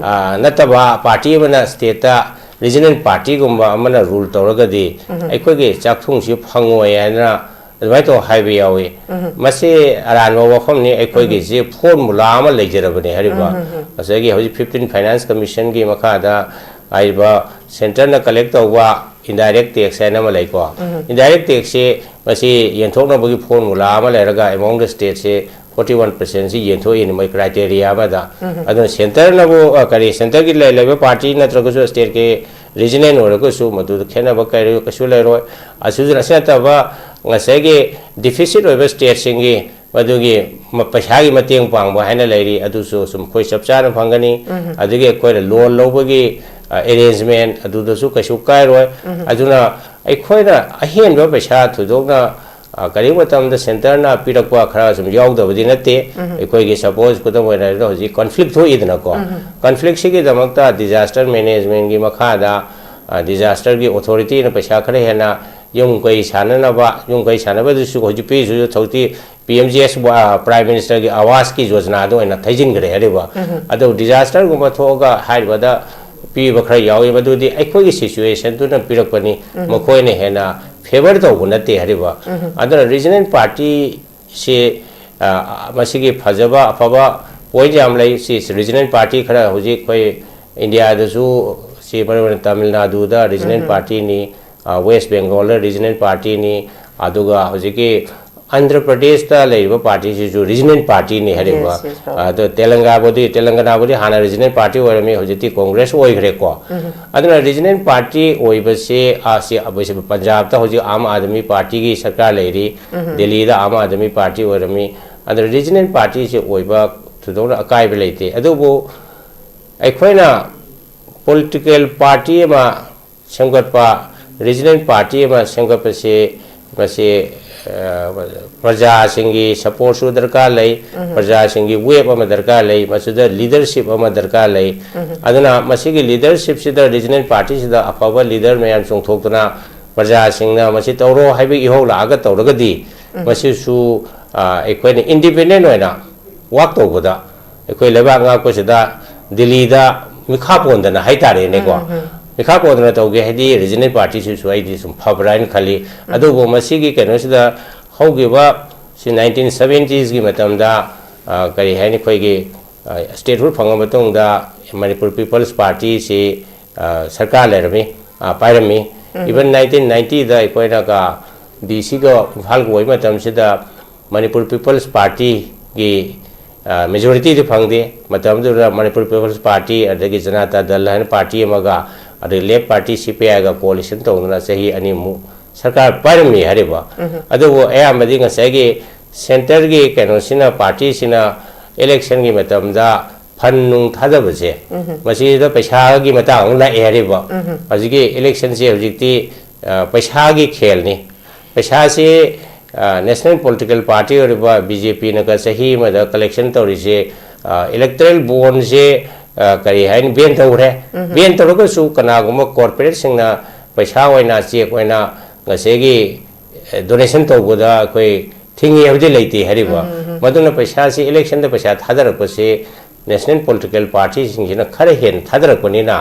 ꯑ, ꯅꯠꯇꯕ ꯄꯥꯔꯇꯤ ꯑꯃꯅ ꯁ꯭ꯇꯦꯠꯇ ꯔꯤꯖꯅꯦꯜ ꯄꯥꯔꯇꯤꯒꯨꯝꯕ ꯑꯃꯅ ꯔꯨꯜ ꯇꯧꯔꯒꯗꯤ ꯑꯩꯈꯣꯏꯒꯤ ꯆꯥꯛꯊꯨꯡꯁꯤ ꯐꯪꯉꯣꯏ ꯍꯥꯏꯅ ꯑꯗꯨꯃꯥꯏꯅ ꯇꯧ ꯍꯥꯏꯕ ꯌꯥꯎꯏ꯫ ꯃꯁꯤ ꯑꯔꯥꯟꯕ ꯋꯥꯐꯝꯅꯤ꯫ ꯑꯩꯈꯣꯏꯒꯤꯁꯤ ꯐꯣꯔꯃꯨꯂꯥ ꯑꯃ ꯂꯩꯖꯔꯕꯅꯦ ꯍꯥꯏꯔꯤꯕ꯫ ꯉꯁꯥꯏꯒꯤ ꯍꯧꯖꯤꯛ ꯐꯤꯐꯇꯤꯟ ꯐꯥꯏꯅꯥꯟꯁ ꯀꯃꯤꯁꯟꯒꯤ ꯃꯈꯥꯗ ꯍꯥꯏꯔꯤꯕ ꯁꯦꯟꯇꯔꯅ ꯀꯂꯦꯛ ꯇꯧꯕ ꯏꯟꯗꯥꯏꯔꯦꯛ ꯇꯦꯛꯁ ꯍꯥꯏꯅ ꯑꯃ ꯂꯩꯀꯣ꯫ ꯏꯟꯗꯥꯏꯔꯦꯛ ꯇꯦꯛꯁꯁꯤ ꯃꯁꯤ ꯌꯦꯟꯊꯣꯛꯅꯕꯒꯤ ꯐꯣꯔꯃꯨꯂꯥ ꯑꯃ ꯂꯩꯔꯒ ꯑꯦꯃꯣꯡ ꯗ ꯁ꯭ꯇꯦꯠꯁꯤ ꯐꯣꯔꯇꯤ ꯋꯥꯟ ꯄꯥꯔꯁꯦꯟꯁꯤ ꯌꯦꯟꯊꯣꯛꯏꯅꯤ ꯃꯣꯏ ꯀ꯭ꯔꯥꯏꯇꯦꯔꯤꯌꯥ ꯑꯃꯗ꯫ ꯑꯗꯨꯅ ꯁꯦꯟꯇꯔꯅꯕꯨ, ꯑ, ꯀꯔꯤ, ꯁꯦꯟꯇꯔꯒꯤ ꯂꯩ-, ꯂꯩꯕ ꯄꯥꯔꯇꯤ ꯅꯠꯇ꯭ꯔꯒꯁꯨ ꯁ꯭ꯇꯦꯠꯀꯤ ꯔꯤꯖꯅꯦꯜ ꯑꯣꯏꯔꯒꯁꯨ ꯃꯗꯨꯗ ꯈꯦꯠꯅꯕ ꯀꯔꯤ ꯀꯩꯁꯨ ꯂꯩꯔꯣꯏ꯫ ꯑꯁꯤꯁꯨ, ꯑꯁꯤ ꯅꯠꯇꯕ ꯉꯁꯥꯏꯒꯤ ꯗꯤꯐꯤꯁꯤꯠ ꯑꯣꯏꯕ ꯁ꯭ꯇꯦꯠꯁꯤꯡꯒꯤ ꯃꯗꯨꯒꯤ ꯃ-, ꯄꯩꯁꯥꯒꯤ ꯃꯇꯦꯡ ꯄꯥꯡꯕ ꯍꯥꯏꯅ ꯂꯩꯔꯤ, ꯑꯗꯨꯁꯨ ꯁꯨꯝ ꯑꯩꯈꯣꯏ ꯆꯞ ꯆꯥꯅ ꯐꯪꯒꯅꯤ꯫ ꯑꯗꯒꯤ ꯑꯩꯈꯣꯏꯅ ꯂꯣꯟ ꯂꯧꯕꯒꯤ, ꯑ, ꯑꯦꯔꯦꯟꯖꯃꯦꯟ ꯑꯗꯨꯗꯁꯨ ꯀꯩꯁꯨ ꯀꯥꯏꯔꯣꯏ꯫ ꯑꯗꯨꯅ ꯑꯩꯈꯣꯏꯅ ꯑꯍꯦꯟꯕ ꯄꯩꯁꯥ ꯊꯣꯏꯗꯣꯛꯅ, ꯑ, ꯀꯔꯤꯒꯨꯝꯕ ꯃꯇꯝꯗ ꯁꯦꯟꯇꯔꯅ ꯄꯤꯔꯛꯄ ꯈꯔ ꯁꯨꯝ ꯌꯥꯎꯗꯕꯗꯤ ꯅꯠꯇꯦ꯫ ꯑꯩꯈꯣꯏꯒꯤ ꯁꯄꯣꯁ ꯈꯨꯗꯝ ꯑꯣꯏꯅ ꯍꯥꯏꯔꯕꯗ ꯍꯧꯖꯤꯛ ꯀꯟꯐ꯭ꯂꯤꯛ ꯊꯣꯛꯏꯗꯅꯀꯣ, ꯀꯟꯐ꯭ꯂꯤꯛꯁꯤꯒꯤꯗꯃꯛꯇ ꯗꯤꯖꯥꯁꯇꯔ ꯃꯦꯅꯦꯖꯃꯦꯟꯒꯤ ꯃꯈꯥꯗ, ꯑ, ꯗꯤꯖꯥꯁꯇꯔꯒꯤ ꯑꯣꯊꯣꯔꯤꯇꯤꯅ ꯄꯩꯁꯥ ꯈꯔ ꯍꯦꯟꯅ ꯌꯨꯝ ꯀꯩ ꯁꯥꯟꯅꯅꯕ, ꯌꯨꯝ ꯀꯩ ꯁꯥꯟꯅꯕꯗꯨꯁꯨ ꯍꯧꯖꯤꯛ ꯄꯤꯔꯤꯁꯤꯁꯨ ꯍꯧꯖꯤꯛꯇꯤ ꯄꯤ ꯑꯦꯝ ꯖꯤ ꯑꯦꯁ ꯋꯥ-, ꯄ꯭ꯔꯥꯏꯝ ꯃꯤꯅꯤꯁꯇꯔꯒꯤ ꯑꯋꯥꯁꯀꯤ ꯌꯣꯖꯅꯥꯗ ꯑꯣꯏꯅ ꯊꯩꯖꯤꯟꯈ꯭ꯔꯦ ꯍꯥꯏꯔꯤꯕ꯫ ꯑꯗꯨ ꯗꯤꯖꯥꯁꯇꯔꯒꯨꯝꯕ ꯊꯣꯛꯑꯒ ꯍꯥꯏꯔꯤꯕꯗ ꯄꯤꯕ ꯈꯔ ꯌꯥꯎꯏ, ꯃꯗꯨꯗꯤ ꯑꯩꯈꯣꯏꯒꯤ ꯁꯤꯆꯨꯋꯦꯁꯟꯗꯨꯅ ꯄꯤꯔꯛꯄꯅꯤ, ꯃꯈꯣꯏꯅ ꯍꯦꯟꯅ ꯐꯦꯚꯔ ꯇꯧꯕ ꯅꯠꯇꯦ ꯍꯥꯏꯔꯤꯕ꯫ ꯑꯗꯨꯅ ꯔꯤꯖꯅꯦꯜ ꯄꯥꯔꯇꯤꯁꯤ, ꯑ, ꯃꯁꯤꯒꯤ ꯐꯖꯕ ꯑꯐꯕ ꯄꯣꯏꯟ ꯌꯥꯝ ꯂꯩ꯫ ꯁꯤ ꯔꯤꯖꯅꯦꯜ ꯄꯥꯔꯇꯤ ꯈꯔ ꯍꯧꯖꯤꯛ ꯑꯩꯈꯣꯏ ꯏꯟꯗꯤꯌꯥꯗꯁꯨ, ꯁꯤ ꯃꯔꯨ ꯑꯣꯏꯅ ꯇꯥꯃꯤꯜ ꯅꯥꯗꯨꯗ ꯔꯤꯖꯅꯦꯜ ꯄꯥꯔꯇꯤꯅꯤ, ꯑ, ꯋꯦꯁ ꯕꯦꯡꯒꯣꯜꯗ ꯔꯤꯖꯅꯦꯜ ꯄꯥꯔꯇꯤꯅꯤ, ꯑꯗꯨꯒ ꯍꯧꯖꯤꯛꯀꯤ ꯑꯟꯙ꯭ꯔ ꯄ꯭ꯔꯗꯦꯁꯇ ꯂꯩꯔꯤꯕ ꯄꯥꯔꯇꯤꯁꯤꯁꯨ ꯔꯤꯖꯅꯦꯜ ꯄꯥꯔꯇꯤꯅꯤ ꯍꯥꯏꯔꯤꯕ꯫ Yes, yes, ꯍꯣꯏ꯫ ꯑꯗꯣ ꯇꯦꯂꯪꯒꯥꯕꯨꯗꯤ, ꯇꯦꯂꯪꯒꯅꯥꯕꯨꯗꯤ ꯍꯥꯟꯅ ꯔꯤꯖꯅꯦꯜ ꯄꯥꯔꯇꯤ ꯑꯣꯏꯔꯝꯃꯤ, ꯍꯧꯖꯤꯛꯇꯤ ꯀꯣꯡꯒ꯭ꯔꯦꯁ ꯑꯣꯏꯈ꯭ꯔꯦꯀꯣ꯫ ꯑꯗꯨꯅ ꯔꯤꯖꯅꯦꯜ ꯄꯥꯔꯇꯤ ꯑꯣꯏꯕꯁꯦ, ꯑ, ꯁꯤ, ꯑ, ꯄꯟꯖꯥꯕꯇ ꯍꯧꯖꯤꯛ ꯑꯥꯝ ꯑꯥꯗꯃꯤ ꯄꯥꯔꯇꯤꯒꯤ ꯁꯔꯀꯥꯔ ꯂꯩꯔꯤ, ꯗꯦꯜꯂꯤꯗ ꯑꯥꯝ ꯑꯥꯗꯃꯤ ꯄꯥꯔꯇꯤ ꯑꯣꯏꯔꯝꯃꯤ꯫ ꯑꯗꯨꯅ ꯔꯤꯖꯅꯦꯜ ꯄꯥꯔꯇꯤꯁꯤ ꯑꯣꯏꯕ ꯊꯣꯏꯗꯣꯛꯅ ꯑꯀꯥꯏꯕ ꯂꯩꯇꯦ꯫ ꯑꯗꯨꯕꯨ ꯑꯩꯈꯣꯏꯅ ꯄꯣꯂꯤꯇꯤꯀꯦꯜ ꯄꯥꯔꯇꯤ ꯑꯃ ꯁꯦꯝꯒꯠꯄ, ꯔꯤꯖꯅꯦꯜ ꯄꯥꯔꯇꯤ ꯑꯃ ꯁꯦꯝꯒꯠꯄꯁꯤ ꯃꯁꯤ ꯑ, ꯄ꯭ꯔꯖꯥꯁꯤꯡꯒꯤ ꯁꯄꯣꯔꯠꯁꯨ ꯗꯔꯀꯥꯔ ꯂꯩ, ꯄ꯭ꯔꯖꯥꯁꯤꯡꯒꯤ ꯋꯦꯞ ꯑꯃ ꯗꯔꯀꯥꯔ ꯂꯩ, ꯃꯁꯤꯗ ꯂꯤꯗꯔꯁꯤꯞ ꯑꯃ ꯗꯔꯀꯥꯔ ꯂꯩ꯫ ꯑꯗꯨꯅ ꯃꯁꯤꯒꯤ ꯂꯤꯗꯔꯁꯤꯞꯁꯤꯗ ꯔꯤꯖꯅꯦꯜ ꯄꯥꯔꯇꯤꯁꯤꯗ ꯑꯐꯕ ꯂꯤꯗꯔ ꯃꯌꯥꯝ ꯆꯣꯡꯊꯣꯛꯇꯨꯅ ꯄ꯭ꯔꯖꯥꯁꯤꯡꯅ ꯃꯁꯤ ꯇꯧꯔꯣ ꯍꯥꯏꯕ ꯏꯍꯧ ꯂꯥꯛꯑꯒ ꯇꯧꯔꯒꯗꯤ ꯃꯁꯤꯁꯨ ꯑ, ꯑꯩꯈꯣꯏꯅ ꯏꯟꯗꯤꯄꯦꯟꯗꯦꯟ ꯑꯣꯏꯅ ꯋꯥꯛ ꯇꯧꯕꯗ ꯑꯩꯈꯣꯏ ꯂꯩꯕꯥꯛ ꯉꯥꯛꯄꯁꯤꯗ ꯗꯤꯜꯂꯤꯗ ꯃꯤꯈꯥ ꯄꯣꯟꯗꯅ ꯍꯥꯏꯇꯥꯔꯦꯅꯦꯀꯣ, ꯃꯤꯈꯥ ꯄꯣꯟꯗꯅ ꯇꯧꯒꯦ ꯍꯥꯏꯗꯤ ꯔꯤꯖꯅꯦꯜ ꯄꯥꯔꯇꯤꯁꯤꯁꯨ ꯑꯩꯗꯤ ꯁꯨꯝ ꯐꯕ꯭ꯔꯥ ꯍꯥꯏꯅ ꯈꯜꯂꯤ꯫ ꯑꯗꯨꯕꯨ ꯃꯁꯤꯒꯤ ꯀꯩꯅꯣꯁꯤꯗ ꯍꯧꯈꯤꯕ ꯁꯤ ꯅꯥꯏꯟꯇꯤꯟ ꯁꯕꯦꯟꯇꯤꯁꯀꯤ ꯃꯇꯝꯗ ꯑ, ꯀꯔꯤ ꯍꯥꯏꯅꯤ, ꯑꯩꯈꯣꯏꯒꯤ ꯑ, ꯁ꯭ꯇꯦꯠꯍꯨꯗ ꯐꯪꯉ ꯃꯇꯨꯡꯗ ꯃꯅꯤꯄꯨꯔ ꯄꯤꯄꯜꯁ ꯄꯥꯔꯇꯤꯁꯤ ꯑ, ꯁꯔꯀꯥꯔ ꯂꯩꯔꯝꯃꯤ, ꯑ, ꯄꯥꯏꯔꯝꯃꯤ꯫ ꯏꯚꯟ ꯅꯥꯏꯟꯇꯤꯟ ꯅꯥꯏꯟꯇꯤꯗ ꯑꯩꯈꯣꯏꯅ ꯀ ꯗꯤ ꯁꯤꯒ ꯏꯝꯐꯥꯜꯒ ꯑꯣꯏꯕ ꯃꯇꯝꯁꯤꯗ ꯃꯅꯤꯄꯨꯔ ꯄꯤꯄꯜꯁ ꯄꯥꯔꯇꯤꯒꯤ ꯃꯦꯖꯣꯔꯤꯇꯤꯗꯤ ꯐꯪꯗꯦ꯫ ꯃꯇꯝꯗꯨꯗ ꯃꯅꯤꯄꯨꯔ ꯄꯤꯄꯜꯁ ꯄꯥꯔꯇꯤ, ꯑꯗꯒꯤ ꯖꯅꯇꯥ ꯗꯜ ꯍꯥꯏꯅ ꯄꯥꯔꯇꯤ ꯑꯃꯒ, ꯑꯗꯒꯤ ꯂꯦꯐ ꯄꯥꯔꯇꯤ ꯁꯤ ꯄꯤ ꯑꯥꯏꯒ ꯀꯣꯑꯣꯂꯤꯁꯟ ꯇꯧꯗꯨꯅ ꯆꯍꯤ ꯑꯅꯤꯃꯨꯛ ꯁꯔꯀꯥꯔ ꯄꯥꯏꯔꯝꯃꯤ ꯍꯥꯏꯔꯤꯕ꯫ ꯑꯗꯨꯕꯨ ꯑꯌꯥꯝꯕꯗꯤ ꯉꯁꯥꯏꯒꯤ ꯁꯦꯟꯇꯔꯒꯤ ꯀꯩꯅꯣꯁꯤꯅ, ꯄꯥꯔꯇꯤꯁꯤꯅ ꯏꯂꯦꯛꯁꯟꯒꯤ ꯃꯇꯝꯗ ꯐꯟ ꯅꯨꯡ ꯊꯥꯗꯕꯁꯦ, ꯃꯁꯤꯗ ꯄꯩꯁꯥꯒꯤ ꯃꯇꯥꯡ ꯑꯃꯨꯛ ꯂꯥꯛꯑꯦ ꯍꯥꯏꯔꯤꯕ꯫ ꯍꯧꯖꯤꯛꯀꯤ ꯏꯂꯦꯛꯁꯟꯁꯦ ꯍꯧꯖꯤꯛꯇꯤ ꯑ, ꯄꯩꯁꯥꯒꯤ ꯈꯦꯜꯅꯤ꯫ ꯄꯩꯁꯥꯁꯤ ꯅꯦꯁꯅꯦꯜ ꯄꯣꯂꯤꯇꯤꯀꯦꯜ ꯄꯥꯔꯇꯤ ꯑꯣꯏꯔꯤꯕ ꯕꯤ ꯖꯦ ꯄꯤꯅꯒ ꯆꯍꯤ ꯑꯃꯗ ꯀꯂꯦꯛꯁꯟ ꯇꯧꯔꯤꯁꯦ, ꯏꯂꯦꯛꯇꯔꯦꯜ ꯕꯣꯟꯁꯦ, ꯀꯔꯤ ꯍꯥꯏꯅꯤ, ꯕꯦꯟ ꯇꯧꯈ꯭ꯔꯦ꯫ ꯕꯦꯟ ꯇꯧꯔꯒꯁꯨ ꯀꯅꯥꯒꯨꯝꯕ ꯀꯣꯔꯄꯣꯔꯦꯠꯁꯤꯡꯅ ꯄꯩꯁꯥ ꯑꯣꯏꯅ, ꯆꯦꯛ ꯑꯣꯏꯅ ꯉꯁꯥꯏꯒꯤ ꯗꯣꯅꯦꯁꯟ ꯇꯧꯕꯗ ꯑꯩꯈꯣꯏ ꯊꯤꯡꯉꯤ ꯍꯥꯏꯕꯗꯤ ꯂꯩꯇꯦ ꯍꯥꯏꯔꯤꯕ꯫ ꯃꯗꯨꯅ ꯄꯩꯁꯥꯁꯤ, ꯏꯂꯦꯛꯁꯟꯗ ꯄꯩꯁꯥ ꯊꯥꯗꯔꯛꯄꯁꯤ ꯅꯦꯁꯅꯦꯜ ꯄꯣꯂꯤꯇꯤꯀꯦꯜ ꯄꯥꯔꯇꯤꯁꯤꯡꯁꯤꯅ ꯈꯔ ꯍꯦꯟꯅ ꯊꯥꯗꯔꯛꯄꯅꯤꯅ,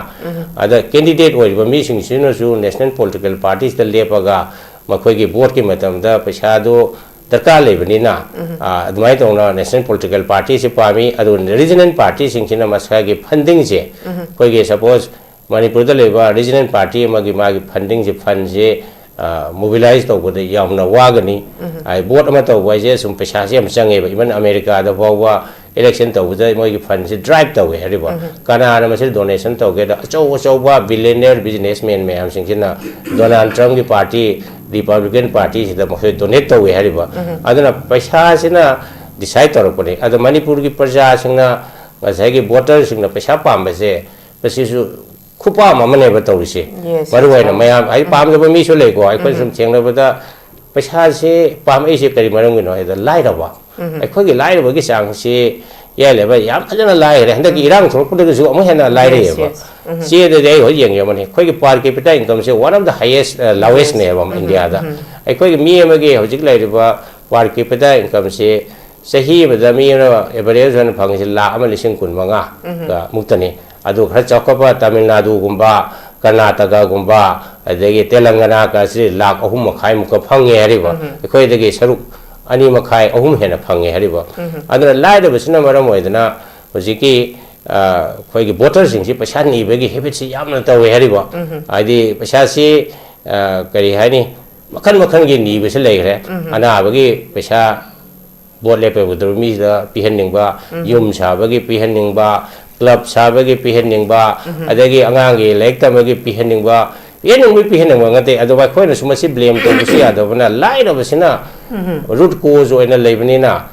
ꯑꯗ ꯀꯦꯟꯗꯤꯗꯦꯠ ꯑꯣꯏꯔꯤꯕ ꯃꯤꯁꯤꯡꯁꯤꯅꯁꯨ ꯅꯦꯁꯅꯦꯜ ꯄꯣꯂꯤꯇꯤꯀꯦꯜ ꯄꯥꯔꯇꯤꯁꯤꯗ ꯂꯦꯞꯄꯒ ꯃꯈꯣꯏꯒꯤ ꯚꯣꯠꯀꯤ ꯃꯇꯝꯗ ꯄꯩꯁꯥꯗꯨ ꯗꯔꯀꯥꯔ ꯂꯩꯕꯅꯤꯅ, ꯑ, ꯑꯗꯨꯃꯥꯏꯅ ꯇꯧꯅ ꯅꯦꯁꯅꯦꯜ ꯄꯣꯂꯤꯇꯤꯀꯦꯜ ꯄꯥꯔꯇꯤꯁꯤ ꯄꯥꯝꯃꯤ꯫ ꯑꯗꯨ ꯔꯤꯖꯅꯦꯜ ꯄꯥꯔꯇꯤꯁꯤꯡꯁꯤꯅ ꯃꯁꯥꯒꯤ ꯐꯟꯗꯤꯡꯁꯦ, ꯑꯩꯈꯣꯏꯒꯤ ꯁꯄꯣꯁ ꯃꯅꯤꯄꯨꯔꯗ ꯂꯩꯕ ꯔꯤꯖꯅꯦꯜ ꯄꯥꯔꯇꯤ ꯑꯃꯒꯤ ꯃꯥꯒꯤ ꯐꯟꯗꯤꯡꯁꯦ, ꯐꯟꯁꯦ, ꯑ, ꯃꯣꯕꯤꯂꯥꯏꯁ ꯇꯧꯕꯗ ꯌꯥꯝꯅ ꯋꯥꯒꯅꯤ꯫ ꯍꯥꯏ, ꯚꯣꯠ ꯑꯃ ꯇꯧꯕ ꯍꯥꯏꯁꯦ ꯁꯨꯝ ꯄꯩꯁꯥꯁꯦ ꯌꯥꯝ ꯆꯪꯉꯦꯕ꯫ ꯏꯚꯟ ꯑꯃꯦꯔꯤꯀꯥꯗ ꯐꯥꯎꯕ ꯏꯂꯦꯛꯁꯟ ꯇꯧꯕꯗ ꯃꯣꯏꯒꯤ ꯐꯟꯁꯦ ꯗ꯭ꯔꯥꯏꯞ ꯇꯧꯋꯦ ꯍꯥꯏꯔꯤꯕ꯫ ꯀꯅꯥꯅ ꯃꯁꯤꯗ ꯗꯣꯅꯦꯁꯟ ꯇꯧꯒꯦꯗ? ꯑꯆꯧ ꯑꯆꯧꯕ ꯕꯤꯂꯤꯌꯅꯤꯌꯔ ꯕꯤꯖꯤꯅꯦꯁꯃꯦꯟ ꯃꯌꯥꯝꯁꯤꯡꯁꯤꯅ ꯗꯣꯅꯥꯜꯗ ꯇ꯭ꯔꯝꯞꯀꯤ ꯄꯥꯔꯇꯤ, ꯔꯤꯄꯕ꯭ꯂꯤꯀꯦꯟ ꯄꯥꯔꯇꯤꯁꯤꯗ ꯃꯈꯣꯏ ꯗꯣꯅꯦꯠ ꯇꯧꯋꯦ ꯍꯥꯏꯔꯤꯕ꯫ ꯑꯗꯨꯅ ꯄꯩꯁꯥꯁꯤꯅ ꯗꯤꯁꯥꯏꯠ ꯇꯧꯔꯛꯄꯅꯤ꯫ ꯑꯗꯣ ꯃꯅꯤꯄꯨꯔꯒꯤ ꯄ꯭ꯔꯖꯥꯁꯤꯡꯅ, ꯉꯁꯥꯏꯒꯤ ꯚꯣꯇꯔꯁꯤꯡꯅ ꯄꯩꯁꯥ ꯄꯥꯝꯕꯁꯦ, ꯃꯁꯤꯁꯨ ꯈꯨꯄꯥꯝ ꯑꯃꯅꯦꯕ ꯇꯧꯔꯤꯁꯦ꯫ Yes, ꯃꯔꯨ ꯑꯣꯏꯅ yes. ꯃꯌꯥꯝ, ꯑꯩ ꯄꯥꯝꯗꯕ ꯃꯤꯁꯨ ꯂꯩꯀꯣ, ꯑꯩꯈꯣꯏ ꯁꯨꯝ ꯊꯦꯡꯅꯕꯗ ꯄꯩꯁꯥꯁꯦ ꯄꯥꯝꯃꯛꯏꯁꯦ ꯀꯔꯤ ꯃꯔꯝꯒꯤꯅꯣ ꯍꯥꯏꯗ ꯂꯥꯏꯔꯕ꯫ ꯑꯩꯈꯣꯏꯒꯤ ꯂꯥꯏꯔꯕꯒꯤ ꯆꯥꯡꯁꯤ ꯌꯥꯏ ꯂꯩꯕ ꯌꯥꯝ ꯐꯖꯅ ꯂꯥꯏꯔꯦ꯫ ꯍꯟꯗꯛꯀꯤ ꯏꯔꯥꯡ ꯊꯣꯛꯂꯛꯄꯗꯒꯤꯁꯨ ꯑꯃꯨꯛ ꯍꯦꯟꯅ ꯂꯥꯏꯔꯛꯑꯦꯕ꯫ Yes, yes. ꯆꯦꯗꯗꯤ ꯑꯩ ꯍꯧꯖꯤꯛ ꯌꯦꯡꯖꯕꯅꯤ, ꯑꯩꯈꯣꯏꯒꯤ per capita income say one of the highest, uh, lowest ꯅꯦꯕ ꯏꯟꯗꯤꯌꯥꯗ꯫ ꯑꯩꯈꯣꯏꯒꯤ ꯃꯤ ꯑꯃꯒꯤ ꯍꯧꯖꯤꯛ ꯂꯩꯔꯤꯕ per capita income ꯁꯤ ꯆꯍꯤ ꯑꯃꯗ ꯃꯤ ꯑꯃꯅ average ꯑꯣꯏꯅ ꯐꯪꯉꯤꯁꯤ ꯂꯥꯈ ꯑꯃ ꯂꯤꯁꯤꯡ ꯀꯨꯟ ꯃꯉꯥ ꯃꯨꯛꯇꯅꯤ꯫ ꯑꯗꯨ ꯈꯔ ꯆꯥꯎꯈꯠꯄ ꯇꯥꯃꯤꯜ ꯅꯥꯗꯨꯒꯨꯝꯕ, ꯀꯔꯅꯥꯇꯀꯥꯒꯨꯝꯕ, ꯑꯗꯒꯤ ꯇꯦꯂꯪꯒꯅꯥꯒꯁꯤ ꯂꯥꯈ ꯑꯍꯨꯝ ꯃꯈꯥꯏꯃꯨꯛꯀ ꯐꯪꯉꯦ ꯍꯥꯏꯔꯤꯕ꯫ ꯑꯩꯈꯣꯏꯗꯒꯤ ꯁꯔꯨꯛ ꯑꯅꯤ ꯃꯈꯥꯏ, ꯑꯍꯨꯝ ꯍꯦꯟꯅ ꯐꯪꯉꯦ ꯍꯥꯏꯔꯤꯕ꯫ ꯑꯗꯨꯅ ꯂꯥꯏꯔꯕꯁꯤꯅ ꯃꯔꯝ ꯑꯣꯏꯗꯅ ꯍꯧꯖꯤꯛꯀꯤ, ꯑ, ꯑꯩꯈꯣꯏꯒꯤ voter ꯁꯤꯡꯁꯤ ꯄꯩꯁꯥ ꯅꯤꯕꯒꯤ habit ꯁꯤ ꯌꯥꯝꯅ ꯇꯧꯋꯦ ꯍꯥꯏꯔꯤꯕ꯫ ꯍꯥꯏꯗꯤ ꯄꯩꯁꯥꯁꯤ, ꯑ, ꯀꯔꯤ ꯍꯥꯏꯅꯤ, ꯃꯈꯜ ꯃꯈꯜꯒꯤ ꯅꯤꯕꯁꯨ ꯂꯩꯈ꯭ꯔꯦ꯫ ꯑꯅꯥꯕꯒꯤ ꯄꯩꯁꯥ, vote ꯂꯦꯞꯄ ꯎꯗ꯭ꯔꯕ ꯃꯤꯁꯤꯗ ꯄꯤꯍꯟꯅꯤꯡꯕ, ꯌꯨꯝ ꯁꯥꯕꯒꯤ ꯄꯤꯍꯟꯅꯤꯡꯕ, club ꯁꯥꯕꯒꯤ ꯄꯤꯍꯟꯅꯤꯡꯕ, ꯑꯗꯒꯤ ꯑꯉꯥꯡꯒꯤ ꯂꯥꯏꯔꯤꯛ ꯇꯝꯕꯒꯤ ꯄꯤꯍꯟꯅꯤꯡꯕ, ꯄꯤꯍꯟꯅꯤꯡꯕꯒꯤ ꯄꯤꯍꯟꯅꯤꯡꯕ ꯅꯠꯇꯦ꯫ ꯑꯗꯨꯕꯨ ꯑꯩꯈꯣꯏꯅꯁꯨ ꯃꯁꯤ blame ꯇꯧꯕꯁꯨ ꯌꯥꯗꯕꯅ, ꯂꯥꯏꯔꯕꯁꯤꯅ root cause ꯑꯣꯏꯅ ꯂꯩꯕꯅꯤꯅ,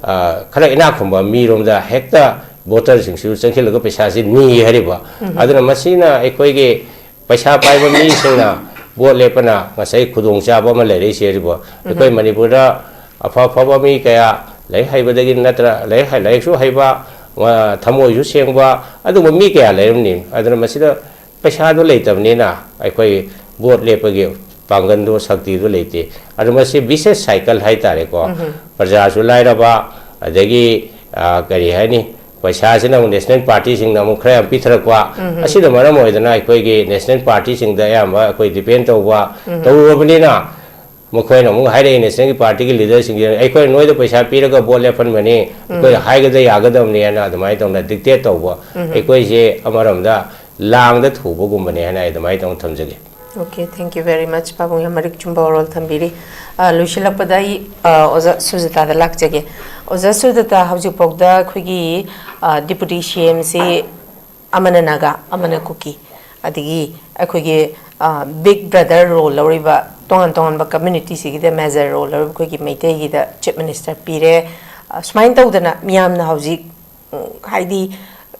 ꯑ, ꯈꯔ ꯏꯅꯥꯛ ꯈꯨꯟꯕ ꯃꯤꯔꯣꯝꯗ ꯍꯦꯛꯇ voter ꯁꯤꯡꯁꯨ ꯆꯪꯁꯤꯜꯂꯒ ꯄꯩꯁꯥꯁꯤ ꯅꯤ ꯍꯥꯏꯔꯤꯕ꯫ ꯑꯗꯨꯅ ꯃꯁꯤꯅ ꯑꯩꯈꯣꯏꯒꯤ ꯄꯩꯁꯥ ꯄꯥꯏꯕ ꯃꯤꯁꯤꯡꯅ vote ꯂꯦꯞꯄꯅ ꯉꯁꯥꯏ ꯈꯨꯗꯣꯡꯆꯥꯕ ꯑꯃ ꯂꯩꯔꯛꯏꯁꯦ ꯍꯥꯏꯔꯤꯕ꯫ ꯑꯩꯈꯣꯏ ꯃꯅꯤꯄꯨꯔꯗ ꯑꯐ ꯑꯐꯕ ꯃꯤ ꯀꯌꯥ, ꯂꯥꯏꯔꯤꯛ ꯍꯩꯕꯗꯒꯤ ꯅꯠꯇ꯭ꯔ, ꯂꯥꯏꯔꯤꯛ ꯍꯩ-, ꯂꯥꯏꯔꯤꯛꯁꯨ ꯍꯩꯕ, ꯑ, ꯊꯃꯣꯏꯁꯨ ꯁꯦꯡꯕ, ꯑꯗꯨꯒꯨꯝꯕ ꯃꯤ ꯀꯌꯥ ꯂꯩꯔꯝꯅꯤ꯫ ꯑꯗꯨꯅ ꯃꯁꯤꯗ ꯄꯩꯁꯥꯗꯣ ꯂꯩꯇꯕꯅꯤꯅ ꯑꯩꯈꯣꯏ vote ꯂꯦꯞꯄꯒꯤ ꯄꯥꯡꯒꯜꯗꯣ, ꯁꯛꯇꯤꯗꯣ ꯂꯩꯇꯦ꯫ ꯑꯗꯨ ꯃꯁꯤ vicious cycle ꯍꯥꯏꯇꯥꯔꯦꯀꯣ꯫ ꯄ꯭ꯔꯖꯥꯁꯨ ꯂꯥꯏꯔꯕ, ꯑꯗꯒꯤ, ꯑ, ꯀꯔꯤ ꯍꯥꯏꯅꯤ, ꯄꯩꯁꯥꯁꯤꯅ ꯑꯃꯨꯛ national party ꯁꯤꯡꯅ ꯑꯃꯨꯛ ꯈꯔ ꯌꯥꯝ ꯄꯤꯊꯔꯛꯄ, ꯑꯁꯤꯅ ꯃꯔꯝ ꯑꯣꯏꯗꯅ ꯑꯩꯈꯣꯏꯒꯤ national party ꯁꯤꯡꯗ ꯑꯌꯥꯝꯕ ꯑꯩꯈꯣꯏ depend ꯇꯧꯕ ꯇꯧꯔꯨꯔꯕꯅꯤꯅ, ꯃꯈꯣꯏꯅ ꯑꯃꯨꯛ ꯍꯥꯏꯔꯛꯏ, national party ꯒꯤ leader ꯁꯤꯡꯁꯤꯅ, "ꯑꯩꯈꯣꯏꯅ ꯅꯣꯏꯗ ꯄꯩꯁꯥ ꯄꯤꯔꯒ vote ꯂꯦꯞꯍꯟꯕꯅꯤ, ꯑꯩꯈꯣꯏꯅ ꯍꯥꯏꯒꯗ ꯌꯥꯒꯗꯕꯅꯤ" ꯍꯥꯏꯅ ꯑꯗꯨꯃꯥꯏꯅ ꯇꯧꯅ dictate ꯇꯧꯕ꯫ ꯑꯩꯈꯣꯏꯁꯦ ꯑꯃꯔꯣꯝꯗ ꯂꯥꯡꯗ ꯊꯨꯕꯒꯨꯝꯕꯅꯦ ꯍꯥꯏꯅ ꯑꯩ ꯑꯗꯨꯃꯥꯏꯅ ꯇꯧꯅ ꯊꯝꯖꯒꯦ꯫ Okay, thank you very much, ꯄꯥꯕꯨꯡ꯫ ꯌꯥꯝ ꯃꯔꯤꯛ ꯆꯨꯝꯕ ꯋꯥꯔꯣꯜ ꯊꯝꯕꯤꯔꯤ꯫ ꯑ, ꯂꯣꯏꯁꯤꯜꯂꯛꯄꯗ ꯑꯩ, ꯑ, ꯑꯣꯖꯥ ꯁꯨꯖꯇꯥꯗ ꯂꯥꯛꯆꯒꯦ꯫ ꯑꯣꯖꯥ ꯁꯨꯖꯇꯥ, ꯍꯧꯖꯤꯛꯐꯥꯎꯗ ꯑꯩꯈꯣꯏꯒꯤ, ꯑ, deputy C M ꯁꯤ ꯑꯃꯅ ꯅꯥꯒꯥ, ꯑꯃꯅ ꯀꯨꯀꯤ, ꯑꯗꯒꯤ ꯑꯩꯈꯣꯏꯒꯤ, ꯑ, big brother role ꯂꯧꯔꯤꯕ ꯇꯣꯉꯥꯟ ꯇꯣꯉꯥꯟꯕ community ꯁꯤꯒꯤꯗ major role ꯂꯧꯔꯤꯕ ꯑꯩꯈꯣꯏꯒꯤ ꯃꯩꯇꯩꯒꯤꯗ chief minister ꯄꯤꯔꯦ꯫ ꯑ, ꯁꯨꯃꯥꯏꯅ ꯇꯧꯗꯅ ꯃꯤꯌꯥꯝꯅ ꯍꯧꯖꯤꯛ, ꯎꯝ, ꯍꯥꯏꯗꯤ,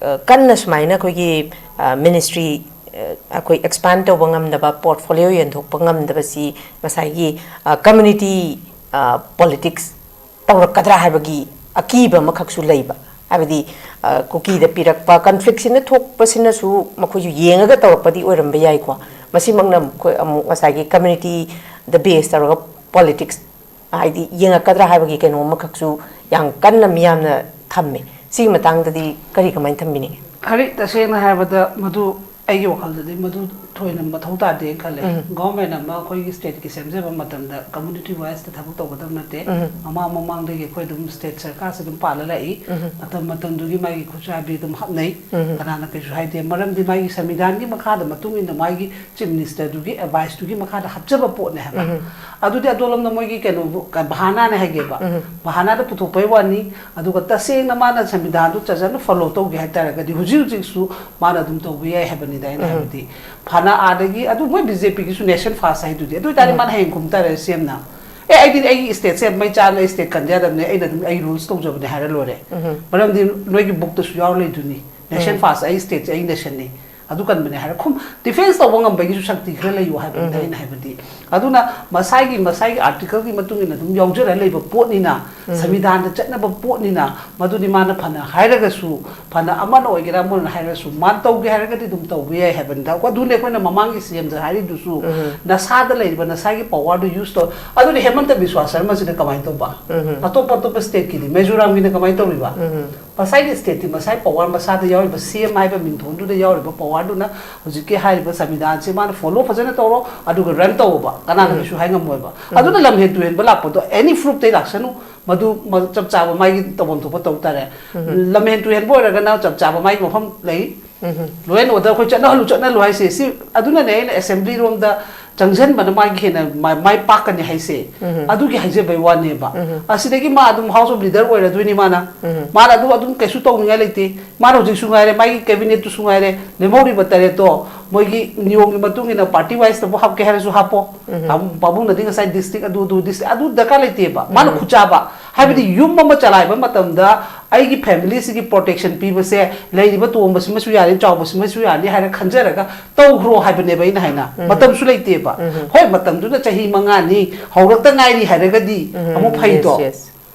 ꯑ, ꯀꯟꯅ ꯁꯨꯃꯥꯏꯅ ꯑꯩꯈꯣꯏꯒꯤ, ꯑ, ministry ꯑꯩꯈꯣꯏ ꯑꯦꯛꯁꯄꯥꯟ ꯇꯧꯕ ꯉꯝꯗꯕ, ꯄꯣꯔꯠꯐꯣꯂꯤꯑꯣ ꯌꯦꯟꯊꯣꯛꯄ ꯉꯝꯗꯕꯁꯤ ꯉꯁꯥꯏꯒꯤ ꯀꯝꯃ꯭ꯌꯨꯅꯤꯇꯤ ꯄꯣꯂꯤꯇꯤꯛꯁ ꯇꯧꯔꯛꯀꯗ꯭ꯔꯥ ꯍꯥꯏꯕꯒꯤ ꯑꯀꯤꯕ ꯑꯃꯈꯛꯁꯨ ꯂꯩꯕ꯫ ꯍꯥꯏꯕꯗꯤ ꯀꯨꯀꯤꯗ ꯄꯤꯔꯛꯄ ꯀꯟꯐ꯭ꯂꯤꯛꯁꯤꯅ ꯊꯣꯛꯄꯁꯤꯅꯁꯨ ꯃꯈꯣꯏꯁꯨ ꯌꯦꯡꯉꯒ ꯇꯧꯔꯛꯄꯗꯤ ꯑꯣꯏꯔꯝꯕ ꯌꯥꯏꯀꯣ꯫ ꯃꯁꯤꯃꯛꯅ ꯑꯃꯨꯛ ꯑꯩꯈꯣꯏ ꯑꯃꯨꯛ ꯉꯁꯥꯏꯒꯤ ꯀꯝꯃ꯭ꯌꯨꯅꯤꯇꯤꯗ ꯕꯦꯁ ꯇꯧꯔꯒ ꯄꯣꯂꯤꯇꯤꯛꯁ ꯍꯥꯏꯗꯤ ꯌꯦꯡꯉꯛꯀꯗ꯭ꯔꯥ ꯍꯥꯏꯕꯒꯤ ꯀꯩꯅꯣ ꯑꯃꯈꯛꯁꯨ ꯌꯥꯝ ꯀꯟꯅ ꯃꯤꯌꯥꯝꯅ ꯊꯝꯃꯦ꯫ ꯁꯤꯒꯤ ꯃꯇꯥꯡꯗꯗꯤ ꯀꯔꯤ ꯀꯃꯥꯏꯅ ꯊꯝꯕꯤꯅꯤꯡꯉꯤ? ꯍꯥꯏꯗꯤ ꯇꯁꯦꯡꯅ ꯍꯥꯏꯔꯕꯗ ꯃꯗꯨ ꯑꯩꯒꯤ ꯋꯥꯈꯜꯗꯗꯤ ꯃꯗꯨ ꯊꯣꯏꯅ ꯃꯊꯧ ꯇꯥꯗꯦꯅ ꯈꯜꯂꯦ꯫ ꯒꯣꯚꯔꯟꯃꯦꯟꯠ ꯑꯃ ꯑꯩꯈꯣꯏꯒꯤ ꯁ꯭ꯇꯦꯠꯀꯤ ꯁꯦꯝꯖꯕ ꯃꯇꯝꯗ ꯀꯝꯃ꯭ꯌꯨꯅꯤꯇꯤ ꯋꯥꯏꯁꯇ ꯊꯕꯛ ꯇꯧꯒꯗꯕ ꯅꯠꯇꯦ꯫ ꯃꯃꯥꯡ ꯃꯃꯥꯡꯗꯒꯤ ꯑꯩꯈꯣꯏ ꯑꯗꯨꯝ ꯁ꯭ꯇꯦꯠ ꯁꯔꯀꯥꯔꯁꯦ ꯑꯗꯨꯝ ꯄꯥꯜꯂ ꯂꯥꯛꯏ꯫ ꯃꯇꯝ ꯃꯇꯝꯗꯨꯒꯤ ꯃꯥꯒꯤ ꯈꯨꯠꯁꯥꯕꯤ ꯑꯗꯨꯝ ꯍꯥꯞꯅꯩ꯫ ꯀꯅꯥꯅ ꯀꯩꯁꯨ ꯍꯥꯏꯗꯦ꯫ ꯃꯔꯝꯗꯤ ꯃꯥꯒꯤ ꯁꯪꯕꯤꯙꯥꯟꯒꯤ ꯃꯈꯥꯗ ꯃꯇꯨꯡ ꯏꯟꯅ ꯃꯥꯒꯤ ꯆꯤꯐ ꯃꯤꯅꯤꯁꯇꯔꯗꯨꯒꯤ ꯑꯦꯗꯚꯥꯏꯁꯇꯨꯒꯤ ꯃꯈꯥꯗ ꯍꯥꯞꯆꯕ ꯄꯣꯠꯅꯦ ꯍꯥꯏꯕ꯫ ꯑꯗꯨꯗꯤ ꯑꯗꯣꯂꯣꯝꯗ ꯃꯣꯏꯒꯤ ꯀꯩꯅꯣ ꯕꯍꯥꯅꯥꯅꯦ ꯍꯥꯏꯒꯦꯕ꯫ ꯕꯍꯥꯅꯥꯗ ꯄꯨꯊꯣꯛꯄꯩ ꯋꯥꯅꯤ꯫ ꯑꯗꯨꯒ ꯇꯁꯦꯡꯅ ꯃꯥꯅ ꯁꯪꯕꯤꯙꯥꯟꯗꯨ ꯐꯖꯅ ꯐꯣꯂꯣ ꯇꯧꯒꯦ ꯍꯥꯏꯇꯥꯔꯒꯗꯤ ꯍꯧꯖꯤꯛ ꯍꯧꯖꯤꯛꯁꯨ ꯃꯥꯅ ꯑꯗꯨꯝ ꯇꯧꯕ ꯌꯥꯏ ꯍꯥꯏꯕꯅꯤꯗ ꯑꯩꯅ ꯍꯥꯏꯕꯗꯤ꯫ ꯐꯅ ꯑꯥꯗꯒꯤ ꯑꯗꯨ ꯃꯣꯏ ꯕꯤ ꯖꯦ ꯄꯤꯒꯤꯁꯨ ꯅꯦꯁꯟ ꯐꯥꯔꯁ ꯍꯥꯏꯗꯨꯗꯤ꯫ ꯑꯗꯨ ꯑꯣꯏꯇꯥꯔꯗꯤ ꯃꯥꯅ ꯍꯌꯦꯡ ꯈꯨꯝ ꯇꯥꯔꯦ ꯁꯤ ꯑꯦꯝꯅ, "ꯑꯦ, ꯑꯩꯗꯤ ꯑꯩꯒꯤ ꯁ꯭ꯇꯦꯠꯁꯦ ꯃꯩ ꯆꯥꯅ ꯑꯩ ꯁ꯭ꯇꯦꯠ ꯀꯟꯗ ꯌꯥꯗꯕꯅꯦ, ꯑꯩꯅ ꯑꯗꯨꯝ ꯑꯩ ꯔꯨꯜꯁ ꯇꯧꯖꯕꯅꯦ" ꯍꯥꯏꯔ ꯂꯣꯏꯔꯦ꯫ ꯃꯔꯝꯗꯤ ꯅꯣꯏꯒꯤ ꯕꯨꯛꯇꯁꯨ ꯌꯥꯎꯔ ꯂꯩꯗꯨꯅꯤ, ꯅꯦꯁꯟ ꯐꯥꯔꯁ, ꯑꯩ ꯁ꯭ꯇꯦꯠꯁꯦ ꯑꯩ ꯅꯦꯁꯟꯅꯤ꯫ ꯑꯗꯨ ꯀꯟꯕꯅꯦ ꯍꯥꯏꯔ ꯈꯨꯝ ꯗꯤꯐꯦꯟꯁ ꯇꯧꯕ ꯉꯝꯕꯒꯤꯁꯨ ꯁꯛꯇꯤ ꯈꯔ ꯂꯩꯌꯨ ꯍꯥꯏꯕꯅꯤꯗ ꯑꯩꯅ ꯍꯥꯏꯕꯗꯤ꯫ ꯑꯗꯨꯅ ꯃꯁꯥꯒꯤ ꯃꯁꯥꯒꯤ ꯑꯥꯔꯇꯤꯀꯜꯒꯤ ꯃꯇꯨꯡ ꯏꯟꯅ ꯑꯗꯨꯝ ꯌꯥꯎꯖꯔ ꯂꯩꯕ ꯄꯣꯠꯅꯤꯅ, ꯁꯪꯕꯤꯙꯥꯟꯗ ꯆꯠꯅꯕ ꯄꯣꯠꯅꯤꯅ, ꯃꯗꯨꯗꯤ ꯃꯥꯅ ꯐꯅ ꯍꯥꯏꯔꯒꯁꯨ, ꯐꯅ ꯑꯃꯅ ꯑꯣꯏꯒꯦꯔꯥ ꯑꯃꯅ ꯍꯥꯏꯔꯒꯁꯨ, ꯃꯥꯅ ꯇꯧꯒꯦ ꯍꯥꯏꯔꯒꯗꯤ ꯑꯗꯨꯝ ꯇꯧꯕ ꯌꯥꯏ ꯍꯥꯏꯕꯅꯤꯗ꯫ ꯑꯗꯨꯅꯦ ꯑꯩꯈꯣꯏꯅ ꯃꯃꯥꯡꯒꯤ ꯁꯤ ꯑꯦꯝꯗ ꯍꯥꯏꯔꯤꯗꯨꯁꯨ, ꯅꯁꯥꯗ ꯂꯩꯔꯤꯕ ꯅꯁꯥꯒꯤ ꯄꯋꯥꯔꯗꯨ ꯌꯨꯁ ꯇꯧ꯫ ꯑꯗꯨꯗꯤ ꯍꯦꯃꯟꯇ ꯕꯤꯁ꯭ꯋꯥ ꯁꯔꯃꯁꯤꯅ ꯀꯃꯥꯏꯅ ꯇꯧꯕ? ꯑꯇꯣꯞꯄ ꯑꯇꯣꯞꯄ ꯁ꯭ꯇꯦꯠꯀꯤꯗꯤ, ꯃꯤꯖꯣꯔꯥꯝꯒꯤꯅ ꯀꯃꯥꯏꯅ ꯇꯧꯔꯤꯕ? ꯃꯁꯥꯒꯤ ꯁ꯭ꯇꯦꯠꯇꯤ ꯃꯁꯥꯒꯤ ꯄꯋꯥꯔ ꯃꯁꯥꯗ ꯌꯥꯎꯔꯤꯕ ꯁꯤ ꯑꯦꯝ ꯍꯥꯏꯕ ꯃꯤꯡꯊꯣꯟꯗꯨꯗ ꯌꯥꯎꯔꯤꯕ ꯄꯋꯥꯔꯗꯨꯅ ꯍꯧꯖꯤꯛꯀꯤ ꯍꯥꯏꯔꯤꯕ ꯁꯪꯕꯤꯙꯥꯟꯁꯤ ꯃꯥꯅ ꯐꯣꯂꯣ ꯐꯖꯅ ꯇꯧꯔꯣ, ꯑꯗꯨꯒ ꯔꯟ ꯇꯧꯑꯣꯕ, ꯀꯅꯥꯅ ꯀꯩꯁꯨ ꯍꯥꯏ ꯉꯝꯃꯣꯏꯕ꯫ ꯑꯗꯨꯅ ꯂꯝꯍꯦꯟ ꯇꯨꯍꯦꯟꯕ ꯂꯥꯛꯄꯗꯣ ꯑꯦꯅꯤ ꯐ꯭ꯔꯨꯞꯇꯩ ꯂꯥꯛꯁꯅꯨ, ꯃꯗꯨ ꯃ-, ꯆꯞ ꯆꯥꯕ ꯃꯥꯒꯤ ꯇꯧꯐꯝ ꯊꯣꯛꯄ ꯇꯧ ꯇꯥꯔꯦ꯫ ꯂꯝꯍꯦꯟ ꯇꯨꯍꯦꯟꯕ ꯑꯣꯏꯔꯒꯅ ꯆꯞ ꯆꯥꯕ ꯃꯥꯒꯤ ꯃꯐꯝ ꯂꯩ꯫ ꯂꯣ ꯑꯦꯟ ꯑꯣꯔꯗꯔ ꯑꯩꯈꯣꯏ ꯆꯠꯅꯍꯜꯂꯨ, ꯆꯠꯅꯍꯜꯂꯨ ꯍꯥꯏꯁꯦ ꯁꯤ꯫ ꯑꯗꯨꯅꯅꯦ ꯑꯩꯅ ꯑꯦꯁꯦꯝꯕ꯭ꯂꯤ ꯔꯣꯝꯗ ꯆꯪꯁꯤꯟꯕꯅ ꯃꯥꯒꯤ ꯍꯦꯟꯅ ꯃꯥꯏ, ꯃꯥꯏ ꯄꯥꯛꯀꯅꯤ ꯍꯥꯏꯁꯦ꯫ ꯑꯗꯨꯒꯤ ꯍꯥꯏꯖꯕꯩ ꯋꯥꯅꯦꯕ꯫ ꯑꯁꯤꯗꯒꯤ ꯃꯥ ꯑꯗꯨꯝ ꯍꯥꯎꯁ ꯑꯣꯐ ꯂꯤꯗꯔ ꯑꯣꯏꯔꯗꯣꯏꯅꯤ ꯃꯥꯅ꯫ ꯃꯥꯅ ꯑꯗꯨ ꯑꯗꯨꯝ ꯀꯩꯁꯨ ꯇꯧꯅꯤꯡꯉꯥꯏ ꯂꯩꯇꯦ꯫ ꯃꯥꯅ ꯍꯧꯖꯤꯛꯁꯨ ꯉꯥꯏꯔꯦ, ꯃꯥꯒꯤ ꯀꯦꯕꯤꯅꯦꯠꯇꯨꯁꯨ ꯉꯥꯏꯔꯦ, ꯂꯦꯝꯍꯧꯔꯤꯕ ꯇꯔꯦꯠꯇꯣ ꯃꯣꯏꯒꯤ ꯅꯤꯌꯣꯝꯒꯤ ꯃꯇꯨꯡ ꯏꯟꯅ ꯄꯥꯔꯇꯤ ꯋꯥꯏꯁꯇꯕꯨ ꯍꯥꯞꯀꯦ ꯍꯥꯏꯔꯁꯨ ꯍꯥꯞꯄꯣ꯫ ꯄꯥꯕꯨꯡ-, ꯄꯥꯕꯨꯡꯅꯗꯤ ꯉꯁꯥꯏ ꯗꯤꯁꯇ꯭ꯔꯤꯛ ꯑꯗꯨ ꯑꯗꯨ ꯗꯤꯁꯇ꯭ꯔꯤꯛ ꯑꯗꯨ ꯗꯔꯀꯥꯔ ꯂꯩꯇꯦꯕ꯫ ꯃꯥꯅ ꯈꯨꯠꯆꯥꯕ ꯍꯥꯏꯕꯗꯤ ꯌꯨꯝ ꯑꯃ ꯆꯂꯥꯏꯕ ꯃꯇꯝꯗ ꯑꯩꯒꯤ ꯐꯦꯃꯤꯂꯤꯁꯤꯒꯤ ꯄ꯭ꯔꯣꯇꯦꯛꯁꯟ ꯄꯤꯕꯁꯦ, ꯂꯩꯔꯤꯕ ꯇꯣꯝꯕꯁꯤꯃꯁꯨ ꯌꯥꯅꯤ, ꯆꯥꯎꯕꯁꯤꯃꯁꯨ ꯌꯥꯅꯤ ꯍꯥꯏꯅ ꯈꯟꯖꯔꯒ ꯇꯧꯈ꯭ꯔꯣ ꯍꯥꯏꯕꯅꯦꯕ ꯑꯩꯅ ꯍꯥꯏꯅ꯫ ꯃꯇꯝꯁꯨ ꯂꯩꯇꯦꯕ꯫ ꯍꯣꯏ, ꯃꯇꯝꯗꯨꯅ ꯆꯍꯤ ꯃꯉꯥꯅꯤ, ꯍꯧꯔꯛꯇ ꯉꯥꯏꯔꯤ ꯍꯥꯏꯔꯒꯗꯤ ꯑꯃꯨꯛ ꯐꯩꯗꯣ꯫ Yes, yes.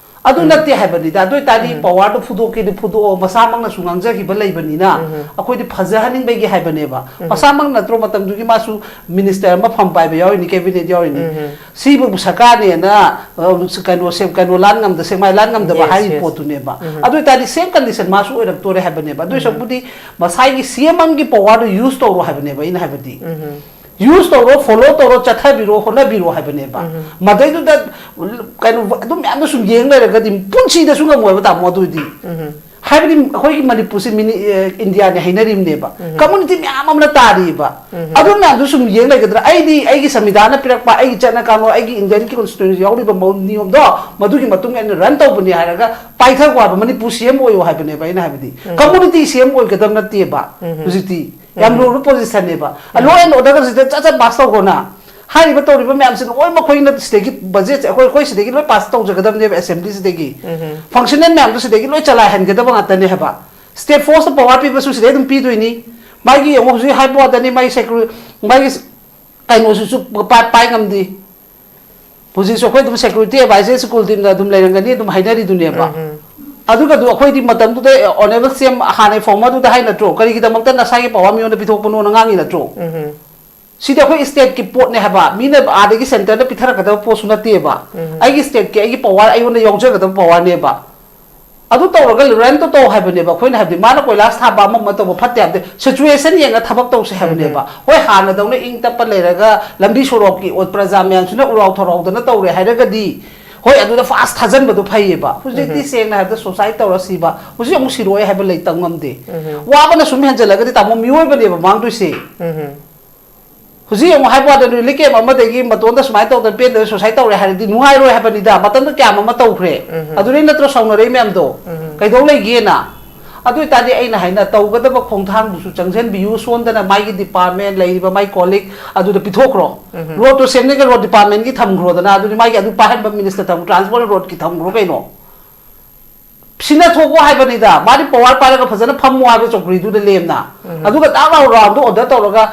ꯑꯗꯨ ꯅꯠꯇꯦ ꯍꯥꯏꯕꯅꯤꯗ꯫ ꯑꯗꯨ ꯑꯣꯏꯇꯥꯔꯗꯤ ꯄꯋꯥꯔꯗꯣ ꯐꯨꯗꯣꯛꯀꯦꯗꯤ ꯐꯨꯗꯣꯛꯑꯣ, ꯃꯁꯥꯃꯛꯅꯁꯨ ꯉꯥꯡꯖꯈꯤꯕ ꯂꯩꯕꯅꯤꯅ꯫ ꯑꯩꯈꯣꯏꯗꯤ ꯐꯖꯍꯟꯅꯤꯡꯕꯒꯤ ꯍꯥꯏꯕꯅꯦꯕ꯫ ꯃꯁꯥꯃꯛ ꯅꯠꯇ꯭ꯔꯣ ꯃꯇꯝꯗꯨꯒꯤ ꯃꯥꯁꯨ ꯃꯤꯅꯤꯁꯇꯔ ꯑꯃ ꯐꯝ ꯄꯥꯏꯕ ꯌꯥꯎꯔꯤꯅꯤ, ꯀꯦꯕꯤꯅꯦꯠ ꯌꯥꯎꯔꯤꯅꯤ꯫ ꯁꯤꯕꯨ ꯁꯔꯀꯥꯔꯅꯦꯅ, ꯑ, ꯀꯩꯅꯣ ꯁꯦꯝ-, ꯀꯩꯅꯣ ꯂꯥꯟ ꯉꯝꯗ, ꯁꯦꯛꯃꯥꯏ ꯂꯥꯟ ꯉꯝꯗꯕ Yes, ꯍꯥꯏꯔꯤ yes. ꯄꯣꯠꯇꯨꯅꯦꯕ꯫ ꯑꯗꯨ ꯑꯣꯏꯇꯥꯔꯗꯤ ꯁꯦꯝ ꯀꯟꯗꯤꯁꯟ ꯃꯥꯁꯨ ꯑꯣꯏꯔꯛꯇꯣꯔꯦ ꯍꯥꯏꯕꯅꯦꯕ꯫ ꯑꯗꯨꯏ ꯁꯔꯨꯛꯄꯨꯗꯤ ꯃꯁꯥꯒꯤ ꯁꯤ ꯑꯦꯝ ꯑꯦꯝꯒꯤ ꯄꯋꯥꯔꯗꯨ ꯌꯨꯁ ꯇꯧꯔꯣ ꯍꯥꯏꯕꯅꯦꯕ ꯑꯩꯅ ꯍꯥꯏꯕꯗꯤ꯫ ꯌꯨꯁ ꯇꯧꯔꯣ, ꯐꯣꯂꯣ ꯇꯧꯔꯣ, ꯆꯠꯊꯕꯤꯔꯣ, ꯍꯣꯠꯅꯕꯤꯔꯣ ꯍꯥꯏꯕꯅꯦꯕ꯫ ꯃꯗꯩꯗꯨꯗ ꯀꯩꯅꯣ ꯑꯗꯨꯝ ꯃꯌꯥꯝꯗꯣ ꯁꯨꯝ ꯌꯦꯡ ꯂꯩꯔꯒꯗꯤ ꯄꯨꯟꯁꯤꯗꯁꯨ ꯉꯝꯃꯣꯏꯕ, ꯇꯥꯃꯣ, ꯑꯗꯨꯗꯤ꯫ ꯍꯥꯏꯕꯗꯤ ꯑꯩꯈꯣꯏꯒꯤ ꯃꯅꯤꯄꯨꯔꯁꯤ ꯃꯤꯅꯤ-, ꯑ, ꯏꯟꯗꯤꯌꯥꯅꯦ ꯍꯥꯏꯅꯔꯤꯕꯅꯦꯕ꯫ ꯀꯝꯃꯨꯅꯤꯇꯤ ꯃꯌꯥꯝ ꯑꯃꯅ ꯇꯥꯔꯤꯕ꯫ ꯑꯗꯨ ꯃꯌꯥꯝꯗꯨ ꯁꯨꯝ ꯌꯦꯡ ꯂꯩꯒꯗ꯭ꯔꯥ? ꯑꯩꯗꯤ ꯑꯩꯒꯤ ꯁꯪꯕꯤꯙꯥꯟꯅ ꯄꯤꯔꯛꯄ, ꯑꯩꯒꯤ ꯆꯠꯅ ꯀꯥꯡꯂꯣꯟ, ꯑꯩꯒꯤ ꯏꯟꯗꯤꯌꯟ ꯀꯣꯟꯁꯇꯤꯇ꯭ꯌꯨꯁꯟ ꯌꯥꯎꯔꯤꯕ ꯃꯑꯣꯡ ꯅꯤꯌꯣꯝꯗꯣ ꯃꯗꯨꯒꯤ ꯃꯇꯨꯡ ꯏꯟꯅ ꯔꯟ ꯇꯧꯕꯅꯤ ꯍꯥꯏꯔꯒ ꯄꯥꯏꯊꯈꯣ ꯍꯥꯏꯕ, ꯃꯅꯤꯄꯨꯔ ꯁꯤ ꯑꯦꯝ ꯑꯣꯏꯌꯣ ꯍꯥꯏꯕꯅꯦꯕ ꯑꯩꯅ ꯍꯥꯏꯕꯗꯤ꯫ ꯀꯝꯃꯨꯅꯤꯇꯤ ꯁꯤ ꯑꯦꯝ ꯑꯣꯏꯒꯗꯕ ꯅꯠꯇꯦꯕ ꯍꯧꯖꯤꯛꯇꯤ꯫ ꯌꯥꯝ ꯂꯨꯔꯕ ꯄꯣꯖꯤꯁꯟꯅꯦꯕ꯫ ꯂꯣ ꯑꯦꯟ ꯑꯣꯔꯗꯔꯒ ꯁꯤꯗ ꯆꯠ ꯆꯠ ꯄꯥꯁ ꯇꯧꯈꯣꯅ꯫ ꯍꯥꯏꯔꯤꯕ ꯇꯧꯔꯤꯕ ꯃꯌꯥꯝꯁꯤ ꯂꯣꯏꯅꯃꯛ ꯑꯩꯈꯣꯏꯅ ꯁꯤꯗꯒꯤ ꯕꯖꯦꯠꯁꯦ ꯑꯩꯈꯣꯏ, ꯑꯩꯈꯣꯏ ꯁꯤꯗꯒꯤ ꯂꯣꯏ ꯄꯥꯁ ꯇꯧꯖꯒꯗꯕꯅꯦꯕ, ꯑꯦꯁꯦꯝꯕ꯭ꯂꯤꯁꯤꯗꯒꯤ꯫ ꯐꯪꯁꯅꯦꯜ ꯃꯌꯥꯝꯗꯣ ꯁꯤꯗꯒꯤ ꯂꯣꯏ ꯆꯂꯥꯏꯍꯟꯒꯗꯕ ꯉꯥꯛꯇꯅꯦ ꯍꯥꯏꯕ꯫ ꯁ꯭ꯇꯦꯠ ꯐꯣꯔꯁꯇ ꯄꯋꯥꯔ ꯄꯤꯕꯁꯨ ꯁꯤꯗꯩ ꯑꯗꯨꯝ ꯄꯤꯗꯣꯏꯅꯤ꯫ ꯃꯥꯒꯤ ꯌꯦꯡꯉꯣ ꯍꯧꯖꯤꯛ ꯍꯥꯏꯕ ꯋꯥꯗꯅꯤ, ꯃꯥꯒꯤ ꯁꯦꯀ꯭ꯌꯨ-, ꯃꯥꯒꯤ ꯀꯩꯅꯣꯁꯤꯁꯨ ꯄꯥꯏ, ꯄꯥꯏ ꯉꯝꯗꯦ꯫ ꯍꯧꯖꯤꯛꯁꯨ ꯑꯩꯈꯣꯏ ꯑꯗꯨꯝ ꯁꯦꯀ꯭ꯌꯨꯔꯤꯇꯤ ꯑꯦꯗꯚꯥꯏꯖꯔ ꯁ꯭ꯀꯨꯜ ꯇꯤꯝꯗ ꯑꯗꯨꯝ ꯂꯩꯔꯝꯒꯅꯤ ꯑꯗꯨꯝ ꯍꯥꯏꯅꯔꯤꯗꯨꯅꯦꯕ꯫ ꯑꯗꯨꯒ ꯑꯗꯨ ꯑꯩꯈꯣꯏꯗꯤ ꯃꯇꯝꯗꯨꯗ ꯑꯣꯅꯦꯕꯜ ꯁꯤ ꯑꯦꯝ ꯍꯥꯟꯅ ꯐꯣꯔꯃꯔꯗꯨꯗ ꯍꯥꯏ ꯅꯠꯇ꯭ꯔꯣ, ꯀꯔꯤꯒꯤꯗꯃꯛꯇ ꯅꯁꯥꯒꯤ ꯄꯋꯥꯔ ꯃꯤꯉꯣꯟꯗ ꯄꯤꯊꯣꯛꯄꯅꯣꯅ ꯉꯥꯡꯉꯤ ꯅꯠꯇ꯭ꯔꯣ? ꯁꯤꯗꯤ ꯑꯩꯈꯣꯏ ꯁ꯭ꯇꯦꯠꯀꯤ ꯄꯣꯠꯅꯦ ꯍꯥꯏꯕ, ꯃꯤꯅ ꯑꯥꯗꯒꯤ ꯁꯦꯟꯇꯔꯗ ꯄꯤꯊꯔꯛꯀꯗꯕ ꯄꯣꯠꯁꯨ ꯅꯠꯇꯦꯕ꯫ ꯑꯩꯒꯤ ꯁ꯭ꯇꯦꯠꯀꯤ ꯑꯩꯒꯤ ꯄꯋꯥꯔ ꯑꯩꯉꯣꯟꯗ ꯌꯥꯎꯖꯒꯗꯕ ꯄꯋꯥꯔꯅꯦꯕ꯫ ꯑꯗꯨ ꯇꯧꯔꯒ ꯔꯟꯗꯣ ꯇꯧ ꯍꯥꯏꯕꯅꯦꯕ ꯑꯩꯈꯣꯏꯅ ꯍꯥꯏꯕꯗꯤ꯫ ꯃꯥꯅ ꯀꯣꯏꯂꯥꯁ ꯊꯥꯕ ꯑꯃ ꯑꯃ ꯇꯧꯕ ꯐꯠꯇꯦ ꯍꯥꯏꯕꯗꯤ, ꯁꯤꯆꯨꯋꯦꯁꯟ ꯌꯦꯡꯉ ꯊꯕꯛ ꯇꯧꯁꯦ ꯍꯥꯏꯕꯅꯦꯕ꯫ ꯍꯣꯏ, ꯍꯥꯟꯅꯗꯧꯅ ꯏꯪ ꯇꯞꯄ ꯂꯩꯔꯒ ꯂꯝꯕꯤ ꯁꯣꯔꯣꯛꯀꯤ ꯑꯣꯠ ꯄ꯭ꯔꯖꯥ ꯃꯌꯥꯝꯁꯤꯅ ꯎꯔꯥꯎ ꯊꯔꯥꯎꯗꯅ ꯇꯧꯔꯦ ꯍꯥꯏꯔꯒꯗꯤ, ꯍꯣꯏ, ꯑꯗꯨꯗ ꯐꯥꯁ ꯊꯥꯖꯟꯕꯗꯣ ꯐꯩꯌꯦꯕ꯫ ꯍꯧꯖꯤꯛꯇꯤ ꯁꯦꯡꯅ ꯍꯥꯏꯕꯗ ꯁꯨꯁꯥꯏꯠ ꯇꯧꯔ ꯁꯤꯕ, ꯍꯧꯖꯤꯛ ꯑꯃꯨꯛ ꯁꯤꯔꯣꯏ ꯍꯥꯏꯕ ꯂꯩ, ꯇꯝ ꯉꯝꯗꯦ꯫ ꯋꯥꯕꯅ ꯁꯨꯝ ꯍꯦꯟꯖꯜꯂꯒꯗꯤ, ꯇꯥꯃꯣ, ꯃꯤꯑꯣꯏꯕꯅꯦꯕ ꯃꯥꯡꯗꯣꯏꯁꯦ꯫ ꯍꯧꯖꯤꯛ ꯌꯦꯡꯉꯣ ꯍꯥꯏꯕ ꯋꯥꯗ, ꯔꯤꯂꯤꯐ ꯀꯦꯝꯞ ꯑꯃꯗꯒꯤ ꯃꯇꯣꯟꯗ ꯁꯨꯃꯥꯏꯅ ꯇꯧꯗꯅ ꯄꯦꯟꯗꯅ ꯁꯨꯁꯥꯏꯠ ꯇꯧꯔꯦ ꯍꯥꯏꯔꯗꯤ ꯅꯨꯡꯉꯥꯏꯔꯣꯏ ꯍꯥꯏꯕꯅꯤꯗ꯫ ꯃꯇꯝꯗꯨ ꯀꯌꯥꯝ ꯑꯃ ꯇꯧꯈ꯭ꯔꯦ꯫ ꯑꯗꯨꯗꯩ ꯅꯠꯇ꯭ꯔꯣ ꯁꯥꯎꯅꯔꯛꯏ ꯃꯌꯥꯝꯗꯣ? ꯀꯩꯗꯧ ꯂꯩꯒꯦꯅ? ꯑꯗꯨ ꯑꯣꯏꯇꯥꯔꯗꯤ ꯑꯩꯅ ꯍꯥꯏꯅ ꯇꯧꯒꯗꯕ ꯈꯣꯡꯊꯥꯡꯗꯨꯁꯨ ꯆꯪꯁꯤꯟꯕꯤꯌꯨ꯫ ꯁꯣꯟꯗꯅ ꯃꯥꯒꯤ ꯗꯤꯄꯥꯔꯠꯃꯦꯟ ꯂꯩꯔꯤꯕ ꯃꯥꯒꯤ ꯀꯣꯂꯤꯛ ꯑꯗꯨꯗ ꯄꯤꯊꯣꯛꯈ꯭ꯔꯣ꯫ ꯔꯣꯗꯇꯣ ꯁꯦꯝꯅꯤꯡꯒ ꯔꯣꯗ ꯗꯤꯄꯥꯔꯠꯃꯦꯟꯒꯤ ꯊꯝꯈ꯭ꯔꯣꯗꯅ, ꯑꯗꯨꯗꯤ ꯃꯥꯒꯤ ꯑꯗꯨ ꯄꯥꯏꯍꯟꯕ ꯃꯤꯅꯤꯁꯇꯔ ꯊꯝꯈ꯭ꯔꯣ, ꯇ꯭ꯔꯥꯟꯁꯄꯣꯔꯠ ꯔꯣꯗꯀꯤ ꯊꯝꯈ꯭ꯔꯣ ꯀꯩꯅꯣ꯫ ꯁꯤꯟꯅ ꯊꯣꯛꯑꯣ ꯍꯥꯏꯕꯅꯤꯗ꯫ ꯃꯥꯗꯤ ꯄꯋꯥꯔ ꯄꯥꯏꯔꯒ ꯐꯖꯅ ꯐꯝꯃꯣ ꯍꯥꯏꯕ ꯆꯧꯀ꯭ꯔꯤꯗꯨꯗ ꯂꯦꯝꯅ꯫ ꯑꯗꯨꯒ ꯇꯥꯛ ꯂꯥꯎ ꯔꯥꯎꯟꯗꯣ ꯑꯣꯔꯗꯔ ꯇꯧꯔꯒ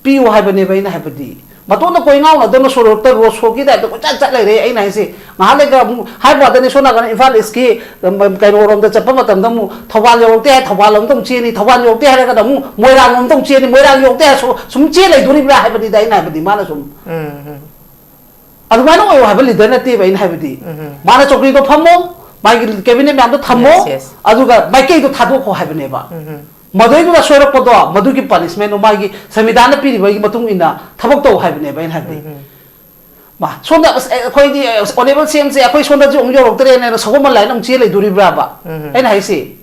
ꯄꯤꯌꯨ ꯍꯥꯏꯕꯅꯦꯕ ꯑꯩꯅ ꯍꯥꯏꯕꯗꯤ꯫ ꯃꯇꯣꯟꯗ ꯀꯣꯏ ꯉꯥꯎꯅꯗꯅ ꯁꯣꯔꯣꯛꯇ ꯔꯣꯗ ꯁꯣꯒꯤ ꯇꯥꯏꯞꯇ ꯀꯣꯏꯆꯠ ꯆꯠ ꯂꯩꯔꯦ꯫ ꯑꯩꯅ ꯍꯥꯏꯁꯦ, ꯉꯥꯏꯍꯥꯛ ꯂꯩꯒ ꯑꯃꯨꯛ ꯍꯥꯏꯕ ꯋꯥꯗꯅꯤ, ꯁꯣꯝ ꯅꯥꯀꯟ ꯏꯝꯐꯥꯜ ꯏꯁꯀꯤ, ꯎꯝ, ꯀꯩꯅꯣꯔꯣꯝꯗ ꯆꯠꯄ ꯃꯇꯝꯗ ꯑꯃꯨꯛ ꯊꯧꯕꯥꯜ ꯌꯧꯔꯛꯇꯦ ꯍꯥꯏ, ꯊꯧꯕꯥꯜ ꯂꯣꯝꯗ ꯑꯃꯨꯛ ꯆꯦꯟꯅꯤ, ꯊꯧꯕꯥꯜ ꯌꯧꯔꯛꯇꯦ ꯍꯥꯏꯔꯒꯅ ꯑꯃꯨꯛ ꯃꯣꯏꯔꯥꯡ ꯂꯣꯝꯗ ꯑꯃꯨꯛ ꯆꯦꯟꯅꯤ, ꯃꯣꯏꯔꯥꯡ ꯌꯧꯔꯛꯇꯦ ꯍꯥꯏ, ꯁꯨ-, ꯁꯨꯝ ꯆꯦ ꯂꯩꯗꯣꯔꯤꯕ꯭ꯔꯥ ꯍꯥꯏꯕꯅꯤꯗ ꯑꯩꯅ ꯍꯥꯏꯕꯗꯤ꯫ ꯃꯥꯅ ꯁꯨꯝ ꯑꯗꯨꯃꯥꯏꯅ ꯑꯣꯏꯌꯣ ꯍꯥꯏꯕ ꯂꯤꯗꯔ ꯅꯠꯇꯦꯕ ꯑꯩꯅ ꯍꯥꯏꯕꯗꯤ꯫ ꯃꯥꯅ ꯆꯧꯀ꯭ꯔꯤꯗꯣ ꯐꯝꯃꯣ, ꯃꯥꯒꯤ ꯀꯦꯕꯤꯅꯦꯠ ꯃꯌꯥꯝꯗꯣ ꯊꯝꯃꯣ, yes, yes, ꯑꯗꯨꯒ ꯃꯥꯏꯀꯩꯗꯣ ꯊꯥꯗꯣꯛꯈꯣ ꯍꯥꯏꯕꯅꯦꯕ꯫ ꯃꯗꯩꯗꯨꯗ ꯁꯣꯏꯔꯛꯄꯗꯣ, ꯃꯗꯨꯒꯤ ꯄꯅꯤꯁꯃꯦꯟꯗꯣ ꯃꯥꯒꯤ ꯁꯪꯕꯤꯙꯥꯟꯅ ꯄꯤꯔꯤꯕꯒꯤ ꯃꯇꯨꯡ ꯏꯟꯅ ꯊꯕꯛ ꯇꯧ ꯍꯥꯏꯕꯅꯦꯕ ꯑꯩꯅ ꯍꯥꯏꯕꯗꯤ꯫ ꯃꯥ ꯁꯣꯝꯗ ꯑꯁ, ꯑꯩꯈꯣꯏꯗꯤ ꯑꯁ, ꯑꯣꯅꯦꯕꯜ ꯁꯤ ꯑꯦꯝꯁꯦ ꯑꯩꯈꯣꯏ ꯁꯣꯝꯗꯁꯨ ꯑꯃꯨꯛ ꯌꯧꯔꯛꯇ꯭ꯔꯦꯅ ꯁꯒꯣꯜꯕꯟ ꯂꯥꯏꯟ ꯑꯃꯨꯛ ꯆꯦ ꯂꯩꯗꯣꯔꯤꯕ꯭ꯔꯥꯕ? ꯑꯩꯅ ꯍꯥꯏꯁꯤ꯫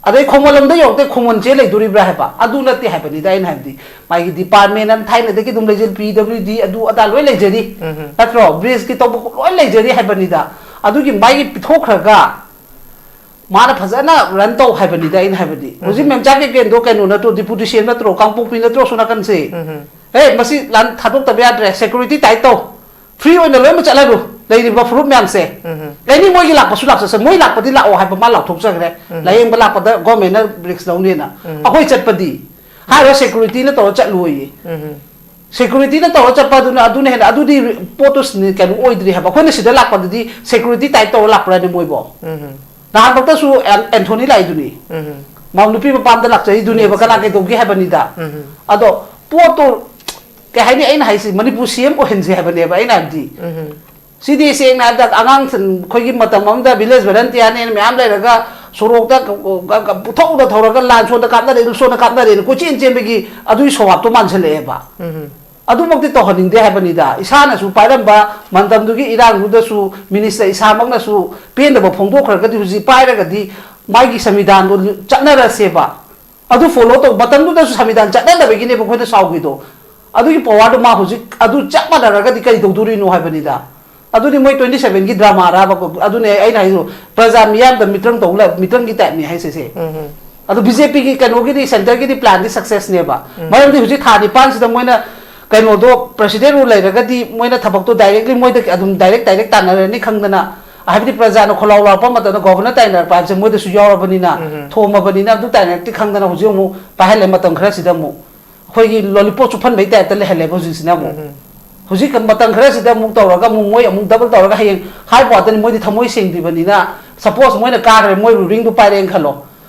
ꯑꯗꯩ ꯈꯣꯡꯃꯟ ꯂꯝꯗ ꯌꯧꯔꯛꯇꯦ, ꯈꯣꯡꯃꯟ ꯆꯦ ꯂꯩꯗꯣꯔꯤꯕ꯭ꯔꯥ ꯍꯥꯏꯕ? ꯑꯗꯨ ꯅꯠꯇꯦ ꯍꯥꯏꯕꯅꯤꯗ ꯑꯩꯅ ꯍꯥꯏꯕꯗꯤ꯫ ꯃꯥꯒꯤ ꯗꯤꯄꯥꯔꯠꯃꯦꯟ ꯑꯃ ꯊꯥꯏꯅꯗꯒꯤ ꯑꯗꯨꯝ ꯂꯩꯖꯔꯤ, ꯄꯤ ꯗꯕ꯭ꯂꯤꯎ ꯗꯤ ꯑꯗꯨ ꯑꯗꯥ ꯂꯣꯏ ꯂꯩꯖꯔꯤ, ꯅꯠꯇ꯭ꯔꯣ? ꯕ꯭ꯔꯤꯖꯀꯤ ꯇꯧꯕ ꯂꯣꯏ ꯂꯩꯖꯔꯤ ꯍꯥꯏꯕꯅꯤꯗ꯫ ꯑꯗꯨꯒꯤ ꯃꯥꯒꯤ ꯄꯤꯊꯣꯛꯈ꯭ꯔꯒ ꯃꯥꯅ ꯐꯖꯅ ꯔꯟ ꯇꯧ ꯍꯥꯏꯕꯅꯤꯗ ꯑꯩꯅ ꯍꯥꯏꯕꯗꯤ꯫ ꯍꯧꯖꯤꯛ ꯃꯦꯝꯆꯥ ꯀꯦꯀꯦꯟꯗꯣ ꯀꯩꯅꯣ ꯅꯠꯇ꯭ꯔꯣ, ꯗꯤꯄꯨꯇꯤ ꯁꯤ ꯑꯦꯝ ꯅꯠꯇ꯭ꯔꯣ, ꯀꯥꯡꯄꯣꯛꯄꯤ ꯅꯠꯇ꯭ꯔꯣ, ꯁꯣꯝ ꯅꯥꯀꯟꯁꯦ? ꯑꯦ, ꯃꯁꯤ ꯂꯥꯟ ꯊꯥꯗꯣꯛꯇꯕ ꯌꯥꯗ꯭ꯔꯦ, ꯁꯦꯀ꯭ꯌꯨꯔꯤꯇꯤ ꯇꯥꯏꯠ ꯇꯧ, ꯐ꯭ꯔꯤ ꯑꯣꯏꯅ ꯂꯣꯏꯅꯃꯛ ꯆꯠꯍꯜꯂꯨ, ꯂꯩꯔꯤꯕ ꯐꯨꯔꯨꯞ ꯃꯌꯥꯝꯁꯦ꯫ ꯑꯦꯅꯤ ꯃꯣꯏꯒꯤ ꯂꯥꯛꯄꯁꯨ ꯂꯥꯛꯆꯁꯦ, ꯃꯣꯏ ꯂꯥꯛꯄꯗꯤ ꯂꯥꯛꯑꯣ ꯍꯥꯏꯕ ꯃꯥ ꯂꯥꯎꯊꯣꯛꯆꯈ꯭ꯔꯦ꯫ ꯂꯥꯏꯌꯦꯡꯕ ꯂꯥꯛꯄꯗ ꯒꯣꯔꯃꯦꯟꯅ ꯔꯤꯛꯁ ꯂꯧꯅꯦꯅ꯫ ꯑꯩꯈꯣꯏ ꯆꯠꯄꯗꯤ ꯍꯥꯏꯔꯤꯕ ꯁꯦꯀ꯭ꯌꯨꯔꯤꯇꯤꯅ ꯇꯧꯔ ꯆꯠꯂꯨꯌꯦ꯫ ꯁꯦꯀ꯭ꯌꯨꯔꯤꯇꯤꯅ ꯇꯧꯔ ꯆꯠꯄ ꯑꯗꯨꯅ, ꯑꯗꯨꯅ ꯍꯦꯟꯅ, ꯑꯗꯨꯗꯤ ꯄꯣꯠꯇꯨ ꯁꯤ-, ꯀꯩꯅꯣ ꯑꯣꯏꯗ꯭ꯔꯤ ꯍꯥꯏꯕ꯫ ꯑꯩꯈꯣꯏꯅ ꯁꯤꯗ ꯂꯥꯛꯄꯗꯗꯤ ꯁꯦꯀ꯭ꯌꯨꯔꯤꯇꯤ ꯇꯥꯏꯠ ꯇꯧꯔ ꯂꯥꯛꯄ꯭ꯔꯥꯅꯦ ꯃꯣꯏꯕꯣ? ꯅꯍꯥꯟꯃꯛꯇꯁꯨ ꯑꯦꯟ-, ꯑꯦꯟꯊꯣꯅꯤ ꯂꯥꯛꯏꯗꯨꯅꯤ꯫ ꯃꯥ ꯅꯨꯄꯤ ꯃꯄꯥꯝꯗ ꯂꯥꯛꯆꯔꯤꯗꯨꯅꯦꯕ, ꯀꯅꯥ ꯀꯩꯗꯧꯒꯦ ꯍꯥꯏꯕꯅꯤꯗ꯫ ꯑꯗꯣ ꯄꯣꯠꯇꯣ ꯀꯩ ꯍꯥꯏꯅꯤ, ꯑꯩꯅ ꯍꯥꯏꯁꯤ ꯃꯅꯤꯄꯨꯔ ꯁꯤ ꯑꯦꯝ ꯑꯣꯏꯍꯟꯁꯦ ꯍꯥꯏꯕꯅꯦꯕ ꯑꯩꯅ ꯍꯥꯏꯕꯗꯤ꯫ ꯁꯤꯗꯤ ꯁꯦꯡꯅ ꯍꯥꯏꯔꯕꯗ ꯑꯉꯥꯡ ꯁꯤꯡ-, ꯑꯩꯈꯣꯏꯒꯤ ꯃꯇꯝ ꯑꯃꯗ ꯚꯤꯂꯦꯖ ꯚꯣꯂꯟꯇꯤꯌꯔꯅꯦꯅ ꯃꯌꯥꯝ ꯂꯩꯔꯒ ꯁꯣꯔꯣꯛꯇ ꯄꯨꯊꯣꯛꯗ ꯊꯧꯔꯒ ꯂꯥꯟ ꯁꯣꯝꯗ ꯀꯥꯞꯅꯔꯦ, ꯁꯣꯝꯗ ꯀꯥꯞꯅꯔꯦꯅ ꯀꯣꯏꯆꯦꯟ ꯆꯦꯟꯕꯒꯤ ꯑꯗꯨꯒꯤ ꯁꯣꯋꯥꯞꯇꯣ ꯃꯥꯟꯁꯤꯜꯂꯛꯑꯦꯕ꯫ ꯑꯗꯨꯃꯛꯇꯤ ꯇꯧꯍꯟꯅꯤꯡꯗꯦ ꯍꯥꯏꯕꯅꯤꯗ꯫ ꯏꯁꯥꯅꯁꯨ ꯄꯥꯏꯔꯝꯕ ꯃꯇꯝꯗꯨꯒꯤ ꯏꯔꯥꯡꯗꯨꯗꯁꯨ ꯃꯤꯅꯤꯁꯇꯔ ꯏꯁꯥꯃꯛꯅꯁꯨ ꯄꯦꯟꯗꯕ ꯐꯣꯡꯗꯣꯛꯈ꯭ꯔꯒꯗꯤ ꯍꯧꯖꯤꯛ ꯄꯥꯏꯔꯒꯗꯤ ꯃꯥꯒꯤ ꯁꯪꯕꯤꯙꯥꯟꯗꯣ ꯆꯠꯅꯔꯁꯦꯕ꯫ ꯑꯗꯨ ꯐꯣꯂꯣ ꯇꯧ, ꯃꯇꯝꯗꯨꯗꯁꯨ ꯁꯪꯕꯤꯙꯥꯟ ꯆꯠꯅꯗꯕꯒꯤꯅꯦꯕ ꯑꯩꯈꯣꯏꯅ ꯁꯥꯎꯈꯤꯗꯣ꯫ ꯑꯗꯨꯒꯤ ꯄꯋꯥꯔꯗꯣ ꯃꯥ ꯍꯧꯖꯤꯛ ꯑꯗꯨ ꯆꯞ ꯃꯥꯟꯅꯔꯒꯗꯤ ꯀꯔꯤ ꯇꯧꯗꯣꯔꯤꯅꯣ ꯍꯥꯏꯕꯅꯤꯗ꯫ ꯑꯗꯨꯗꯤ ꯃꯣꯏ ꯇ꯭ꯋꯦꯟꯇꯤ ꯁꯚꯦꯟꯒꯤ ꯗ꯭ꯔꯃꯥꯔꯕ? ꯑꯗꯨꯅꯦ ꯑꯩꯅ ꯍꯥꯏꯁꯨ, ꯄ꯭ꯔꯖꯥ ꯃꯤꯌꯥꯝꯗ ꯃꯤꯇ꯭ꯔꯪ ꯇꯧ ꯂ-, ꯃꯤꯇ꯭ꯔꯪꯒꯤ ꯇꯥꯏꯞꯅꯤ ꯍꯥꯏꯁꯦ ꯁꯦ꯫ ꯑꯗꯨ ꯕꯤ ꯖꯦ ꯄꯤꯒꯤ ꯀꯩꯅꯣꯒꯤꯗꯤ, ꯁꯦꯟꯇꯔꯒꯤꯗꯤ ꯄ꯭ꯂꯥꯟꯗꯤ ꯁꯛꯁꯦꯁꯅꯦꯕ꯫ ꯃꯔꯝꯗꯤ ꯍꯧꯖꯤꯛ ꯊꯥ ꯅꯤꯄꯥꯟꯁꯤꯗ ꯃꯣꯏꯅ ꯀꯩꯅꯣꯗꯣ, ꯄ꯭ꯔꯦꯁꯤꯗꯦꯟ ꯔꯨꯜ ꯂꯩꯔꯒꯗꯤ ꯃꯣꯏꯅ ꯊꯕꯛꯇꯣ ꯗꯥꯏꯔꯦꯛꯂꯤ ꯃꯣꯏꯗ ꯑꯗꯨꯝ ꯗꯥꯏꯔꯦꯛ ꯗꯥꯏꯔꯦꯛ ꯇꯥꯟꯅꯔꯅꯤ ꯈꯪꯗꯅ ꯍꯥꯏꯕꯗꯤ ꯄ꯭ꯔꯖꯥꯅ ꯈꯣꯜꯂꯥꯎ ꯂꯥꯎꯔꯛꯄ ꯃꯇꯝꯗ ꯒꯣꯕꯔꯅꯔ ꯇꯥꯏꯅꯔꯛꯄ ꯍꯥꯏꯕꯁꯦ ꯃꯣꯏꯗꯁꯨ ꯌꯥꯎꯔꯕꯅꯤꯅ, ꯎꯝ꯫ ꯊꯣꯝꯃꯕꯅꯤꯅ, ꯑꯗꯨ ꯇꯥꯏꯅꯔꯛꯇꯦ ꯈꯪꯗꯅ ꯍꯧꯖꯤꯛ ꯑꯃꯨꯛ ꯄꯥꯏꯍꯜꯂꯦ꯫ ꯃꯇꯝ ꯈꯔꯁꯤꯗ ꯑꯃꯨꯛ ꯑꯩꯈꯣꯏꯒꯤ ꯂꯣꯂꯤꯄꯣꯞ ꯆꯨꯞꯍꯟꯕꯩ ꯇꯥꯏꯞꯇ ꯂꯩꯍꯜꯂꯦꯕ ꯍꯧꯖꯤꯛꯁꯤꯅ ꯑꯃꯨꯛ꯫ ꯎꯝ꯫ ꯍꯧꯖꯤꯛ ꯃꯇꯝ ꯈꯔꯁꯤꯗ ꯑꯃꯨꯛ ꯇꯧꯔꯒ ꯑꯃꯨꯛ ꯃꯣꯏ ꯑꯃꯨꯛ ꯗꯕꯜ ꯇꯧꯔꯒ ꯍꯌꯦꯡ ꯍꯥꯏꯕ ꯋꯥꯗꯅꯤ, ꯃꯣꯏꯗꯤ ꯊꯃꯣꯏ ꯁꯦꯡꯗ꯭ꯔꯤꯕꯅꯤꯅ, ꯁꯄꯣꯁ ꯃꯣꯏꯅ ꯀꯥꯈ꯭ꯔꯦ, ꯃꯣꯏ ꯔꯨꯂꯤꯡꯗꯨ ꯄꯥꯏꯔꯦꯅ ꯈꯜꯂꯣ,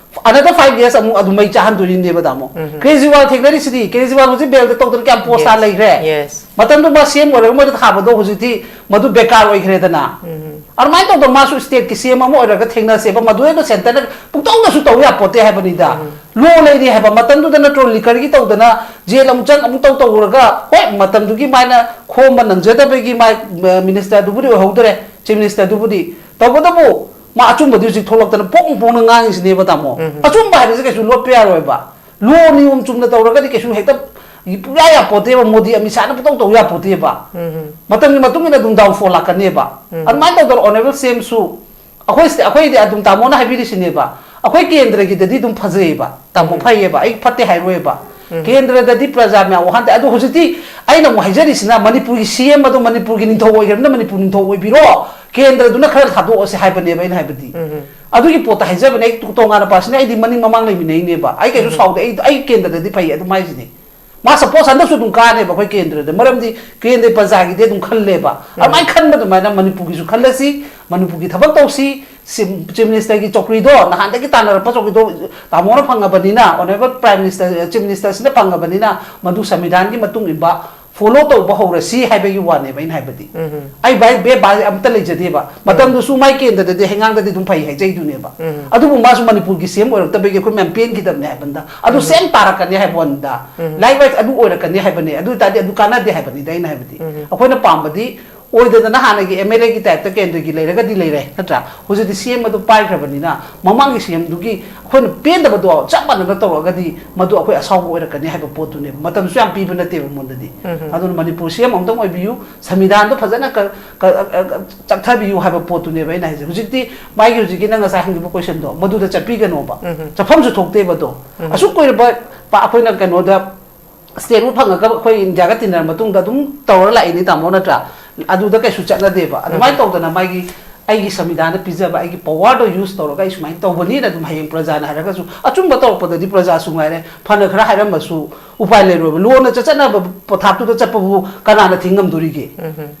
another five years ꯑꯃꯨꯛ ꯑꯗꯨ ꯃꯩ ꯆꯥꯍꯟꯗꯣꯔꯤꯅꯦꯕ ꯇꯥꯃꯣ꯫ ꯎꯝ꯫ ꯀꯦꯖꯔꯤꯋꯥꯜ ꯊꯦꯡꯅꯔꯤꯁꯤꯗꯤ, ꯀꯦꯖꯔꯤꯋꯥꯜ ꯍꯧꯖꯤꯛ ꯕꯦꯜꯗ ꯇꯧꯗꯅ ꯀꯌꯥꯝ ꯄꯣꯁ ꯇꯥ ꯂꯩꯈ꯭ꯔꯦ꯫ Yes. ꯃꯇꯝꯗꯨ ꯃꯥ ꯁꯤ ꯑꯦꯝ ꯑꯣꯏꯔꯒ ꯃꯣꯏꯗ ꯊꯥꯕꯗꯣ ꯍꯧꯖꯤꯛꯇꯤ ꯃꯗꯨ ꯕꯦꯀꯥꯔ ꯑꯣꯏꯈ꯭ꯔꯦꯗꯅ꯫ ꯎꯝ꯫ ꯑꯗꯨꯃꯥꯏꯅ ꯇꯧꯗꯅ ꯃꯥꯁꯨ ꯁ꯭ꯇꯦꯠꯀꯤ ꯁꯤ ꯑꯦꯝ ꯑꯃ ꯑꯣꯏꯔꯒ ꯊꯦꯡꯅꯁꯦꯕ, ꯃꯗꯨ ꯑꯩꯅ ꯁꯦꯟꯇꯔꯅ ꯄꯨꯡꯇꯧꯗꯁꯨ ꯇꯧ ꯌꯥꯄꯣꯠꯇꯦ ꯍꯥꯏꯕꯅꯤꯗ꯫ ꯎꯝ꯫ ꯂꯣ ꯂꯩꯔꯤ ꯍꯥꯏꯕ ꯃꯇꯝꯗꯨꯗ ꯅꯠꯇ꯭ꯔꯣ ꯂꯤꯀꯔꯒꯤ ꯇꯧꯗꯅ ꯖꯦꯜ ꯑꯃꯨꯛ ꯆꯪ ꯑꯃꯨꯛ ꯇꯧ ꯇꯧꯔꯒ, ꯍꯣꯏ, ꯃꯇꯝꯗꯨꯒꯤ ꯃꯥꯏꯅ ꯈꯣꯝꯕ ꯅꯪꯖꯗꯕꯒꯤ ꯃꯥꯏ, ꯑ, ꯃꯤꯅꯤꯁꯇꯔꯗꯨꯕꯨꯗꯤ ꯑꯣꯏꯍꯧꯗꯔꯦ, ꯆꯤꯐ ꯃꯤꯅꯤꯁꯇꯔꯗꯨꯕꯨꯗꯤ꯫ ꯇꯧꯕꯇꯕꯨ ꯃꯥ ꯑꯆꯨꯝꯕꯗꯨ ꯍꯧꯖꯤꯛ ꯊꯣꯛꯂꯛꯇꯅ ꯄꯣꯡ ꯄꯣꯡꯅ ꯉꯥꯡꯉꯤꯁꯤꯅꯦꯕ ꯇꯥꯃꯣ꯫ ꯎꯝ꯫ ꯑꯆꯨꯝꯕ ꯍꯥꯏꯕꯁꯦ ꯀꯩꯁꯨ ꯂꯣꯠꯄ ꯌꯥꯔꯣꯏꯕ꯫ ꯂꯣ ꯅꯤꯌꯣꯝ ꯆꯨꯝꯅ ꯇꯧꯔꯒꯗꯤ ꯀꯩꯁꯨ ꯍꯦꯛꯇ ꯄꯨꯡꯌꯥ ꯌꯥꯄꯣꯠꯇꯦꯕ, ꯃꯣꯗꯤ ꯑꯃꯤꯠ ꯁꯥꯍꯅ ꯄꯨꯡꯇꯧ ꯇꯧ ꯌꯥꯄꯣꯠꯇꯦꯕ꯫ ꯎꯝ꯫ ꯃꯇꯝꯒꯤ ꯃꯇꯨꯡ ꯏꯟꯅ ꯑꯗꯨꯝ ꯗꯥꯎꯟꯐꯣꯜ ꯂꯥꯛꯀꯅꯦꯕ꯫ ꯎꯝ꯫ ꯑꯗꯨꯃꯥꯏꯅ ꯇꯧꯗꯅ ꯑꯣꯅꯔꯦꯕꯜ ꯁꯤ ꯑꯦꯝꯁꯨ ꯑꯩꯈꯣꯏ ꯁꯤ-, ꯑꯩꯈꯣꯏꯗꯤ ꯑꯗꯨꯝ ꯇꯥꯃꯣꯅ ꯍꯥꯏꯕꯤꯔꯤꯁꯤꯅꯦꯕ, ꯑꯩꯈꯣꯏ ꯀꯦꯟꯗ꯭ꯔꯒꯤꯗꯗꯤ ꯑꯗꯨꯝ ꯐꯖꯩꯌꯦꯕ ꯇꯥꯃꯣ, ꯎꯝ꯫ ꯐꯩꯌꯦꯕ, ꯑꯩ ꯐꯠꯇꯦ ꯍꯥꯏꯔꯣꯏꯕ꯫ ꯎꯝ꯫ ꯀꯦꯟꯗ꯭ꯔꯗꯗꯤ ꯄ꯭ꯔꯖꯥ ꯃꯌꯥꯝ ꯋꯥꯍꯟꯗꯦ꯫ ꯑꯗꯣ ꯍꯧꯖꯤꯛꯇꯤ ꯑꯩꯅ ꯑꯃꯨꯛ ꯍꯥꯏꯖꯔꯤꯁꯤꯅ ꯃꯅꯤꯄꯨꯔꯒꯤ ꯁꯤ ꯑꯦꯝ ꯑꯗꯣ ꯃꯅꯤꯄꯨꯔꯒꯤ ꯅꯤꯡꯊꯧ ꯑꯣꯏꯈ꯭ꯔꯕꯅꯤꯅ ꯃꯅꯤꯄꯨꯔ ꯅꯤꯡꯊꯧ ꯑꯣꯏꯕꯤꯔꯣ, ꯀꯦꯟꯗ꯭ꯔꯗꯨꯅ ꯈꯔ ꯊꯥꯗꯣꯛꯑꯁꯦ ꯍꯥꯏꯕꯅꯦꯕ ꯑꯩꯅ ꯍꯥꯏꯕꯗꯤ꯫ ꯎꯝ꯫ ꯑꯗꯨꯒꯤ ꯄꯣꯠꯇ ꯍꯥꯏꯖꯕꯅꯦ ꯑꯩ ꯇꯣꯉꯥꯟꯅ ꯄꯥꯔꯁꯅꯦꯜ, ꯑꯩꯗꯤ ꯃꯅꯤꯡ ꯃꯃꯥꯡ ꯂꯩꯃꯤꯟꯅꯩꯅꯦꯕ꯫ ꯑꯩ ꯀꯩꯁꯨ ꯎꯝ꯫ ꯁꯥꯎꯗꯦ, ꯑꯩ, ꯑꯩ ꯀꯦꯟꯗ꯭ꯔꯗꯗꯤ ꯐꯩ ꯑꯗꯨꯝ ꯍꯥꯏꯁꯤꯅꯦ꯫ ꯃꯥ ꯁꯄꯣꯁ ꯍꯟꯗꯛꯁꯨ ꯑꯗꯨꯝ ꯀꯥꯅꯦꯕ ꯑꯩꯈꯣꯏ ꯀꯦꯟꯗ꯭ꯔꯗ, ꯃꯔꯝꯗꯤ ꯀꯦꯟꯗ꯭ꯔ ꯄ꯭ꯔꯖꯥꯒꯤꯗꯤ ꯑꯗꯨꯝ ꯈꯜꯂꯦꯕ꯫ ꯎꯝ꯫ ꯑꯗꯨꯃꯥꯏꯅ ꯈꯟꯕ ꯑꯗꯨꯃꯥꯏꯅ ꯃꯅꯤꯄꯨꯔꯒꯤꯁꯨ ꯈꯜꯂꯁꯤ, ꯃꯅꯤꯄꯨꯔꯒꯤ ꯊꯕꯛ ꯇꯧꯁꯤ, ꯁꯤ-, ꯆꯤꯐ ꯃꯤꯅꯤꯁꯇꯔꯒꯤ ꯆꯧꯀ꯭ꯔꯤꯗꯣ, ꯅꯍꯥꯟꯗꯒꯤ ꯇꯥꯟꯅꯔꯛꯄ ꯆꯧꯀ꯭ꯔꯤꯗꯣ ꯇꯥꯃꯣꯅ ꯐꯪꯉꯕꯅꯤꯅ, ꯑꯣꯅꯔꯦꯕꯜ ꯄ꯭ꯔꯥꯏꯝ ꯃꯤꯅꯤꯁꯇꯔ, ꯆꯤꯐ ꯃꯤꯅꯤꯁꯇꯔꯁꯤꯅ ꯐꯪꯉꯕꯅꯤꯅ, ꯃꯗꯨ ꯁꯪꯕꯤꯙꯥꯟꯒꯤ ꯃꯇꯨꯡ ꯏꯟꯕ ꯐꯣꯂꯣ ꯇꯧꯕ ꯍꯧꯔꯁꯤ ꯍꯥꯏꯕꯒꯤ ꯋꯥꯅꯦꯕ ꯑꯩꯅ ꯍꯥꯏꯕꯗꯤ꯫ ꯎꯝ꯫ ꯑꯩ ꯚꯥꯏ ꯕꯦ ꯕꯥꯏ ꯑꯝꯇ ꯂꯩꯖꯗꯦꯕ꯫ ꯎꯝ꯫ ꯃꯇꯝꯗꯨꯁꯨ ꯃꯥꯏ ꯀꯦꯟꯗ꯭ꯔꯗꯗꯤ ꯍꯩꯉꯥꯡꯗꯗꯤ ꯑꯗꯨꯝ ꯐꯩ ꯍꯥꯏꯖꯩꯗꯨꯅꯦꯕ꯫ ꯎꯝ꯫ ꯑꯗꯨꯕꯨ ꯃꯥꯁꯨ ꯃꯅꯤꯄꯨꯔꯒꯤ ꯁꯤ ꯑꯦꯝ ꯑꯣꯏꯔꯛꯇꯕꯒꯤ ꯑꯩꯈꯣꯏ ꯃꯌꯥꯝ ꯄꯦꯟꯈꯤꯗꯕꯅꯦ ꯍꯥꯏꯕꯅꯤꯗ꯫ ꯑꯗꯨ ꯎꯝ꯫ ꯁꯦꯝ ꯇꯥꯔꯛꯀꯅꯤ ꯍꯥꯏꯕ ꯋꯥꯅꯤꯗ꯫ ꯎꯝ꯫ ꯂꯥꯏꯛ ꯋꯥꯏꯁ ꯑꯗꯨ ꯑꯣꯏꯔꯛꯀꯅꯤ ꯍꯥꯏꯕꯅꯦ꯫ ꯑꯗꯨ ꯑꯣꯏ ꯇꯥꯔꯗꯤ ꯑꯗꯨ ꯀꯥꯟꯅꯗꯦ ꯍꯥꯏꯕꯅꯤꯗ ꯑꯩꯅ ꯍꯥꯏꯕꯗꯤ꯫ ꯎꯝ꯫ ꯑꯩꯈꯣꯏꯅ ꯄꯥꯝꯕꯗꯤ ꯑꯣꯏꯗꯗꯅ ꯍꯥꯟꯅꯒꯤ ꯑꯦꯝ ꯑꯦꯜ ꯑꯦꯒꯤ ꯇꯥꯏꯞꯇ ꯀꯦꯟꯗ꯭ꯔꯒꯤ ꯂꯩꯔꯒꯗꯤ ꯂꯩꯔꯦ, ꯅꯠꯇ꯭ꯔꯥ? ꯍꯧꯖꯤꯛꯇꯤ ꯁꯤ ꯑꯦꯝ ꯑꯗꯨ ꯄꯥꯏꯈ꯭ꯔꯕꯅꯤꯅ ꯃꯃꯥꯡꯒꯤ ꯁꯤ ꯑꯦꯝꯗꯨꯒꯤ ꯑꯩꯈꯣꯏꯅ ꯄꯦꯟꯗꯕꯗꯣ ꯆꯞ ꯃꯥꯟꯅꯅ ꯇꯧꯔꯒꯗꯤ ꯃꯗꯨ ꯑꯩꯈꯣꯏ ꯑꯁꯥꯎꯕ ꯑꯣꯏꯔꯛꯀꯅꯤ ꯍꯥꯏꯕ ꯄꯣꯠꯇꯨꯅꯦꯕ꯫ ꯃꯇꯝꯁꯨ ꯌꯥꯝ ꯄꯤꯕ ꯅꯠꯇꯦꯕ ꯃꯉꯣꯟꯗꯗꯤ꯫ ꯎꯝ꯫ ꯑꯗꯨꯅ ꯃꯅꯤꯄꯨꯔ ꯁꯤ ꯑꯦꯝ ꯑꯃꯨꯛꯇꯪ ꯑꯣꯏꯕꯤꯌꯨ, ꯁꯪꯕꯤꯙꯥꯟꯗꯣ ꯐꯖꯅ ꯀ-, ꯀ-, ꯑ-, ꯑ-, ꯆꯠꯊꯕꯤꯌꯨ ꯍꯥꯏꯕ ꯄꯣꯠꯇꯨꯅꯦꯕ ꯑꯩꯅ ꯍꯥꯏꯁꯦ꯫ ꯍꯧꯖꯤꯛꯇꯤ ꯃꯥꯒꯤ ꯍꯧꯖꯤꯛꯀꯤ ꯅꯪ ꯉꯁꯥꯏ ꯍꯪꯈꯤꯕ ꯀꯣꯏꯁꯟꯗꯣ ꯃꯗꯨꯗ ꯆꯠꯄꯤꯒꯅꯣꯕ꯫ ꯎꯝ꯫ ꯆꯠꯐꯝꯁꯨ ꯊꯣꯛꯇꯦꯕ ꯑꯗꯣ꯫ ꯎꯝ꯫ ꯑꯁꯨꯛ ꯀꯨꯏꯔꯕ ꯄ-, ꯑꯩꯈꯣꯏꯅ ꯀꯩꯅꯣꯗ ꯁ꯭ꯇꯦꯠꯃꯨꯛ ꯐꯪꯉꯒ ꯑꯩꯈꯣꯏ ꯏꯟꯗꯤꯌꯥꯒ ꯇꯤꯟꯅꯔ ꯃꯇꯨꯡꯗ ꯑꯗꯨꯝ ꯇꯧꯔ ꯂꯥꯛꯏꯅꯤ ꯇꯥꯃꯣ, ꯅꯠꯇ꯭ꯔꯥ? ꯑꯗꯨꯗ ꯀꯩꯁꯨ ꯆꯠꯅꯗꯦꯕ꯫ ꯑꯗꯨꯃꯥꯏꯅ ꯎꯝ꯫ ꯇꯧꯗꯅ ꯃꯥꯒꯤ ꯑꯩꯒꯤ ꯁꯪꯕꯤꯙꯥꯟꯅ ꯄꯤꯖꯕ ꯑꯩꯒꯤ ꯄꯋꯥꯔꯗꯣ ꯌꯨꯁ ꯇꯧꯔꯒ ꯑꯩ ꯁꯨꯃꯥꯏꯅ ꯇꯧꯕꯅꯤꯅ ꯑꯗꯨꯝ ꯍꯌꯦꯡ ꯄ꯭ꯔꯖꯥꯅ ꯍꯥꯏꯔꯒꯁꯨ, ꯑꯆꯨꯝꯕ ꯇꯧꯔꯛꯄꯗꯗꯤ ꯄ꯭ꯔꯖꯥꯁꯨ ꯉꯥꯏꯔꯦ, ꯐꯅ ꯈꯔ ꯍꯥꯏꯔꯝꯃꯁꯨ ꯎꯄꯥꯏ ꯂꯩꯔꯣꯏꯕ꯫ ꯂꯣꯟꯅ ꯆꯠꯆꯅꯕ ꯄꯊꯥꯞꯇꯨꯗ ꯆꯠꯄꯕꯨ ꯀꯅꯥꯅ ꯊꯤꯡ ꯉꯝꯗꯣꯔꯤꯒꯦ?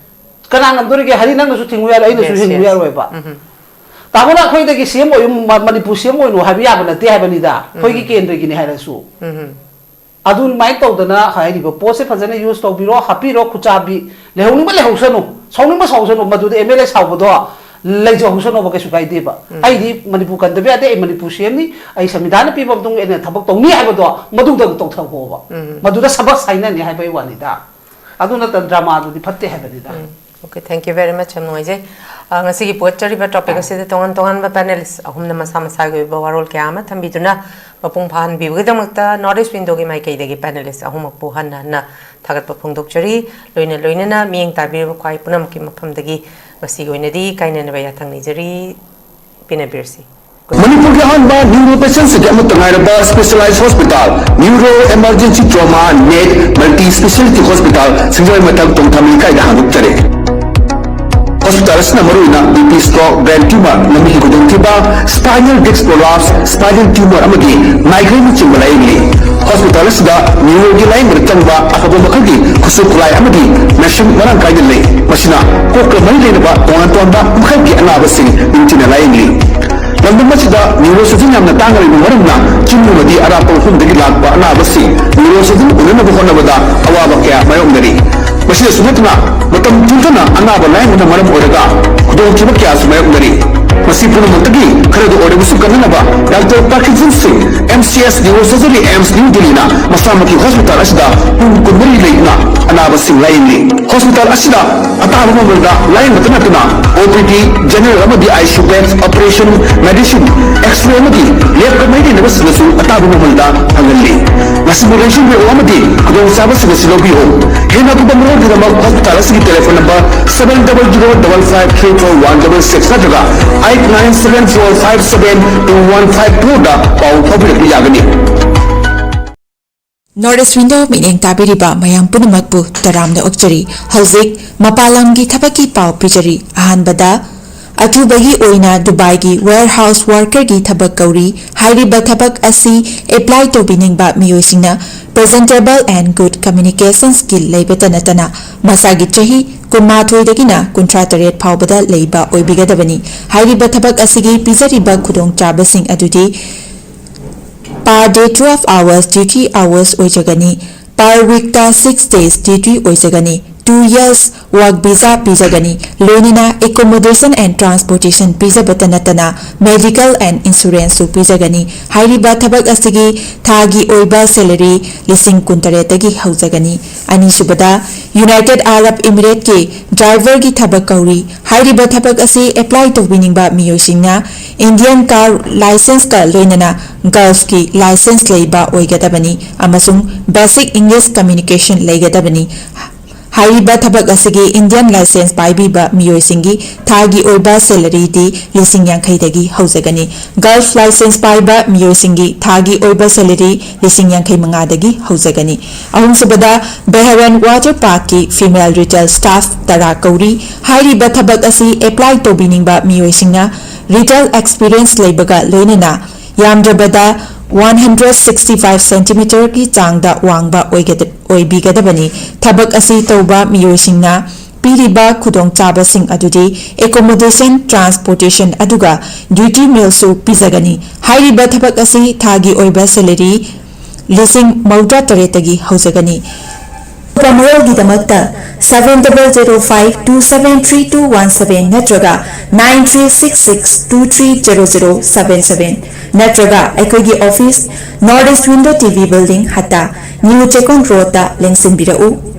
ꯀꯅꯥ ꯉꯝꯗꯣꯔꯤꯒꯦ? ꯍꯥꯏꯗꯤ ꯅꯪꯅꯁꯨ ꯊꯤꯡꯉꯨ ꯌꯥꯔꯣꯏ, ꯑꯩꯅꯁꯨ ꯊꯤꯡꯉꯨ ꯌꯥꯔꯣꯏꯕ꯫ ꯇꯥꯃꯣꯅ ꯑꯩꯈꯣꯏꯗꯒꯤ ꯁꯤ ꯑꯦꯝ ꯑꯣꯏꯌꯨ, ꯃ-, ꯃꯅꯤꯄꯨꯔ ꯁꯤ ꯑꯦꯝ ꯑꯣꯏꯅꯨ ꯍꯥꯏꯕ ꯌꯥꯕ ꯅꯠꯇꯦ ꯍꯥꯏꯕꯅꯤꯗ, ꯑꯩꯈꯣꯏꯒꯤ ꯀꯦꯟꯗ꯭ꯔꯒꯤꯅꯤ ꯍꯥꯏꯔꯁꯨ꯫ ꯑꯗꯨꯃꯥꯏꯅ ꯇꯧꯗꯅ ꯍꯥꯏꯔꯤꯕ ꯄꯣꯠꯁꯦ ꯐꯖꯅ ꯌꯨꯁ ꯇꯧꯕꯤꯔꯣ, ꯍꯥꯞꯄꯤꯔꯣ, ꯈꯨꯠꯆꯥꯕꯤ꯫ ꯂꯩꯍꯧꯅꯤꯡꯕ ꯂꯩꯍꯧꯁꯅꯨ, ꯁꯥꯎꯅꯤꯡꯕ ꯁꯥꯎꯁꯅꯨ, ꯃꯗꯨꯗ ꯑꯦꯝ ꯑꯦꯜ ꯑꯦ ꯁꯥꯎꯕꯗꯣ ꯂꯩꯖꯍꯧꯁꯅꯣꯕ, ꯀꯩꯁꯨ ꯀꯥꯏꯗꯦꯕ꯫ ꯑꯩꯗꯤ ꯃꯅꯤꯄꯨꯔ ꯀꯟꯗꯕ ꯌꯥꯗꯦ, ꯑꯩ ꯃꯅꯤꯄꯨꯔ ꯁꯤ ꯑꯦꯝꯅꯤ, ꯑꯩ ꯁꯪꯕꯤꯙꯥꯟꯅ ꯄꯤꯕ ꯃꯇꯨꯡ ꯏꯟꯅ ꯊꯕꯛ ꯇꯧꯅꯤ ꯍꯥꯏꯕꯗꯣ ꯃꯗꯨꯗ ꯇꯧꯊꯧꯑꯣꯕ꯫ ꯃꯗꯨꯗ ꯁꯕꯛ ꯁꯥꯏꯅꯅꯤ ꯍꯥꯏꯕꯒꯤ ꯋꯥꯅꯤꯗ꯫ ꯑꯗꯨ ꯅꯠꯇꯅ ꯗ꯭ꯔꯃꯥꯗꯨꯗꯤ ꯐꯠꯇꯦ ꯍꯥꯏꯕꯅꯤꯗ꯫ Okay, thank you very much, ꯌꯥꯝ ꯅꯨꯡꯉꯥꯏꯖꯩ꯫ ꯑ, ꯉꯁꯤꯒꯤ ꯄꯨꯒꯠꯆꯔꯤꯕ ꯇꯣꯄꯤꯛ ꯑꯁꯤꯗ ꯇꯣꯉꯥꯟ ꯇꯣꯉꯥꯟꯕ ꯄꯦꯅꯦꯂꯤꯁ ꯑꯍꯨꯝꯅ ꯃꯁꯥ ꯃꯁꯥꯒꯤ ꯑꯣꯏꯕ ꯋꯥꯔꯣꯜ ꯀꯌꯥ ꯑꯃ ꯊꯝꯕꯤꯗꯨꯅ ꯃꯄꯨꯡ ꯐꯥꯍꯟꯕꯤꯕꯒꯤꯗꯃꯛꯇ ꯅꯣꯔꯠ ꯏꯁ ꯋꯤꯟꯗꯣꯒꯤ ꯃꯥꯏꯀꯩꯗꯒꯤ ꯄꯦꯅꯦꯂꯤꯁ ꯑꯍꯨꯝꯃꯛꯄꯨ ꯍꯟꯅ ꯍꯟꯅ ꯊꯥꯒꯠꯄ ꯐꯣꯡꯗꯣꯛꯆꯔꯤ꯫ ꯂꯣꯏꯅ ꯂꯣꯏꯅꯅ ꯃꯤꯠꯌꯦꯡ ꯇꯥꯕꯤꯔꯤꯕ ꯈ꯭ꯋꯥꯏ ꯄꯨꯝꯅꯃꯛꯀꯤ ꯃꯐꯝꯗꯒꯤ ꯉꯁꯤꯒꯤ ꯑꯣꯏꯅꯗꯤ ꯀꯥꯏꯅꯅꯕ ꯌꯥꯊꯪ ꯅꯤꯖꯔꯤ꯫ ꯄꯦꯅꯦꯂꯤꯁ ꯄꯤꯅꯕꯤꯔꯁꯤ꯫ ꯃꯅꯤꯄꯨꯔꯒꯤ ꯑꯍꯥꯟꯕ ꯅ꯭ꯌꯨꯔꯣ ꯄꯦꯁꯦꯟꯁꯤꯡꯒꯤ ꯑꯃꯠꯇ ꯉꯥꯏꯔꯕ specialised hospital, neuro emergency trauma ꯅꯦꯠ ꯃꯜꯇꯤ ꯁ꯭ꯄꯦꯁꯦꯂꯤꯇꯤ ꯍꯣꯁꯄꯤꯇꯥꯜ, ꯁꯤꯡꯖꯃꯩ ꯃꯊꯛ, ꯇꯣꯡꯊꯥꯃꯤ ꯂꯩꯀꯥꯏꯗ ꯍꯥꯡꯗꯣꯛꯆꯔꯦ꯫ ꯍꯣꯁꯄꯤꯇꯥꯜ ꯑꯁꯤꯅ ꯃꯔꯨꯑꯣꯏꯅ B P stroke, brain tumour, ꯂꯝꯕꯤꯒꯤ ꯈꯨꯗꯣꯡꯊꯤꯕ, spinal disc prolapse, spinal tumour ꯑꯃꯗꯤ ꯃꯥꯏꯒ꯭ꯔꯦꯟꯅꯆꯤꯡꯕ ꯂꯥꯌꯦꯡꯂꯤ꯫ ꯍꯣꯁꯄꯤꯇꯥꯜ ꯑꯁꯤꯗ ꯅ꯭ꯌꯨꯔꯣꯒꯤ ꯂꯥꯌꯦꯡꯕꯗ ꯆꯪꯕ ꯑꯐꯕ ꯃꯈꯜꯒꯤ ꯈꯨꯠꯁꯨ ꯈꯨꯠꯂꯥꯏ ꯑꯃꯗꯤ ꯃꯦꯁꯤꯟ ꯃꯔꯥꯡ ꯀꯥꯏꯅ ꯂꯩ꯫ ꯃꯁꯤꯅ ꯀꯣꯛꯀ ꯃꯔꯤ ꯂꯩꯅꯕ ꯇꯣꯉꯥꯟ ꯇꯣꯉꯥꯟꯕ ꯃꯈꯜꯒꯤ ꯑꯅꯥꯕꯁꯤꯡ ꯅꯤꯡꯊꯤꯅ ꯂꯥꯌꯦꯡꯂꯤ꯫ ꯂꯝꯗꯝ ꯑꯁꯤꯗ ꯅ꯭ꯌꯨꯔꯣ ꯁꯔꯖꯟ ꯌꯥꯝꯅ ꯇꯥꯡꯅ ꯂꯩꯕ ꯃꯔꯝꯅ ꯆꯤꯡ ꯑꯃꯗꯤ ꯑꯔꯥꯞꯄ ꯃꯐꯝꯗꯒꯤ ꯂꯥꯛꯄ ꯑꯅꯥꯕꯁꯤꯡ ꯅ꯭ꯌꯨꯔꯣ ꯁꯔꯖꯟ ꯎꯅꯅꯕ ꯍꯣꯠꯅꯕꯗ ꯑꯋꯥꯕ ꯀꯌꯥ ꯃꯥꯌꯣꯛꯅꯔꯤ꯫ ꯃꯁꯤꯗꯁꯨ ꯅꯠꯇꯅ ꯃꯇꯝ ꯄꯨꯝꯗꯅ ꯑꯅꯥꯕ ꯂꯥꯌꯦꯡꯕꯅ ꯃꯔꯝ ꯑꯣꯏꯔꯒ ꯈꯨꯗꯣꯡꯊꯤꯕ ꯀꯌꯥꯁꯨ ꯃꯥꯌꯣꯛꯅꯔꯤ꯫ ꯃꯁꯤ ꯄꯨꯝꯅꯃꯛꯇꯒꯤ ꯈꯔꯗ ꯑꯣꯏꯔꯕꯁꯨ ꯀꯟꯅꯅꯕ ꯗꯥꯛꯇꯔ ꯄꯥꯔꯀꯤꯟꯁꯟ ꯁꯤꯡ, M C S neuro surgery, AIIMS new ꯗꯤꯜꯂꯤꯅ ꯃꯁꯥꯃꯛꯀꯤ ꯍꯣꯁꯄꯤꯇꯥꯜ ꯑꯁꯤꯗ ꯄꯨꯡ ꯀꯨꯟꯃꯔꯤ ꯂꯩꯗꯨꯅ ꯑꯅꯥꯕꯁꯤꯡ ꯂꯥꯌꯦꯡꯂꯤ꯫ ꯍꯣꯁꯄꯤꯇꯥꯜ ꯑꯁꯤꯗ ꯑꯇꯥꯕ ꯃꯃꯜꯗ ꯂꯥꯌꯦꯡꯕꯇ ꯅꯠꯇꯅ ꯑꯣ ꯄꯤ ꯗꯤ, ꯖꯦꯅꯔꯦꯜ ꯑꯃꯗꯤ I C U bed, operation, medicine, x-ray ꯑꯃꯗꯤ ꯂꯦꯕꯀ ꯃꯔꯤ ꯂꯩꯅꯕꯁꯤꯡꯗꯁꯨ ꯑꯇꯥꯕ ꯃꯃꯜꯗ ꯐꯪꯍꯜꯂꯤ꯫ ꯃꯁꯤꯕꯨ ꯂꯦꯡꯁꯤꯟꯕꯤꯔꯛꯎ ꯑꯃꯗꯤ ꯈꯨꯗꯣꯡꯆꯥꯕꯁꯤꯡ ꯑꯁꯤ ꯂꯧꯕꯤꯌꯨ꯫ ꯍꯦꯟꯅ ꯑꯀꯨꯞꯄ ꯃꯔꯣꯜꯒꯤꯗꯃꯛ ꯍꯣꯁꯄꯤꯇꯥꯜ ꯑꯁꯤꯒꯤ telephone number seven double zero double five three four one double six ꯅꯠꯇ꯭ꯔꯒ eight nine seven four five seven two one five four ꯗ ꯄꯥꯎ ꯐꯥꯎꯕꯤꯔꯛꯄ ꯌꯥꯒꯅꯤ꯫ ꯅꯣꯔꯠ ꯏꯁ ꯋꯤꯟꯗꯣ ꯃꯤꯠꯌꯦꯡ ꯇꯥꯕꯤꯔꯤꯕ ꯃꯌꯥꯝ ꯄꯨꯝꯅꯃꯛꯄꯨ ꯇꯔꯥꯝꯅ ꯑꯣꯛꯆꯔꯤ꯫ ꯍꯧꯖꯤꯛ ꯃꯄꯥꯟ ꯂꯝꯒꯤ ꯊꯕꯛꯀꯤ ꯄꯥꯎ ꯄꯤꯖꯔꯤ꯫ ꯑꯍꯥꯟꯕꯗ, ꯑꯊꯨꯕꯒꯤ ꯑꯣꯏꯅ ꯗꯨꯕꯥꯏꯒꯤ warehouse workerꯒꯤ ꯊꯕꯛ ꯀꯧꯔꯤ꯫ ꯍꯥꯏꯔꯤꯕ ꯊꯕꯛ ꯑꯁꯤ apply ꯇꯧꯕꯤꯅꯤꯡꯕ ꯃꯤꯑꯣꯏꯁꯤꯡꯅ presentable and good communication skill ꯂꯩꯕꯇ ꯅꯠꯇꯅ ꯃꯁꯥꯒꯤ ꯆꯍꯤ ꯀꯨꯟꯃꯥꯊꯣꯏꯗꯒꯤꯅ ꯀꯨꯟꯊ꯭ꯔꯥ ꯇꯔꯦꯠ ꯐꯥꯎꯕꯗ ꯂꯩꯕ ꯑꯣꯏꯕꯤꯒꯗꯕꯅꯤ꯫ ꯍꯥꯏꯔꯤꯕ ꯊꯕꯛ ꯑꯁꯤꯒꯤ ꯄꯤꯖꯔꯤꯕ ꯈꯨꯗꯣꯡꯆꯥꯕꯁꯤꯡ ꯑꯗꯨꯗꯤ per day twelve hours duty hours ꯑꯣꯏꯖꯒꯅꯤ꯫ Per weekꯇ six days duty ꯑꯣꯏꯖꯒꯅꯤ꯫ Two years work visa ꯄꯤꯖꯒꯅꯤ꯫ ꯂꯣꯏꯅꯅ accommodation and transportation ꯄꯤꯖꯕꯇ ꯅꯠꯇꯅ medical and insuranceꯁꯨ ꯄꯤꯖꯒꯅꯤ꯫ ꯍꯥꯏꯔꯤꯕ ꯊꯕꯛ ꯑꯁꯤꯒꯤ ꯊꯥꯒꯤ ꯑꯣꯏꯕ salary ꯂꯤꯁꯤꯡ ꯀꯨꯟꯇꯔꯦꯠꯇꯒꯤ ꯍꯧꯖꯒꯅꯤ꯫ ꯑꯅꯤꯁꯨꯕꯗ, United Arab Emirateꯀꯤ driverꯒꯤ ꯊꯕꯛ ꯀꯧꯔꯤ꯫ ꯍꯥꯏꯔꯤꯕ ꯊꯕꯛ ꯑꯁꯤ apply ꯇꯧꯕꯤꯅꯤꯡꯕ ꯃꯤꯑꯣꯏꯁꯤꯡꯅ Indian car licenceꯀ ꯂꯣꯏꯅꯅ Gulfꯀꯤ license ꯂꯩꯕ ꯑꯣꯏꯒꯗꯕꯅꯤ ꯑꯃꯁꯨꯡ basic English communication ꯂꯩꯒꯗꯕꯅꯤ꯫ ꯍꯥꯏꯔꯤꯕ ꯊꯕꯛ ꯑꯁꯤꯒꯤ Indian license ꯄꯥꯏꯕꯤꯕ ꯃꯤꯑꯣꯏꯁꯤꯡꯒꯤ ꯊꯥꯒꯤ ꯑꯣꯏꯕ salaryꯗꯤ ꯂꯤꯁꯤꯡ ꯌꯥꯡꯈꯩꯗꯒꯤ ꯍꯧꯖꯒꯅꯤ꯫ Gulf license ꯄꯥꯏꯕ ꯃꯤꯑꯣꯏꯁꯤꯡꯒꯤ ꯊꯥꯒꯤ ꯑꯣꯏꯕ salary ꯂꯤꯁꯤꯡ ꯌꯥꯡꯈꯩ ꯃꯉꯥꯗꯒꯤ ꯍꯧꯖꯒꯅꯤ꯫ ꯑꯍꯨꯝꯁꯨꯕꯗ, Bahrain Water Parkꯀꯤ female retail staff ꯇꯔꯥ ꯀꯧꯔꯤ꯫ ꯍꯥꯏꯔꯤꯕ ꯊꯕꯛ ꯑꯁꯤ apply ꯇꯧꯕꯤꯅꯤꯡꯕ ꯃꯤꯑꯣꯏꯁꯤꯡꯅ retail experience ꯂꯩꯕꯒ ꯂꯣꯏꯅꯅ ꯌꯥꯝꯗ꯭ꯔꯕꯗ one hundred sixty five centimeterꯒꯤ ꯆꯥꯡꯗ ꯋꯥꯡꯕ ꯑꯣꯏꯒꯗ-, ꯑꯣꯏꯕꯤꯒꯗꯕꯅꯤ꯫ ꯊꯕꯛ ꯑꯁꯤ ꯇꯧꯕ ꯃꯤꯑꯣꯏꯁꯤꯡꯅ ꯄꯤꯔꯤꯕ ꯈꯨꯗꯣꯡꯆꯥꯕꯁꯤꯡ ꯑꯗꯨꯗꯤ accommodation, transportation ꯑꯗꯨꯒ duty mealꯁꯨ ꯄꯤꯖꯒꯅꯤ꯫ ꯍꯥꯏꯔꯤꯕ ꯊꯕꯛ ꯑꯁꯤ ꯊꯥꯒꯤ ꯑꯣꯏꯕ salary ꯂꯤꯁꯤꯡ ꯃꯧꯗ꯭ꯔꯥ ꯇꯔꯦꯠꯇꯒꯤ ꯍꯧꯖꯒꯅꯤ꯫ ꯑꯀꯨꯞꯄ ꯃꯔꯣꯜꯒꯤꯗꯃꯛꯇ seven double zero five two seven three two one seven ꯅꯠꯇ꯭ꯔꯒ nine three six six two three zero zero seven seven ꯅꯠꯇ꯭ꯔꯒ ꯑꯩꯈꯣꯏꯒꯤ office, North East Window T V Building, ꯍꯠꯇꯥ, New Chekon Roadꯇ ꯂꯦꯡꯁꯤꯟꯕꯤꯔꯛꯎ꯫